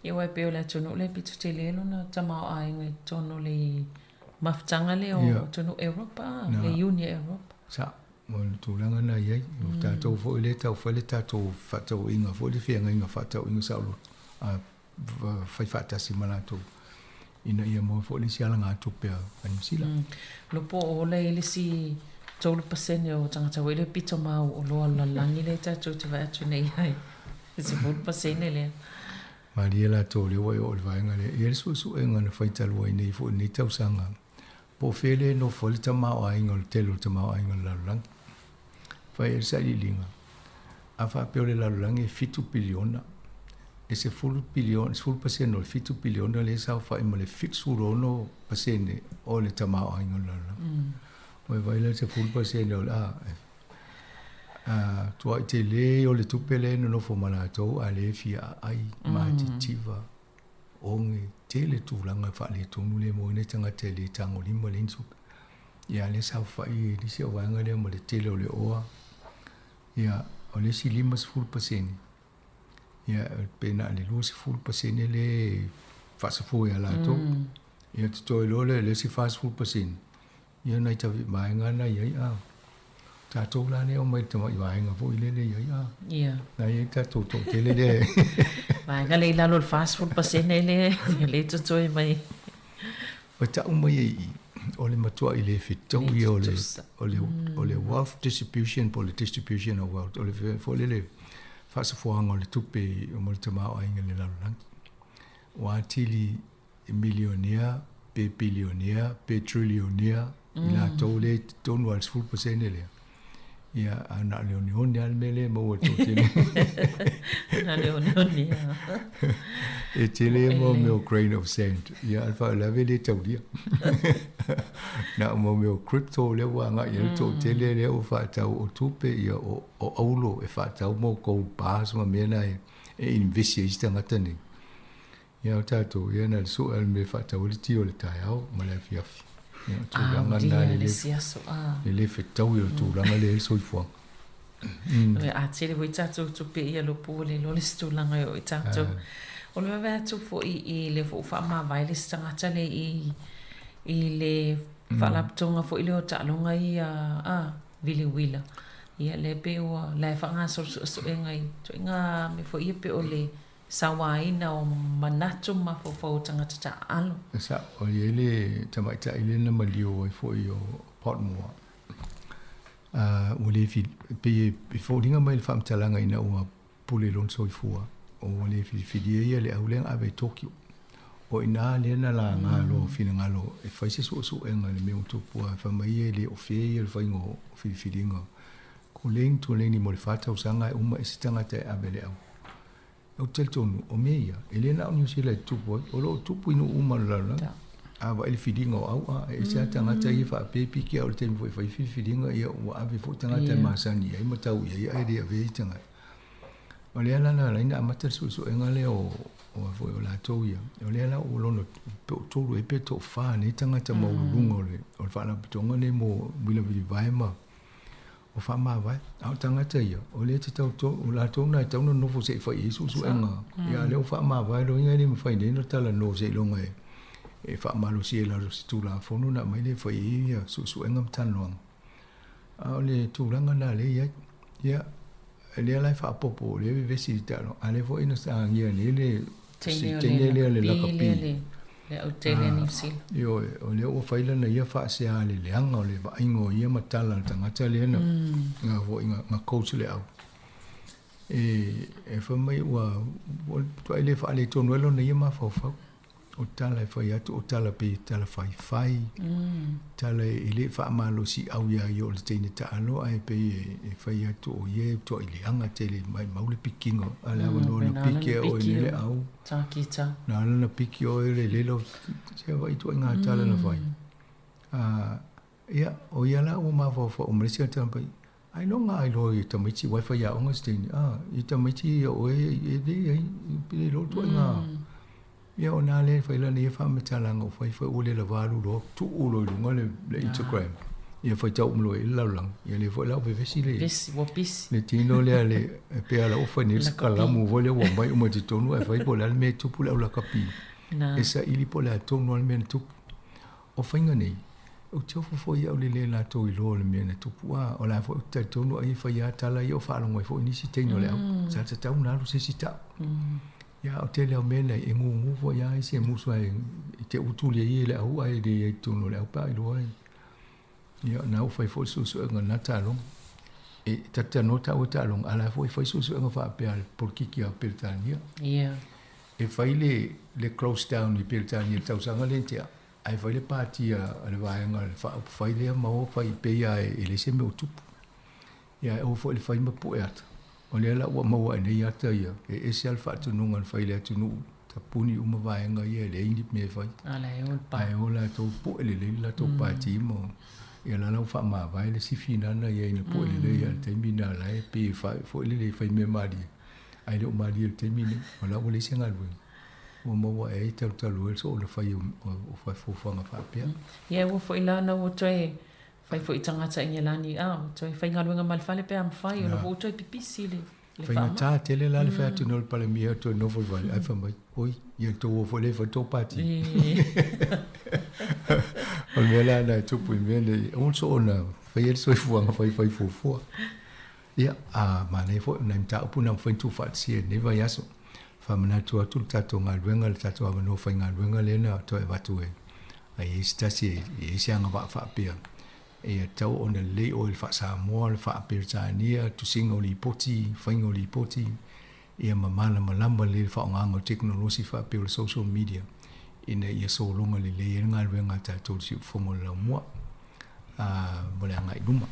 Ia aua e pei o le atunuu lea e pito tele lona tamaoaiga i totonu o le mafutaga lea o atunuu Europa, le Iuni a Europa. Sa, o le tulaga lena e i ai. O tatou foi lea e tau fai le tatou fefaatauaiga foi, le feagaiga fefaatauaiga saoloto, a fai faatasi ma latou ina ia maua foi le isi alagatupe a Niu Sila. Lopo o ola i le isi 3% o tagata foi lea pito mau oloa o le lalolagi lea tatou te vaai atu nei ai, le 10% lea. Malie latou o lea ua e oo i le vaega lea. E i ai le suesuega na fai talu ai nei foi i lenei tausaga, po o fea lea e nofo ai le tamaoaiga o le tele o le tamaoaiga o le lalolagi. Fai ai le sailiiliga, a faapea o le lalolagi e 7 piliona, e 10 piliona, 10% o le 7 piliona lea e saofai ma le 76% o le tamaoaiga o le lalolagi. Ua e vaai la i le 10% o le a, a tuai tele o le tupe lea e nonofo ma latou a lea e fia aai, matitiva, oge, tele tulaga faaletonu lea e maua ai nai tagata e le tagolima le tupe. Ia lea saofai i nisi o vaega lea ma le tele o le oa. Ia, o le isi 50%, ia, pe na o le 20% lea e faasafua ia latou. Ia totoe loa lea i le isi 40%, Ia nai tavi vaega na i ai a. Tatou la lea omai le tamai vaega foi lele i ai a. Ia. Na i ai tatou toatele lea. Vaega lea i lalo o le 40% lea lea totoe mai. Ua tau mai ai i o le matuai le fetaui ia o le o le o le wealth distribution po o le distribution of wealth o le foi lele faasafuaga o le tupe mo le tamaoaiga i le lalolagi. Ua atili milionea pe bilionea pe trilionea i latou lea i totonu lava o le 10% lea. Ia, a na o le oneone lava le mea lea e maua e le toatele. Na o le oneone lava. E tele ia mau mea o grain of sand. Ia, a o le faalavelave e le taulia. Na o mau mea o crypto lea ua agai i ai le toatele lea ua faatau o tupe, ia o auro e faatau mo gold bars ma mea na e invest i ai isi tagata nei. Ia o tatou, ia na o le sue lava o le mea e faatau ai le ti o le taeao ma le afiafi. Ia o tulaga na le le, le le fetaui o le tulaga lea i le soifuaga. A tele foi tatou tupe ia lopu ua le iloa le isi tulaga e oo i tatou. O le vaavaai atu foi i le foi ua faamavae le isi tagata lea i i le faalapotopotoga foi lea o taaloga ia a vili uila. Ia lea pei ua la e faagasolo suesuega i ituaiga mea foi ia pei o le sauaina o manatu ma mafaufau o tagata taaalo. E sao, e i ai le tamaitai lea na maliu ai foi o Potmore, a ua le fili, pei e foliga mai le faamatalaga ina ua pule lona soifua, ua le filifilia ia le au lea na ave i Tokyo. O i ina lea na laga loa finagalo e fai se suesuega i le mea ua tupu, ae fai mai e le o fair ia le faiga o filifiliga. Koleni koleni mo le fa tausaga e uma ese tagata e ave le au. Ou te talitonu, o mea ia, e le na o Niu Sila e tutupu ai, o lo o tupu i nuu uma o le lalolagi. A vaai le filiga o au, a, e ese lava tagata ia faapea piki au i le taimi foi e fai filifiliga, ia ua ave foi tagata e masani i ai ma tau i ai ae le avea i tagata. O lea la na ala ai ona amata le suesuega lea o, o foi o latou ia. O lea la ua lona pe o tolu ea pe toafa nei tagata maualuluga o le, o le faalapotopotoga nei mo uila vilivae ma o faamavae. A o tagata ia, o lea e tatau to, o latou na e tatau ona nonofo se i fai i ai suesuega. Ia a o lea ua faamavae loa, e le mafai nei ona talanoa seiloga e, e faamalosia i lalo o se Tulafono ona aumai lea e fai ai ia suesuega ma talanoaga. A o le tulaga lena lea e i ai. Ia, lea la e faaopoopo, o lea e vevesi i le taaloga, a o lea foi na agia nei le si teine lea o le lakapi. Le au tele a Niu Sila. Ioe, o lea ua fai lana ia faasea le leaga o le vaaiga o ia matala a le tagata lea na, na foi na, na coach le au. E, e fai mai ua, ua tuai le faaletonu ai lona ia mafaufau. O tala e fai atu, o tala pei e tala faifai, tala e le faamalosiau ia ia o le teine taalo, ae pei e fai atu o ia e tuai leaga tele maimau le pikiga, a le avanoa na piki ai oe nei le au. Na ala na piki oe le lelo, se vai ituaiga tala na fai. Ia, o ia la ua mafaufau ma le isi tagata pai, ailoga a iloa i tamaiti aua e faiaoga se taimi, a, i tamaiti ia oe e leai, e le iloa ituaiga. Ia ona a lea e fai lana ia faamatalaga ua fai fai ua le lava alu loa tuu loa i luga le, le Instagram. Ia faitau uma loa i le lalolagi. Ia lea foi la ua vevesi le, Vevesi, ua pisi. le tino lea le, e pei lava la ua fai nei le kalamu foi lea ua aumai uma i totonu ae fai po o le a le mea e tupu le au lakapi. Na. E saili po o le a tonu lava le mea na tupu. O faiga nei, ou te ofo foi au i le le latou iloa o le mea na tupu. A, o la foi ou te talitonu ai e fai lava tala ia o faalogo ai foi nisi teine o le au. Sa tatau ona alu se isi tau. Ia, o le tele lava o mea nei, e gugu foi lava isi e musu ai i te utu le ia i le au ae le i ai i totonu o le au pe a iloa ai. Ia, o lena ua fai foi le suesuega i lena taaloga. E ta te talanoa taua i taaloga, a o la foi e fai suesuega faapea a le polokiki a Peretania. Ia. E fai le, le close down i Peretania i le tausaga lea na tea, ae fai le pati a le vaega a le faaupufai lea ma o fai pei lava e leai se mea o tupu. Ia ae aua foi le fai ma pue ata. O lea la ua maua ae nei ata ia, e ese lava le faatonuga na fai i le atunuu, tapuni uma vaega ia e leai ni mea e fai. A la e o le pa. Ae o latou pue lelei le latou pati ma ia la la ua faamavae le sifi lana ia ina pue lelei lava i le taimi lena la e pei e foi lele e fai mea malie, ae le o malie i le taimi lenei. O la ua leai se galuega. Ua maua ae ai talutalu ai le soona fai o fuafuaga faapea. Ia ua foi la na ua toe Fai foi tagata i Nielani, a, ua toe faigaluega ma le fale pe a mafai, ona ua toe pipisi le faamai. Faigata tele la le fai atu nei o le Palemia e toe nofo i fale, ae fai mai, oi, ia tou o foi lea e fai tou pati. O le mea la lena e tupu i mea nei, aua le soona faia le soifuaga faifai fuafua. Ia, a manaia foi o nai mataupu na mafai ona tuufaatasia i lenei vaiaso. Faamanatu atu le tatou galuega, le tatou avanoa faigaluega lea na toe avatu e a i ai se tasi e i ai se agavaa faapea, e tatau ona lelei oe i le faa-Samoa, le faa-Peretania, tusiga o lipoti, faiga o lipoti, ia ma malamalama lelei i le faaaogaina o tekonolosi faapea o le social media ina ia sologa lelei ai le galuega a tatou i le siufofoga o le laumua mo le agai i luma.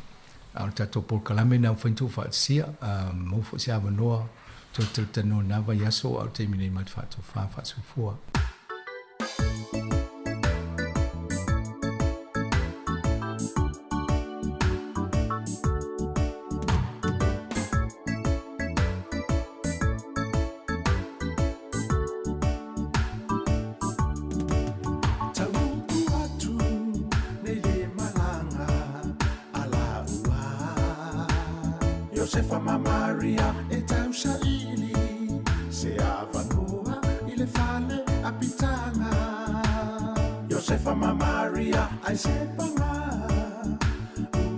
A o le tatou polokalame lena ua mafai ona tuufaatasia, maua foi se avanoa toe talatalanoa i lena vaiaso, a o le taimi nei ma te faatofa faasoifua. Tauutu atu nei le malaga a laua Iosefa ma Maria e tausaili se avanoa i le fale apitaga Iosefa ma Maria ai se paga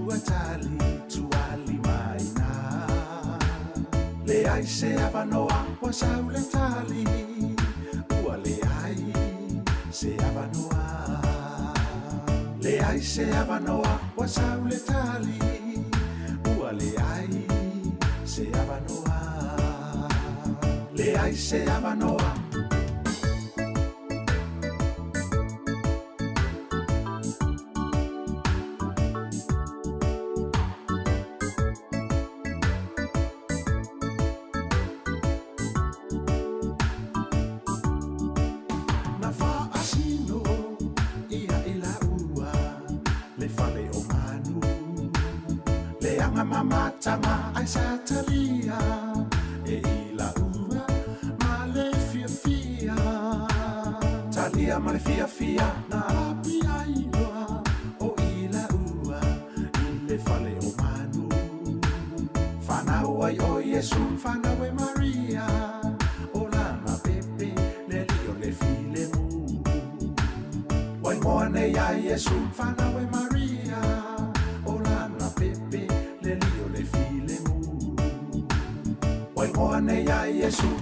ua tali tuali maina Leai se avanoa ua sau le tali Ua leai se avanoa Leai se avanoa ua sau le tali Ua leai se avanoa Leai se avanoa. Na faasino ia i laua le fale o manu Leaga ma mataga ai sa talia e i laua ma le fiafia Talia ma le fiafia na api ai loa o i laua i le fale o manu Fanau ai o Iesu, fanau e Maria, o lana pepe le alii o le filemu. Ua igoa nei a Iesu, fanau e Maria, o lana pepe le alii o le filemu. Ua igoa nei a Iesu.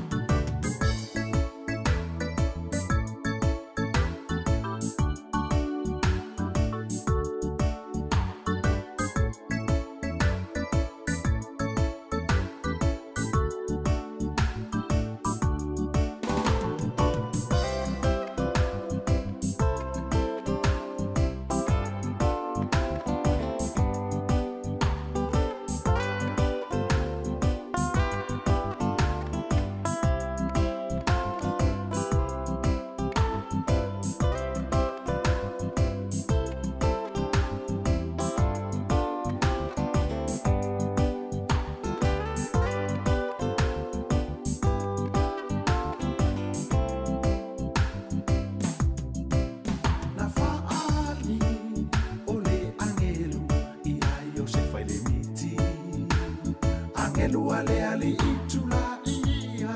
Agelu a le ali'i tula'i ia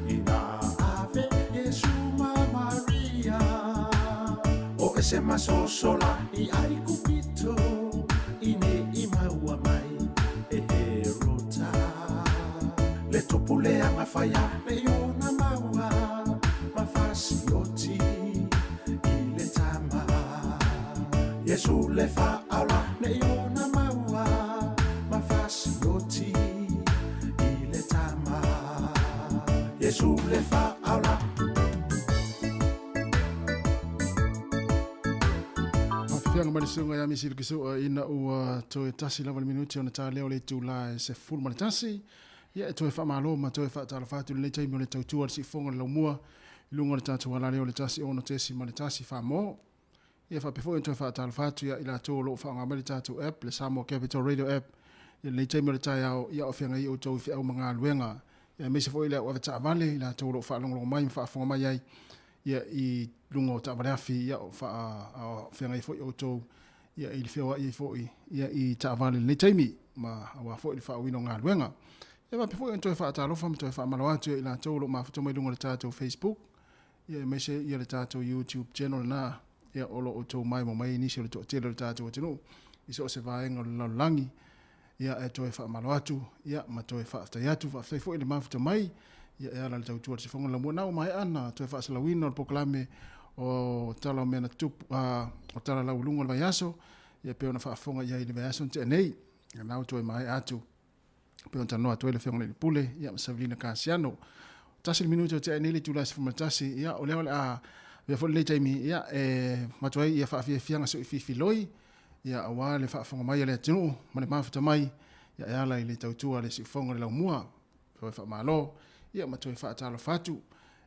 Ina ave Iesu ma Maria O ese masosola i Aikupito I ne i maua mai e Herota Le tupu leaga faia nei ona maua Ma fasioti i le tama Iesu le faaola nei ona maua Ma fasioti i le tama Iesu le faaola. Faafeaga mai le susuga ia Misi Lukisoa ina ua toe tasi lava le minuti ona ta lea o le itula e 11. Ia e toe faamalo ma toe faatalofa atu i lenei taimi o le tautua a le siufofoga o le laumua i luga o le tatou alaleo o le 106.1 Samoa. Ia faapea foi ona toe faatalofa atu ia i latou o lo o faaaoga mai le tatou app, le Samoa Capital Radio App, i lenei taimi o le taeao, ia o feagai outou i feau ma galuega, ia aemaise foi le au avetaavale, i latou o lo o faalogologo mai ma faafofoga mai ai ia i luga o taavale afi, ia o feagai foi outou ia i le feoai ai foi ia i taavale i lenei taimi, ma aua foi le faaauauina o galuega. Ia faapea foi ona toe faatalofa ma toe faamalo atu ia i latou o lo o mafuta mai luga o le tatou Facebook, ia aemaise ia le tatou YouTube channel lena ia o lo o outou maimoa mai ai nisi o le toatele o le tatou atunuu i so o se vaega o le lalolagi. Ia e toe faamalo atu ia ma toe faafetai atu, faafetai foi i le mafuta mai ia e ala i le tautua a le Sifoga Lamua. Na ua maea na toe faasalauina o le polokalame o Tala o Mea na Tutupu, o Tala Laualuga o le Vaiaso, ia pei ona faafofoga i ai i le vaiaso na tea nei. Ia na ua toe maea atu pei ona talanoa atu ai le Afioga i le Pule ia ma Savelina Kasiano. Tasi le minute o tea nei le itula e 11, ia o lea o le a avea foi lenei taimi ia e avatu ai ia faafiafiaga so'i fifiloi ia aua le faafofoga mai a le atunuu ma le mafuta mai ia e ala i le tautua a le siufofoga o le laumua. Toe faamalo ia ma toe faatalofa atu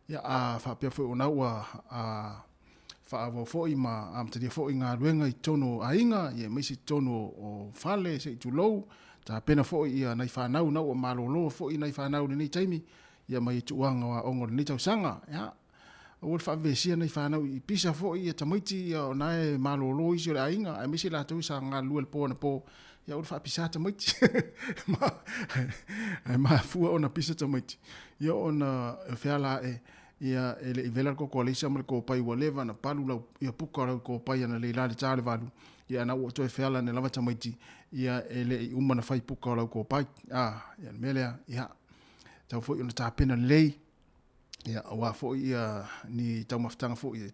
ia a faapea foi ona ua a faaauau foi ma amatalia foi galuega i totonu o aiga ia aemaise i totonu o fale se i tulou, tapena foi ia nai fanau na ua malolo foi nai fanau i lenei taimi ia mai tuuaga o aoga o lenei tausaga. Ia aua le faavevesia nai fanau i pisa foi ia tamaiti ia ona e malolo isi o le aiga aemaise latou sa galulue i le po anapo, ia aua le faapisa tamaiti ma ae mafua ona pisa tamaiti ia ona e feala ae ia e le i vela le koko a Leisa ma le kopai ua leva na palu lau ia puka o lau kopai ana lei la le ta le valu ia ana ua toe feala ane lava tamaiti ia e le i uma na fai puka o lau kopai a ia le mea lea ia tau foi ona tapena lelei ia aua foi ia ni taumafataga foi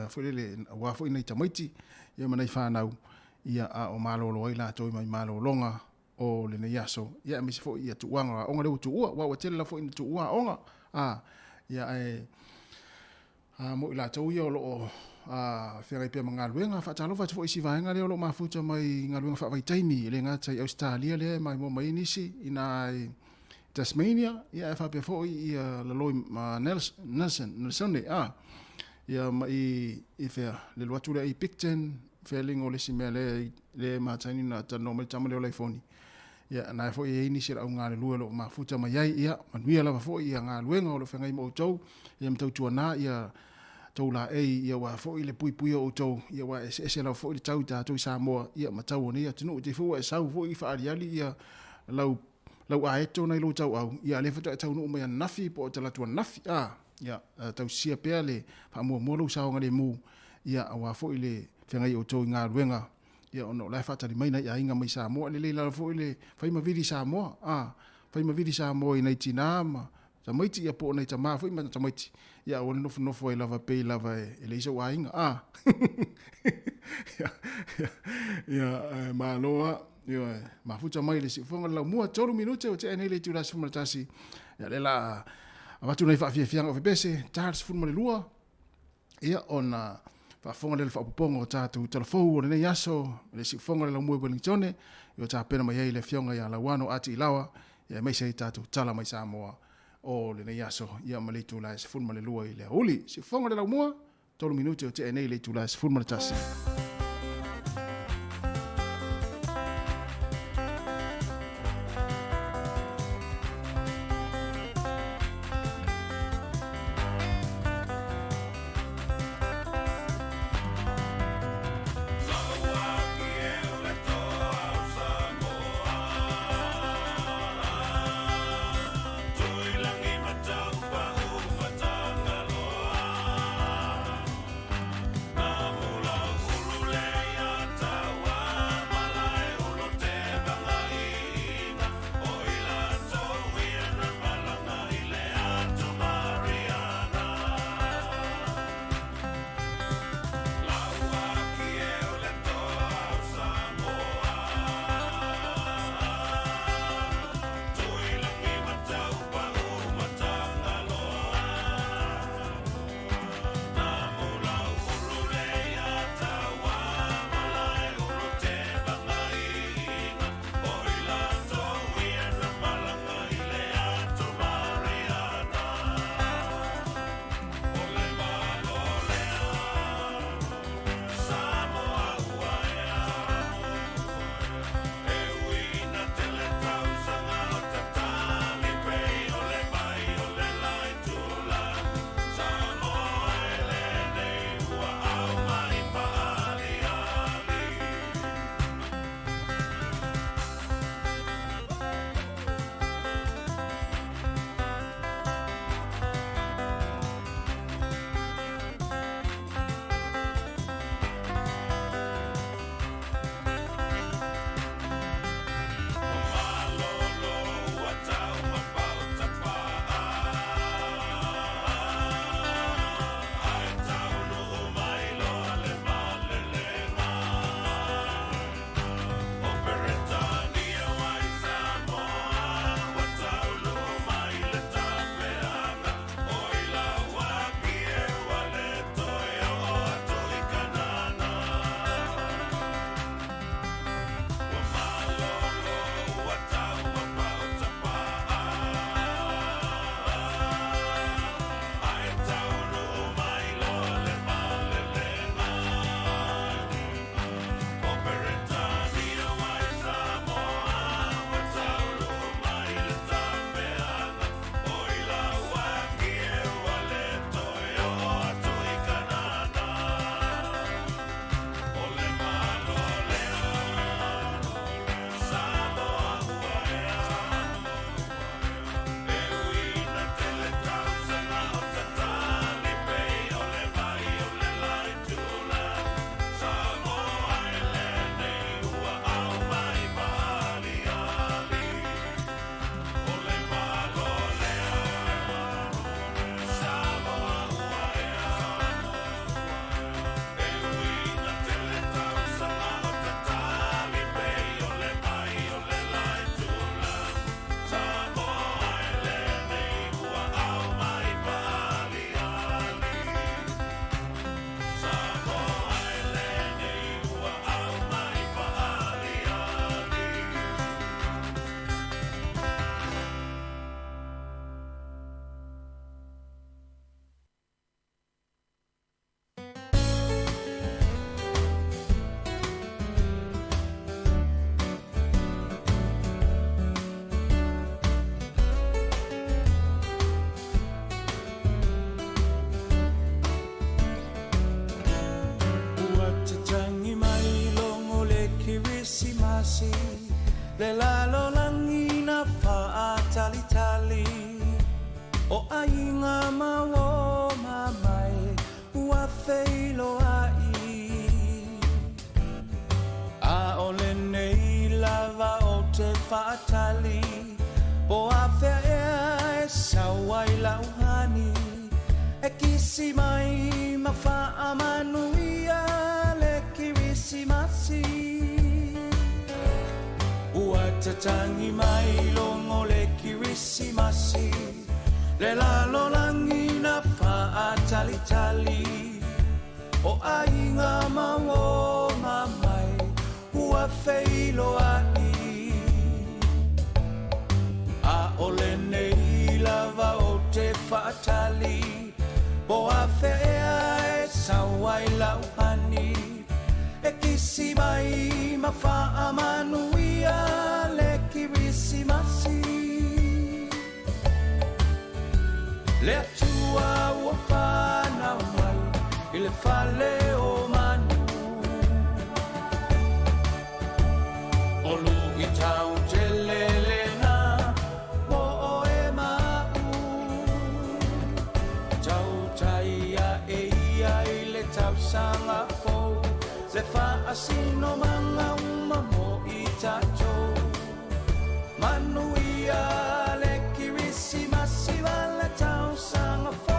foi lele aua foi nai tamaiti ia ma nai fanau ia a o malolo ai latou mai malologa o lenei aso ia aemaise foi ia tuuaga o aoga lea ua tuua aua ua tele lava foi ina tuua aoga a ia ae a mo i latou ia o lo o feagai pea ma galuega. Faatalofa atu foi i si vaega lea o lo o mafuta mai i galuega faavaitaimi, e le gata i Ausetalia lea e maimoa mai ai nisi ina i Tasmania, ia ae faapea foi ia laloi ma Nelson, Nelsone, a ia ma i, i fea, le alu atu lea i Picton, fea le igoa o le isi mea lea, lea e matani na talanoa mai le tama lea o Laifoni. Ia, na e foi e ai nisi o le au galulue o lo o mafuta mai ai, ia, manuia lava foi ia galuega o lo o feagai ma outou, ia ma tautuana ia tou laei, ia aua foi le puipuia o outou, ia aua e eseese lava foi le tau i tatou i Samoa, ia ma tau o nei atunuu. Te i foi ua e sau foi faaaliali ia lau lau aeto nai lou tauau, ia a lea faatoa e taunuu mai ananafi po o talaatu ananafi, a, ia, tausia pea le faamuamua lou saogalemu, ia aua foi le feagai o outou i galuega, ia ona o la e faatali mai nai aiga mai Samoa. E lelei lava foi le fai ma vili Samoa, a, fai ma vili Samoa i nai tinā ma tamaiti, ia po o nai tamā foi ma tamaiti, ia aua le nofonofo ai lava pei lava e leai sou aiga, a. Ia, ia, ia, malo lava. Ioe, mafuta mai le siufofoga o le laumua, 3 minute ua tea nei le itula 11. Ia lea la avatu nai faafiafiaga o fepese, ta le 12, ia ona faafofoga lea i le faaopoopoga o tatou talafou o lenei aso, le siufofoga o le laumua i Wellingtone, ia tapena mai ai le afioga ia Lauano Ati Ilaoa, ia aemaise ai tatou tala mai Samoa o lenei aso, ia ma le itula e 12 i le aoauli. Siufofoga o le laumua, 3 minute o tea nei le itula e 11. Le lalolagi na faatalitali o aiga ma uō mamae ua feiloai. A o lenei lava ou te faatali po afea ea e sau ai lau hani e kisi mai ma faamanuia le Kirisimasi. Ua tatagi mai logo le Kirisimasi le lalolagi na faatalitali o aiga ma uō mamae ua feiloai. A o lenei lava ou te faatali po afea ea e sau ai lau hani e kisi mai ma faamanuia le Kirisimasi. Le Atua ua fanau mai i le fale o manu o luitau tele lena mo oe ma a'u. Tautai ae ia i le tausaga fou le faasinomaga uma mo i tatou. Manuia le Kirisimasi ma le tausaga fou.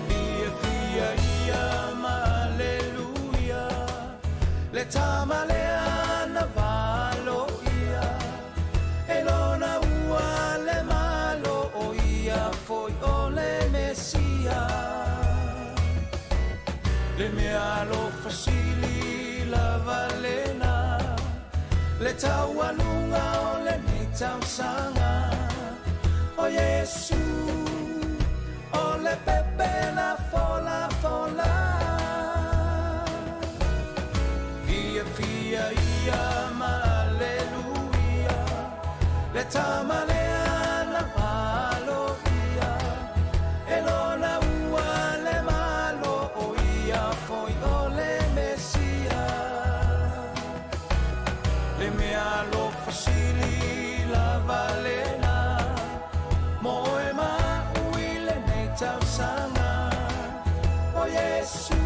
Fiafia ia ma aleluia le tama lea na valoia e lona ua le Malo o ia foi o le Mesia. Le mea alofa sili lava lena le taualuga o lenei tausaga o Iesu o le pepe na folafola. Fiafia ia ma aleluia le tama lea na valoia e lona ua le Malo o ia foi o le Mesia. Le mea alofa sili lava lena mo oe ma a'u i lenei tausaga o Iesu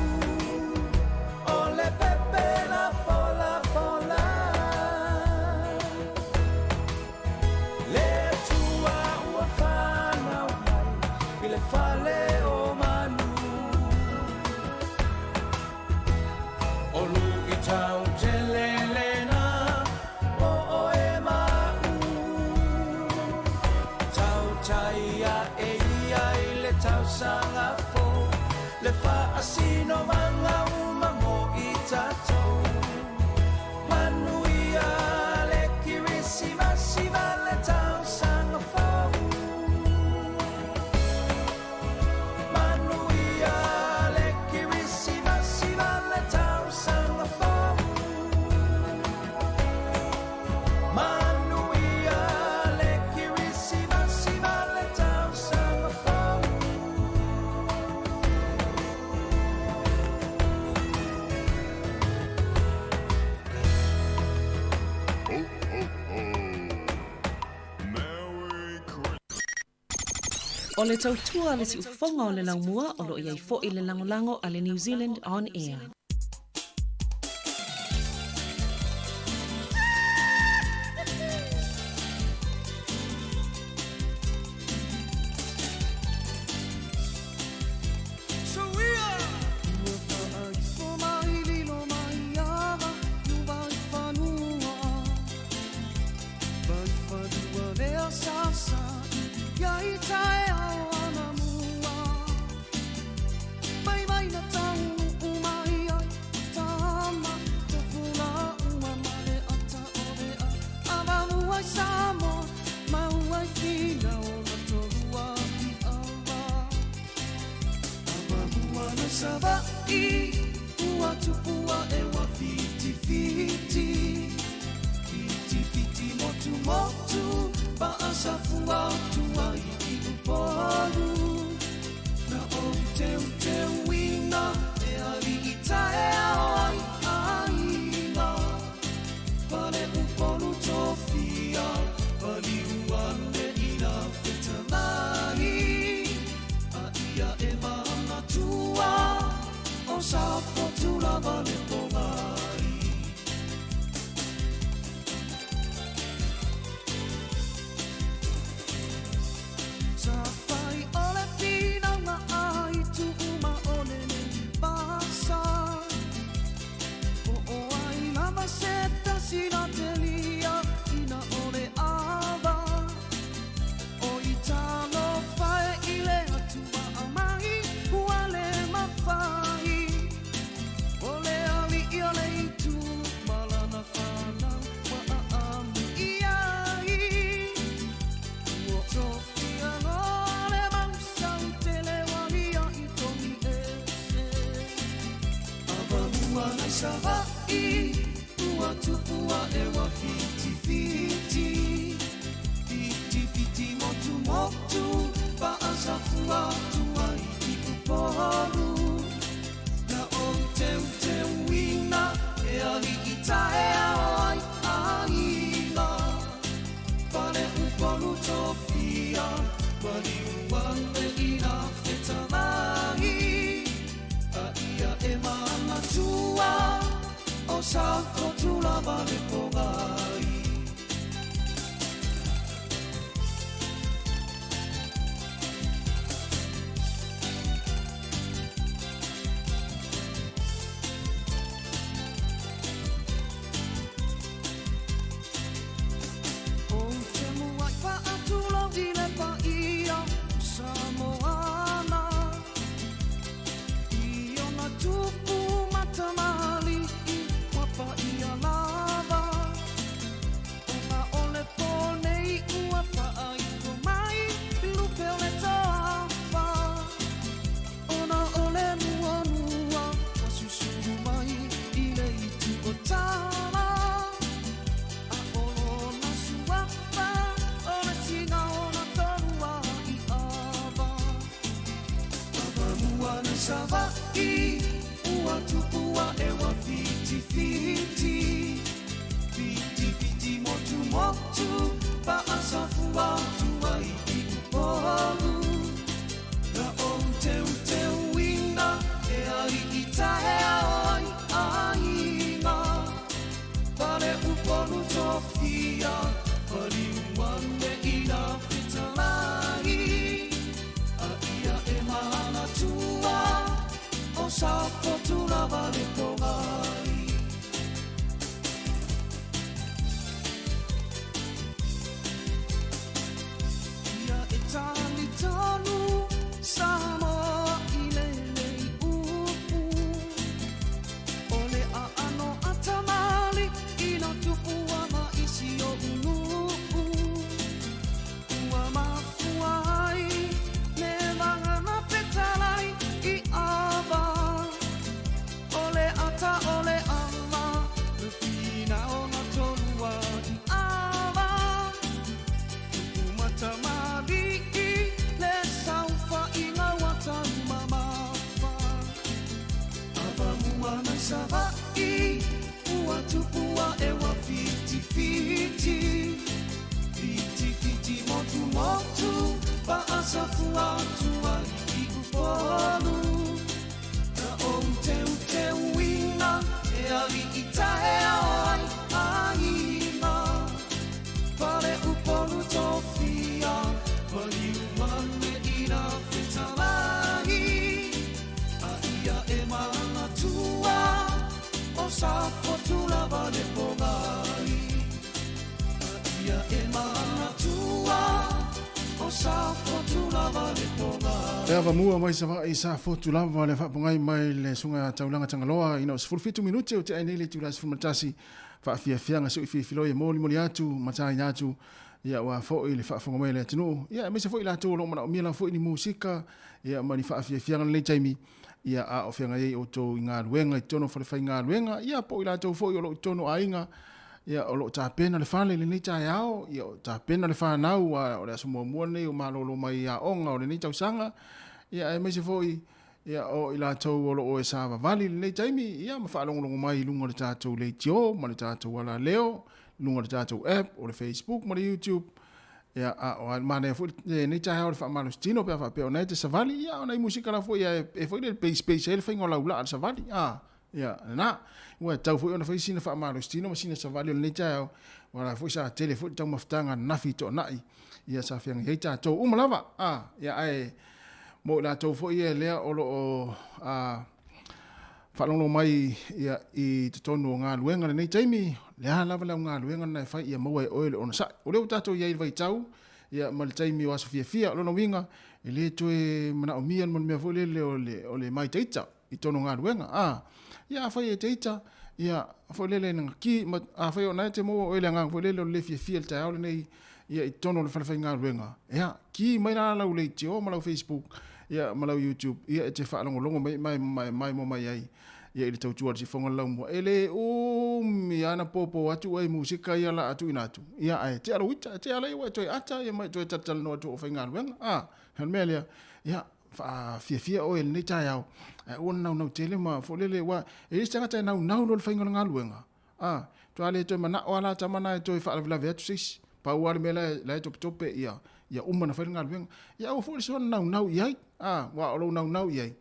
o le pepe na folafola. Le Atua ua fanau mai i le fale o manu o luitau tele lena mo oe ma a'u. Tautai ae ia i le tausaga fou le faasinomaga uma mo i tatou. Manuia le Kirisimasi ma le tausaga fou. Manuia le Kirisimasi ma le tausaga fou. Manuia le Kirisimasi ma le tausaga fou. O le tautua a le siufofoga o le laumua o lo o i ai foi le lagolago a le New Zealand On Air. Ua faaifo mai lilo mai ava iuva i fanua Vai fanua lea sasa ia i taeao anamua Mai mai na nai Savaʻi Ua tupu aʻe ua fitifiti Fitifiti motumotu Paʻasafua atu ai i Upolu Na ou teuteuina E aliʻi taeao ai aiga Pale Upolu tofia Paliu ane i na fetalai A ia e manatua O Safotu lava le pogai Sa fai o le finauga ai tuuma o lenei vasa Po o ai lava se tasi na telia ina o le ava O i talofa e i le Atua aumai ua le mafai O le aliʻi o le itu ma lana fanau ua aami i ai Ua tofia loa le mau sautele ua liaʻi togi ese Avamua nai Savaʻi ua tupu aʻe ua fitifiti Fitifiti motumotu Paʻasafua atu ai i Upolu Na ou teuteuina e aliʻi taeao ai aiga Pale Upolu tofia Maliu ane i na fetalai A ia e manatua O Safotu lava le pogai Ou te muai faatulou i le paia o Samoana I ona tupu ma tamalii ua paia lava Ona o le po nei ua faaifo mai lupe o le toafa Ona o le muamua ua susulu mai i le itu o Tama A o lona suafa o le siga o na tolu ai ava Avamua nai Savaʻi ua tupu aʻe ua fitifiti Fitifiti motumotu Paʻasafua atu ai i Upolu Na ou teuteuina e aliʻi taeao ai aiga Pale Upolu tofia Paliu ane i na fetalai A ia e manatua O Safotu lava le pogai Ia e talitonu Samoa i lenei upu O le aano a tamalii na tupua ma isi o ulu'u Ua mafua ai le vagana petalai i ava O le ata o le ala le finao na tolua i ava Tupu ma tamalii le saofaiga ua taumamafa Avamua nai Savaʻi ua tupu aʻe ua fitifiti Fitifiti motumotu Paʻasafua atu ai i Upolu Na ou teuteuina e aliʻi taeao ai aiga Pale Upolu tofia Paliu ane i na fetalai A ia e manatua O Safotu lava le pogai A ia e manatua O Safotu lava le pogai. E avamua mai Savaʻi Safotu lava le faapogai mai le susuga Taulaga Tagaloa ina o 17 minute o tea ai nei le itula 11 faafiafiaga sui filifiloi e molimoli atu ma taina atu. Ia, aua foi le faafofoga mai a le atunuu, ia, aemaise foi i latou o lo o manaomia lava foi ni musika, ia, ma ni faafiafiaga i lenei taimi, ia, a o feagai ai outou i galuega i totonu o falefaigaluega, ia, po o i latou foi o lo o i totonu o aiga, ia, o lo o tapena le fale i lenei taeao, ia, o tapena le fanau, a o le aso muamua lenei o malolo mai aoga o lenei tausaga, ia, aemaise foi, ia, o i latou o lo o e savavali i lenei taimi, ia, ma faalogologo mai i luga o le tatou leitio ma le tatou alaleo, luga o le tatou app, o le Facebook ma le YouTube. Ia, a o a manaia foi lenei taeao i le faamalositino pe a faapea o na e te savali, ia, o nai musika la foi e foi le pace pace ai le faiga o lau laa i le savali. A, ia, lena. Ua tatau foi ona fai sina faamalositino ma sina savali o lenei taeao, aua la foi sa tele foi le taumafataga ananafi i Toonai, ia sa feagai ai tatou uma lava. A, ia, ae mo i latou foi ia lea o lo o a, Faalogologo mai ia i totonu o galuega lenei taimi, le a lava le au galuega lena e fai ia maua e oe le onosai. O lea ua tatou i ai i le vaitau ia ma le taimi o aso fiafia, o lona uiga e le toe manaomia le mea foi lele o le, o le maitaita i totonu o galuega. A, ia afai e te ita, ia foi lele na ki, ma, afai o na e te maua oe le agaga foi lele o le le fiafia i le taeao lenei ia i totonu o le falefaigaluega, ia, ki mai la lau leitio ma lau Facebook, ia, ma lau YouTube, ia, e te faalogologo mai ma e maimoa mai ai, ia, i le tautua a le sifoga o le laumua. E le umi lava na popo atu ai musika ia la a tuuina atu, ia, ae tea lou ita, e tea lea ua e toe ata, ia, ma e toe talatalanoa atu o faigaluega. A, o le mea lea, ia, faafiafia oe i lenei taeao, ae aua le naunau tele ma foi lele, aua e leai se tagata e naunau loa i le faiga o le galuega. A, toe le toe manao lava la tama na e toe faalavelave atu se isi. Pau lava le mea la e, la e topetope ia, ia uma ona fai le galuega. Ia aua foi le soona naunau i ai. A, aua o lou naunau i ai,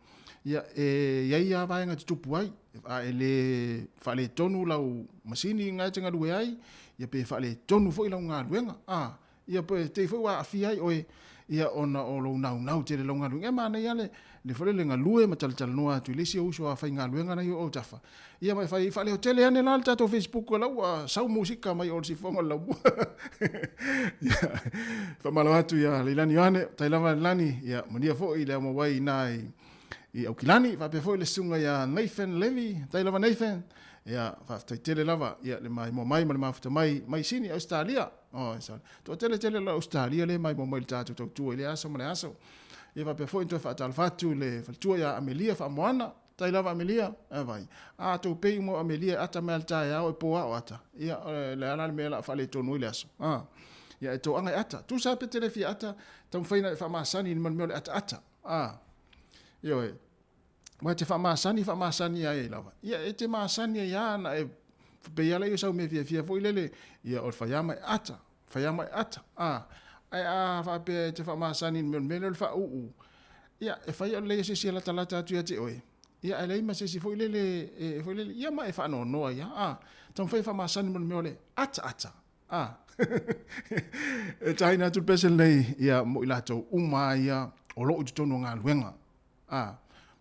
ia e i ai lava vaega e tutupu ai. A e le faaletonu lau masini na e te galue ai, ia pe faaletonu foi lau galuega. A, Ia pe te i foi ua aafia ai oe, ia ona o lou naunau tele i lau galuega. E manaia lava le foi lele galue ma talatalanoa atu i le isi ou uso a faigaluega na i ou autafa. Ia ma e fai faaleo tele ane la le tatou Facebook la ua sau musika mai o le sifoga o le laumua. Ia, faamalo atu ia Leilani Ioane, tai lava le lani, ia manuia foi le aumauai i na i Aukilani, faapea foi le susuga ia Nathan Levy, tai lava Nathan, ia faafetai tele lava ia le maimoa mai ma le mafuta mai mai Sini, Ausetalia. Oh, sorry. Toatele tele la Australia le mai mai le tatou tautua i le aso ma le aso. Ia faapea foi toe faatalofa atu le faletua ia Amelia Faamoana. Tai lava Amelia, e vai. A tou pei uma o Amelia e ata mai le taeao e po ao ata. Ia le ala le mea la faaletonu i le aso. Ah. Ia e toaga e ata. Tusa pe te le fia ata, taumafai na e faamasani i le mea o le ataata. Ah. Ioe. Aua e te faamasani faamasani ai lava. Ia e te masani ai lava na e pei lava lea o sau mea fiafia foi lele, ia o le fai lava ma e ata, fai lava ma e ata. A, ae a faapea e te faamasani i le mea o le mea lea o le faauu, ia e fai o lelei o se isi e latalata atu ia te oe, ia ae leai ma se isi foi lele e foi lele, ia ma e faanoanoa ai lava. A, taumafai e faamasani ma le mea o le ataata. A, e taina atu le pese lenei, ia mo i latou uma lava ia o lo o i totonu o galuega. Ā,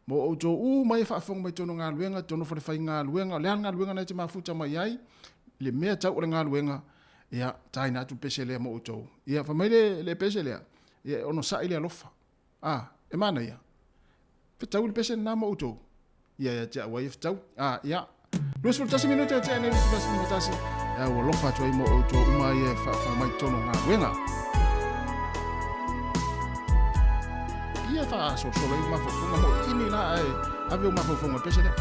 mō outou uma e faafofoga mai tonu galuega, tonu falefaigaluega, o le a le galuega na e te mafuta mai ai, le mea tau o le galuega, ia, taina atu le pese lea mo outou. Ia, fai mai le, le pese lea, ia, e onosai le alofa. Ā, e manaia. Fetau le pese lena mo outou. Ia, ia te au ai e fetau. Ā, ia. 21 minute o tea nei 21, ia, ua alofa atu ai mo outou uma ia e faafofoga mai tonu galuega. Ia faasolosolo ai mafaufauga mo ini la ae ave o mafaufauga pese lea.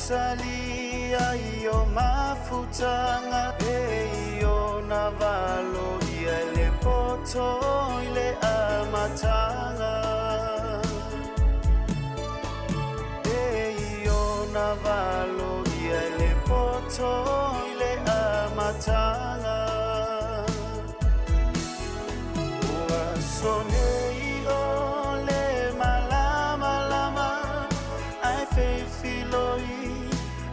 mausali ai o mafutaga e i ona valo ia i le poto i le amataga E i ona valo ia i le poto i le amataga Ua aso nei o le malamalama ae feifiloi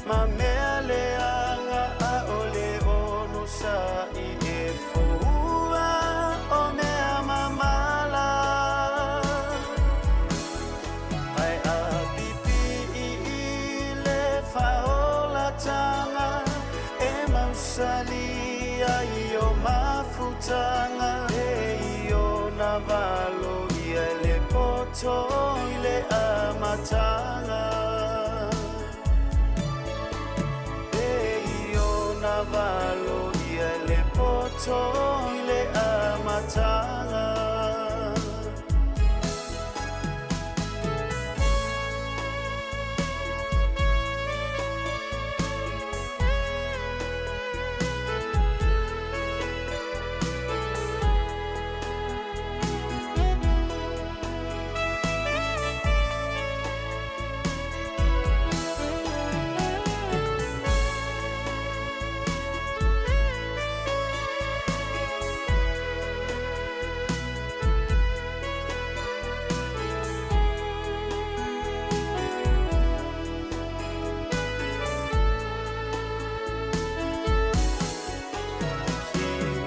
ma mea leaga ʻaʻole onosaʻi e foua o mea mamala Ae a pipii i le faaolataga e mausali ai o mafutaga e i ona valo ia i le poto i le amataga E i ona valo ia i le poto i le amataga.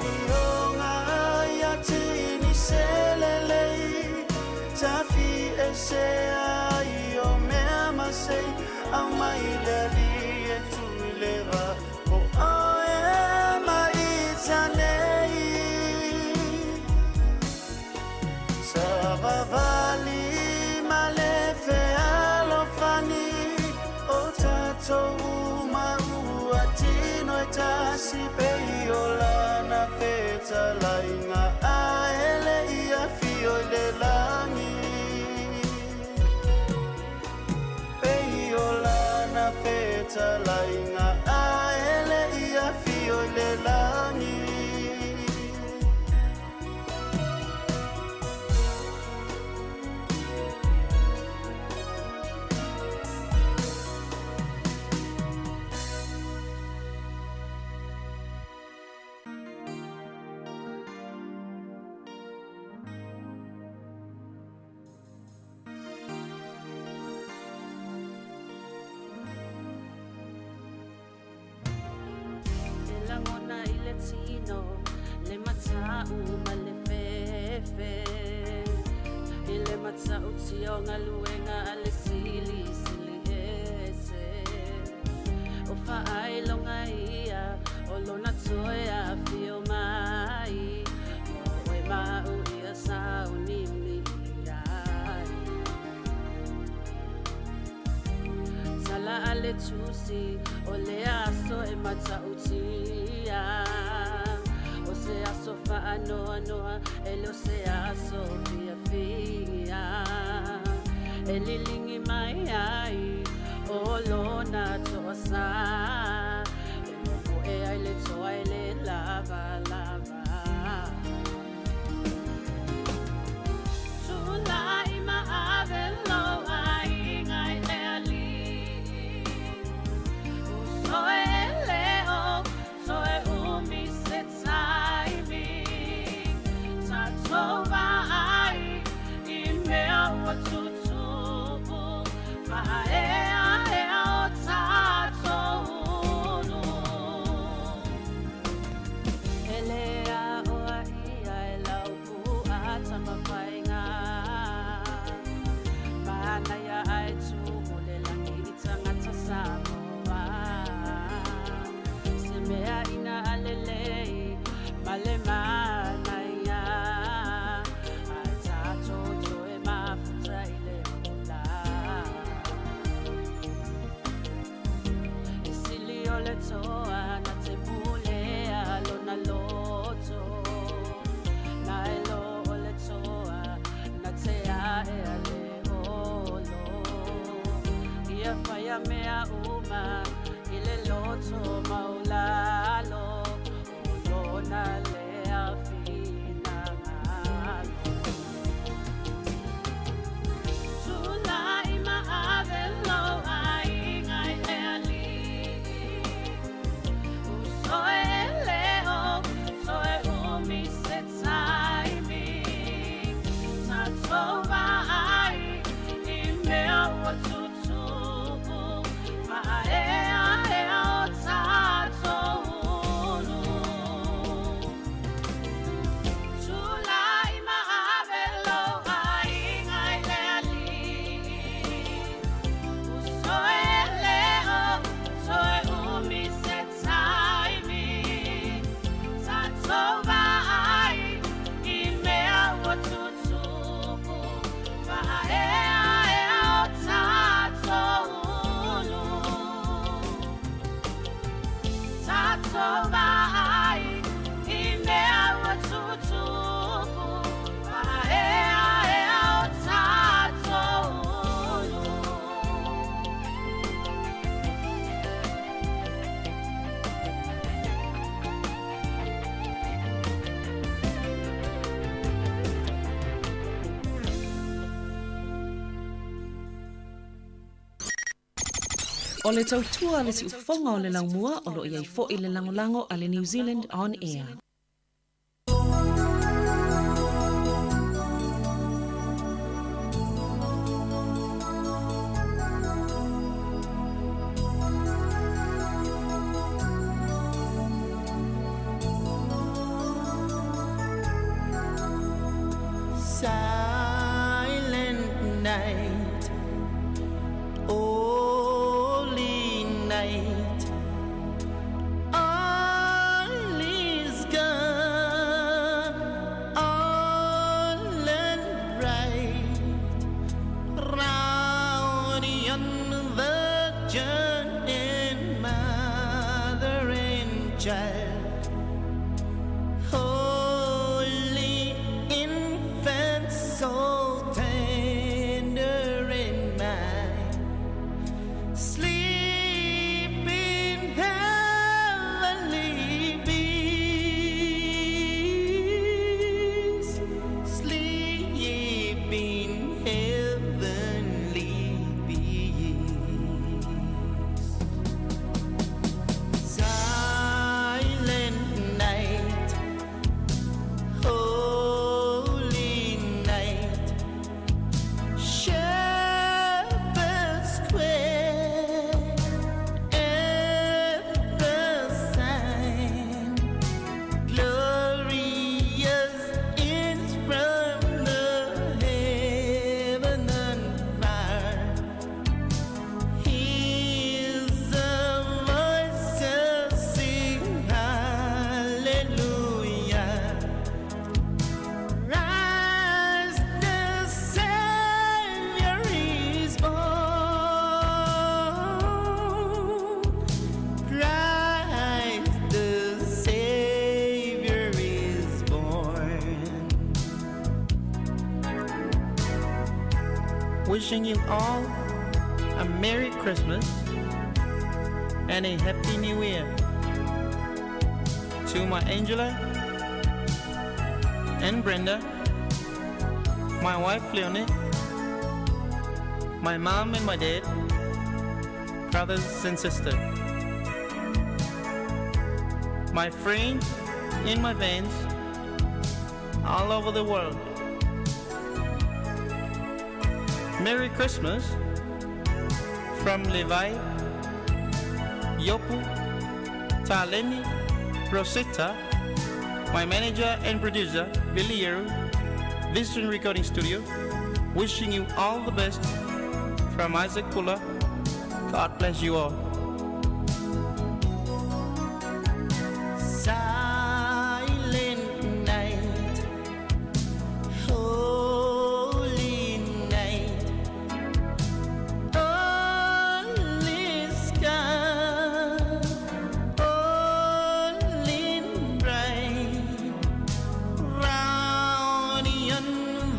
Silioga ia tini selelei Tafi ese ai o mea masei Aumai le alii e tu i le va O oe ma ita nei Savavali ma le fealofani O tatou uma ua tino e tasi Pei o lana fetalaiga ae le i afio i le lagi Pei o lana fetalaiga ae le i afio i le lagi. E lagona i le tino le mata'u ma le fefe i le mata'utia o galuega a le silisili ese o faailoga ia o lona toe afio mai mo oe ma'u ia sauniuni ai. Tala a le tusi o le aso e mata'utia o se aso faanoanoa e le o se aso fiafia e liligi mai ai o lona toasā e momoe ai le toa e le lavalava. Tula'i ma ave lou aiga i le alii uso e le o toe umi se taimi tatou vaai i mea ua tutupu faaeaea o tatou ulu e lē aoaia e lau pu'a tamafaiga manaia ae tumu le lagi i tagata Samoa se mea ina alelei ma le manaia ae tatou toe mafuta i le ola e sili o le toa na te pulea lona loto na e lo o le toa na te ae a le olo ia whaia mea uma tatou vaai i mea ua tutupu Maaeaea o tatou ulu. O le tautua a le siufofoga o le laumua o lo o i ai foi le lagolago a le New Zealand On Air. Silent night, holy night, all is gone, all and bright, round yon virgin and mother and child. Holy infant, so tender and mild, sleep in heavenly peace, sleep in heavenly peace. Silent night, holy night, shepherds quake at the sign, glorious is from the heaven and fire. Hears the voices sing hallelujah. Rise, the Savior is born. Christ the Savior is born. Wishing you all a Merry Christmas and a Happy New Year. To my Angela and Brenda, my wife Leonie, my mom and my dad, brothers and sisters, my friends and my fans all over the world. Merry Christmas from Levi, Yopu, Taleni, Rosetta, my manager and producer, Billy Yeru, Vision Recording Studio, wishing you all the best from Isaac Pula. God bless you all. Silent night, holy night, all is gone, all in bright, round yon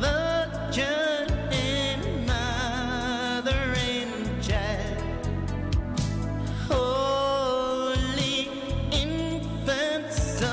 virgin and mother and child. Holy infant, so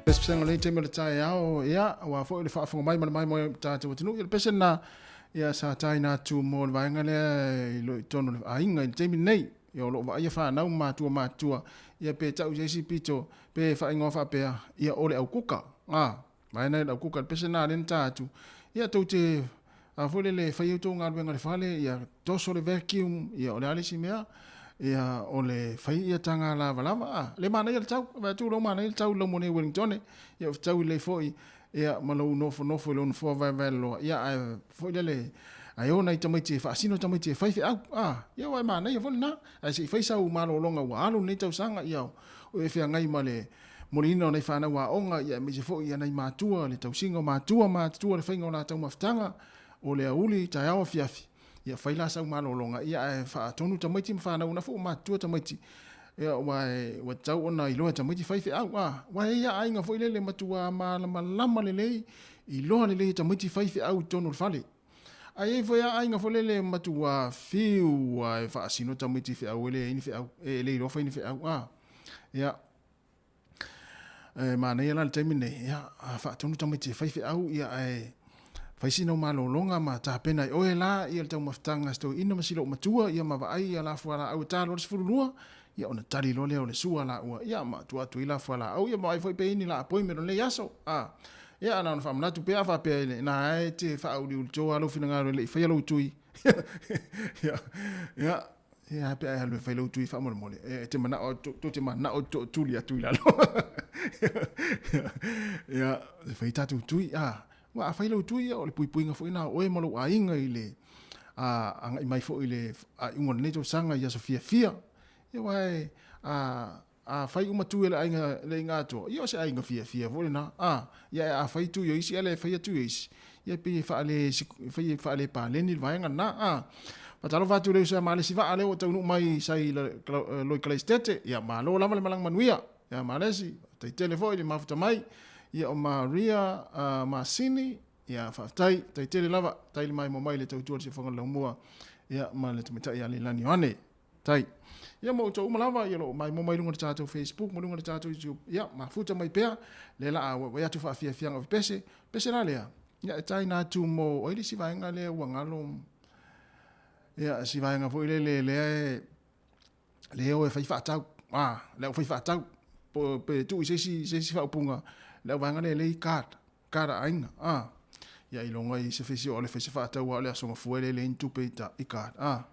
Pesepesega o lenei taimi o le taeao, ia, aua foi le faafofoga mai ma le maimoa o le tatou atunuu, ia le pese lena, ia sa taina atu mo le vaega lea i lo i totonu o le aiga i le taimi lenei. Ia o lo o vaaia fanau ma matua matutua, ia pe tau i se isi pito, pe faaigoa faapea, ia o le aukuka. A, vaega lena i le aukuka, le pese lena lea na ta atu, ia tou te a foi lele e fai ai outou galuega i le fale, ia toso le vacuum, ia o le a le isi mea, ia o le fai ia taga lavalava, a, le manaia le tau, vaai atu lou manaia le tau i lau moni Wellingtone, ia o fetau lelei foi, ia ma lou nofonofo i lou nofoa vaevaeloloa, ia ae foi lele, ae o nai tamaiti e faasino tamaiti e fai feau, a, ia ua e manaia foi lena, ae se i fai sau malologa ua alu lenei tausaga, ia o e feagai ma le moliina o nai fanau aoga, ia aemaise foi ia nai matua, le tausiga o matua matutua, le faiga o la taumafataga, o le auli, taeao afiafi, ia fai la sau malologa, ia ae faatonu tamaiti ma fanau ona foi ua matutua tamaiti, ia aua ua tatau ona iloa e tamaiti fai feau, a, aua e i ai lava aiga foi lele matua malamalama lelei, iloa lelei e tamaiti fai feau i totonu o le fale. Ae i ai foi lava aiga foi lele matua fiu lava e faasino tamaiti i feau e leai ni feau, e le iloa fai ni feau, a. Ia, e manaia la le taimi lenei, ia, faatonu tamaiti e fai feau, ia, ae fai sina malologa ma tapena e oe la ia le taumafataga a si toeaina ma si loomatua, ia ma vaai ia la fualaau e ta loa le 12, ia ona tali loa lea o le sua laua, ia ma tuu atu ai la fualaau, ia ma vaai foi pe i ai ni la appointment o lenei aso. A, ia, na ona faamanatu pea a faapea i na e te faauliuli toa lou finagalo e le i faia lou tui. Ia, ia, Ia, pe a e alu e fai lou tui faamolemole, e te manao, tou te manao e tootuli atu i lalo. Ia, e fai tatou tui, a, ua a fai lou tui, ia, o le puipuiga foi na o oe ma lou aiga i le a, agai mai foi i le faaiuga o lenei tausaga i aso fiafia. Ia, aua e, a, a fai uma tui a le aiga, le aiga atoa, ia o se aiga fiafia foi lena. A, ia, a fai tui o isi, ae le faia tui o isi, ia pei e faale, fai e faale paleni le vaega lena. A, faatalofa atu i le uso ia Malesi Vaa lea ua taunuu mai sai loi Kalaisitete, ia malo lava le malaga manuia. Ia Malesi, faafetai tele foi le mafuta mai. Ia o Maria uh, Masini, ia faafetai, faafetai tele lava, faafetai le maimoa mai le tautua le siafoga le laumua, ia ma le tamaitai ia Leilani Ioane. Tai. Ia ma outou uma lava, ia lo maimoa mai luga o le tatou Facebook ma luga o le tatou YouTube. Ia, mafuta mai pea, lea la a waiwai atu faafiafiaga o pese. Pese la lea, ia e taina atu mo, o ai le isi vaega lea ua galo, ia, si vaega foi lele lea e, lea o e fai faatau, a, le au fai faatau, po, pe tuu i se isi, se isi faaupuga, le au vaega lea e lei card, card a aiga, a, ia iloga i se fesi o le fai se faatau a o le aso gafua e le leai ni tupe i, ta, i card, a.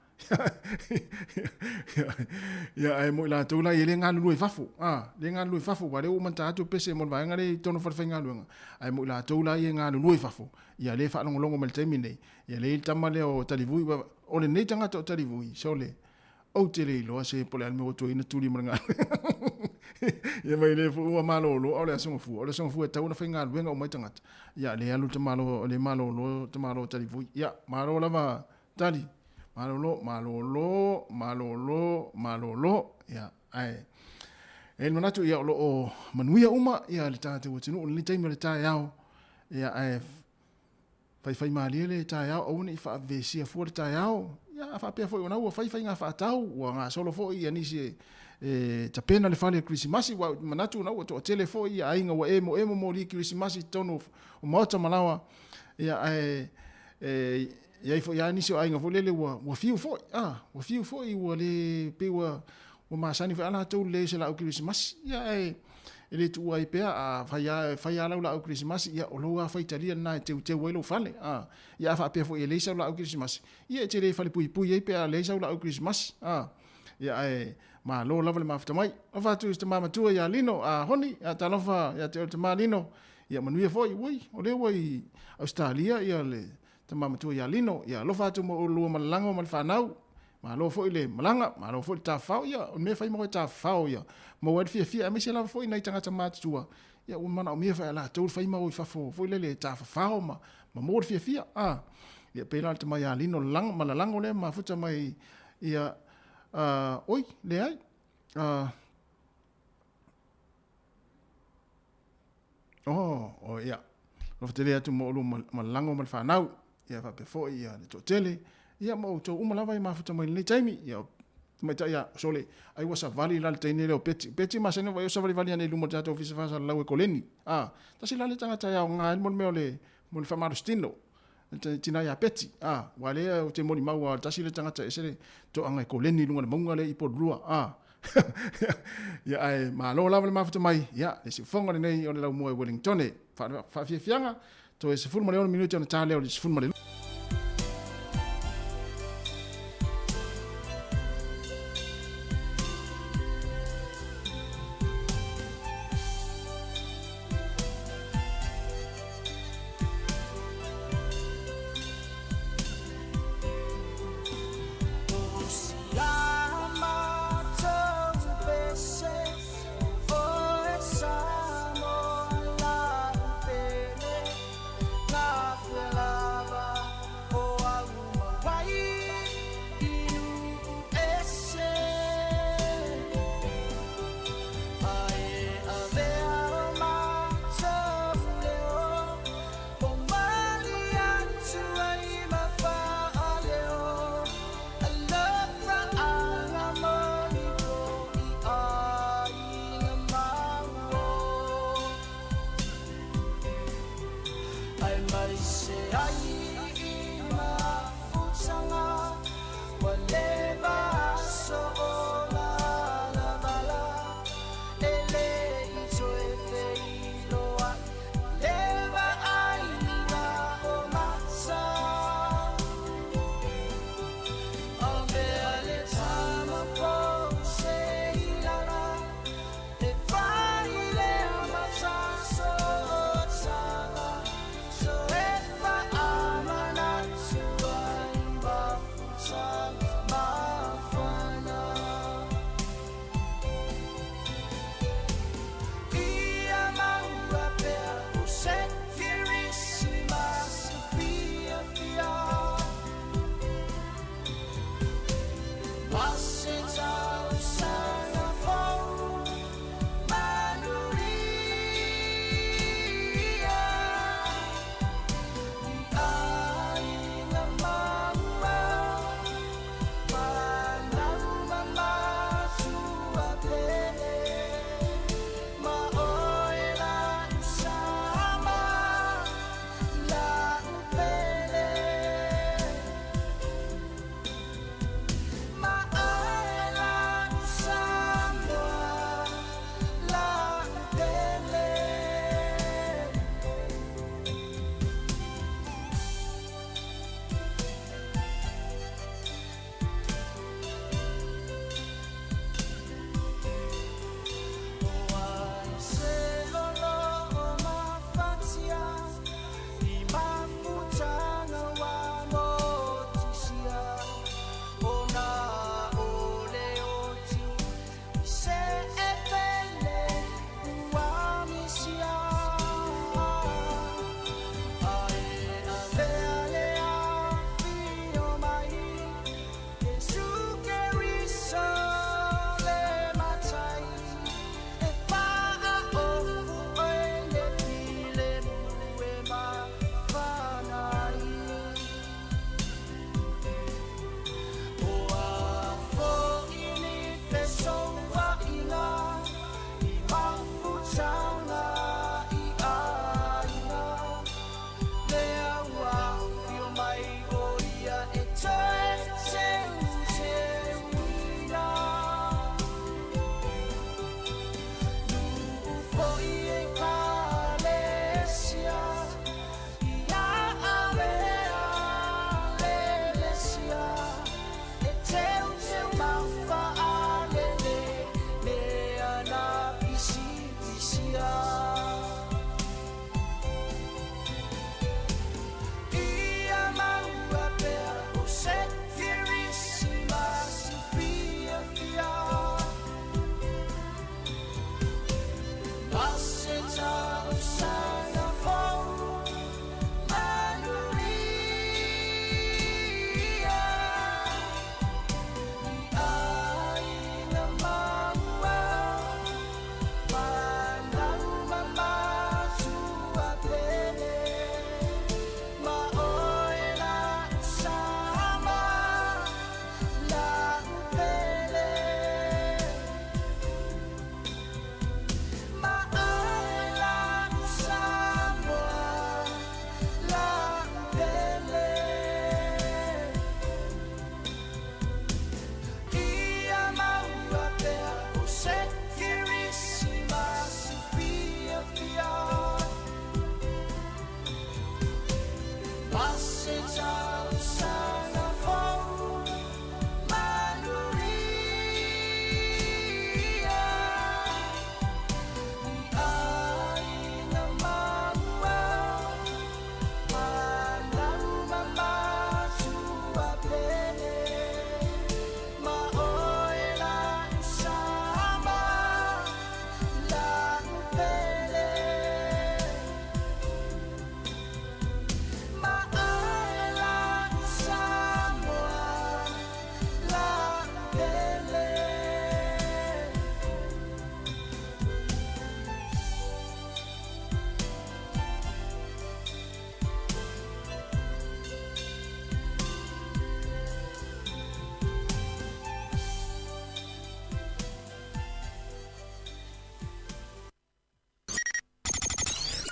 Ia, ae mo i latou la ia le galulue i fafo, a, le galulue i fafo, aua lea ua uma ona ta atu pese mo le vaega lea i totonu o falefaigaluega, ae mo i latou la ia e galulue i fafo, ia lea e faalogologo mai i le taimi lenei, ia lea e i ai le tama lea o Talivui, o lenei tagata o Talivui, sole, Ou te le iloa se po o le a le mea ua tuai ona tuli ma le galuega. Ia mai le ua malolo a o le aso gafua. O le aso gafua e tatau ona faigaluega uma ai tagata. Ia le alu le malo le malolo le malo Talivui. Ia malo lava Tali. Malolo, malolo, malolo, malolo. Ia ae e le manatu ia o lo o manuia uma ia le tatou atunuu i lenei taimi o le taeao. Ia ae Faifaimalie le taeao, aua ne i faavesia fua le taeao. Ia, a faapea foi o lena ua fai faiga faatau, ua gasolo foi ia nisi e, e tapena le fale o Kerisimasi, ua manatu o lena ua toatele foi ia aiga ua emoemo moli Kerisimasi i totonu o maota ma laoa. Ia, ae e i ai foi lava nisi o aiga foi lele ua, ua fiu foi, a, ua fiu foi, ua le, pei ua, ua masani foi lava latou i le leai o se laau Kerisimasi. Ia, ae E le tuua ai pea, a fai lava, e fai lava lau laau kerisimasi, ia o lou lava faitalia lena e teuteu ai lou fale. A, ia a faapea foi e leai sau laau kerisimasi, ia e te le falepuipui ai pe a leai sau laau kerisimasi. A, ia ae malo lava le mafuta mai. Alofa atu i si tama matua ia Lino, a Honi, ia talofa ia te oe le tama Lino, ia manuia foi, ui, o lea ua i Ausetalia ia le tama matua ia Lino, ia alofa atu mo oulua ma le lago ma le fanau, Malo foi le malaga, malo foi le tafafao, ia o le mea e fai ma koe tafafao ia maua ai le fiafia aemaise lava foi nai tagata matutua, ia ua manaomia foi e latou le fai ma o i fafo foi lele e tafafao ma ma maua le fiafia. A, ia pei la o le tama ia Lino Lalago ma Lalago lea mafuta mai ia a, oi, leai, a, Oh, oh ia. Alofa tele atu mo oulua ma, ma Lalago ma le fanau. Ia faapea foi ia le toatele. Ia ma outou uma lava e mafuta mai i lenei taimi. Ia. Tamaitai a, sole, ai ua savali la le teine lea o Beti. Beti masani ona vaai o savalivali ane i luma o le tatou ofisa faasalalau e koleni. A, tasi la lea tagata e aoga ai mo le mea o le, mo le faamalositino. Le tina ia Beti. A, aua lea ou te molimau lava, tasi lea tagata e ese le toaga e koleni i luga o le mauga lea i Porirua. A, ia ae malo lava le mafuta mai, ia, le siufofoga lenei o le laumua i Wellingtone. Faafiafiaga, toe 16 minute ona ta lea o le 12.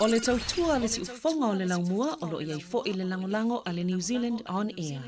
O le tautua a le siufofoga o le laumua o lo o i ai foi le lagolago a le New Zealand On Air.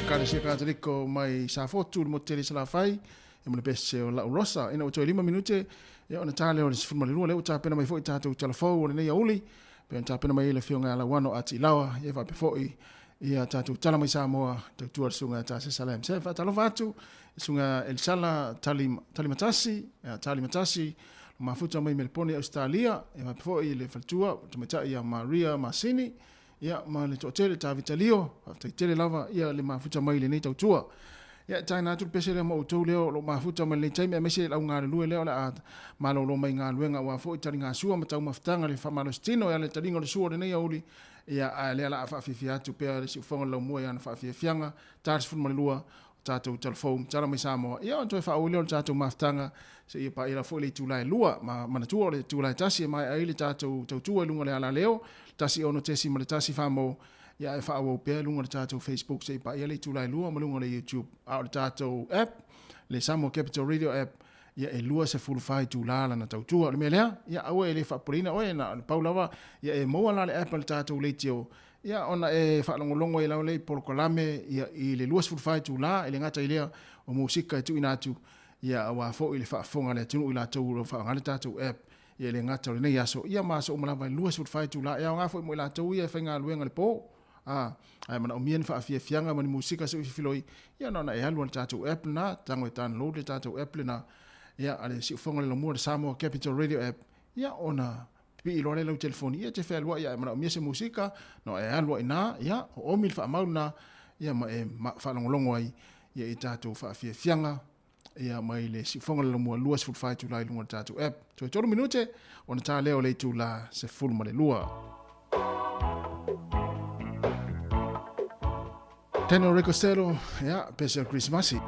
Ekalesia Kataliko mai Safotu le motu tele i Salafai, ia ma le pese o Lau Rosa. Ina ua toe 5 minute, ia ona ta lea o le 12, lea ua tapena mai foi tatou tala fou o lenei aoauli, pei ona tapena mai ai le Afioga ia Lauano a Tiilawa, ia faapea foi ia tatou tala mai Samoa, tautua le Susuga ia Tasesa Lam. Se faatalofa atu i Susuga Elisala Tali, Talimatasi, ia Talimatasi, lo mafuta mai Melepone Ausetalia, ia faapea foi le faletua, tamaitai ia Maria Masini, ia ma le toatele Tavita Lio, faafetai tele lava ia le mafuta mai i lenei tautua. Ia e taina atu le pese lea ma outou lea o lo o mafuta mai lenei taimi aemaise le au galulue lea o le a malolo mai galuega aua foi taligasua ma taumafataga le faamalositino e ala i le taliga o le sua o lenei aoauli ia ae lea la a faafiafia atu pea le siufofoga o le laumua i ana faafiafiaga ta 12 o tatou talafou matala mai Samoa ia ona toe faaauau lea o le tatou mafutaga seia paia foi le itula e 2 ma manatua o le itula e 1 e maea ai le tatou tautua i luga o le alaleo 16.1 famo ia ae faaauau pea i luga o le tatou Facebook seia paia le itula e 2 ma luga o le YouTube a o le tatou app le Samoa Capital Radio app ia e 24 itula lana tautua. O le mea lea, ia aua e le faapopoleina oe, na o le pau lava, ia e maua la le app a le tatou leitio, ia ona e faalogologo ai lava lea i polokalame ia i le 24 itula, e le gata i lea o musika e tuuina atu, ia aua foi le faafofoga a le atunuu i latou o lo o faaaoga le tatou app, ia e le gata o lenei aso, ia ma aso uma lava e 24 itula. E aoga foi mo i latou ia e faigaluega i le po. A, ae manaomia ni faafiafiaga ma ni musika se i filoi, ia na ona e alu lava i le tatou app lena, tago e download le tatou app lena, ia a le siufofoga le lomua le Samoa Capital Radio app, ia ona pipii loa lea i lau telefoni, ia e te fealuai a e manaomia se musika, na ona e alu lava i ina, ia oomi le faamau lena, ia ma e faalogologo ai ia i tatou faafiafiaga ia mai le siufofoga le lomua 24 itula i luga o le tatou app. Toe 3 minute ona ta lea o le itula 12. Daniel Ray Costello, ia, pese o Krismasi.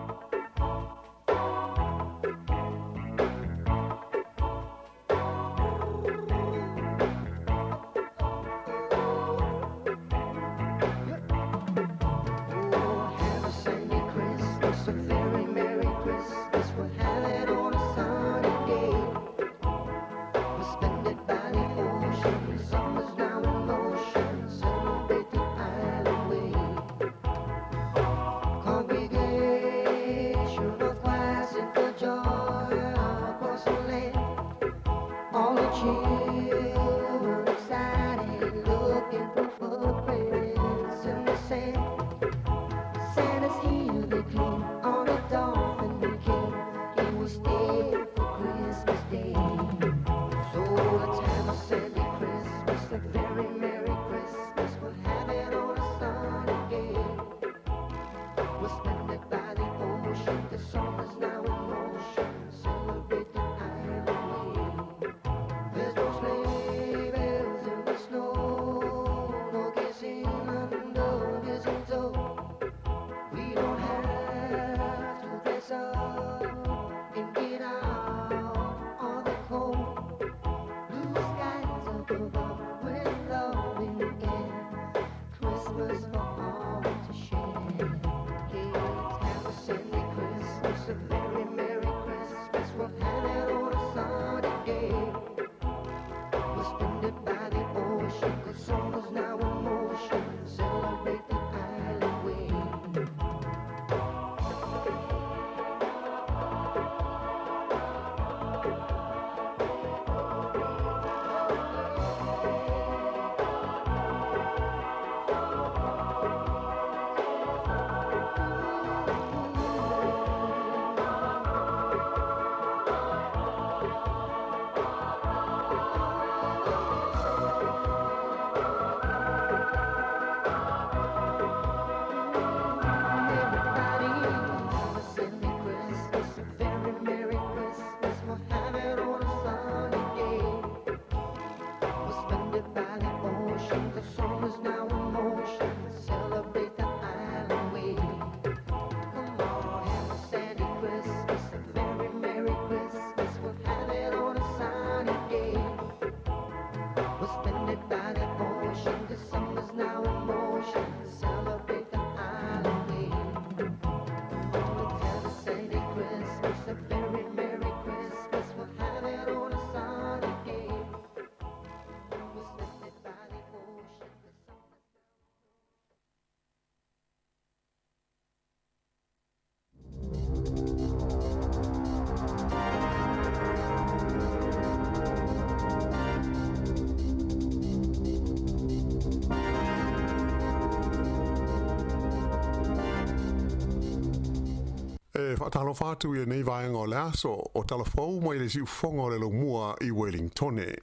faatalofa atu i lenei vaega o le aso, o tala fou mai le siufofoga o le Laumua i Wellingtone.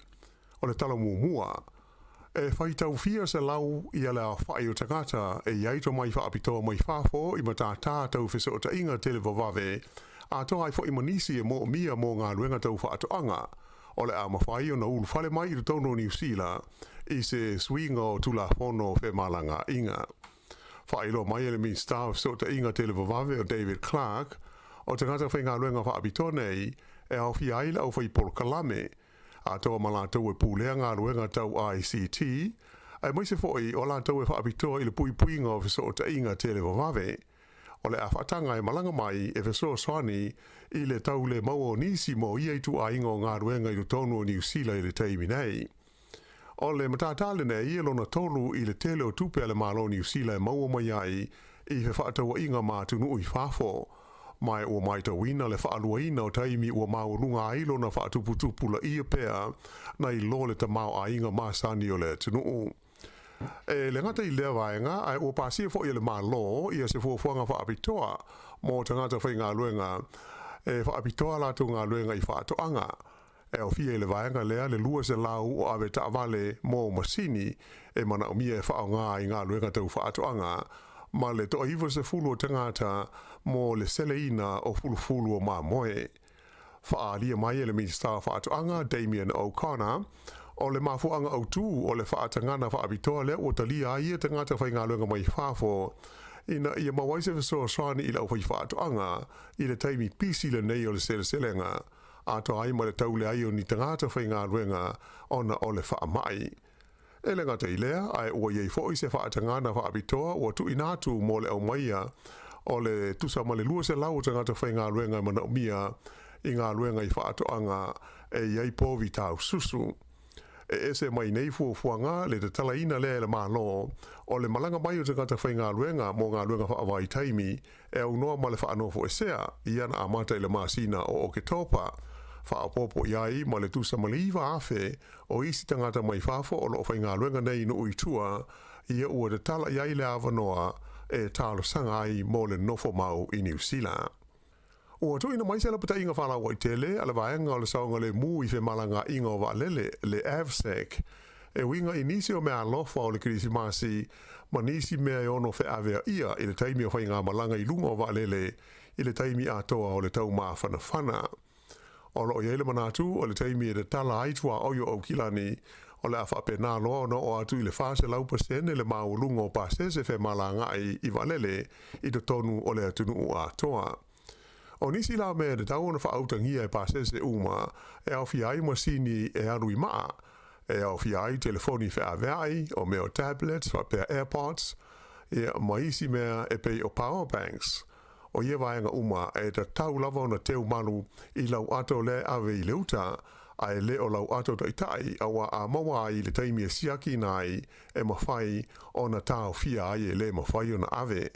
O le tala muamua, e faitau fia selau ia le aofa'i o tagata e i ai tomai faapitoa mai fafo i matātā tau fesootaiga televavave, atoa ai fo'i ma nisi e moomia mo galuega tau faatoaga, o le a mafai ona ulufale mai i totonu o Niu Sila i se suiga o Tulafono o Femalagaaiga. Faailoa mai e le Minisita o Fesootaiga Televavave o David Clark, o tagata faigaluega faapitoa nei e aofia ai le aufai polokalame, atoa ma latou e pulea galuega tau ICT, aemaise foi o latou e faapitoa i le puipuiga o fesootaiga televavave. O le a faataga e malaga mai e fesoasoani i le tau le maua o nisi mo ia ituaiga o galuega i totonu o Niu Sila i le taimi nei. O le matātā lenei e lona tolu i le tele o tupe a le Malo o Niu Sila e maua mai ai i fefaatauaiga ma atunuu i fafo. Ma ua matauina le faaluaina o taimi ua maualuga ai lona faatuputupulaia pea nai lo le tamaoaiga masani o le atunuu. E le gata i lea vaega, ae ua pasia foi e le Malo ia se fuafuaga faapitoa mo tagata faigaluega e faapitoa latou galuega i faatoaga. E aofia i le vaega lea le 200 o ave taavale mo masini e manaomia e faaaoga i galuega tau faatoaga, ma le 90 o tagata mo le seleina o fulufulu o mamoe. Faaalia mai e le Minisita o Faatoaga, Damien O'Connor, o le mafuaaga autū o le faatagana faapitoa lea ua talia ai ia tagata faigaluega mai fafo ina ia maua ai se fesoasoani i le aufaifaatoaga i le taimi pisi lenei o le seleselega, atoa ai ma le tau leai o ni tagata faigaluega ona o le faamai. E le gata i lea, ae ua i ai foi se faatagana faapitoa ua tuuina atu mo le aumaia o le tusa ma le 200 o tagata faigaluega e manaomia i galuega i faatoaga e i ai povi taususu. E ese mai nei fuafuaga le tatalaina lea e le Malo o le malaga mai o tagata faigaluega mo galuega faavaitaimi e aunoa ma le faanofoesea ia na amata i le masina o Oketopa, faaopoopo i ai ma le tusa ma le 9,000 o isi tagata mai fafo o loo faigaluega nei i nuu i tua, ia ua tatala i ai le avanoa e talosaga ai mo le nofo mau i Niu Sila. Ua tuuina mai se lapataiga faalauaitele a le vaega o le saogalemu i femalagaaiga o vaalele, le AVSEC, e uiga i nisi o meaalofa o le Kerisimasi ma nisi mea e ono feaveaia i le taimi o faigamalaga i luga o vaalele i le taimi atoa o le taumafanafana. O loo i ai le manatu o le taimi e tatala ai tuaoi o Aukilani, o le a faapena loa ona oo atu i le 400% le maualuga o pasese femalagaai i vaalele i totonu o le atunuu atoa. O nisi la mea e tatau ona faautagia e pasese uma e aofia ai masini e alu i maa, e aofia ai telefoni feaveai, o mea o tablets faapea AirPods, ia, ma isi mea e pei o power banks. O ia vaega uma e tatau lava ona teu malu i lau ato lea e ave i le uta, a e le o lau ato taitai, auā a maua ai i le taimi e siakiina ai, e mafai ona taofia ai e le mafai ona ave.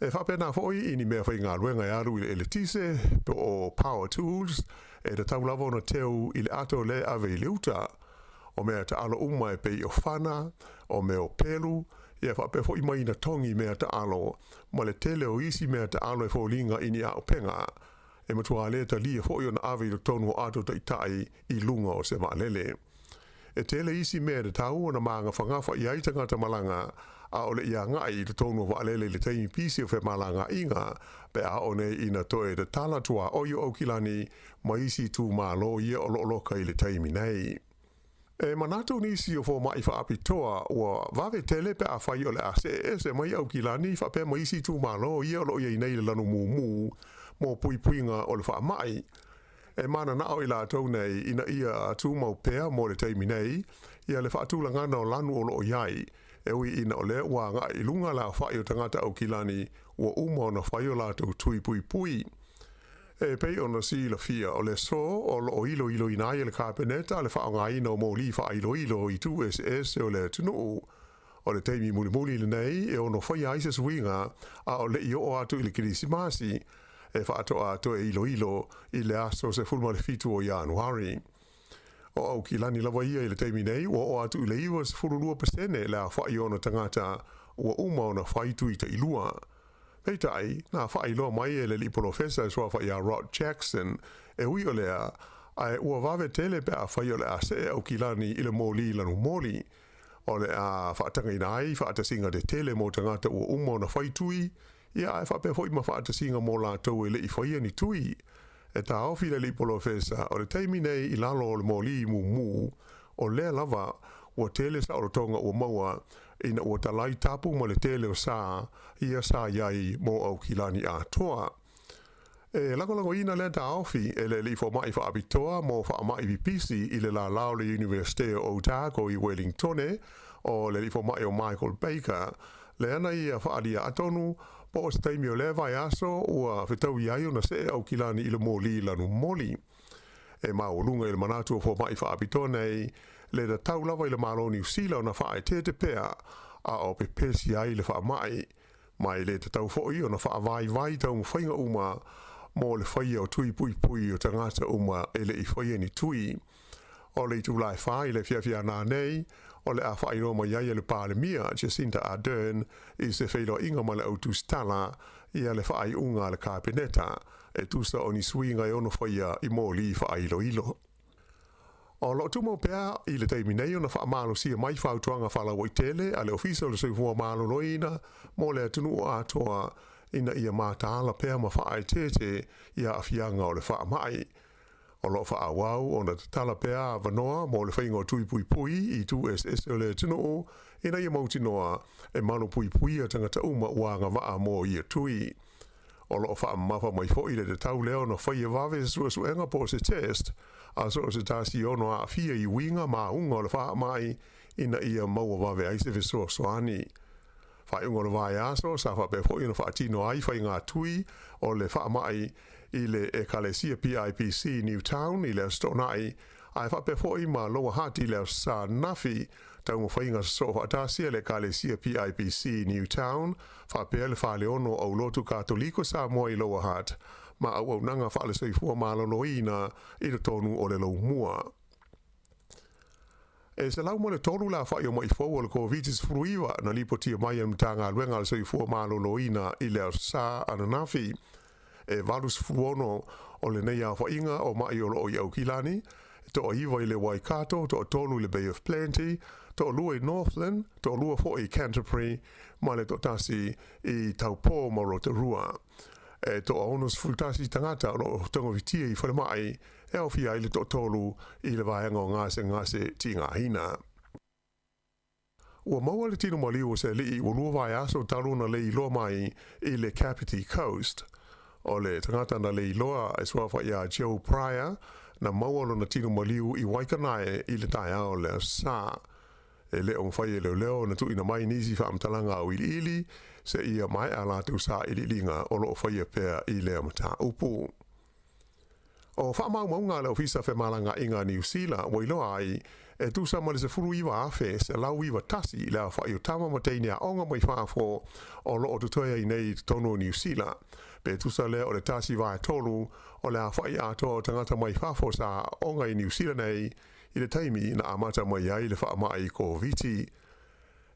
E faapena foi i ni mea faigaluega e alu i le eletise, po o power tools, e tatau lava ona teu i le ato lea e ave i le uta. O mea taalo uma e pei o fana, o mea o pelu, ia faapea foi mai na togi mea taalo, ma le tele o isi mea taalo e foliga i ni auupega. E matua le talia foi ona ave i totonu o ato taitai i luga o se vaalele. E tele isi mea e tatau ona magafagafa i ai tagata malaga, a o le i agai i totonu o vaalele i le taimi pisi o femalagaaiga, pe a oo nei ina toe tatala tuaoi o Aukilani ma isi itumalo ia o loo loka i le taimi nei. E manatu nisi o fomai faapitoa ua vave tele pe afai o le a see ese mai Aukilani faapea ma isi itumalo ia o loo i ai nei le lanu mumu mo puipuiga o le faamai. E mananao i latou nei ina ia tumau pea mo le taimi nei ia le faatulagana o lanu o loo i ai, e ui ina o lea ua agai i luga le aofai o tagata Aukilani ua uma ona fai o latou tui puipui. E pei ona silafia, o le aso o loo iloiloina ai e le Kapeneta le faaaogaina o moli faailoilo i itu eseese o le atunuu. O le taimi mulimuli lenei e ono faia ai se suiga a o le i oo atu i le Kerisimasi, e faatoa toe iloilo i le aso 17 o Ianuari. O Aukilani lava ia i le taimi nei ua oo atu i le 92% le aofai o ona tagata ua uma ona fai tui tailua. Peitai, na faailoa mai e le alii polofesa e suafa ia Rod Jackson, e ui o lea, ae ua vave tele pe afai o le a see Aukilani i le moli lanumoli. O le a faatagaina ai faatasiga tetele mo tagata ua uma ona fai tui, ia ae faapea foi ma faatasiga mo latou e le i faia ni tui. E taofi le alii polofesa, o le taimi nei i lalo o le moli mumu, o lea lava ua tele saolotoga ua maua ina ua talai tapu ma le tele o sa ia sa i ai mo Aukilani atoa. E lagolagoina lea taofi e le alii fomai faapitoa mo faamai pipisi i le lala o le Iunivesite o Otago i Welingtone, o le alii fomai o Michael Baker, lea na ia faaalia atonu po o se taimi o lea vaiaso ua fetaui ai ona see Aukilani i le moli lanumoli. E maualuga i le manatu o fomai faapitoa nei, le tatau lava i le Malo o Niu Sila ona faaeteete pea a o pepesi ai le faamai, ma e le tatau foi ona faavaivai taumafaiga uma mo le faia o tui puipui o tagata uma e le i faia ni tui. O le itula e fa i le afiafi a nanei, o le a faailoa mai ai e le Palemia, Jacinda Ardern, i se feiloaiga ma le au tusitala, ia le faaiuga a le Kapeneta, e tusa o ni suiga e ono faia i moli faailoilo. O lo o tumau pea i le taimi nei ona faamalosia mai fautuaga faalauaitele a le Ofisa o le Soifua Maloloina mo le atunuu atoa ina ia mataala pea ma faaeteete i aafiaga o le faamai. O lo o faaauau ona tatala pea avanoa mo le faiga o tui puipui i itu eseese o le atunuu ina ia mautinoa e malupuipuia tagata uma ua agavaa mo ia tui. O lo o faamamafa mai foi le tatau lea ona faia vave se suesuega po o se test a so o se tasi e ono aafia i uiga ma auga o le faamai ina ia maua vave ai se fesoasoani. Faaiuga o le vaiaso sa faapea foi ona faatino ai faiga tui o le faamai i le Ekalesia PIPC Newtown i le Aso Toonai, ae faapea foi ma Lower Hutt i le Aso Sa ananafi. Taumafaiga sosoo faatasi a le Ekalesia PIPC Newtown faapea le Faleono o Aulotu Katoliko Samoa i Lower Hutt ma auaunaga faale-soifua maloloina i totonu o le Loumua. E 103 le afa'i o ma'i fou o le Koviti-19 na lipotia mai e le Matagaluega a le Soifua Maloloina i le Aso Sa ananafi. E 86 o lenei aofaiga o ma'i o lo o i Aukilani, e toaiva i le Waikato, toatolu i le Bay of Plenty, toalua i Northland, toalua foi i Canterbury ma le toatasi i Taupō ma Rotorua. E toa-61 tagata o lo o togafitia i falemai e aofia ai le toatolu i le vaega o gasegase tigaina. Ua maua le tino maliu o se alii ua lua vaiaso talu ona le iloa mai i le Kapiti Coast. O le tagata na le iloa e suafa ia Joe Pryor na maua lona tino maliu i Waikanae i le taeao o le Aso Sa. E le o mafai e leoleo ona tuuina mai nisi faamatalaga auiliili seia maea a latou sailiiliga o lo o faia pea i lea mataupu. O faamaumauga a le Ofisa Femalagaaiga a Niu Sila ua iloa ai, e tusa ma le 19,191 le aofai o tama ma teine aoga mai fafo o lo o totoe ai nei i totonu o Niu Sila, pe tusa lea o le tasi vaetolu o le aofai atoa o tagata mai fafo sa aoga i Niu Sila nei i le taimi na amata mai ai le faamai Koviti.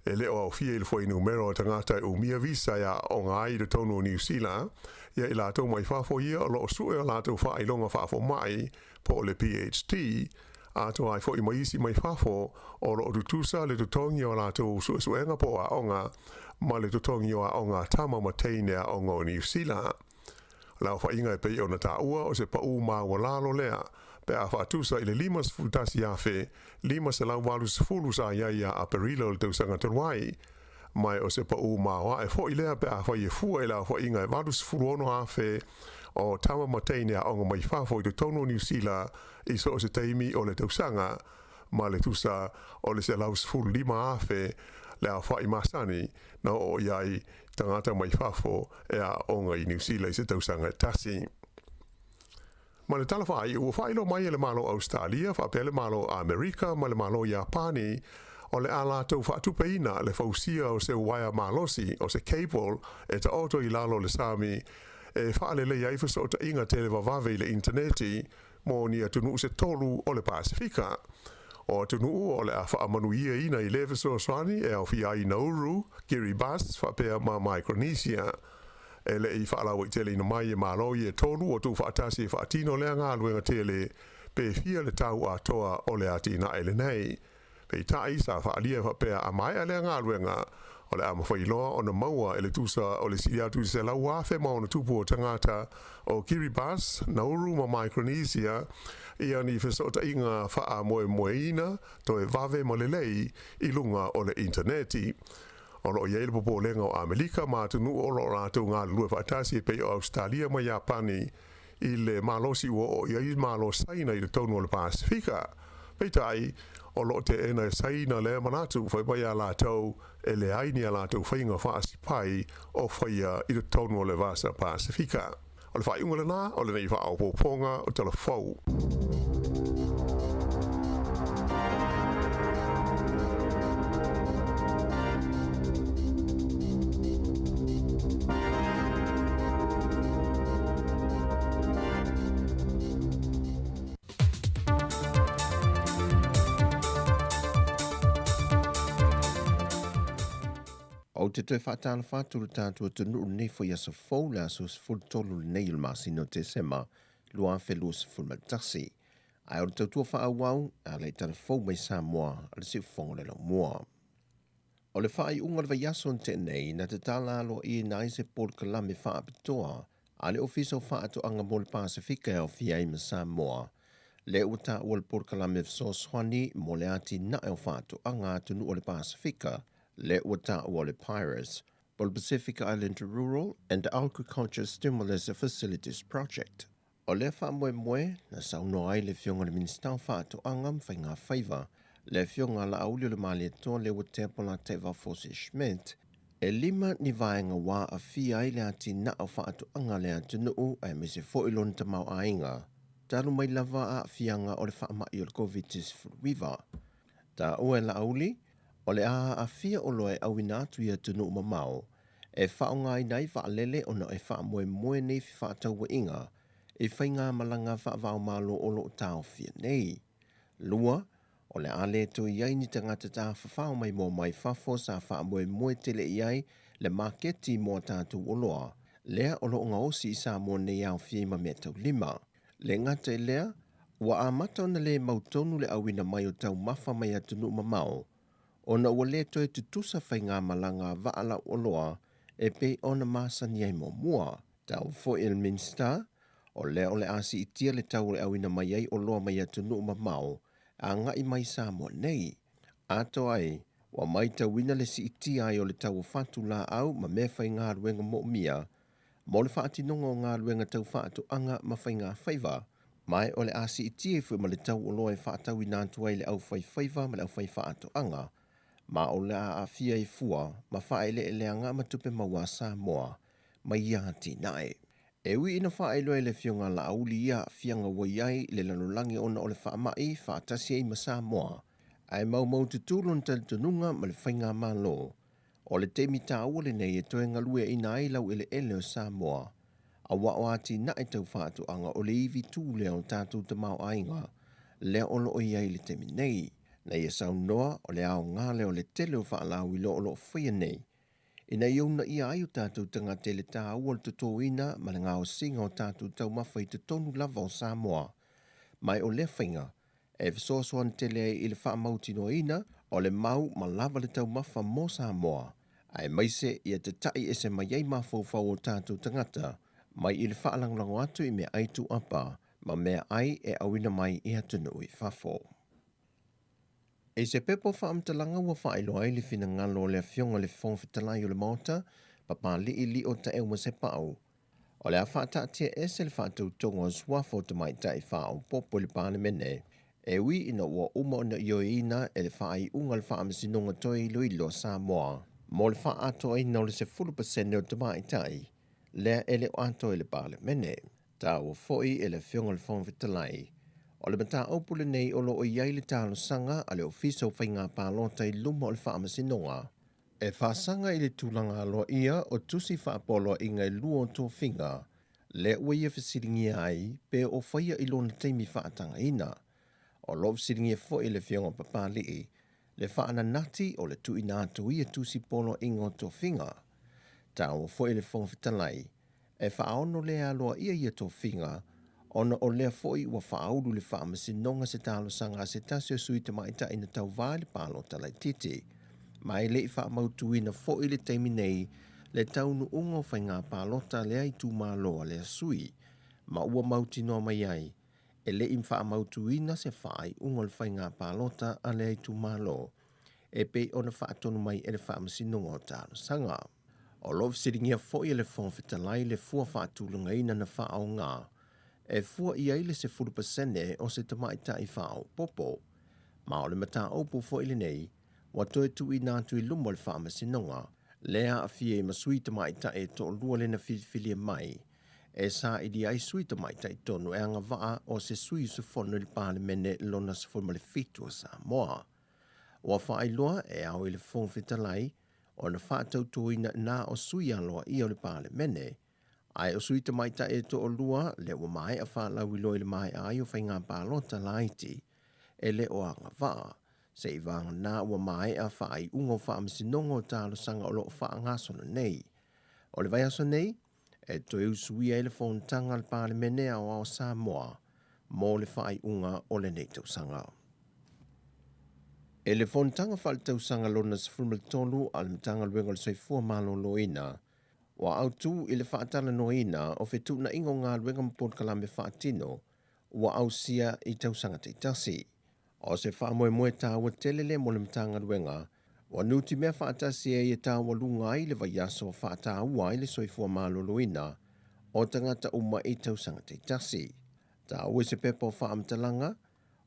E le o aofia i le fuainumera o tagata e umia visa e aooga ai i totonu o Niu Sila, ia i latou mai fafo ia o lo o sue o latou faailoga faafomai po o le PhD, atoa ai foi ma isi mai fafo o lo o tutusa le totogi o a latou suesuega po o aoga ma le totogi o aoga a tama ma teine aoga o Niu Sila. O le aofaiga e pei ona taua o se paʻū maualalo lea pe a faatusa i le 51,580 sa i ai ia Aperila o le tausaga talu ai. Ma o se paʻū maoae foi lea pe afai e fua i le aofaiga e 86,000 o tama ma teine aoga mai fafo i totonu o Niu Sila i so o se taimi o le tausaga, ma le tusa o le 115,000 le aofai masani na oo i ai tagata mai fafo e aooga i Niu Sila i se tausaga e tasi. Ma le tala faaiu, ua faailoa mai e le Malo o Ausetalia faapea le Malo o Amerika ma le Malo o Iapani o le a latou faatupeina le fausia o se uaea malosi, o se cable, e taoto i lalo o le sami e faaleleia ai fesootaiga televavave i le initaneti mo ni atunuu se tolu o le Pasefika. O atunuu o le a faamanuiaina i lea fesoasoani e aofia ai Nauru, Kiribati faapea ma Micronesia. E le i faalauaiteleina mai e Malo ia e tolu o tuufaatasi e faatino lea galuega tele, pe fia le tau atoa o le atinae lenei. Peitai, sa faaalia e faapea a maea lea galuega, o le a mafai loa ona maua e le tusa o le sili atu i le 100,000+ o tagata o Kiribati, Nauru ma Micronesia ia ni fesootaiga faamoemoeina toe vave ma lelei i luga o le initaneti. O lo o i ai le popolega o Amelika ma atunuu o lo o latou galulue faatasi e pei o Ausetalia ma Iapani i le malosi ua oo i ai Malo Saina i totonu o le Pasefika. Peitai, o lo o teena e Saina lea manatu, fai mai a latou e leai ni a latou faiga faasipai o faia i totonu o le Vasa Pasefika. O le faaiuga lena o lenei faaopoopoga o Tala Fou. Ou te toe faatalofa atu i le tatou atunuu i lenei foi aso fou, le aso 13 lenei o le masina o Tesema 2021. Ae o le tautua faaauau a le tala fou mai Samoa a le Siufofoga o le Laumua. O le faaiuga o le vaiaso na tea nei, na tatala aloaiaina ai se polokalame faapitoa a le Ofisa o Faatoaga mo le Pasefika e aofia ai ma Samoa, lea ua taua le polokalame fesoasoani mo le atinae o faatoaga a atunuu o le Pasefika, lea ua taua o le PIRAS, po o le Pacific Island Rural and Agriculture Stimulus Facilities Project. O lea faamoemoe, na saunoa ai le Afioga i le Minisita o Faatoaga ma Faiga Faiva, le Afioga a Laauli o le Malietoa Leuatea Polataivao Fosi Schmidt, e lima ni vaega ua aafia ai le atinae o faatoaga a le atunuu aemaise foi lona tamaoaiga, talu mai lava aafiaga o le faamai o le Koviti-19. Taua e Laauli, o le a aafia oloa e auina atu i atunuu mamao e faaaogaina ai vaalele ona e faamoemoe nei fefaatauaiga i faigamalaga faava-o-Malo o lo o taofia nei. Lua, o le a le toe i ai ni tagata tafafao maimoa mai fafo sa faamoemoe tele i ai le maketi mo a tatou oloa, lea o lo o gaosi i Samoa nei aofia ai ma meataulima. Le gata i lea, ua amata ona le mautonu le auina mai o taumafa mai atunuu mamao, ona ua le toe tutusa faigamalaga a vaa lauoloa e pei ona masani ai muamua. Tau foi e le Minisita, o lea o le a siitia le tau o le auina mai ai oloa mai atunuu mamao agai mai Samoa nei. Atoa ai, ua maitauina le siitia ai o le tau o fatu laau ma mea faigaluega moomia mo le faatinoga o galuega tau faatoaga ma faigafaiva, ma o le a siitia ai foi ma le tau oloa e faatauina atu ai le aufaifaiva ma le aufaifaatoaga, ma o le a aafia ai fua ma faaeleeleaga ma tupe maua a Samoa mai ia atinae. E ui ina faailoa e le Afioga a Laauli ia aafiaga ua i ai le lalolagi ona o le faamai faatasi ai ma Samoa, ae maumaututu lona talitonuga ma le faigamalo O le taimi taua lenei e toe galueaina ai laueleele o Samoa, aua o atinae tau faatoaga o le ivi tū lea o tatou tamaoaiga lea o lo o i ai i le taimi nei. Na ia saunoa, o le aoga lea o le tele o faalauiloa o lo o faia nei, ina ia uunaia ai o tatou tagata i le taua o le totoina ma le gaosiga o tatou taumafa i totonu lava o Samoa. Ma o lea faiga, e fesoasoani tele ai i le faamautinoaina o le mau ma lava le taumafa mo Samoa, aemaise ia tata'i ese mai ai mafaufau o tatou tagata mai i le faalagolago atu i meaai tuuapa ma meaai e auina mai i atunuu i fafo. I se pepa faamatalaga ua faailoa ai le finagalo o le Afioga i le Fofoga Fetalai o le Maota, Papali'i Lio Taeuma-Sepau, O le a faataatiaese le faatautoga o suafa o tamaitai faaopoopo i le Palemene, e ui ina ua uma ona ioeina e le faaiuga a le Faamasinoga Toe Iloilo a Samoa mo le faaatoaina o le 10% o tamaitai lea e le o atoa i le Palemene. Taua foi e le Afioga i le Fofoga Fetalai, o le mataupu lenei o lo o i ai le talosaga a le Ofisa o Faiga Palota i luma o le Faamasinoga E faasaga i le tulaga aloaia o tusi faapoloaiga e lua o tofiga, lea ua ia fesiligia ai pe o faia i lona taimi faatagaina. O lo o fesiligia foi e le Afioga Papali'i le faananati o le tuuina atu o ia tusi poloaiga o tofiga. Taua foi e le Fofoga Fetalai, e faaono le aloaia ia tofiga, ona o lea foi ua faaulu i le Faamasinoga se talosaga a se tasi o sui tamaitai na tauva i le palota laitiiti. Ma e le i faamautuina foi i le taimi nei le taunuuga o faiga palota a lea itumalo a lea sui, ma ua mautinoa mai ai e le i faamautuina se faaiuga o le faiga palota a lea itumalo e pei ona faatonu mai e le Faamasinoga o Talosaga. O lo o fesiligia foi e le Fofoga Fetalai le fua faatulagaina na faaaoga e fua i ai le 10% o se tamaitai faaopoopo, ma o le mataupu foi lenei ua toe tuuina atu i luma o le Faamasinoga, lea aafia ai ma sui tamaitai e toalua lea na filifilia mai e saili ai sui tamaitai tonu e agavaa o se sui usufono i le Palemene lona 17 o Samoa. Ua faailoa e ao i le Fofoga Fetalai ona faatautoina na o sui aloaia o le Palemene, ae o sui tamaitai e toalua lea ua maea faalauiloa i le maea ai o faiga palota laiti e le o agavaa, seivagana ua maea faaiuga o faamasinoga o talosaga o lo o faagasolo nei. O le vaiaso nei, e toe usuia ai le fonotaga a le Palemene Aoao Samoa mo le faaiuga o lenei tausaga. E le fonotaga faaletausaga lona 13 a le Matagaluega o le Soifua Maloloina, ua autu i le faatalanoaina o fetuunaiga o galuega ma polokalame faatino ua ausia i tausaga taitasi. O se faamoemoe taua tele lea mo le Matagaluega, ua nutimea faatasi ai e taualuga ai le vaiaso faataua ai le soifua maloloina o tagata uma i tausaga taitasi. Taua i se pepa o faamatalaga,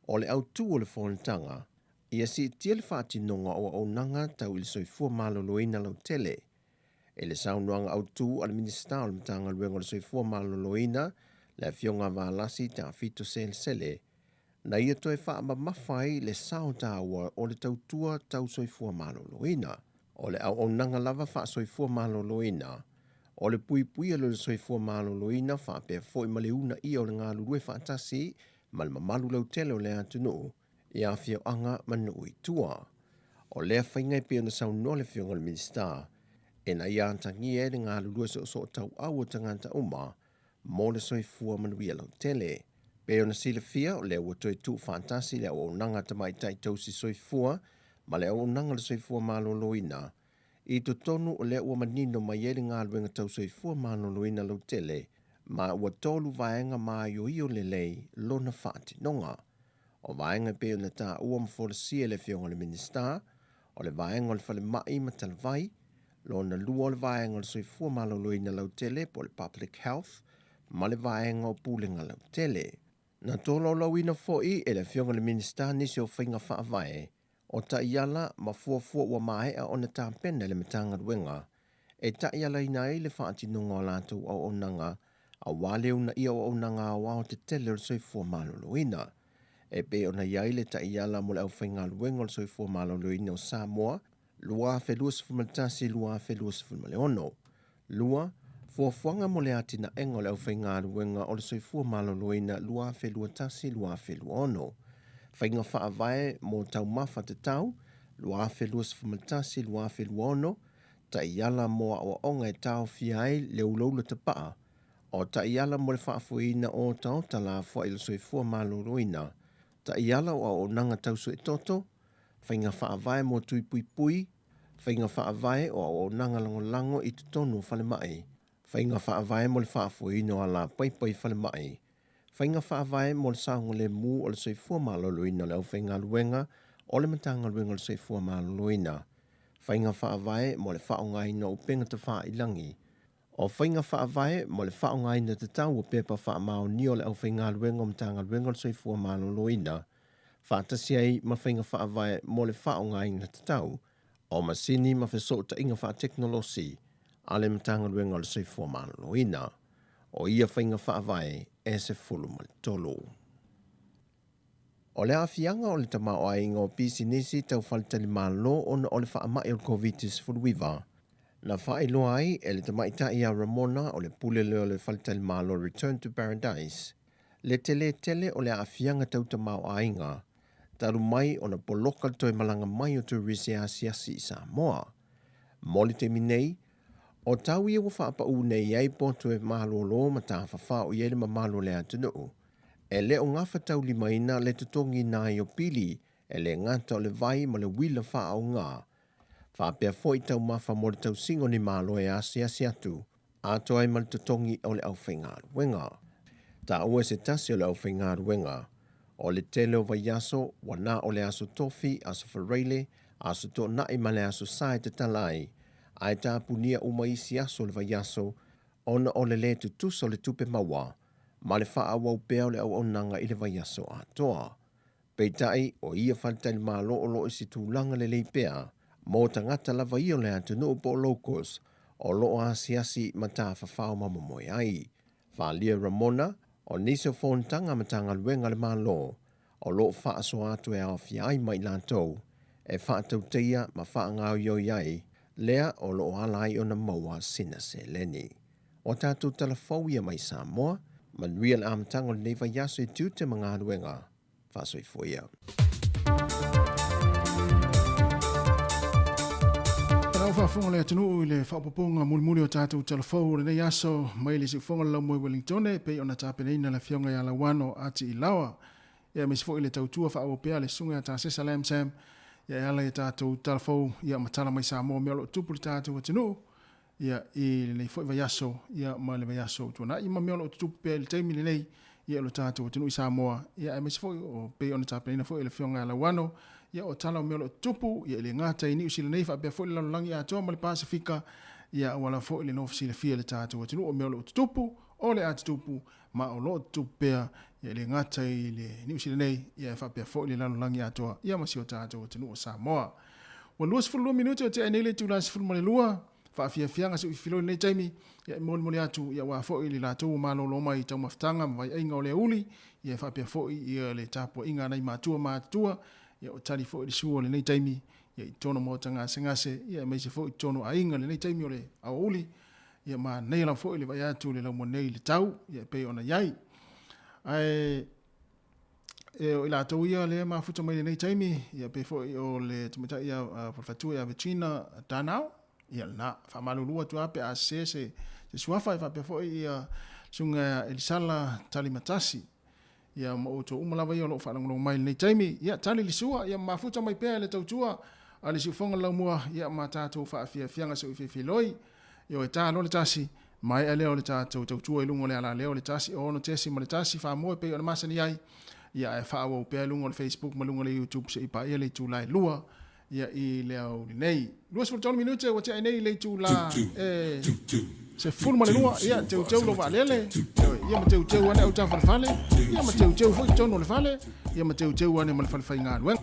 o le autu o le fonotaga, ia siitia le faatinoga o auaunaga tau i le soifua maloloina lautele. I le saunoaga autu a le Minisita o le Matagaluega o le Soifua Maloloina, le Afioga Valasi Tafito Selesele, na ia toe faamamafa ai le sao taua o le tautua tau soifua maloloina. O le auaunaga lava faasoifua maloloina, o le puipuia lea o le soifua maloloina faapea foi ma le uunaia o le galulue faatasi ma le mamalu lautele o le atunuu i afioaga ma nuu i tua. O lea faiga e pei ona saunoa le Afioga i le Minisita, ina ia atagia ai le galulue soosootauau o tagata uma mo le soifua manuia lautele. Pei ona silafia, o lea ua toe tuufaatasi le auaunaga a tamaitai tausi soifua ma le auaunaga a le soifua maloloina i totonu o lea ua manino mai ai le galuega tau soifua maloloina lautele, ma ua tolu vaega maioio lelei lona faatinoga. O vaega e pei ona taua ma folasia e le Afioga i le Minisita, o le vaega o le falemai ma talavai, lona lua o le vaega o le soifua maloloina lautele po o le public health, ma le vaega o pulega lautele. Na tolaulauina foi e le Afioga i le Minisita nisi o faiga faavae o taiala ma fuafua ua maea ona tapena e le Matagaluega e taialaina ai le faatinoga o a latou auaunaga aua le uunaia o auaunaga aoao tetele o le soifua maloloina. E pei ona i ai le taiala mo le aufaigaluega o le soifua maloloina o Samoa 2021-2026. 2, Fuafuaga mo le atinaega o le aufaigaluega o le soifua maloloina 2021-2026. Faiga faavae mo taumafa tatau 2021-2026, Taiala mo aoaoga e taofia ai le ulaula tapaa o taiala mo le faafoeina o otaota lafoai o le soifua maloloina, taiala o auaunaga tau suetoto, faiga faavae mo tui puipui, faiga faavae o auaunaga lagolago i totonu o falemai, faiga faavae mo le faafoeina o alapaipa i falemai, faiga faavae mo le saogalemu o le soifua maloloina o le aufaigaluega o le Matagaluega o le Soifua Maloloina, faiga faavae mo le faaaogaina o upega tafailagi, o faiga faavae mo le faaaogaina tatau o pepa faamaonia o le aufaigaluega o Matagaluega o le Soifua Maloloina, faatasi ai ma faiga faavae mo le faaaogaina tatau o masini ma fesootaiga faatekonolosi a le Matagaluega o le Soifua Maloloina. O ia faiga faavae e 13. O le aafiaga o le tamaoaiga o pisinisi tau faletalimalo ona o le faamai o le Koviti-19, na faailoa ai e le tamaitai ia Ramona o le pule lea o le faletalimalo Return to Paradise le tele tele o le aafiaga tau tamaoaiga talu mai ona poloka le toe malaga mai o turisi e asiasi i Samoa. Mo le taimi nei, O tau ia ua faapaū nei ai poto e malōlō ma tafafao i ai le mamalu o le atunuu, e le o gafataulimaina le totogiina ai o pili e le gata o le vai ma le uila faaaoga, faapea foi taumafa mo le tausiga o ni malo e asiasi atu atoa ai ma le totogi o le aufaigaluega. Taua e se tasi o le aufaigaluega, o le tele o vaiaso ua na o le Aso Tofi, Aso Faraile, Aso Toonai ma le Aso Sa e tatala ai, ae tapunia uma isi aso o le vaiaso ona o le lē tutusa o le tupe maua ma le faaauau pea o le auaunaga i le vaiaso atoa. Peitai, o ia faletalimalo o lo o i se tulaga lelei pea mo tagata lava ia o le atunuu po o locals o lo o asiasi ma tafafao ma momoe ai. Faaalia Ramona, o nisi o fonotaga a Matagaluega a le Malo o lo o faasoa atu e aofia ai ma i latou e faatauteia ma faagaoioi ai lea o lo o ala ai ona maua sina seleni. O a tatou tala fou ia mai Samoa, manuia le amataga o lenei vaiaso i tiute ma galuega. Faasoifua ia. Lau faafofoga le atunuu i le faaopoopoga mulimuli o tatou tala fou o lenei aso mai le siufofoga o le Laumoi Wellingtone e pei ona tapenaina le afioga ia Lauano Ati Ilaoa ia aemaise foi le tautua faaauau pea a le Susuga ia Tasesa Lam Sam ia e ala i a tatou tala fou ia ma tala mai Samoa mea o lo o tupu i le tatou atunuu ia i lenei foi vaiaso ia ma le vaiaso ua tuanai ma mea o lo o tutupu pea i le taimi lenei ia o lo tatou atunuu i Samoa ia aemaise foi o pei ona tapenaina foi e le Afioga ia Lauano ia o tala o mea o lo o tutupu ia e le gata i Niu Sila nei faapea foi le lalolagi atoa ma le Pasefika ia aua lava foi le nofo silafia e le tatou atunuu o mea o lo o tutupu o le a tutupu ma o lo o tutupu pea ia e le gata i le Niu Sila nei ia e faapea foi le lalolagi atoa ia ma si o tatou atunuu o Samoa. Ua 22 minute o tea ai nei le itula 12, faafiafiaga se uifiloi i lenei taimi, ia e molimoli atu ia aua foi le latou ua malolo mai i taumafataga ma vaiaiga o le aoauli, ia e faapea foi ia le tapuaiga a nai matua ma atutua, ia o tali foi le sua o lenei taimi, ia i totonu o maota gasegase, ia aemaise foi i totonu o aiga i lenei taimi o le aoauli, ia manaia lava foi le vaai atu i le laumua nei i le tau, ia e pei ona i ai. Ae E, o i latou ia lea mafuta mai lenei taimi, ia pei foi o le tamaitai ia Falefatua ia Virgina Danao, ia lena, faamalulu atu lava pe a sese se, se suafa e faapea foi ia susuga ia Elisala Talimatasi, ia ma outou uma lava ia o lo o faalogologo mai lenei taimi, ia tali le sua, ia mafuta mai pea le tautua a le siufofoga laumua, ia ma tatou faafiafiaga seuifeifeiloi. Ioe, ta loa le tasi, maea lea o le tatou tautua i luga o le alaleo o le 1 6.1 faamoe pei ona masani ai, ia ae faaauau pea i luga o le Facebook ma luga o le YouTube se i paia le itula e 2 ia i le aoauli nei. 23 minute ua tea ai nei le itula e 12, ia teuteu lou vaalele, ioe, ia ma teuteu ane autafalefale, ia ma teuteu foi totonu o le fale, ia ma teuteu ane ma le fale faigaluega.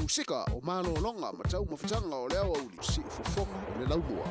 Musika o malologa ma taumafataga o le aoauli siufofoga o le laumua.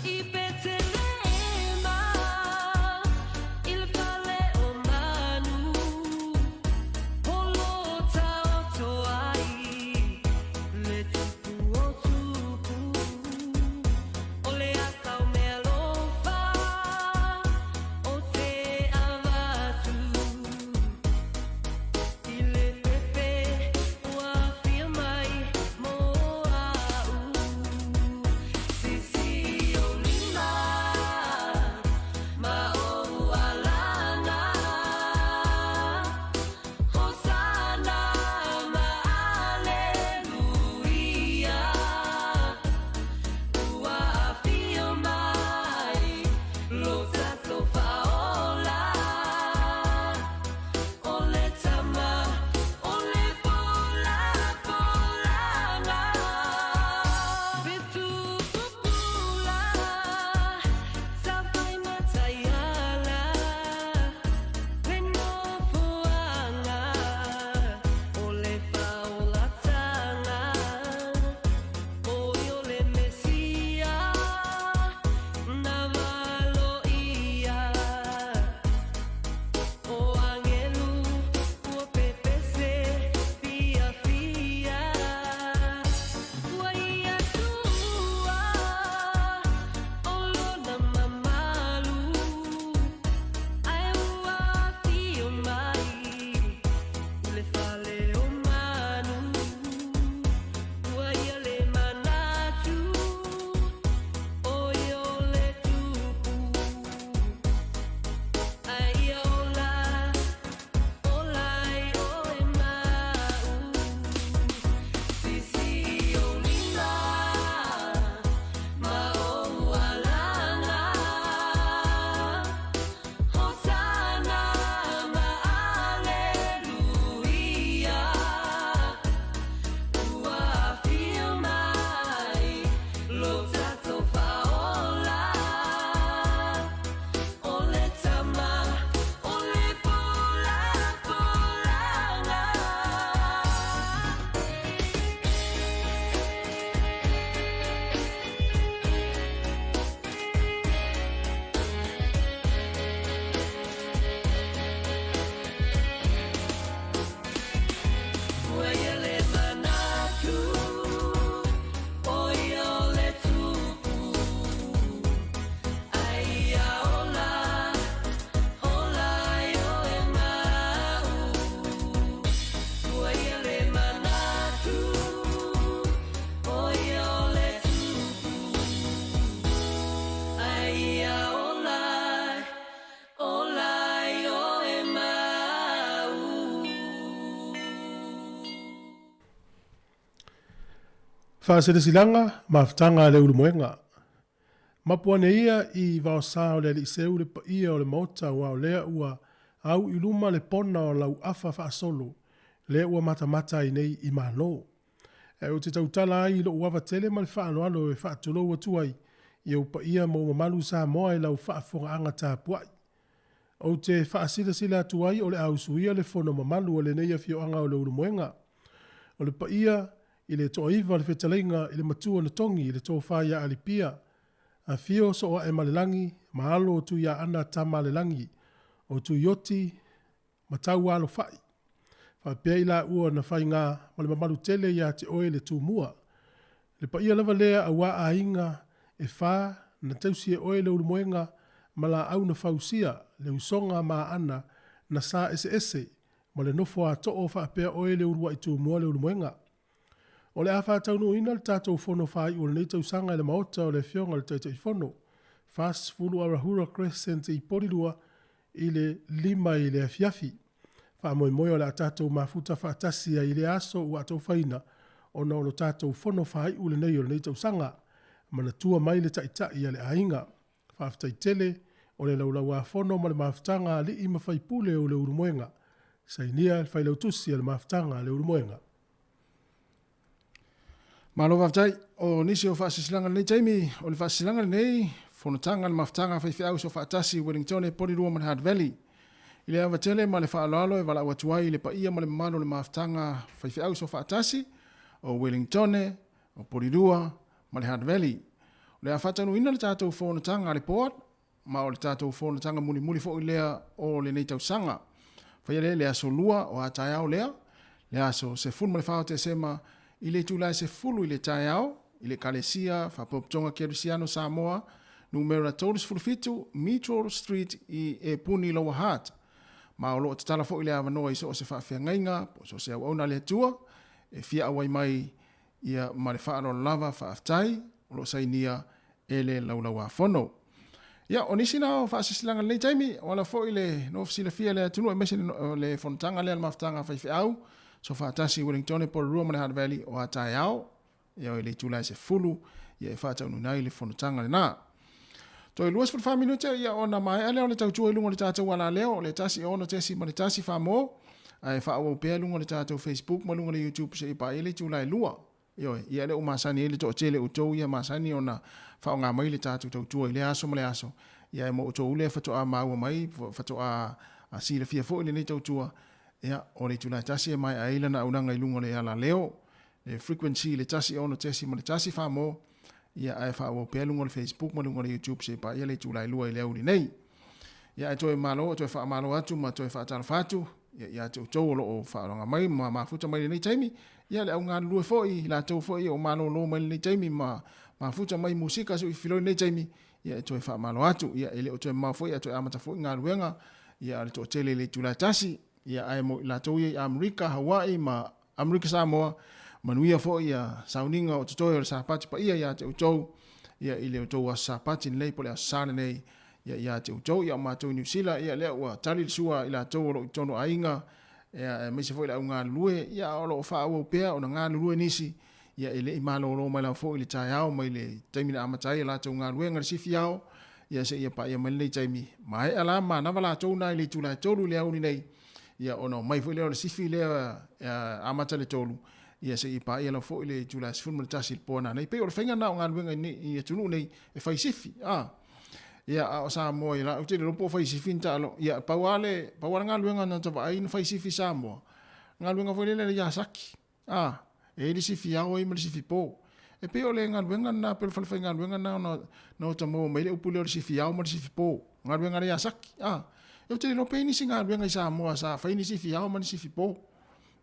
I Betelehema. Faasilasilaga, Mafutaga a le Ulumoega. Mapu ane ia i vaosa o le alii seu le paia o le Maota aua o lea ua au i luma le pona o lau afa faasolo lea ua matamata ai nei i Malo. Ae ou te tautala ai i lou ava tele ma le faaaloalo e faatulou atu ai i ou paia ma ou mamalu Samoa i lau faafofogaaga tapuai. Ou te faasilasila atu ai o le a usuia le fono mamalu a lenei afioaga o Leulumoega. O le paia i le Toaiva le fetalaiga i le Matua na togi i le Tofa ia Alipia, Afio Sooaemalelagi ma alo o Tuiaana Tamalelagi, o Tuioti ma Taualofai, faapea i laua na faiga ma le mamalu tele ia te oe le Tumua. Le paia lava lea aua aiga e fa na tausi e oe Leulumoega ma laau na fausia le usoga ma aana na sa eseese ma le nofo a too faapea oe le uluai Tumua Leulumoega. O le a faataunuuina le tatou fono faaiu o lenei tausaga i le Maota o le Afioga i le Taitaifono, 40 Arahura Crescent i Polilua i le 5 i le afiafi. Faamoemoe o le a tatou mafuta faatasi ai i lea aso ua atofaina ona o lo tatou fono faaiu lenei o lenei tausaga. Manatua mai le Taitai a le aiga. Faafetai tele o le Laulau-a-Fono ma le Mafutaga a Alii ma Faipule o Leulumoega. Sainia le Failautusi a le Mafutaga a Leulumoega. Malo faafetai. O nisi o faasilasilaga i lenei taimi, o le faasilasilaga lenei, Fonotaga a le Mafutaga a Faifeau Soofaatasi i Wellingtone, Porirua ma le Hutt Valley. I le ava tele ma le faaaloalo e valaau atu ai i le paia ma le mamalu o le Mafutaga Faifeau Soofaatasi o Wellingtone, o Porirua ma le Hutt Valley. O le a faataunuuina le tatou fonotaga a le Board, ma o le tatou fonotaga mulimuli foi lea o lenei tausaga. Faia lea i le aso Lua o a taeao lea, le aso 14 o Tesema i le itula e 10 i le taeao i le Ekalesia Faapotopotoga Kerisiano Samoa, numera 37 Mitchell Street i Epuni Lower Hutt. Ma o lo o tatala foi le avanoa i so o se faafeagaiga po o so o se auauna a le Atua e fia auai mai ia ma le faaaloalo lava faafetai o lo o sainia e le Laulau-a-Fono. Ia, o nisi na o faasilasilaga i lenei taimi, o ala foi le nofo silafia e le atunuu aemaise le fonotaga lea a le Mafutaga a Faifeau, Soofaatasi i Wellingtone, Porirua ma le Hutt Valley o a taeao, ia i le itula e 10, ia e faataunuuina ai le fonotaga lena. Toe 24 minute ia ona maea lea o le tautua i luga o le tatou alaleo, o le 1 6.1 Samoa, ae faaauau pea i luga o le tatou Facebook ma luga o le YouTube seia paia le itula e 2. Ioe, ia lea ua masani ai le toatele o outou ia masani ona faaaoga mai le tatou tautua i lea aso ma lea aso, ia mo outou lea faatoa maua mai, faatoa silafia foi lenei tautua, ia, o le itula e tasi e maea ai lana aunaga i luga o le alaleo, le frequency le 1 6.1 Samoa, ia ae faaauau pea luga o le Facebook ma luga o le YouTube seia paia le itula e 2 i le aoauli nei. Ia ae toe malo, toe faamalo atu ma toe faatalofa atu ia, ia te outou o lo o faaloga mai ma mafuta mai lenei taimi, ia le au galulue foi, i latou foi o malolo mai lenei taimi ma mafuta mai musika sui filoi lenei taimi, ia e toe faamalo atu. Ia e le o toe mamao foi ae toe amata foi galuega ia a le toatele i le itula e tasi, ia ae mo i latou ia i Amerika, Hawaii ma Amerika Samoa, manuia foi ia sauniga o totoe o le Sapati paia ia te outou, ia i le outou aso Sapati lenei po o le aso Sa lenei ia ia te outou. Ia o matou i Niu Sila, ia lea ua tali le sua i latou o lo o i totonu o aiga, ia aemaise foi le au galulue, ia o lo o faaauau pea ona galulue nisi, ia e le i malolo mai lava foi i le taeao mai le taimi na amata ai a latou galuega i le sifi ao, ia seia paia mai lenei taimi. Maea la manava latou na i le itula e 3 i le aoauli nei, ia ona omai foi lea o le sifi lea amata i le 3, ia seia paia lava foi le itula e 11 i le po a nanei. E pei o le faiga lena o galuega i atunuu nei e fai sifi, a. Ia, a o Samoa, ia, ou te le iloa po o fai sifi ni taalo. Ia, pau lava le, pau lava le galuega na ta vaai na fai sifi i Samoa, galuega foi lele a le Yazaki. A, e i ai le sifi ao ai ma le sifi po. E pei o le galuega lena, pei o le falefaigaluega lena na, na ota maua mai ai le upu lea o le sifi ao ma le sifi po. Galuega a le Yazaki. A, ou te le iloa pe i ai nisi galuega i Samoa sa fai ni sifi ao ma ni sifi po.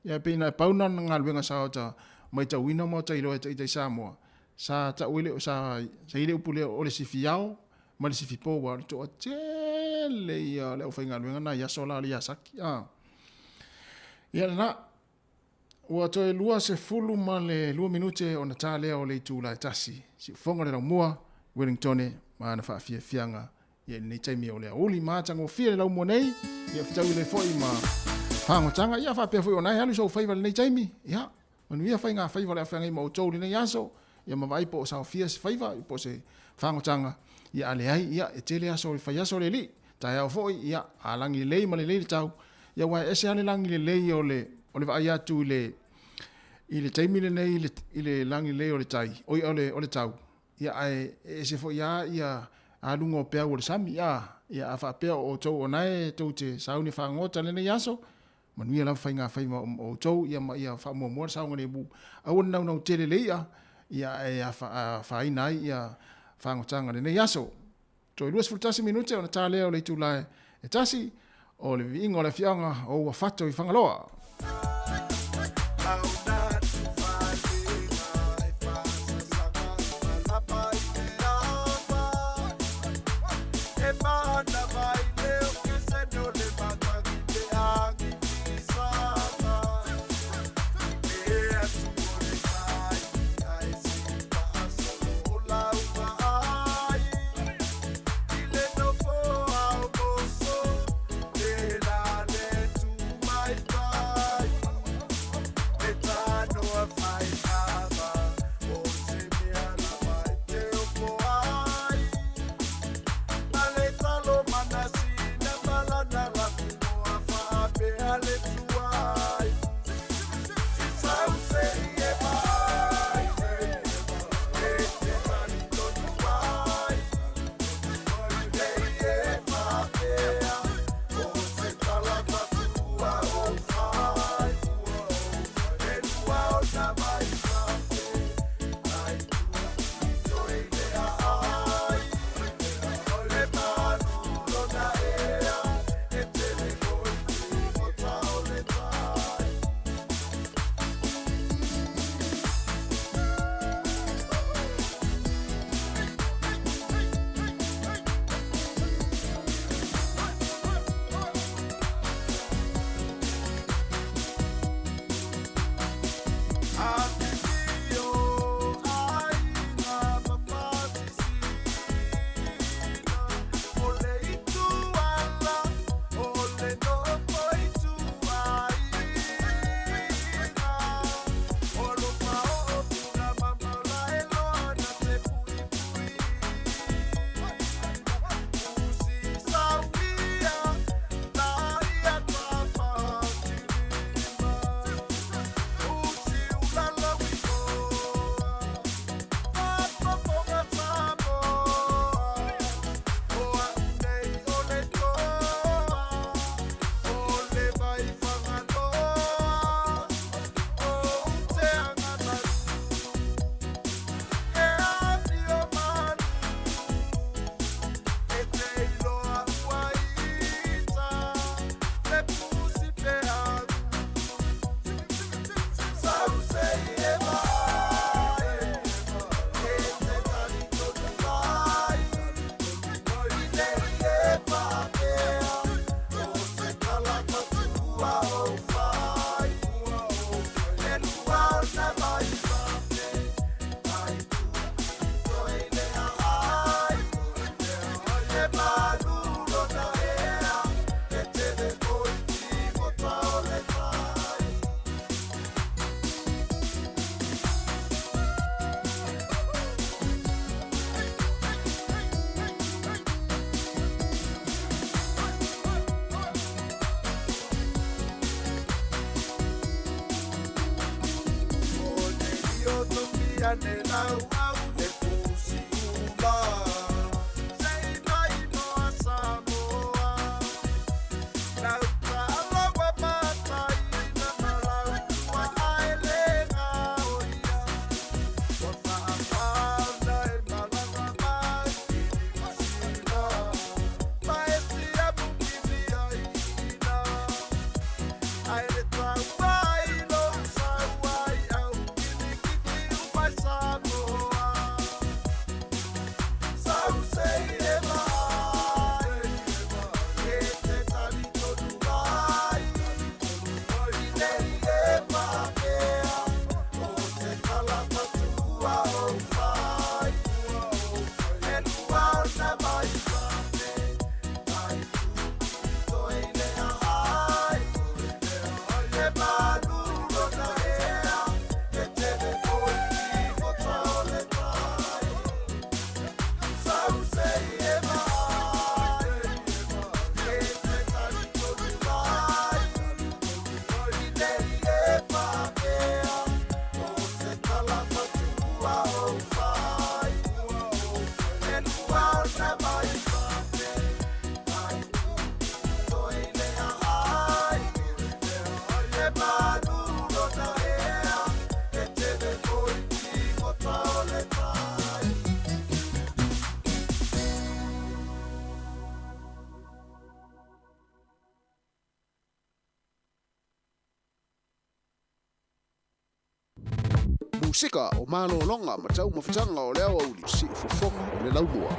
Ia, e pei na pau lena o le galuega sa ota maitauina ma ota iloa e ita i Samoa, sa tau ai le, sa, sa i ai le upu lea o le sifi ao ma le sifi po, aua o le toatele ia o le aufaigaluega lena i aso la o le Yazaki. A, ia lena. Ua toe 22 minute ona ta lea o le itula e tasi, siufofoga le laumua, Wellingtone ma ana faafiafiaga ia i lenei taimi o le aoauli ma atagofie le laumua nei, ia fetaui lelei foi ma fagotaga, ia faapea foi ona e alu sou faiva i lenei taimi, ia. Manuia faigafaiva o le a feagai ma outou i lenei aso, ia ma vaai po o saofia se faiva po o se fagotaga, ia a leai, ia e tele aso o le faiaso o le Alii, taeao foi, ia a lagi lelei ma lelei le tau, ia aua e ese lava le lagi lelei o le o le vaai atu i le i le taimi lenei i le i le lagi lelei o le tai, oi o le o le tau, ia ae e ese foi lava ia aluga o peau o le sami, a, ia a faapea o outou o na e tou te sauni fagota i lenei aso, Manuia lava faigafaiva o outou ia ma ia faamuamua le saogalemu. Aua le naunau tele i le i'a, ia ae afaina ai ia fagotaga i lenei aso. Toe 21 minute ona ta lea o le itula e tasi o le viiga o le afioaga o Uafato i Fagaloa. Musika o malologa ma taumafataga o le aoauli siufofoga o le laumua.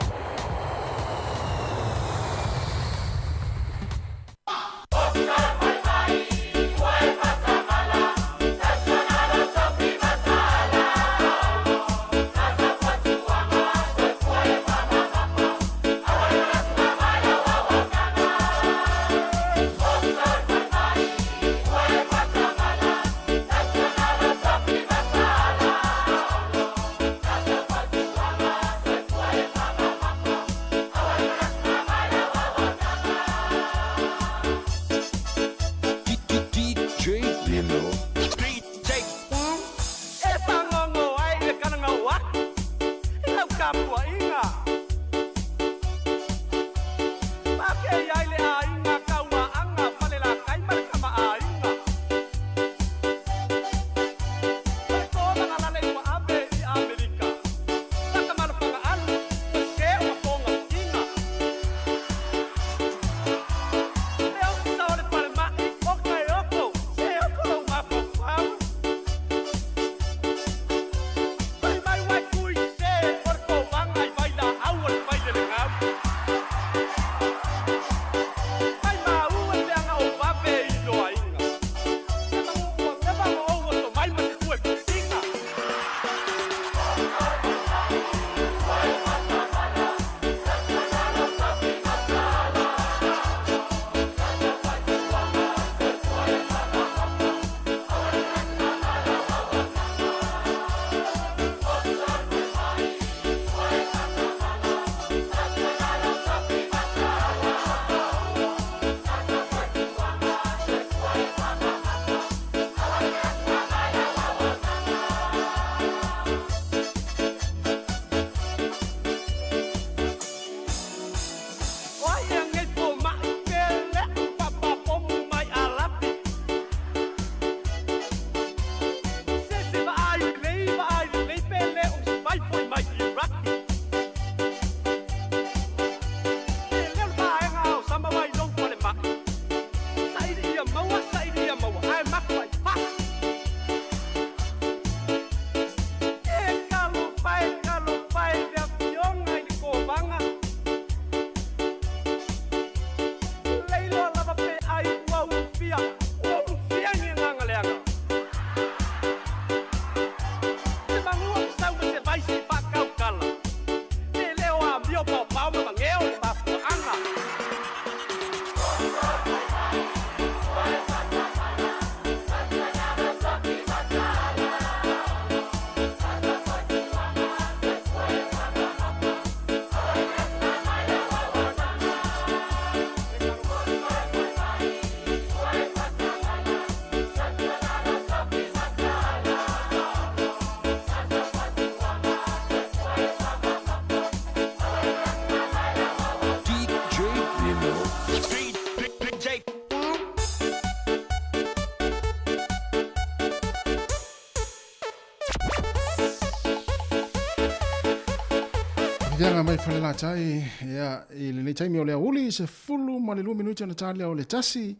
Viaga mai Falelatai, ia, i lenei taimi o le aoauli, 12 minuti ona ta lea o le 1.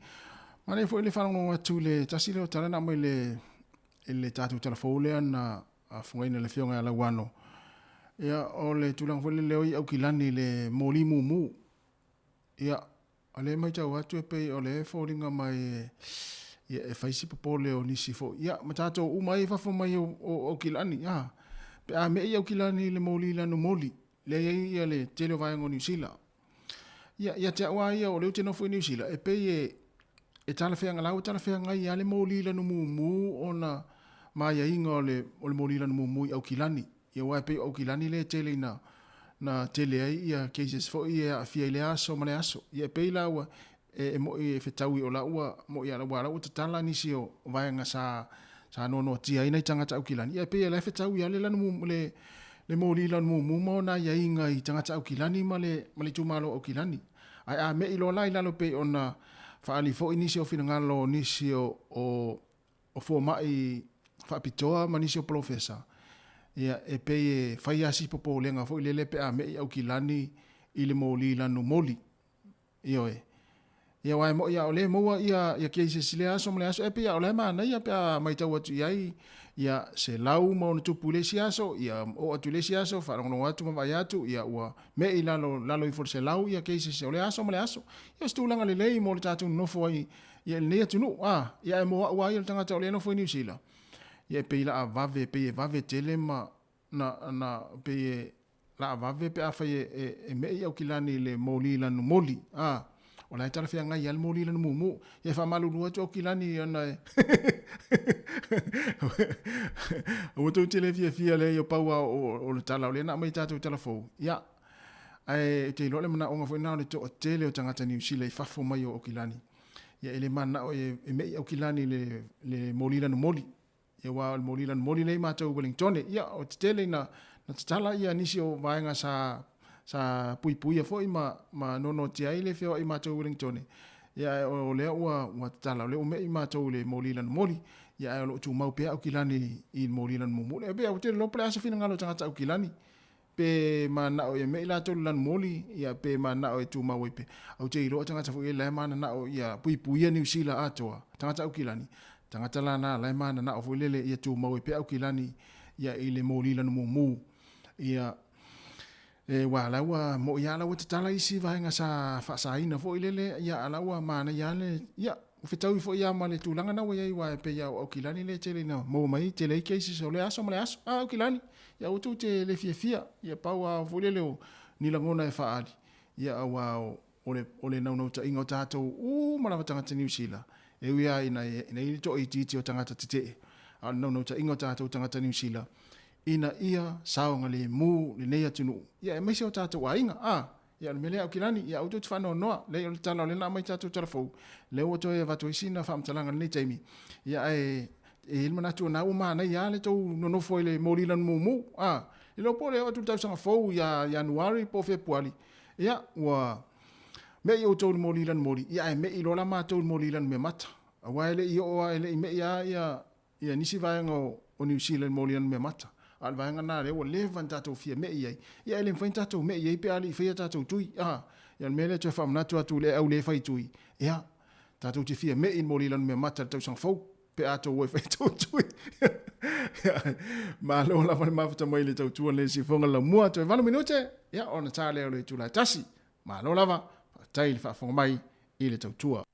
Manaia foi le faalogologo atu i le tasi lea o tala na aumai le, i le tatou talafou lea na afogaina e le Afioga ia Lauano. Ia, o le tulaga foi lele o i Aukilani i le moli mumu. Ia, o lea e matau atu e pei o lea e foliga mai e, ia, e fai si popole o nisi foi. Ia, ma tatou uma ai i fafo mai o, o Aukilani, ia. Pe a me'i Aukilani i le moli lanu moli, lea e i ai ia le tele o vaega o Niu Sila. Ia, ia te au lava ia, o lea ou te nofo i Niu Sila, e pei e, e talafeaga, la ua talafeagai lava le moli lanu mumu ona ma aiaiga o le, o le moli lanu mumu i Aukilani. Ia aua e pei o Aukilani lea e tele ina na tele ai ia cases foi e aafia i lea aso ma lea aso. Ia e pei la ua e, e mo'i e fetaui o la ua mo'i a la ua la ua tatala nisi o vaega sa sa noanoatia ai nai tagata Aukilani, ia e pei e la e fetaui lava le lanu mumu, le, le moli lanu mumu ma ona aiaiga i tagata Aukilani ma le, ma le itumalo Aukilani. Ae a me'i loa la i lalo pei ona faaali foi nisi o finagalo o nisi o, o, o fomai faapitoa ma nisi o polofesa, ia, e pei e fai lava si popolega foi lele pe a me'i Aukilani i le moli lanu moli. Ioe. Ia aua e mo'i a o lea e maua ia ia cases i lea aso ma lea aso, e pei a o la e manaia pe a maitau atu i ai ia 100+ i le isi aso, ia oo atu i le isi aso faalogologo atu ma vaai atu ia ua me'i lalo lalo ifo i le 100 ia cases o lea aso ma lea aso. Ia o se tulaga lelei mo le tatou nonofo ai ia i lenei atunuu, a, ia ae mo a'u lava ia o le tagata o lea e nofo i Niu Sila, ia e pei la vave, e pei e vave tele ma na, na, pei e laavave pe afai e, e, e me'i Aukilani i le moli lanu moli, a, o la e talafeagai lava le moli lanu mumu. Ia e faamalulu atu Aukilani ona e aua tou te le fiafia leai o pau lava o, o le tala o lea na aumai i tatou tala fou. Ia, ae ou te iloa le manaoga foi lena o le toatele o tagata Niu Sila i fafo mai o Aukilani. Ia e le mananao e, e me'i Aukilani i le, le moli lanu moli. Ia aua o le moli lanu moli lea i matou i Wellingtone, ia o tetele ina na tatala ia nisi o vaega sa sa puipuia foi ma ma nonotia ai le feoai i matou i Wellingtone. Ia ae o lea ua ua tatala, o lea ua me'i matou i le moli lanu moli, ia ae o lo o tumau pea Aukilani i le moli lanu mumu. E pei ou te iloa po o le a se finagalo o tagata Aukilani, pe mananao ia me'i latou i le lanu moli, ia pe mananao e tumau ai pea. Ou te iloa o tagata foi ia la e mananao ia puipuia Niu Sila atoa, tagata Aukilani, tagata la na la e mananao foi lele ia tumau ai pea Aukilani ia i le moli lanu mumu. Ia e aua la ua mo'i lava la ua tatala isi vaega sa faasaina foi lele, ia a la ua manaia lava le, ia ua fetaui foi lava ma le tulaga na ua i ai aua e pei lava o Aukilani lea e tele ina maua mai ai, tele ai cases o lea aso ma lea aso. A Aukilani, ia aua tou te le fiafia, ia pau lava foi lele o ni lagona e faaali, ia aua o le, o le naunautaiga o tatou uma lava tagata Niu Sila, e ui lava ina, ina i ai le toaitiiti o tagata tetee, a o le naunautaiga o tatou tagata Niu Sila, ina ia saogalemu lenei atunuu, ia aemaise o tatou aiga, a. Ia o le mea lea Aukilani, ia aua tou te faanoanoa, leai o le tala o lea na aumai tatou tala fou, lea ua toe avatu ai sina faamatalaga i lenei taimi, ia ae e i ai le manatu o lena ua manaia lava le tou nonofo i le moli lanu mumu, a, le iloa po o le oo atu i le tausaga fou ia Ianuari po o Fepuari, ia ua me'i outou i le moli lanu moli, ia ae me'i loa la matou i le moli lanu meamata, aua e le i oo lava, e le i me'i lava ia ia nisi vaega o, o Niu Sila i le moli lanu meamata. A o le vaega lena lea ua leva ona tatou fia me'i i ai, ia e le mafai ona tatou me'i i ai pe a le i faia tatou tui. A, ia o le mea lea e toe faamanatu atu i le au le fai tui, ia, tatou te fia me'i i le moli lanu meamata i le tausaga fou, pe a tou o e fai tou tui. Ia, malo lava le mafuta mai i le tautua i le siufofoga laumua, toe 8 minute, ia, ona ta lea o le itula e 1. Malo lava, faafetai i le faafofoga mai i le tautua.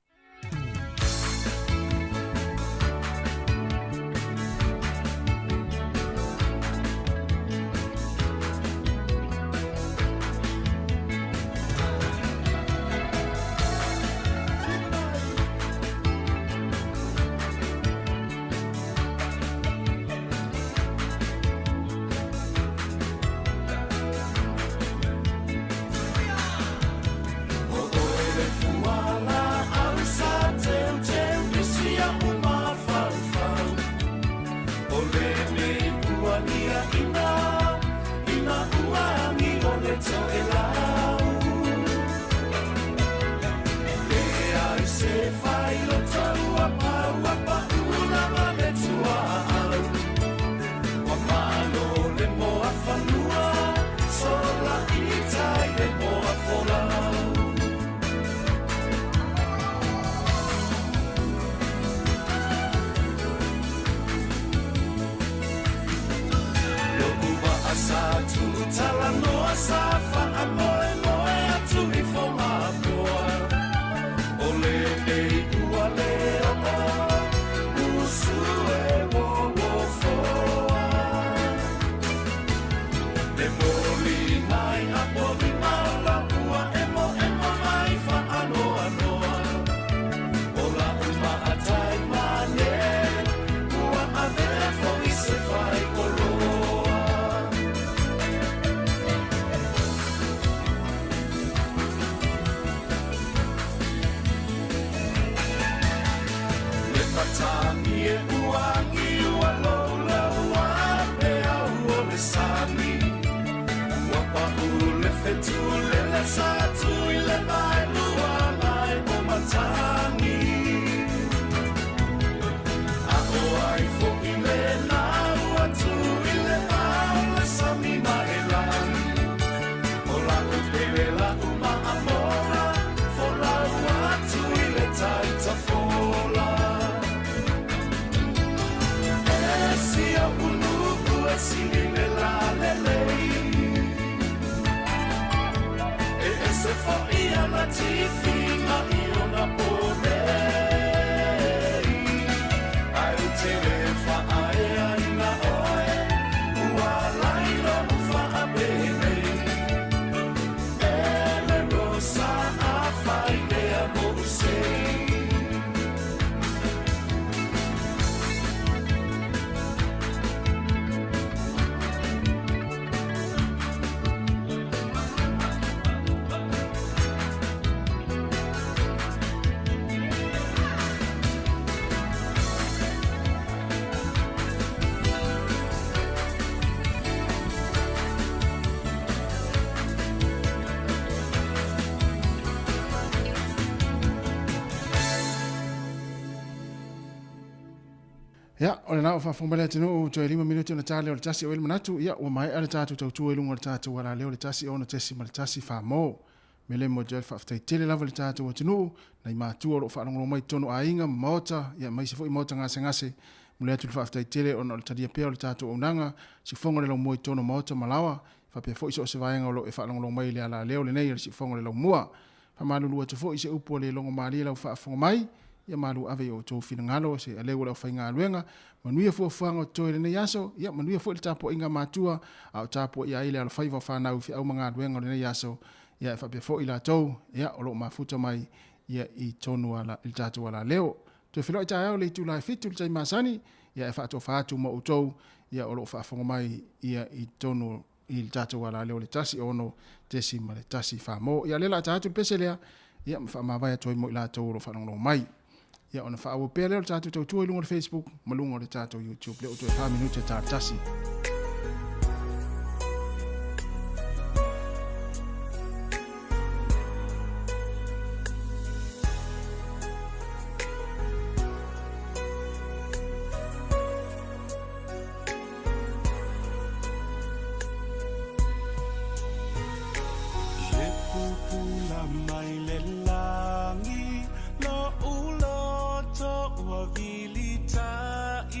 Ia, o lena ua faafofoga mai le atunuu, toe 5 minute ona ta lea o le 1 o ai le manatu, ia, ua maea le tatou tautua i luga o le tatou alaleo le 1 6.1 Famo. Mele mo Joel faafetai tele lava i le tatou atunuu, nai matua o lo o faalogologo mai i totonu o aiga ma maota, ia aemaise foi maota gasegase. Momoli atu le faafetai tele ona o le talia pea o le tatou auaunaga, siufofoga o le laumua i totonu o maota ma laoa, faapea foi so o se vaega o lo o e faalogologo mai i le alaleo lenei o le siufofoga o le laumua. Faamalulu atu foi i se upu ua le logo malie lau faafofoga mai, ia malu ave i o outou finagalo se aleu o le aufaigaluega. Manuia fuafuaga o totoe i lenei aso, ia manuia foi le tapuaiga a matua a o tapuaia ai le alofaiva o fanau i feau ma galuega o lenei aso, ia e faapea foi i latou ia o lo o mafuta mai ia i tonu ala i le tatou alaleo. Toe feiloai taeao i le itula e 7 i le taimi masani, ia e faatofa atu ma outou ia o lo o faafofoga mai ia i tonu i le tatou alaleo le 1 6.1 Famo. Ia o lea o le a ta atu le pese lea, ia ma faamavae atu ai mo i latou o lo o faalogologo mai. Ia ona faaauau pea lea o le tatou tautua i luga o le Facebook ma luga o le tatou YouTube. Lea ua toe 4 minute e ta le tasi. Le pupula mai le lagi Lo'u loto ua vilitai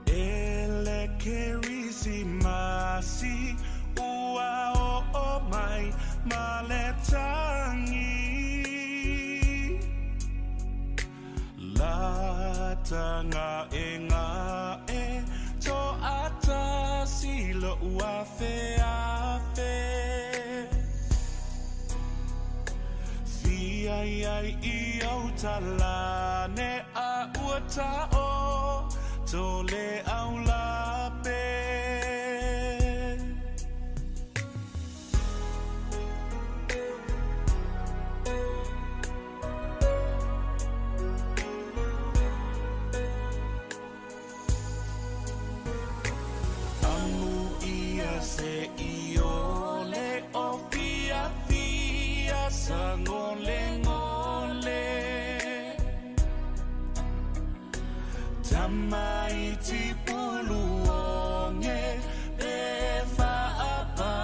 E le Kerisimasi Ua oo mai ma le tagi Lata ga'ega'e to'atasi lo'u afeafe Fia i ai i ou talane a ua ta'oto le aulape. Amuia se iole o fiafia sagolegole Tamaiti puluoge pe faapa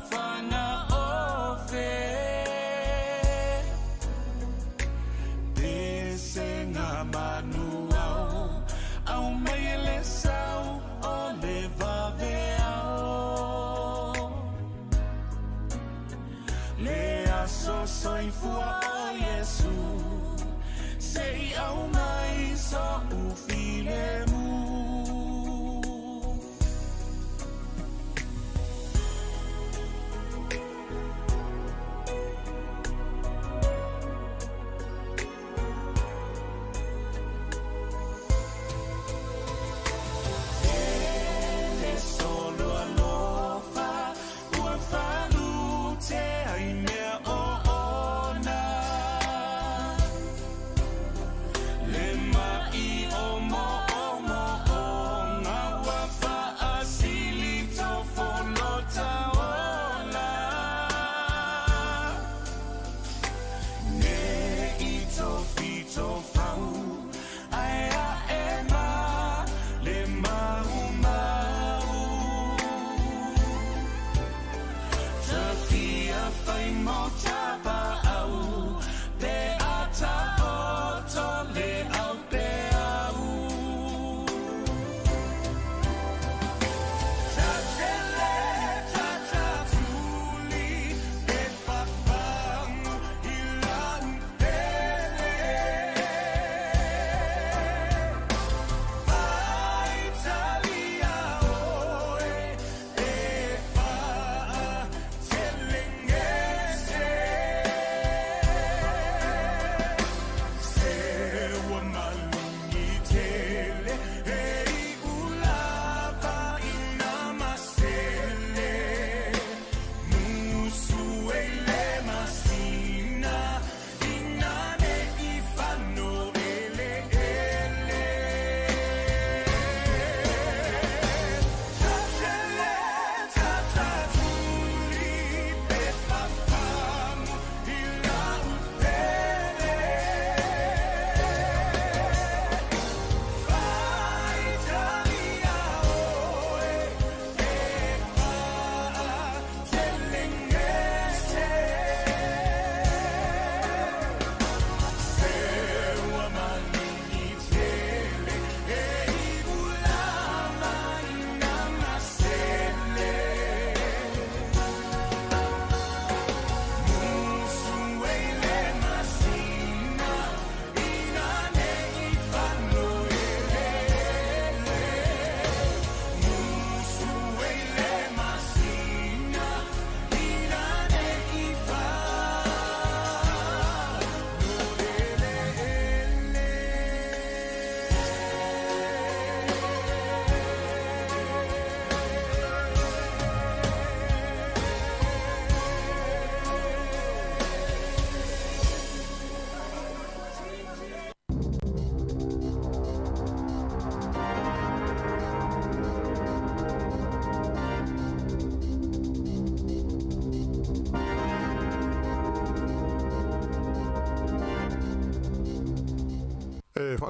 fagaofe Pesega manuao aumai e le sau o le vaveao Le aso soifua o Iesu se i aumai so'u filemu. E solo alofa ua falutea i mea oona Le ma'i o mo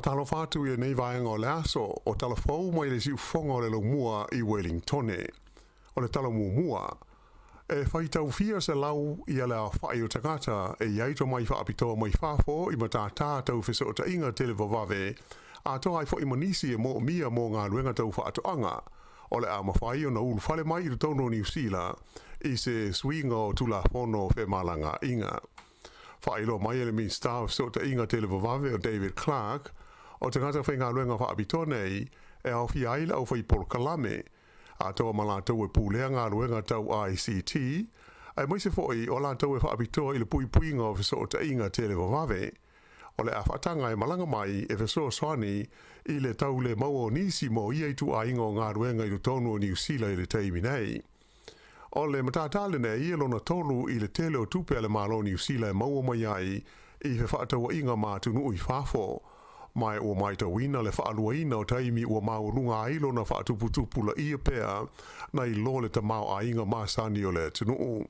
Faatalofa atu i lenei vaega o le aso, o tala fou mai le siufofoga o le laumua i Wellingtone. O le tala muamua, e faitau fia selau ia le aofa'i o tagata e i ai tomai faapitoa mai fafo i matātā tau fesootaiga televavave, atoa ai fo'i ma nisi e moomia mo galuega tau faatoaga, o le a mafai ona ulufale mai i totonu o Niu Sila i se suiga o Tulafono o Femalagaa'iga. Faailoa mai e le Minisita o Fesootaiga Televavave o David Clark, o tagata faigaluega faapitoa nei e aofia ai le aufai polokalame, atoa ma latou e pulea galuega tau ICT, aemaise foi o latou e faapitoa i le puipuiga o fesootaiga televavave. O le a faataga e malaga mai e fesoasoani i le tau le maua o nisi mo ia ituaiga o galuega i totonu o Niu Sila i le taimi nei. O le matātā lenei e lona tolu i le tele o tupe a le Malo o Niu Sila e maua mai ai i fefaatauaiga ma atunuu i fafo, ma ua maitauina le faaluaina o taimi ua maualuga ai lona faatuputupulaia pea nai lo le tamaoaiga masani o le atunuu.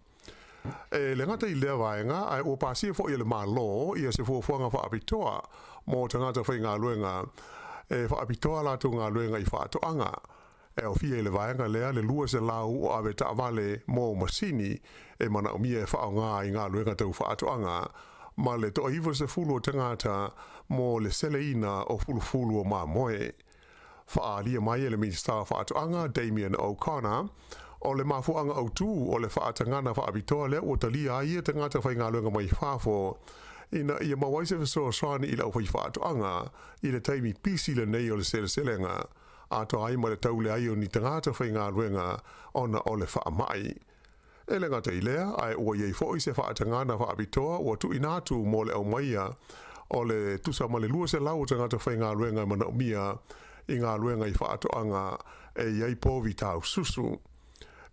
E le gata i lea vaega, ae ua pasia foi e le Malo ia se fuafuaga faapitoa mo tagata faigaluega e faapitoa a latou galuega i faatoaga. E aofia i le vaega lea le 200 o ave taavale mo masini e manaomia e faaaoga i galuega tau faatoaga, ma le toa 90 o tagata mo le seleina o fulufulu o mamoe. Faaalia mai e le Minisita o Faatoaga, Damien O'Connor, o le mafuaaga autū o le faatagana faapitoa lea ua talia ai ia tagata faigaluega mai fafo ina ia maua ai se fesoasoani i le aufaifaatoaga i le taimi pisi lenei o le seleselega, atoa ai ma le tau leai o ni tagata faigaluega ona o le faamai. E le gata i lea, ae ua i ai foi se faatagana faapitoa ua tuuina atu mo le aumaia o le tusa ma le 200 o tagata faigaluega e manaomia i galuega i faatoaga e i ai povi taususu.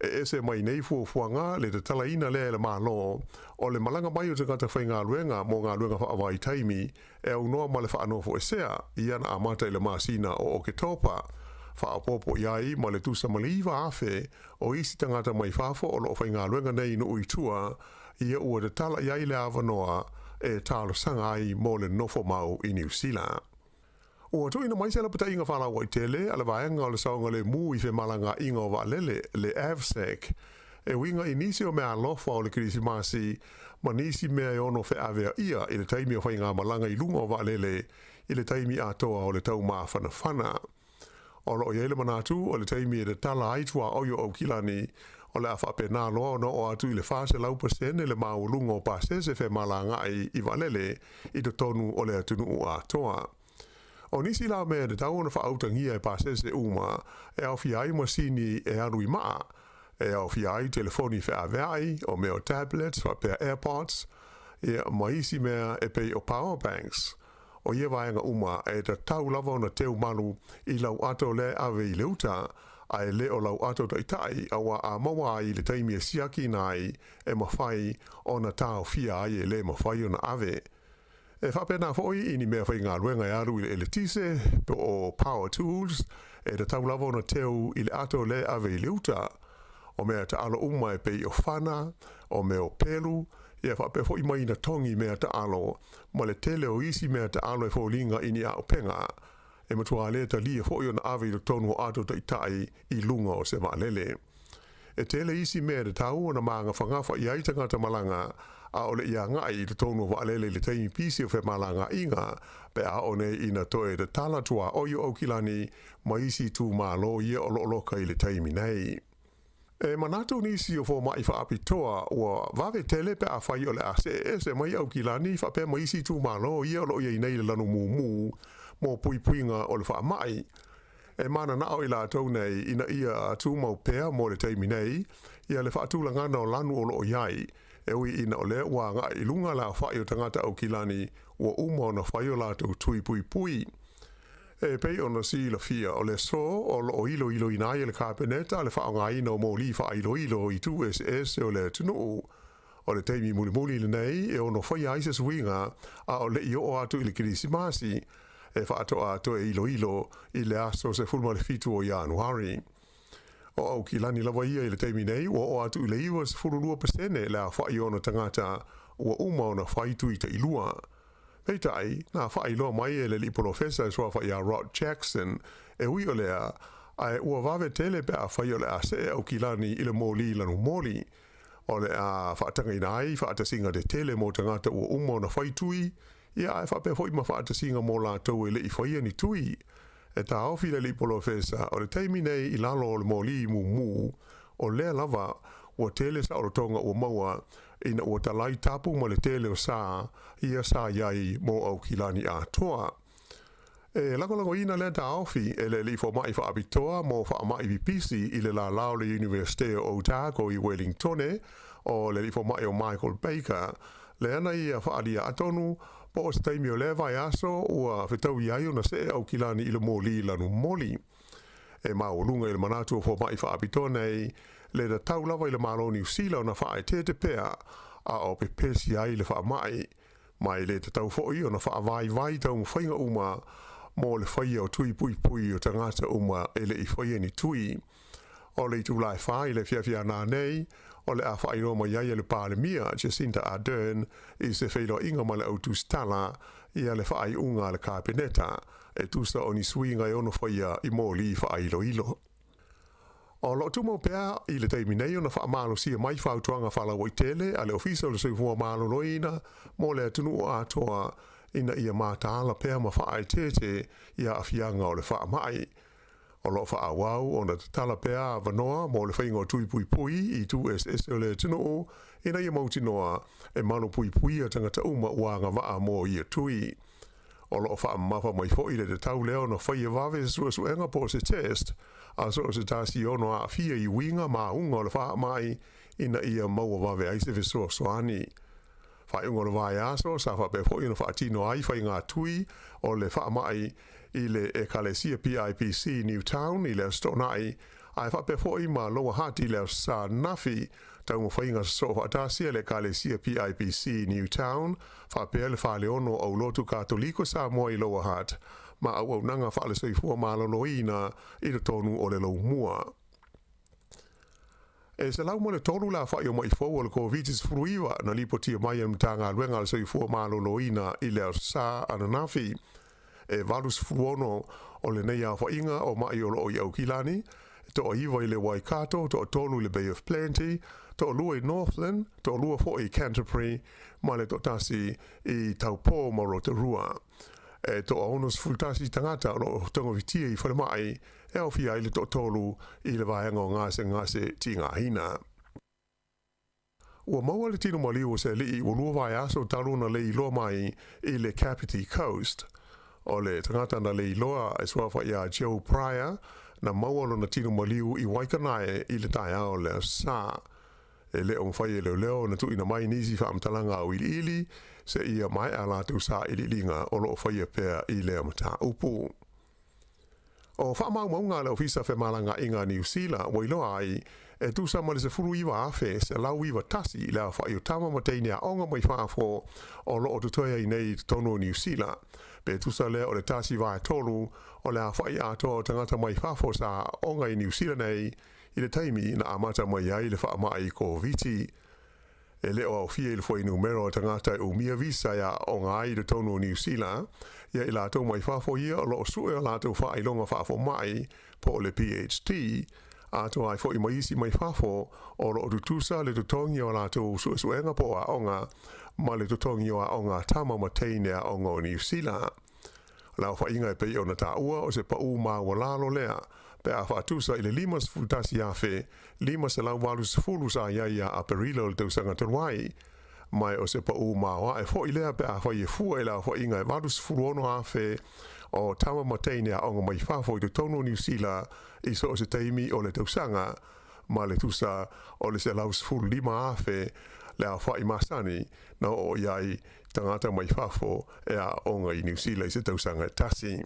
E ese mai nei fuafuaga le tatalaina lea e le Malo o le malaga mai o tagata faigaluega mo galuega faavaitaimi e aunoa ma le faanofoesea ia na amata i le masina o Oketopa, faaopoopo i ai ma le tusa ma le 9,000 o isi tagata mai fafo o lo o faigaluega nei i nuu i tua, ia ua tatala i ai le avanoa e talosaga ai mo le nofo mau i Niu Sila. Ua tuuina mai se lapataiga faalauaitele a le vaega o le saogalemu i femalagaaiga o vaalele, le AVSEC, e uiga i nisi o meaalofa o le Kerisimasi ma nisi mea e ono feaveaia i le taimi o faigamalaga i luga o vaalele i le taimi atoa o le taumafanafana. O lo o i ai le manatu, o le taimi e tatala ai tuaoi o Aukilani, o le a faapena loa ona oo atu i le 400% le maualuga o pasese femalagaai i vaalele i totonu o le atunuu atoa. O nisi la mea e tatau ona faautagia e pasese uma e aofia ai masini e alu i maa, e aofia ai telefoni feaveai, o mea o tablets faapea AirPods, ia, ma isi mea e pei o power banks. O ia vaega uma e tatau lava ona teu malu i lau ato lea e ave i le uta, a e le o lau ato taitai, auā a maua ai i le taimi e siakiina ai, e mafai ona taofia ai e le mafai ona ave. E faapena foi i ni mea faigaluega e alu i le eletise, po o power tools, e tatau lava ona teu i le ato lea e ave i le uta. O mea taalo uma e pei o fana, o mea o pelu, ia faapea foi ma ina togi mea taalo, ma le tele o isi mea taalo e foliga i ni auupega, e matua le talia foi ona ave i totonu o ato taitai i luga o se vaalele. E tele isi mea e tatau ona magafagafa i ai tagata malaga ʻaʻole i agai i totonu o vaalele i le taimi pisi o femalagaaiga pe a oo nei ina toe tatala tuaoi o Aukilani ma isi itumalo ia o lo o loka i le taimi nei. E manatu nisi o fomaʻi faapitoa ua vave tele pe afai o le a see ese mai Aukilani faapea ma isi itumalo ia o lo o i ai nei le lanu mumu mo puipuiga o le faamai. E mananao i latou nei ina ia tumau pea mo le taimi nei ia le faatulagana o lanu o lo o i ai, e ui ina o lea ua agai i luga le aofai o tagata Aukilani ua uma ona fai o latou tui puipui. E pei ona silafia, o le aso o lo o iloiloina ai e le Kapeneta le faaaogaina o moli faailoilo i itu eseese o le atunuu. O le taimi mulimuli lenei e ono faia ai se suiga a o le i oo atu i le Kerisimasi, e faatoa toe iloilo i le aso 17 o Ianuari. O Aukilani lava ia i le taimi nei ua oo atu i le 92% le aofai o ona tagata ua uma ona fai tui tailua. Peitai, na faailoa mai e le alii polofesa e suafa ia Rod Jackson, e ui o lea, ae ua vave tele pe afai o le a see Aukilani i le moli lanumoli. O le a faatagaina ai faatasiga tetele mo tagata ua uma ona fai tui, ia ae faapea foi ma faatasiga mo latou e le i faia ni tui. E taofi le alii polofesa, o le taimi nei i lalo o le moli mumu, o lea lava ua tele saolotoga ua maua ina ua talai tapu ma le tele o sa ia sa i ai mo Aukilani atoa. E lagolagoina lea taofi e le alii fomai faapitoa mo faamai pipisi i le lala o le Iunivesite o Otago i Welingtone, o le alii fomai o Michael Baker, lea na ia faaalia atonu po o se taimi o lea vaiaso ua fetaui ai ona see Aukilani i le moli lanumoli. E maualuga i le manatu o fomai faapitoa nei, le tatau lava i le Malo o Niu Sila ona faaeteete pea a o pepesi ai le faamai, ma e le tatau foi ona faavaivai taumafaiga uma mo le faia o tui puipui o tagata uma e le i faia ni tui. O le itula e fa i le afiafi a nanei, o le a faailoa mai ai e le Palemia, Jacinda Ardern, i se feiloaiga ma le au tusitala ia le faaiuga a le Kapeneta e tusa o ni suiga e ono faia i moli faailoilo. O lo o tumau pea i le taimi nei ona faamalosia mai fautuaga faalauaitele a le Ofisa o le Soifua Maloloina mo le atunuu atoa ina ia mataala pea ma faaeteete i aafiaga o le faamai. O lo o faaauau ona tatala pea avanoa mo le faiga o tui puipui i itu eseese o le atunuu ina ia mautinoa e malupuipuia tagata uma ua agavaa mo ia tui. O lo o faamamafa mai foi le tatau lea ona faia vave se suesuega po o se test a so o se tasi e ono aafia i uiga ma auga o le faamai ina ia maua vave ai se fesoasoani. Faaiuga o le vaiaso sa faapea foi ona faatino ai faiga tui o le faamai i le Ekalesia PIPC Newtown i le Aso Toonai, ae faapea foi ma Lower Hutt i le Aso Sa ananafi. Taumafaiga sosoo faatasi a le Ekalesia PIPC Newtown faapea le Faleono Aulotu Katoliko Samoa i Lower Hutt ma auaunaga faale-soifua maloloina i totonu o le Loumua. E 103 le afa'i o ma'i fou o le Koviti-19 na lipotia mai e le Matagaluega a le Soifua Maloloina i le Aso Sa ananafi. E 86 o lenei aofaiga o ma'i o lo o i Aukilani, e toaiva i le Waikato, toatolu i le Bay of Plenty, toalua i Northland, toalua foi i Canterbury ma le toatasi i Taupō ma Rotorua. E toa-61 tagata o lo o togafitia i falemai e aofia ai le toatolu i le vaega o gasegase tigaina. Ua maua le tino maliu o se alii ua lua vaiaso talu ona lei iloa mai i le Kapiti Coast. O le tagata na lei iloa e suafa ia Joe Pryor na maua lona tino maliu i Waikanae i le taeao o le Aso Sa. E le o mafai e leoleo ona tuuina mai nisi faamatalaga auiliili seia maea a latou sailiiliga o lo o faia pea i lea mataupu. O faamaumauga a le Ofisa Femalagaaiga a Niu Sila ua iloa ai, e tusa ma le 19,191 le aofai o tama ma teine aoga mai fafo o lo o totoe ai nei i totonu o Niu Sila, pe tusa lea o le tasi vaetolu o le aofai atoa o tagata mai fafo sa aoga i Niu Sila nei i le taimi na amata mai ai le faamai Koviti. E le o aofia i le fuainumera o tagata e umia visa e aooga ai i totonu o Niu Sila, ia i latou mai fafo ia o lo o sue o latou faailoga faafomai po o le PhD, atoa ai foi ma isi mai fafo o lo o tutusa le totogi o a latou suesuega po o aoga ma le totogi o aoga a tama ma teine aoga o Niu Sila. O le aofaiga e pei ona taua o se pau maualalo lea pe a faatusa i le 51,580 sa i ai ia Aperila o le tausaga talu ai. Ma o se pau maoae foi lea pe afai e fua i le aofaiga e 86,000 o tama ma teine aoga mai fafo i totonu o Niu Sila i so o se taimi o le tausaga, ma le tusa o le 115,000 le aofai masani na oo i ai tagata mai fafo e aooga i Niu Sila i se tausaga e tasi.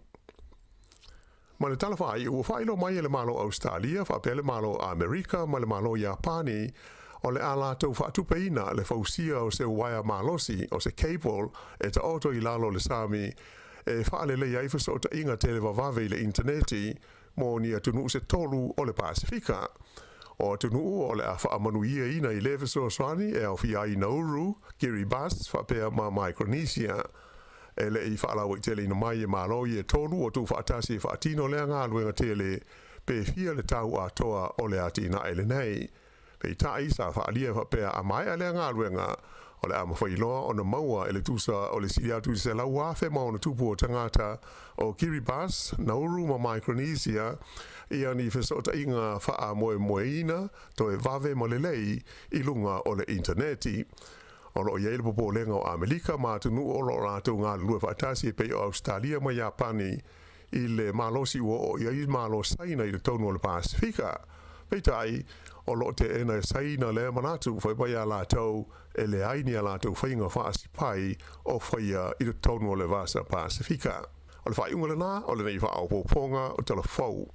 Ma le tala faaiu, ua faailoa mai e le Malo o Ausetalia faapea le Malo o Amerika ma le Malo o Iapani o le a latou faatupeina le fausia o se uaea malosi, o se cable, e taoto i lalo o le sami e faaleleia ai fesootaiga televavave i le initaneti mo ni atunuu se tolu o le Pasefika. O atunuu o le a faamanuiaina i lea fesoasoani e aofia ai Nauru, Kiribati faapea ma Micronesia. E le i faalauaiteleina mai e Malo ia e tolu ua tuufaatasi e faatino lea galuega tele pe fia le tau atoa o le atinae lenei. Peitai, sa faaalia e faapea a maea lea galuega, o le a mafai loa ona maua e le tusa o le sili atu i le 100,000+ o tagata o Kiribati, Nauru ma Micronesia ia ni fesootaiga faamoemoeina toe vave ma lelei i luga o le initaneti. O lo o i ai le popolega o Amelika ma atunuu o lo o latou galulue faatasi e pei o Ausetalia ma Iapani i le malosi ua oo i ai Malo Saina i totonu o le Pasefika. Peitai, o lo o teena e Saina lea manatu, fai mai a latou e leai ni a latou faiga faasipai o faia i totonu o le Vasa Pasefika. O le faaiuga lena o lenei faaopoopoga o Tala Fou.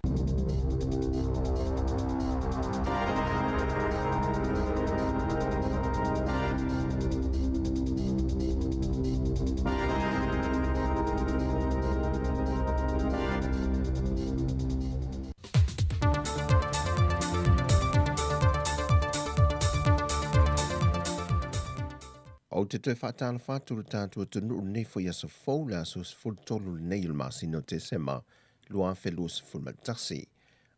Ou te toe faatalofa atu i lo tatou atunuu i lenei foi aso fou, le aso 13 lenei o le masina o Tesema 2021.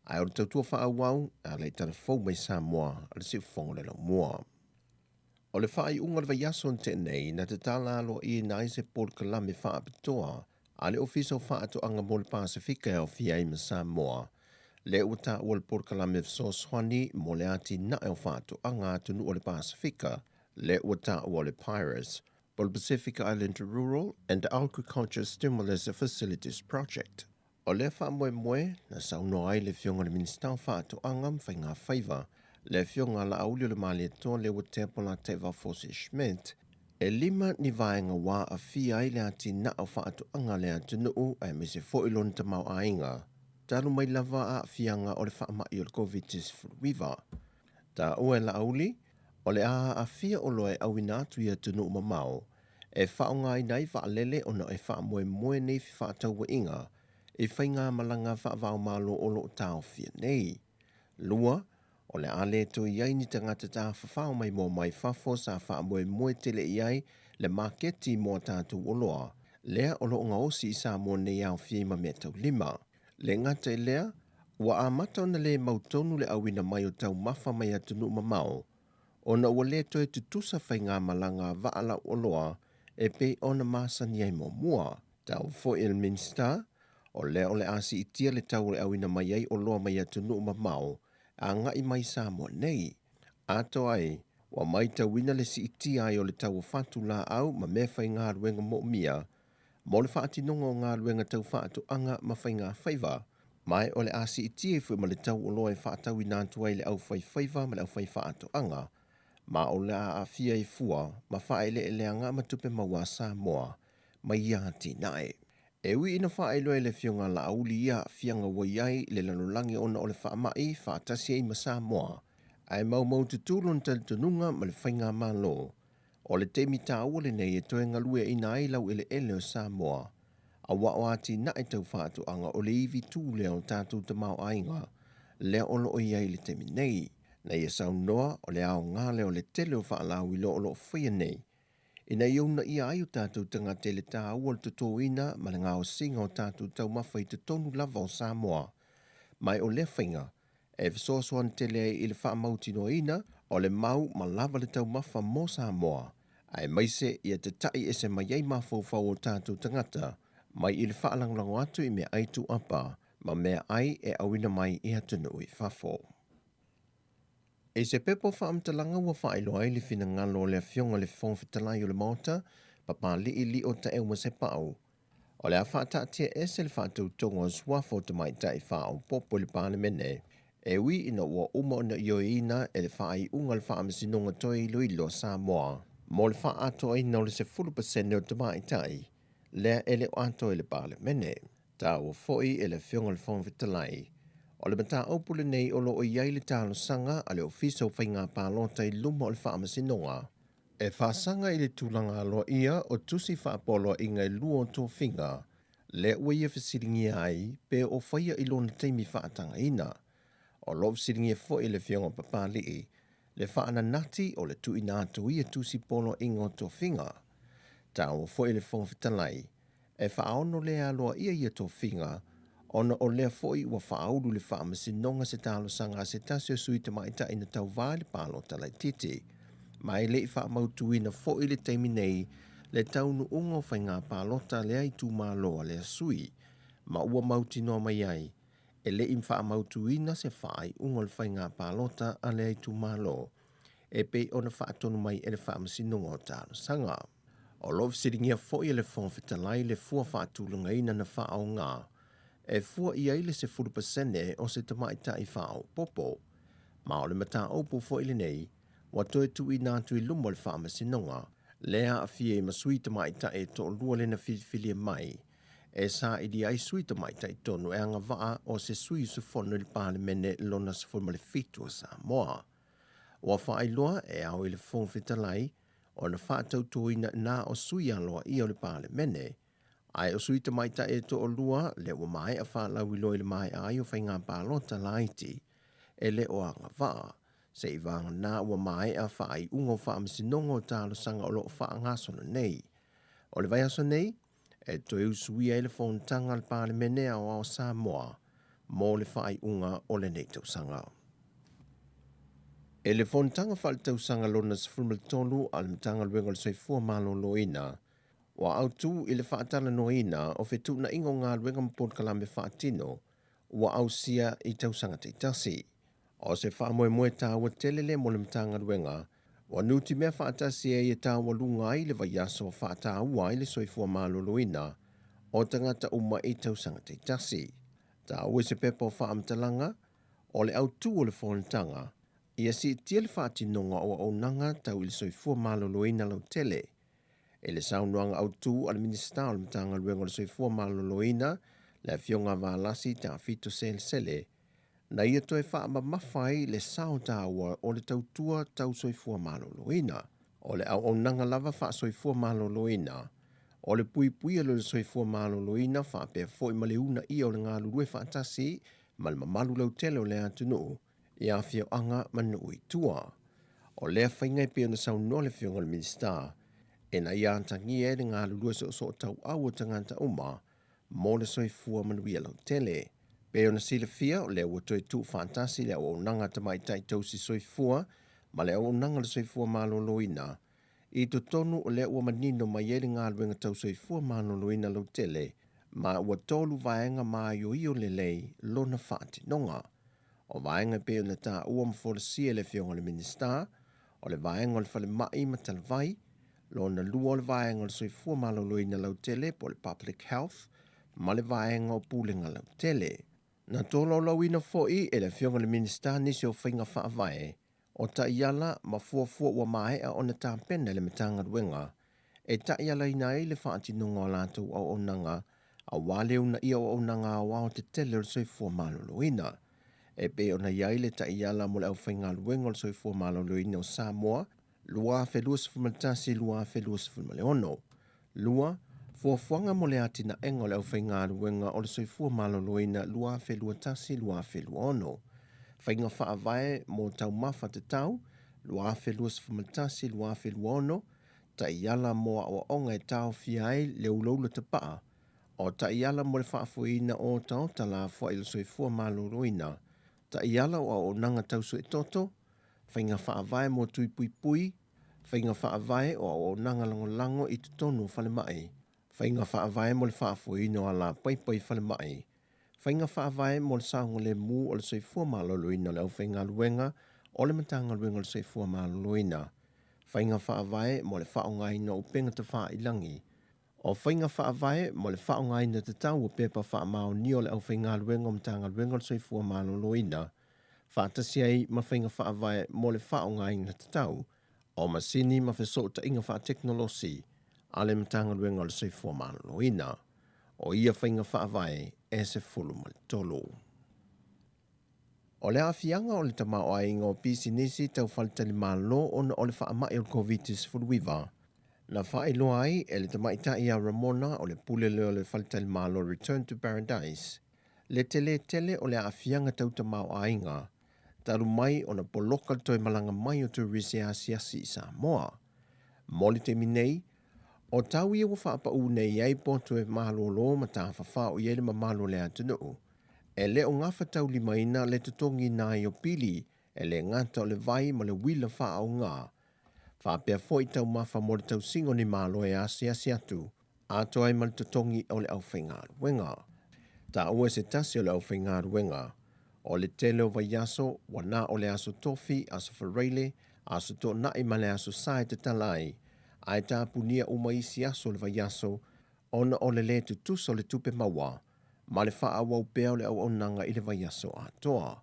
Ae o le tautua faaauau e ala i tala fou mai Samoa a le Siufofoga o le Laumua. O le faaiuga o le vaiaso na tea nei, na tatala aloaiaina ai se polokalame faapitoa a le Ofisa o Faatoaga mo le Pasefika e aofia ai ma Samoa, lea ua taua le polokalame fesoasoani mo le atinae o faatoaga a atunuu o le Pasefika, lea ua taua o le PIRAS, po o le Pacific Island Rural and Agriculture Stimulus Facilities Project. O lea faamoemoe na saunoa ai le Afioga i le Minisita o Faatoaga ma Faiga Faiva, le Afioga a Laauli o le Malietoa Leuatea Polataivao Fosi Schmidt, e lima ni vaega ua aafia ai le atinae o faatoaga a le atunuu aemaise foi lona tamaoaiga, talu mai lava aafiaga o le faamai o le Koviti-19. Taua e Laauli, o le a aafia oloa e auina atu i atunuu mamao e faaaogaina ai vaalele ona e faamoemoe nei fefaatauaiga i faigamalaga faava-o-Malo o lo o taofia nei. Lua, o le a le toe i ai ni tagata tafafao maimoa mai fafo sa faamoemoe tele i ai le maketi mo a tatou oloa, lea o lo o gaosi i Samoa nei aofia ai ma meataulima. Le gata i lea, ua amata ona le mautonu le auina mai o taumafa mai atunuu mamao, ona ua le toe tutusa faigamalaga a vaa lauoloa e pei ona masani ai muamua. Tau foi e le Minisita, o lea o le a siitia le tau o le auina mai ai oloa mai atunuu mamao agai mai Samoa nei. Atoa ai, ua maitauina le siitia ai o le tau o fatu laau ma meafaigaluega moomia mo le faatinoga o galuega tau faatoaga ma faigafaiva, ma o le a siitia ai foi ma le tau oloa e faatauina atu ai le aufaifaiva ma le aufaifaatoaga, ma o le a aafia ai fua ma faaeleeleaga ma tupe maua a Samoa mai ia atinae. E ui ina faailoa e le Afioga a Laauli ia aafiaga ua i ai le lalolagi ona o le faamai faatasi ai ma Samoa, ae maumaututu lona talitonuga ma le faigamalo O le taimi taua lenei e toe galueaina ai laueleele o Samoa, aua o atinae tau faatoaga o le ivi tū lea o tatou tamaoaiga lea o lo o i ai i le taimi nei. Na ia saunoa, o le aoga lea o le tele o faalauiloa o lo o faia nei, ina ia uunaia ai o tatou tagata i le taua o le totoina ma le gaosiga o tatou taumafa i totonu lava o Samoa. Ma o lea faiga, e fesoasoani tele ai i le faamautinoaina o le mau ma lava le taumafa mo Samoa, aemaise ia tata'i ese mai ai mafaufau o tatou tagata mai i le faalagolago atu i meaai tuuapa ma meaai e auina mai i atunuu i fafo. I se pepa faamatalaga ua faailoa ai le finagalo o le Afioga i le Fofoga Fetalai o le Maota, Papali'i Lio Taeumasepau, O le a faataatia ese le faatautoga o suafa o tamaitai faaopoopo i le Palemene, e ui ina ua uma ona ioeina e le faaiuga a le Faamasinoga Toe Iloilo a Samoa mo le faaatoaina o le 10% o tamaitai lea e le o atoa i le Palemene. Taua foi e le Afioga i le Fofoga Fetalai, o le mataupu lenei o lo o i ai le talosaga a le Ofisa o Faiga Palota i luma o le Faamasinoga E faasaga i le tulaga aloaia o tusi faapoloaiga e lua o tofiga, lea ua ia fesiligia ai pe o faia i lona taimi faatagaina. O lo o fesiligia foi e le Afioga Papali'i le faananati o le tuuina atu o ia tusi poloaiga o tofiga. Taua foi e le Fofoga Fetalai, E faaono le aloaia ia tofiga, ona o lea foi ua faaulu i le Faamasinoga se talosaga a se tasi o sui tamaitai na tauva i le palota laitiiti. Ma e le i faamautuina foi i le taimi nei le taunuuga o faiga palota a lea itumalo a lea sui, ma ua mautinoa mai ai e le i faamautuina se faaiuga o le faiga palota a lea itumalo e pei ona faatonu mai e le Faamasinoga o Talosaga. O lo o fesiligia foi e le Fofoga Fetalai le fua faatulagaina na faaaoga e fua i ai le 10% o se tamaitai faaopoopo. Ma o le mataupu foi lenei ua toe tuuina atu i luma o le Faamasinoga, lea aafia ai ma sui tamaitai e toalua lea na filifilia mai e saili ai sui tamaitai tonu e agavaa o se sui usufono i le Palemene lona 17 o Samoa. Ua faailoa e ao i le Fofoga Fetalai ona faatautoina na o sui aloaia o le Palemene, ae o sui tamaitai e toalua lea ua maea faalauiloa i le maea ai o faiga palota laiti e le o agavaa, seivagana ua maea faaiuga o Faamasinoga o Talosaga o lo o faagasolo nei. O le vaiaso nei, e toe usuia ai le fonotaga a le Palemene Aoao Samoa mo le faaiuga o lenei tausaga. E le fonotaga faaletausaga lona 13 a le Matagaluega o le Soifua Maloloina, ua autu i le faatalanoaina o fetuunaiga o galuega ma polokalame faatino ua ausia i tausaga taitasi. O se faamoemoe taua tele lea mo le Matagaluega, ua nutimea faatasi ai e taualuga ai le vaiaso faataua ai le soifua maloloina o tagata uma i tausaga taitasi. Taua i se pepa o faamatalaga, o le autu o le fonotaga, ia siitia le faatinoga o auaunaga tau i le soifua maloloina lautele. I le saunoaga autu a le Minisita o le Matagaluega o le Soifua Maloloina, le Afioga a Valasi Tafito Selesele, na ia toe faamamafa ai le sao taua o le tautua tau soifua maloloina. O le auaunaga lava faasoifua maloloina, o le puipuia lea o le soifua maloloina faapea foi ma le uunaia o le galulue faatasi ma le mamalu lautele o le atunuu i afioaga ma nuu i tua. O lea faiga e pei ona saunoa le Afioga i le Minisita, ina ia atagia ai le galulue soosootauau o tagata uma mo le soifua manuia lautele. Pei ona silafia, o lea ua toe tuufaatasi le auaunaga a tamaitai tausi soifua ma le auaunaga a le soifua maloloina i totonu o lea ua manino mai ai le galuega tau soifua maloloina lautele ma ua tolu vaega maioio lelei lona faatinoga. O vaega e pei ona taua ma folasia e le Afioga i le Minisita, o le vaega o le falemai ma talavai, Lona lua o le vaega o le soifua maloloina lautele po o le Public Health ma le vaega o pulega lautele. Na tolaulauina foi e le Afioga i le Minisita nisi o faiga faavae o taiala ma fuafua ua maea ona tapena e le Matagaluega e taialaina ai le faatinoga o a latou auaunaga aua le uunaia o auaunaga aoao tetele o le soifua maloloina. E pei ona i ai le taiala mo le aufaigaluega o le soifua maloloina o Samoa 2021-2026. 2, Fuafuaga mo le atinaega o le aufaigaluega o le soifua maloloina 2021-2026. Faiga faavae mo taumafa tatau 2021-2026, Taiala mo aoaoga e taofia ai le ulaula tapaa o taiala mo le faafoeina o otaota lafoai o le soifua maloloina, taiala o auaunaga tau suetoto, faiga faavae mo tui puipui, faiga faavae o auaunaga lagolago i totonu o falemai, faiga faavae mo le faafoeina o alapaipa i falemai, faiga faavae mo le saogalemu o le soifua maloloina o le aufaigaluega o le Matagaluega o le Soifua Maloloina, faiga faavae mo le faaaogaina o upega tafailagi, o faiga faavae mo le faaaogaina tatau o pepa faamaonia o le aufaigaluega o Matagaluega o le Soifua Maloloina, faatasi ai ma faiga faavae mo le faaaogaina tatau o masini ma fesootaiga faatekonolosi a le Matagaluega o le Soifua Maloloina. O ia faiga faavae e 13. O le aafiaga o le tamaoaiga o pisinisi tau faletalimalo ona o le faamai o le Koviti-19, na faailoa ai e le tamaitai ia Ramona o le pule lea o le faletalimalo Return to Paradise, le tele tele o le aafiaga tau tamaoaiga talu mai ona poloka le toe malaga mai o turisi asiasi i Samoa. Mo le taimi nei, O tau ia ua faapaū nei ai poto e malōlō ma tafafao i ai le mamalu o le atunuu, e le o gafataulimaina le totogiina ai o pili e le gata o le vai ma le uila faaaoga, faapea foi taumafa mo le tausiga o ni malo e asiasi atu, atoa ai ma le totogi o le aufaigaluega. Taua e se tasi o le aufaigaluega, o le tele o vaiaso ua na o le Aso Tofi, Aso Faraile, Aso Toonai ma le Aso Sa e tatala ai, ae tapunia uma isi aso o le vaiaso ona o le lē tutusa o le tupe maua ma le faaauau pea o le auaunaga i le vaiaso atoa.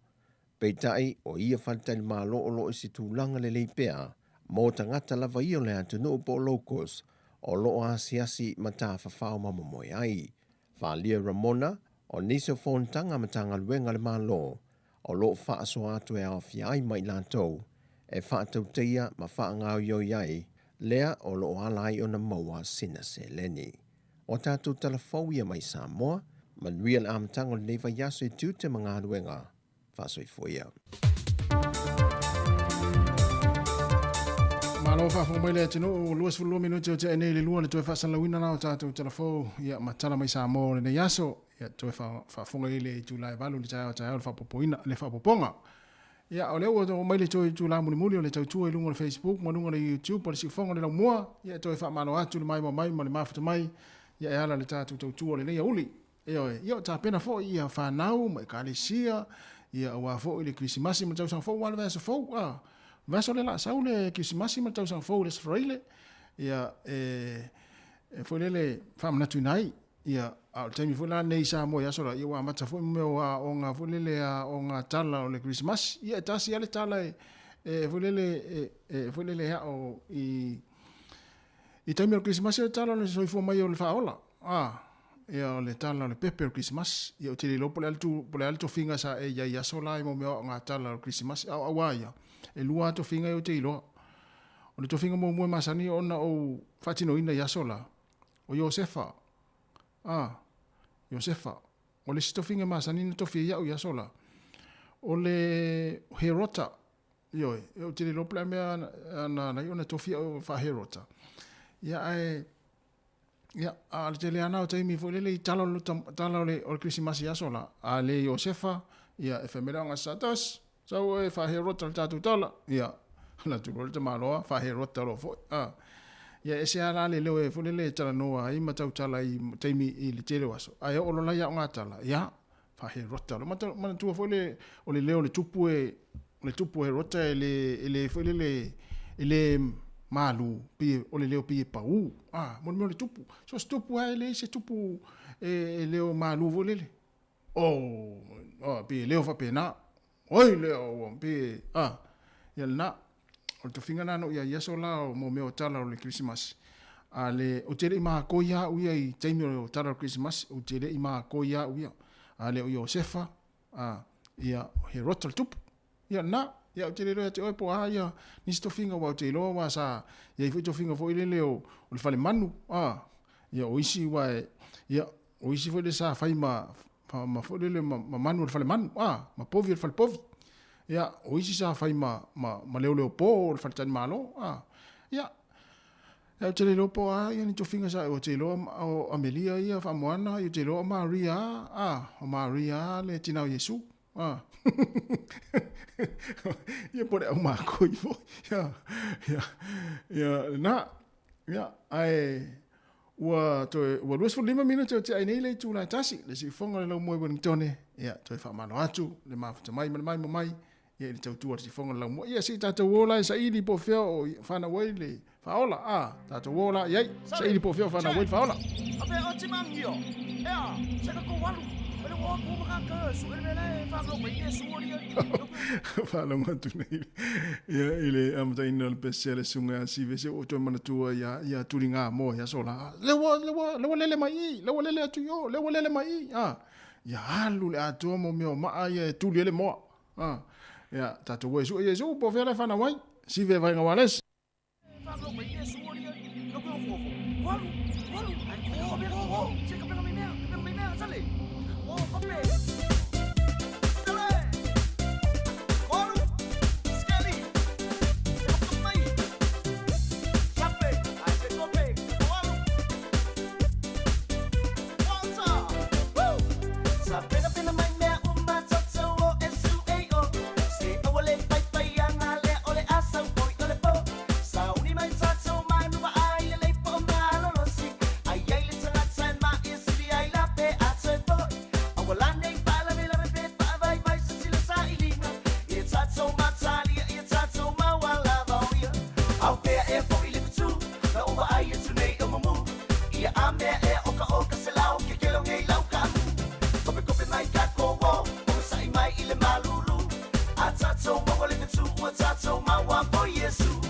Peitai, o ia faletalimalo o lo o i se tulaga lelei pea mo tagata lava ia o le atunuu po o locals o lo o asiasi ma tafafao ma momoe ai. Faaalia Ramona, o nisi o fonotaga a Matagaluega a le Malo o lo o faasoa atu e aofia ai ma i latou e faatauteia ma faagaoioi ai lea o lo o ala ai ona maua sina seleni. O a tatou tala fou ia mai Samoa, manuia le amataga o lenei vaiaso i tiute ma galuega. Faasoifua ia. Malo faafofoga mai le atunuu, 22 minute o tea nei le lua le toe faasalalauina la o tatou tala fou ia ma tala mai Samoa o lenei aso. Ia toe faafofoga i le itula e 8 le taeao taeao le faapopoina le faapopoga. Ia o lea ua oo mai le toe itula mulimuli o le tautua i luga o le Facebook ma luga o le YouTube o le siufofoga o le laumua. Ia toe faamalo atu le maimoa mai ma le mafuta mai ia e ala le tatou tautua o lenei auli. Ioe, ia o tapena foi ia fanau ma ekalesia, ia aua foi le Kerisimasi ma le tausaga fou, aua le vaiaso fou, a. Vaiaso lea o le a sau le Kerisimasi ma le tausaga fou i le Aso Faraile, ia e, e foi lele faamanatuina ai, ia, a o le taimi foi la lenei i Samoa i aso la, ia ua amata foi mea o aoga foi lele, aoga tala o le Kerisimasi. Ia e tasi lava le tala e, e foi lele, e, e foi lele e ao i, i taimi o le Kerisimasi o le tala o le soifua mai o le faaola, a. Ia o le tala o le pepe o le Kerisimasi. Ia ou te le iloa po o le a le tu, po o le a le tofiga sa e i ai i aso la i mo mea o aoga tala o le Kerisimasi. A o au lava ia, e lua lava tofiga ia ou te iloa. O le tofiga muamua e masani ona ou faatinoina i aso la, o Iosefa. A, Iosefa. O le isi tofiga e masani ona tofi ai au i aso la, o le Herota. Ioe, ou te le iloa po o le a mea na ala ai ona tofi au faa-Herota. Ia ae Ia, a o le tele lava na o taimi foi lele i tala o le tala o le, o le Kerisimasi i aso la, a le Iosefa, ia, e fai mai le aoga Satas, sau oe e faa-Herota le tatou tala. Ia, alu atu loa le tamaloa, faa-Herota loa foi. A, ia, ese lava la le leo e foi lele e talanoa ai ma tautala i taimi i le tele o aso, ae oo loa la i aoga tala, ia, faa-Herota loa. Manatua foi le, o le leo o le tupu e, o le tupu o Herota e le, e le foi lele, e le malu, pei o le leo pei e pau. A, mo le mea o le tupu. So se tupu lava e leai se tupu e, e leo malu foi lele. Oh, oh, pei e leo faapena. Oi leo, ua pei e, a, ia lena. O le tofiga lena na ou i ai i aso la o mo mea o tala o le Kerisimasi. A le, ou te le i makoi lava au ia i taimi o tala o le Kerisimasi, ou te le i makoi lava au ia. A le o Iosefa, a, ia, o Herota le tupu. Ia lena, ia ou te le iloa ia te oe po o a ia nisi tofiga aua ou te iloa aua sa i ai foi tofiga foi lele o, o le falemanu, a, ia o isi aua e, ia, o isi foi lele sa fai ma, ma foi lele ma, ma manu o le falemanu, a, ma povi o le falepovi. Ia, o isi sa fai ma, ma, ma leoleopo o le faletalimalo, a, ia, ia ou te le iloa po o a ia ni tofiga sa, ou te iloa o Amelia ia faamoana, ou te iloa o Maria a, o Maria a le tina o Iesu, a. Ia po o le aumakoi foi, ia, ia, ia, lena, ia, ae, Ua toe, ua 25 minute o tea ai nei le itula e tasi, le siufofoga o le laumua i Wellingtone, ia, toe faamalo atu le mafuta mai ma le maimoa mai, ia, i le tautua a le siufofoga o le laumua. Ia, se i tatou o la e saili po o fea o fanau ai le faaola, a, tatou o la i ai, saili po o fea o fanau ai le faaola. Faalogo atu nei ia i le amataina o le pese a le susuga ia Sive, se ua ou toe manatua ia, ia Tuligamoa i aso la. Lea ua, lea ua, lea ua lele mai i, lea ua lele atu i o, lea ua lele mai i. A, ia alu le atoa mo mea o maa ia e tuli ai le moa. A, ia, tatou o e sue Iesu, po o fea la e fanau ai. Sive Vaega Wales. A tatou maua le fetu ua tatou maua po Iesu.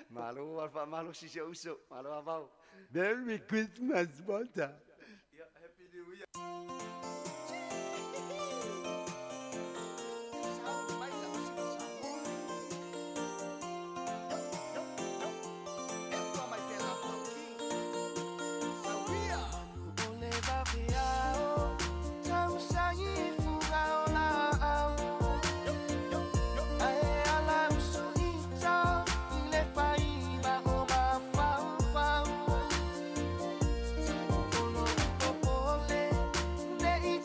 Malo alfa malo si uso malo avau. Merry Christmas, Walter. Happy New Year. Let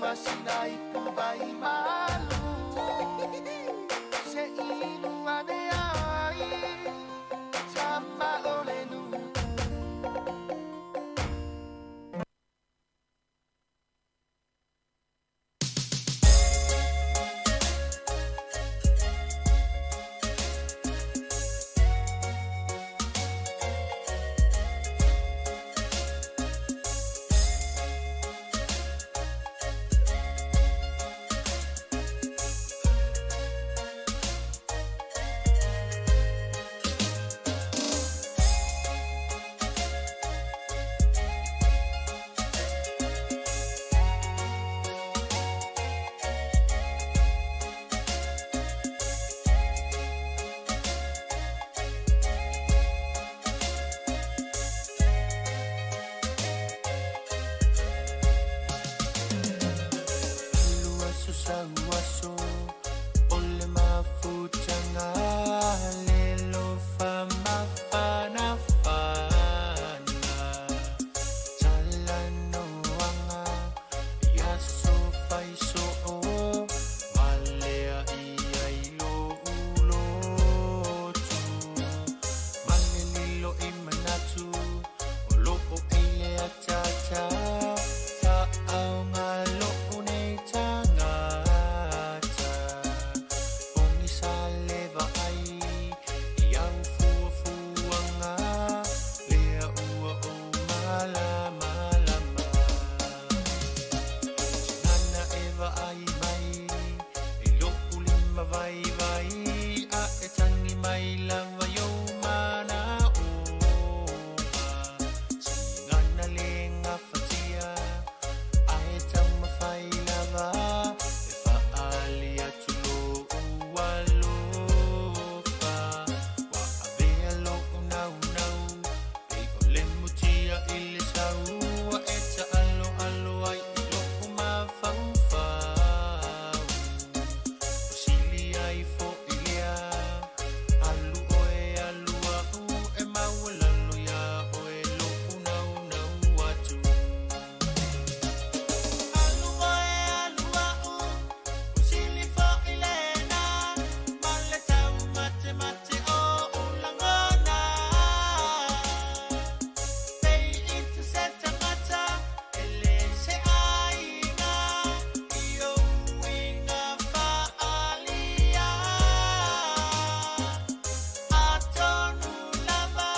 ma sina ipu vai malu. Se inu ane ai, tama o le nuu. Alu aso sau aso o le mafutaga le lofa mafanafana. Talanoaga i aso faisoo ma lea ia i lou lotu. Ma le lilo i manatu o loo e le atata. Faaoga lou nei tagata. Pogisa le vaai i au fuafuaga lea ua ou malamalama. Tigana e vaai mai i lou lima vaivai a e tagi mai lava i ou manaoga. Tigana le gafatia ae taumafai lava e faaali atu lou alofa. Ua avea lou naunau pei o le mutia i le saua e taaloalo ai i lou mafaufau. Ua sili ai foʻi lea alu oe alu aʻu e maualalo iā oe lou naunau atu. Alu oe alu aʻu ua sili foʻi lena ma le taumatemate o ou lagona. Pei ita se tagata e leai se aiga i ou uiga faaalia. Atonu lava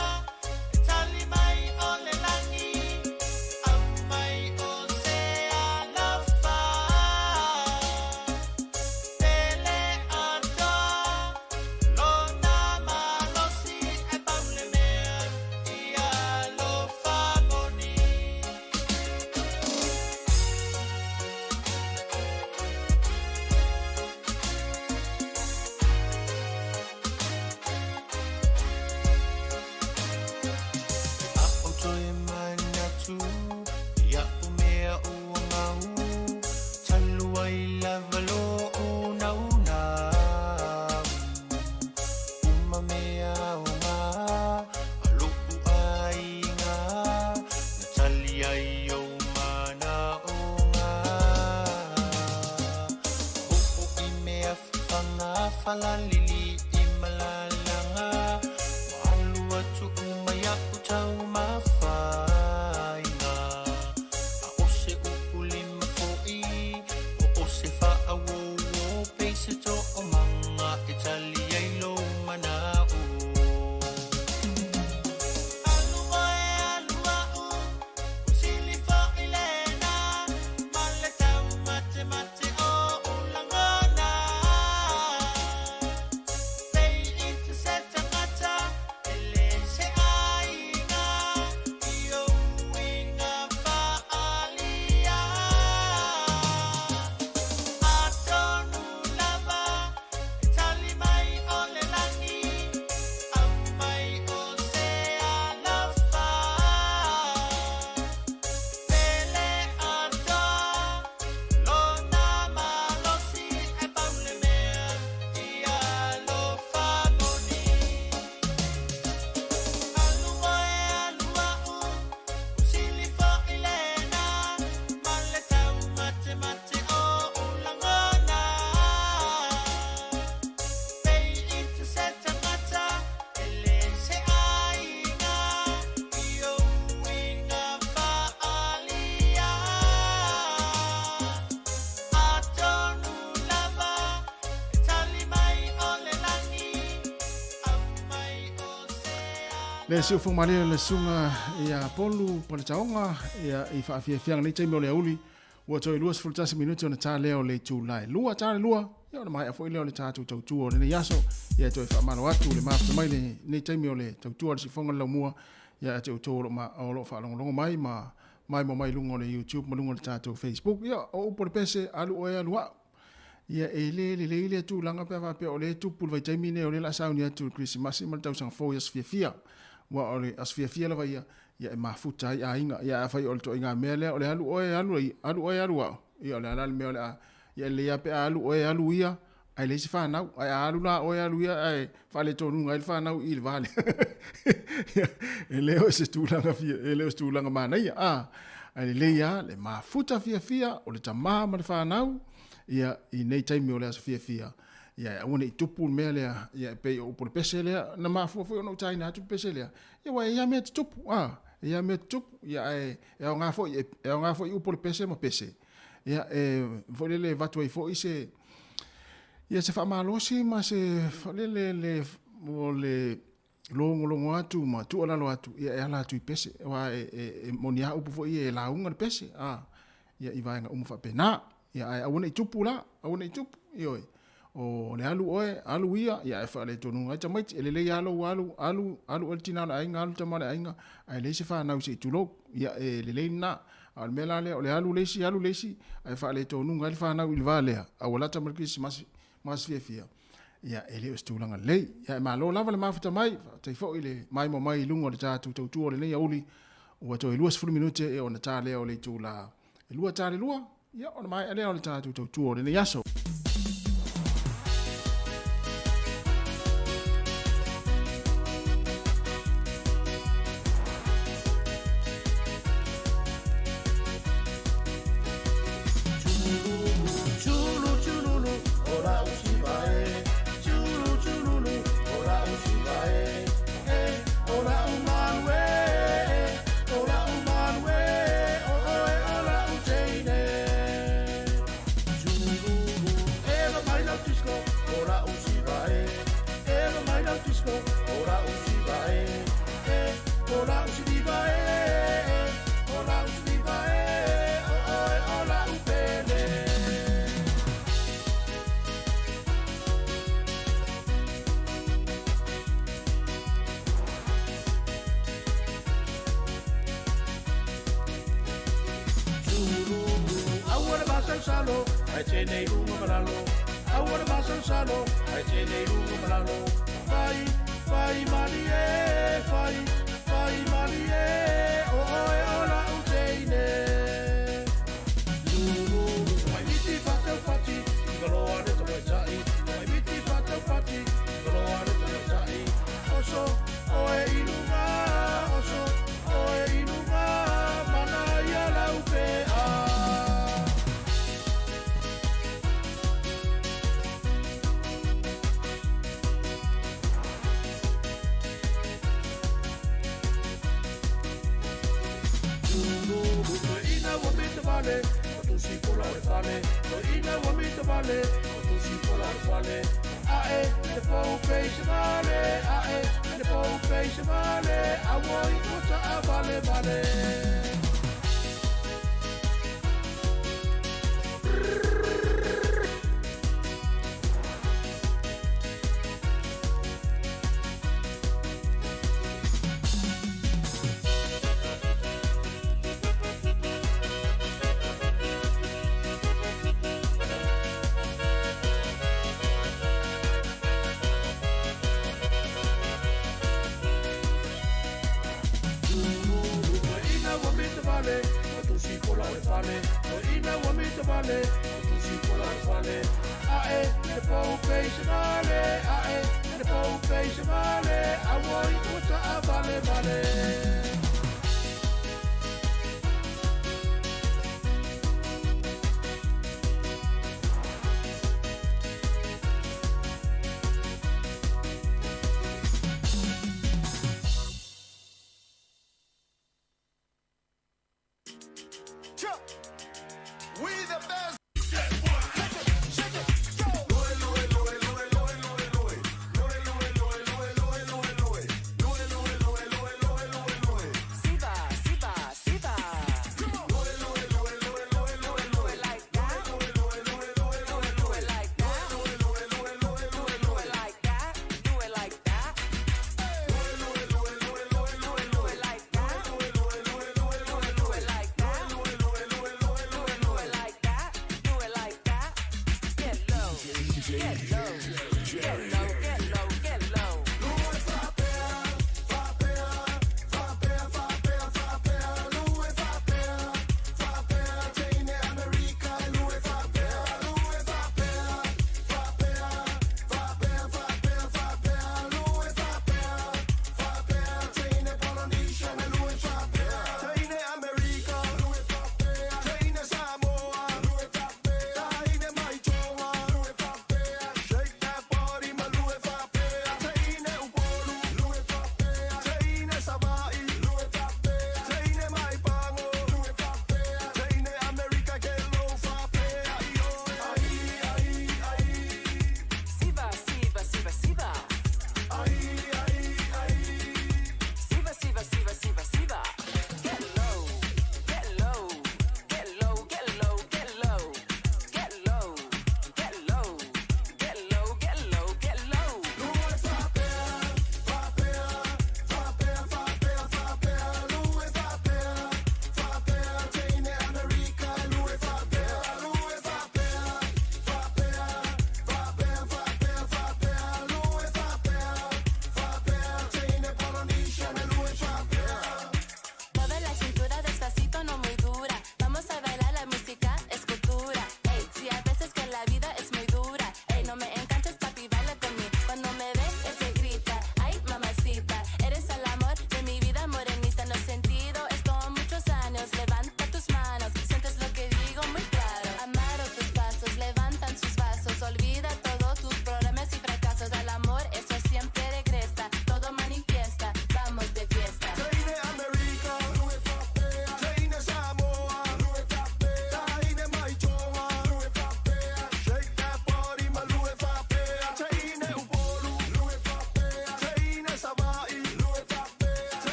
e tali mai o le lagi, aumai o se alofa. Pele atoa lona malosi e pau le mea i alofa moni. A ou toe manatu iaʻu mea ua gau, talu ai lava lou naunau. Uma mea aoga a loʻu aiga, na tali ai ou manaoga. Oo i mea fafaga falalili i malalaga, ua alu atu uma iaʻu taumafaiga. A o se upu lima foʻi po o se faauouo pei se toomaga e tali ai lou manaʻo. Alu oe alu aʻu ua sili foʻi lena ma le taumatemate o ou lagona. Le siufoga malie o le susuga ia Polu Paletaoga ia i faafiafiaga nei taimi o le aoauli ua toe 21 minute ona ta lea o le itula e 2 ta le 2 ia ona maea foi lea o le tatou tautua o lenei aso. Ia e toe faamalo atu le mafuta mai lenei taimi o le tautua o le siufofoga o le laumua ia te outou o lo o lo o faalogologo mai ma maimoa mai i luga o le YouTube ma luga o le tatou Facebook. Ia o upu o le pese alu oe alu au. Ia e le lelei lea tulaga pe a faapea o lea e tupu i le vaitaimi lenei o lea o le a sauni atu i le Kerisimasi ma le tausaga fou i aso fiafia. Aua o le aso fiafia lava ia, ia e mafuta ai aiga. Ia afai o le ituaiga mea lea o le alu oe alu ia, alu oe alu au, ia o le a la le mea o le a, ia e lelei lava pe a alu oe alu ia, ae leai se fanau. Ae a alu la oe alu ia ae faaletonuga ai le fanau i le va lea. Ia, e le o se tulaga fia, e le o se tulaga manaia. A, ae lelei lava le mafuta fiafia o le tama ma le fanau, ia, i nei taimi o le aso fiafia, ia e aua ne i tupu le mea lea, ia e pei o upu o le pese lea, na mafua foi ona ou taina atu le pese lea, ia aua e i ai lava mea tutupu, a, e i ai lava mea tutupu, ia ae e aoga foi, e aoga foi upu o le pese ma pese, ia e foi lele e avatu ai foi se, ia se faamalosi ma se foi lele le, o le logologo atu ma tuualalo atu, ia e ala atu i pese, aua e, e, e moni lava upu foi ia e lauga le pese, a, ia i vaega uma faapena. Ia ae aua ne i tupu la, aua ne i tupu, ioe. O le alu oe, alu ia, ia ae faaleitonuga ai tamaiti. E lelei lava lou alu, alu, alu oe le tina o le aiga, alu le tama o le aiga, ae leai se fanau se i tulou. Ia e lelei lena. A o le mea la lea, o le alu le isi, alu le isi, ae faaleitonuga ai le fanau i le va lea, a ua lata mai le Kerisimasi ma aso fiafia, ia e le o se tulaga lelei. Ia e malo lava le mafuta mai, faafetai foi le maimoa mai i luga o le tatou tautua o lenei aoauli, ua toe 20 minute e ona ta lea o le itula e 2 ta le 2, ia ona maea lea o le tatou tautua o lenei aso.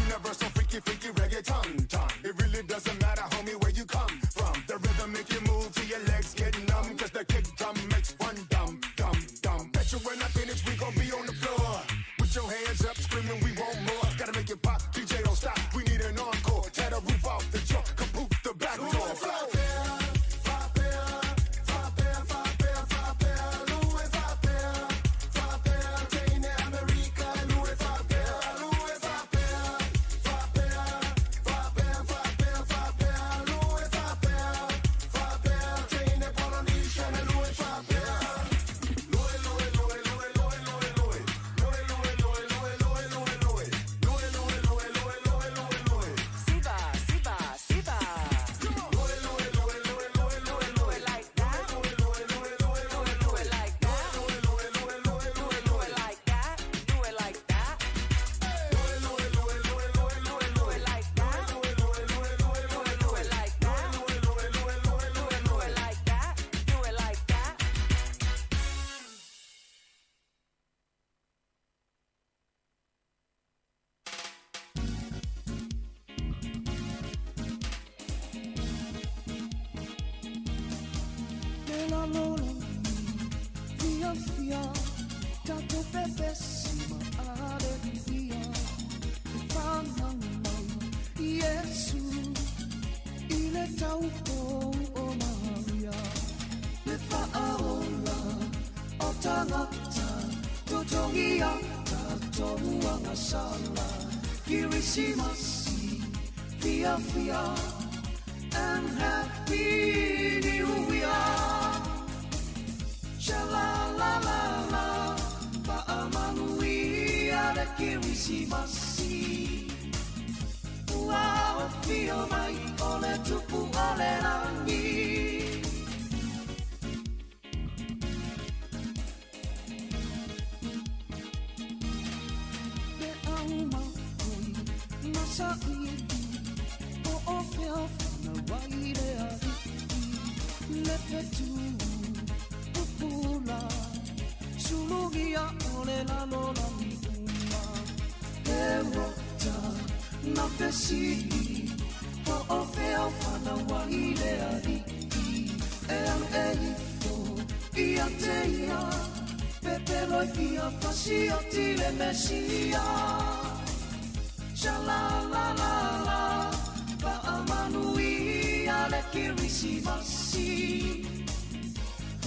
Universal freaky freaky reggaeton ton. It really doesn't matter, homie, where you come from. The rhythm make you move till your legs get numb. Cause the kick drum makes one dumb, dumb, dumb. Bet you when I finish, we gon' be on the floor. With your hands up, screaming, we want more. Gotta make it pop, DJ don't stop. We need an encore. Tear the roof off the truck, kapoof the back door. Siva, Siva, Siva. Do it like that. Do it like that. Do it like that. Do it like that. Do it like that. Do it like that. Do it like that. Do it like that. Le la lo lo fia fia tatou pepesi ma aleluia e fanau mai Iesu i le taupou o Maria le faaola o tagata totogia tatou agasala Kirisimasi fia fia and happy new year. Sha la la la la, faamanuia le Kirisimasi. Ua afio mai o le tupu o le lagi. Le au makoi, masaʻi, o o fea whanau ai le aliʻi, le fetu pupula, sulugia o le lalolagi uma. E rota na fesili, po o fea whanau ai le aliʻi, e alu e ifo ia te ia, pepelo i fia fasioti le Mesia. Sha la la la la, faamanuia le Kirisimasi.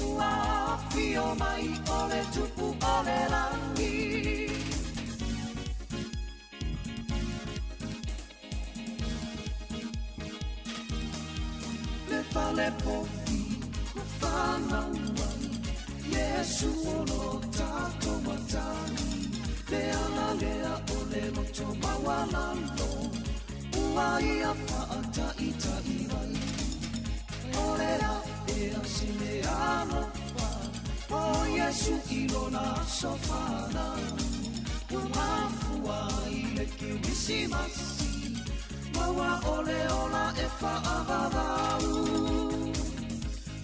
Ua afio mai o le tupu o le lagi. Le fale povi na fanau ai, Iesu o lo tatou matagi. Le ala lea o le loto maualalo, ua ia faataʻitaʻi ai. O le aʻe a se mea alofa, o Iesu i lona aso fanau. Ua mafua i le Kerisimasi, maua o le ola e faavavau.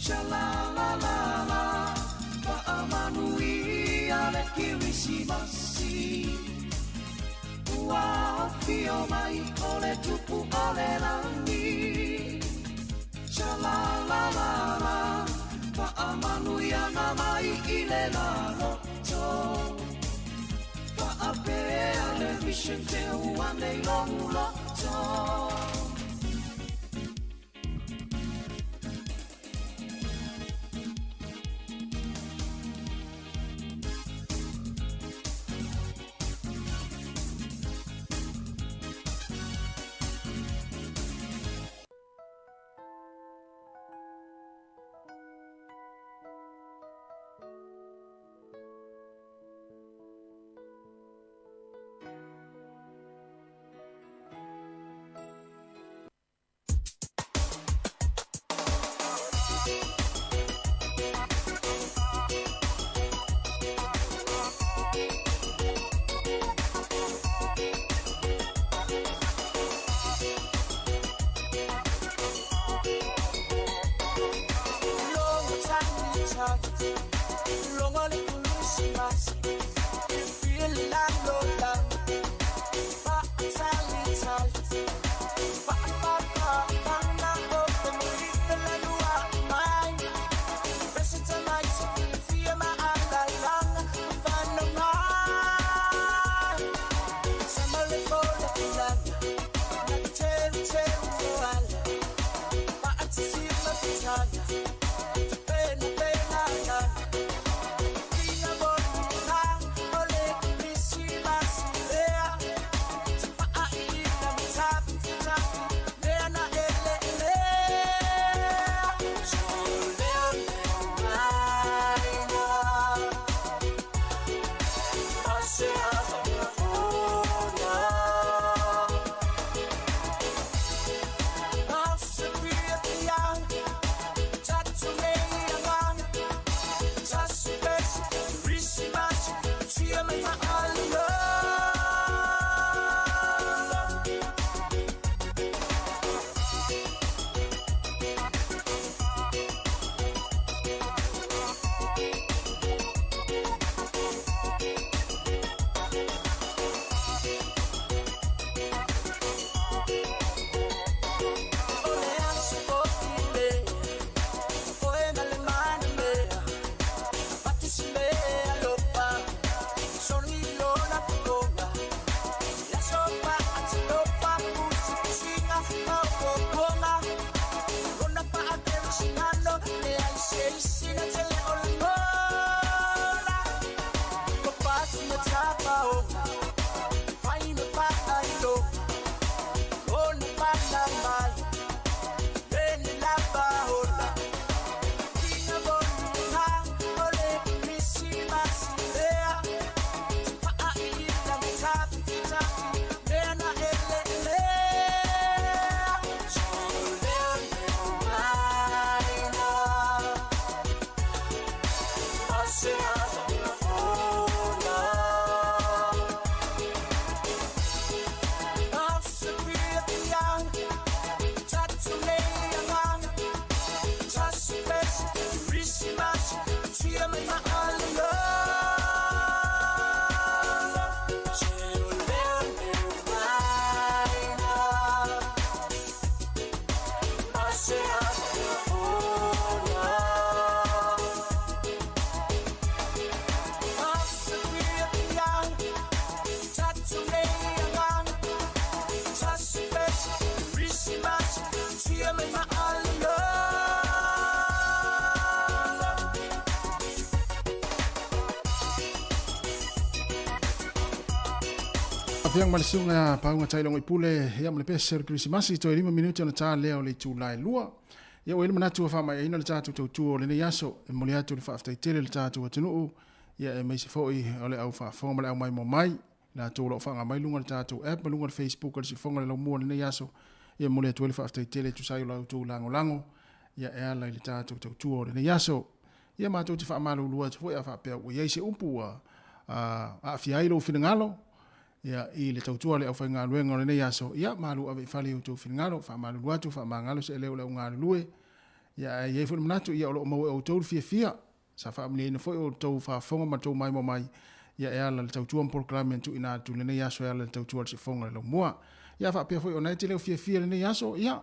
Sha la la la la, faamanuia le Kerisimasi. Ua afio mai o le tupu o le lagi. Sha la la la la, faamanuiaga mai i le laloto. Faapea le mission te ua nei logu loto. Tauafiaga ma le susuga ia Pauga Tailoga i Pule, ia ma le pese o le Kerisimasi, toe 5 minute ona ta lea o le itula e 2. Ia ua i ai le manatu ua faamaeaina le tatou tautua o lenei aso, e momoli atu le faafetai tele i le tatou atunuu, ia aemaise foi o le au faafofoga ma le au maimoa mai, i latou o lo o faaga mai luga o le tatou app ma luga o le Facebook o le Siufofoga o le Laumua i lenei aso, ia e momoli atu ai le faafetai tele e tusa ai o la outou lagolago, ia e ala i le tatou tautua o lenei aso. Ia matou te faamalulu atu foi a faapea ua i ai se upu ua aafia ai lou finagalo ia, i le tautua a le aufaigaluega o lenei aso, ia malu ave i fale i outou finagalo, faamalulu atu, faamagalo se leo o le au galulue. Ia, ae i ai foi le manatu, ia o lo o maua e outou le fiafia, sa faamalieina foi outou faafofoga ma outou maimoa mai, ia e ala i le tautua ma polokalame na tuuina atu i lenei aso e ala i le tautua a le Siufofoga o le Laumua. Ia faapea foi o na e te leo fiafia i lenei aso, ia,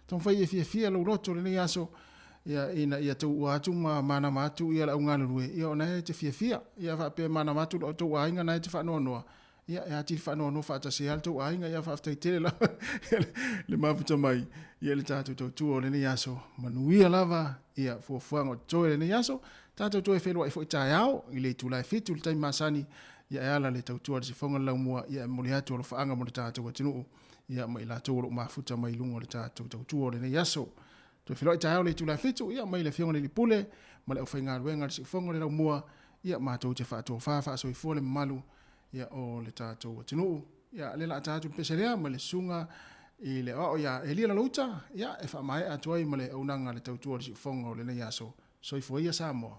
Taumafai e fiafia lou loto i lenei aso, ia, ina ia tauua atu ma manama atu ia le au galulue, ia ona e te fiafia. Ia faapea e manama atu lo outou aiga na e te faanoanoa, ia e atili faanoanoa faatasi ai lava le tou aiga. Ia faafetai tele lava le mafuta mai ia le tatou tautua o lenei aso. Manuia lava ia fuafuaga o totoe lenei aso. Tatou toe feiloai foi taeao i le itula e 7 i le taimi masani, ia e ala le tautua a le Sifoga le Laumua, ia e momoli atu alofaaga mo le tatou atunuu. ia ma i latou o lo o mafuta mai luga o le tatou tautua o lenei aso. Toe feiloai taeao le itula e 7, ia mai le Afioga i le Alii Pule ma le aufaigaluega a le Siufogo o le Laumua, ia matou te faatofa faasoifua le mamalu ia o le tatou atunuu. Ia lea la ta atu le pese lea ma le susuga i le aoao ia Elia Lalouta, ia e faamaea atu ai ma le auaunaga a le tautua a le Siufogo o lenei aso. Soifua ia Samoa.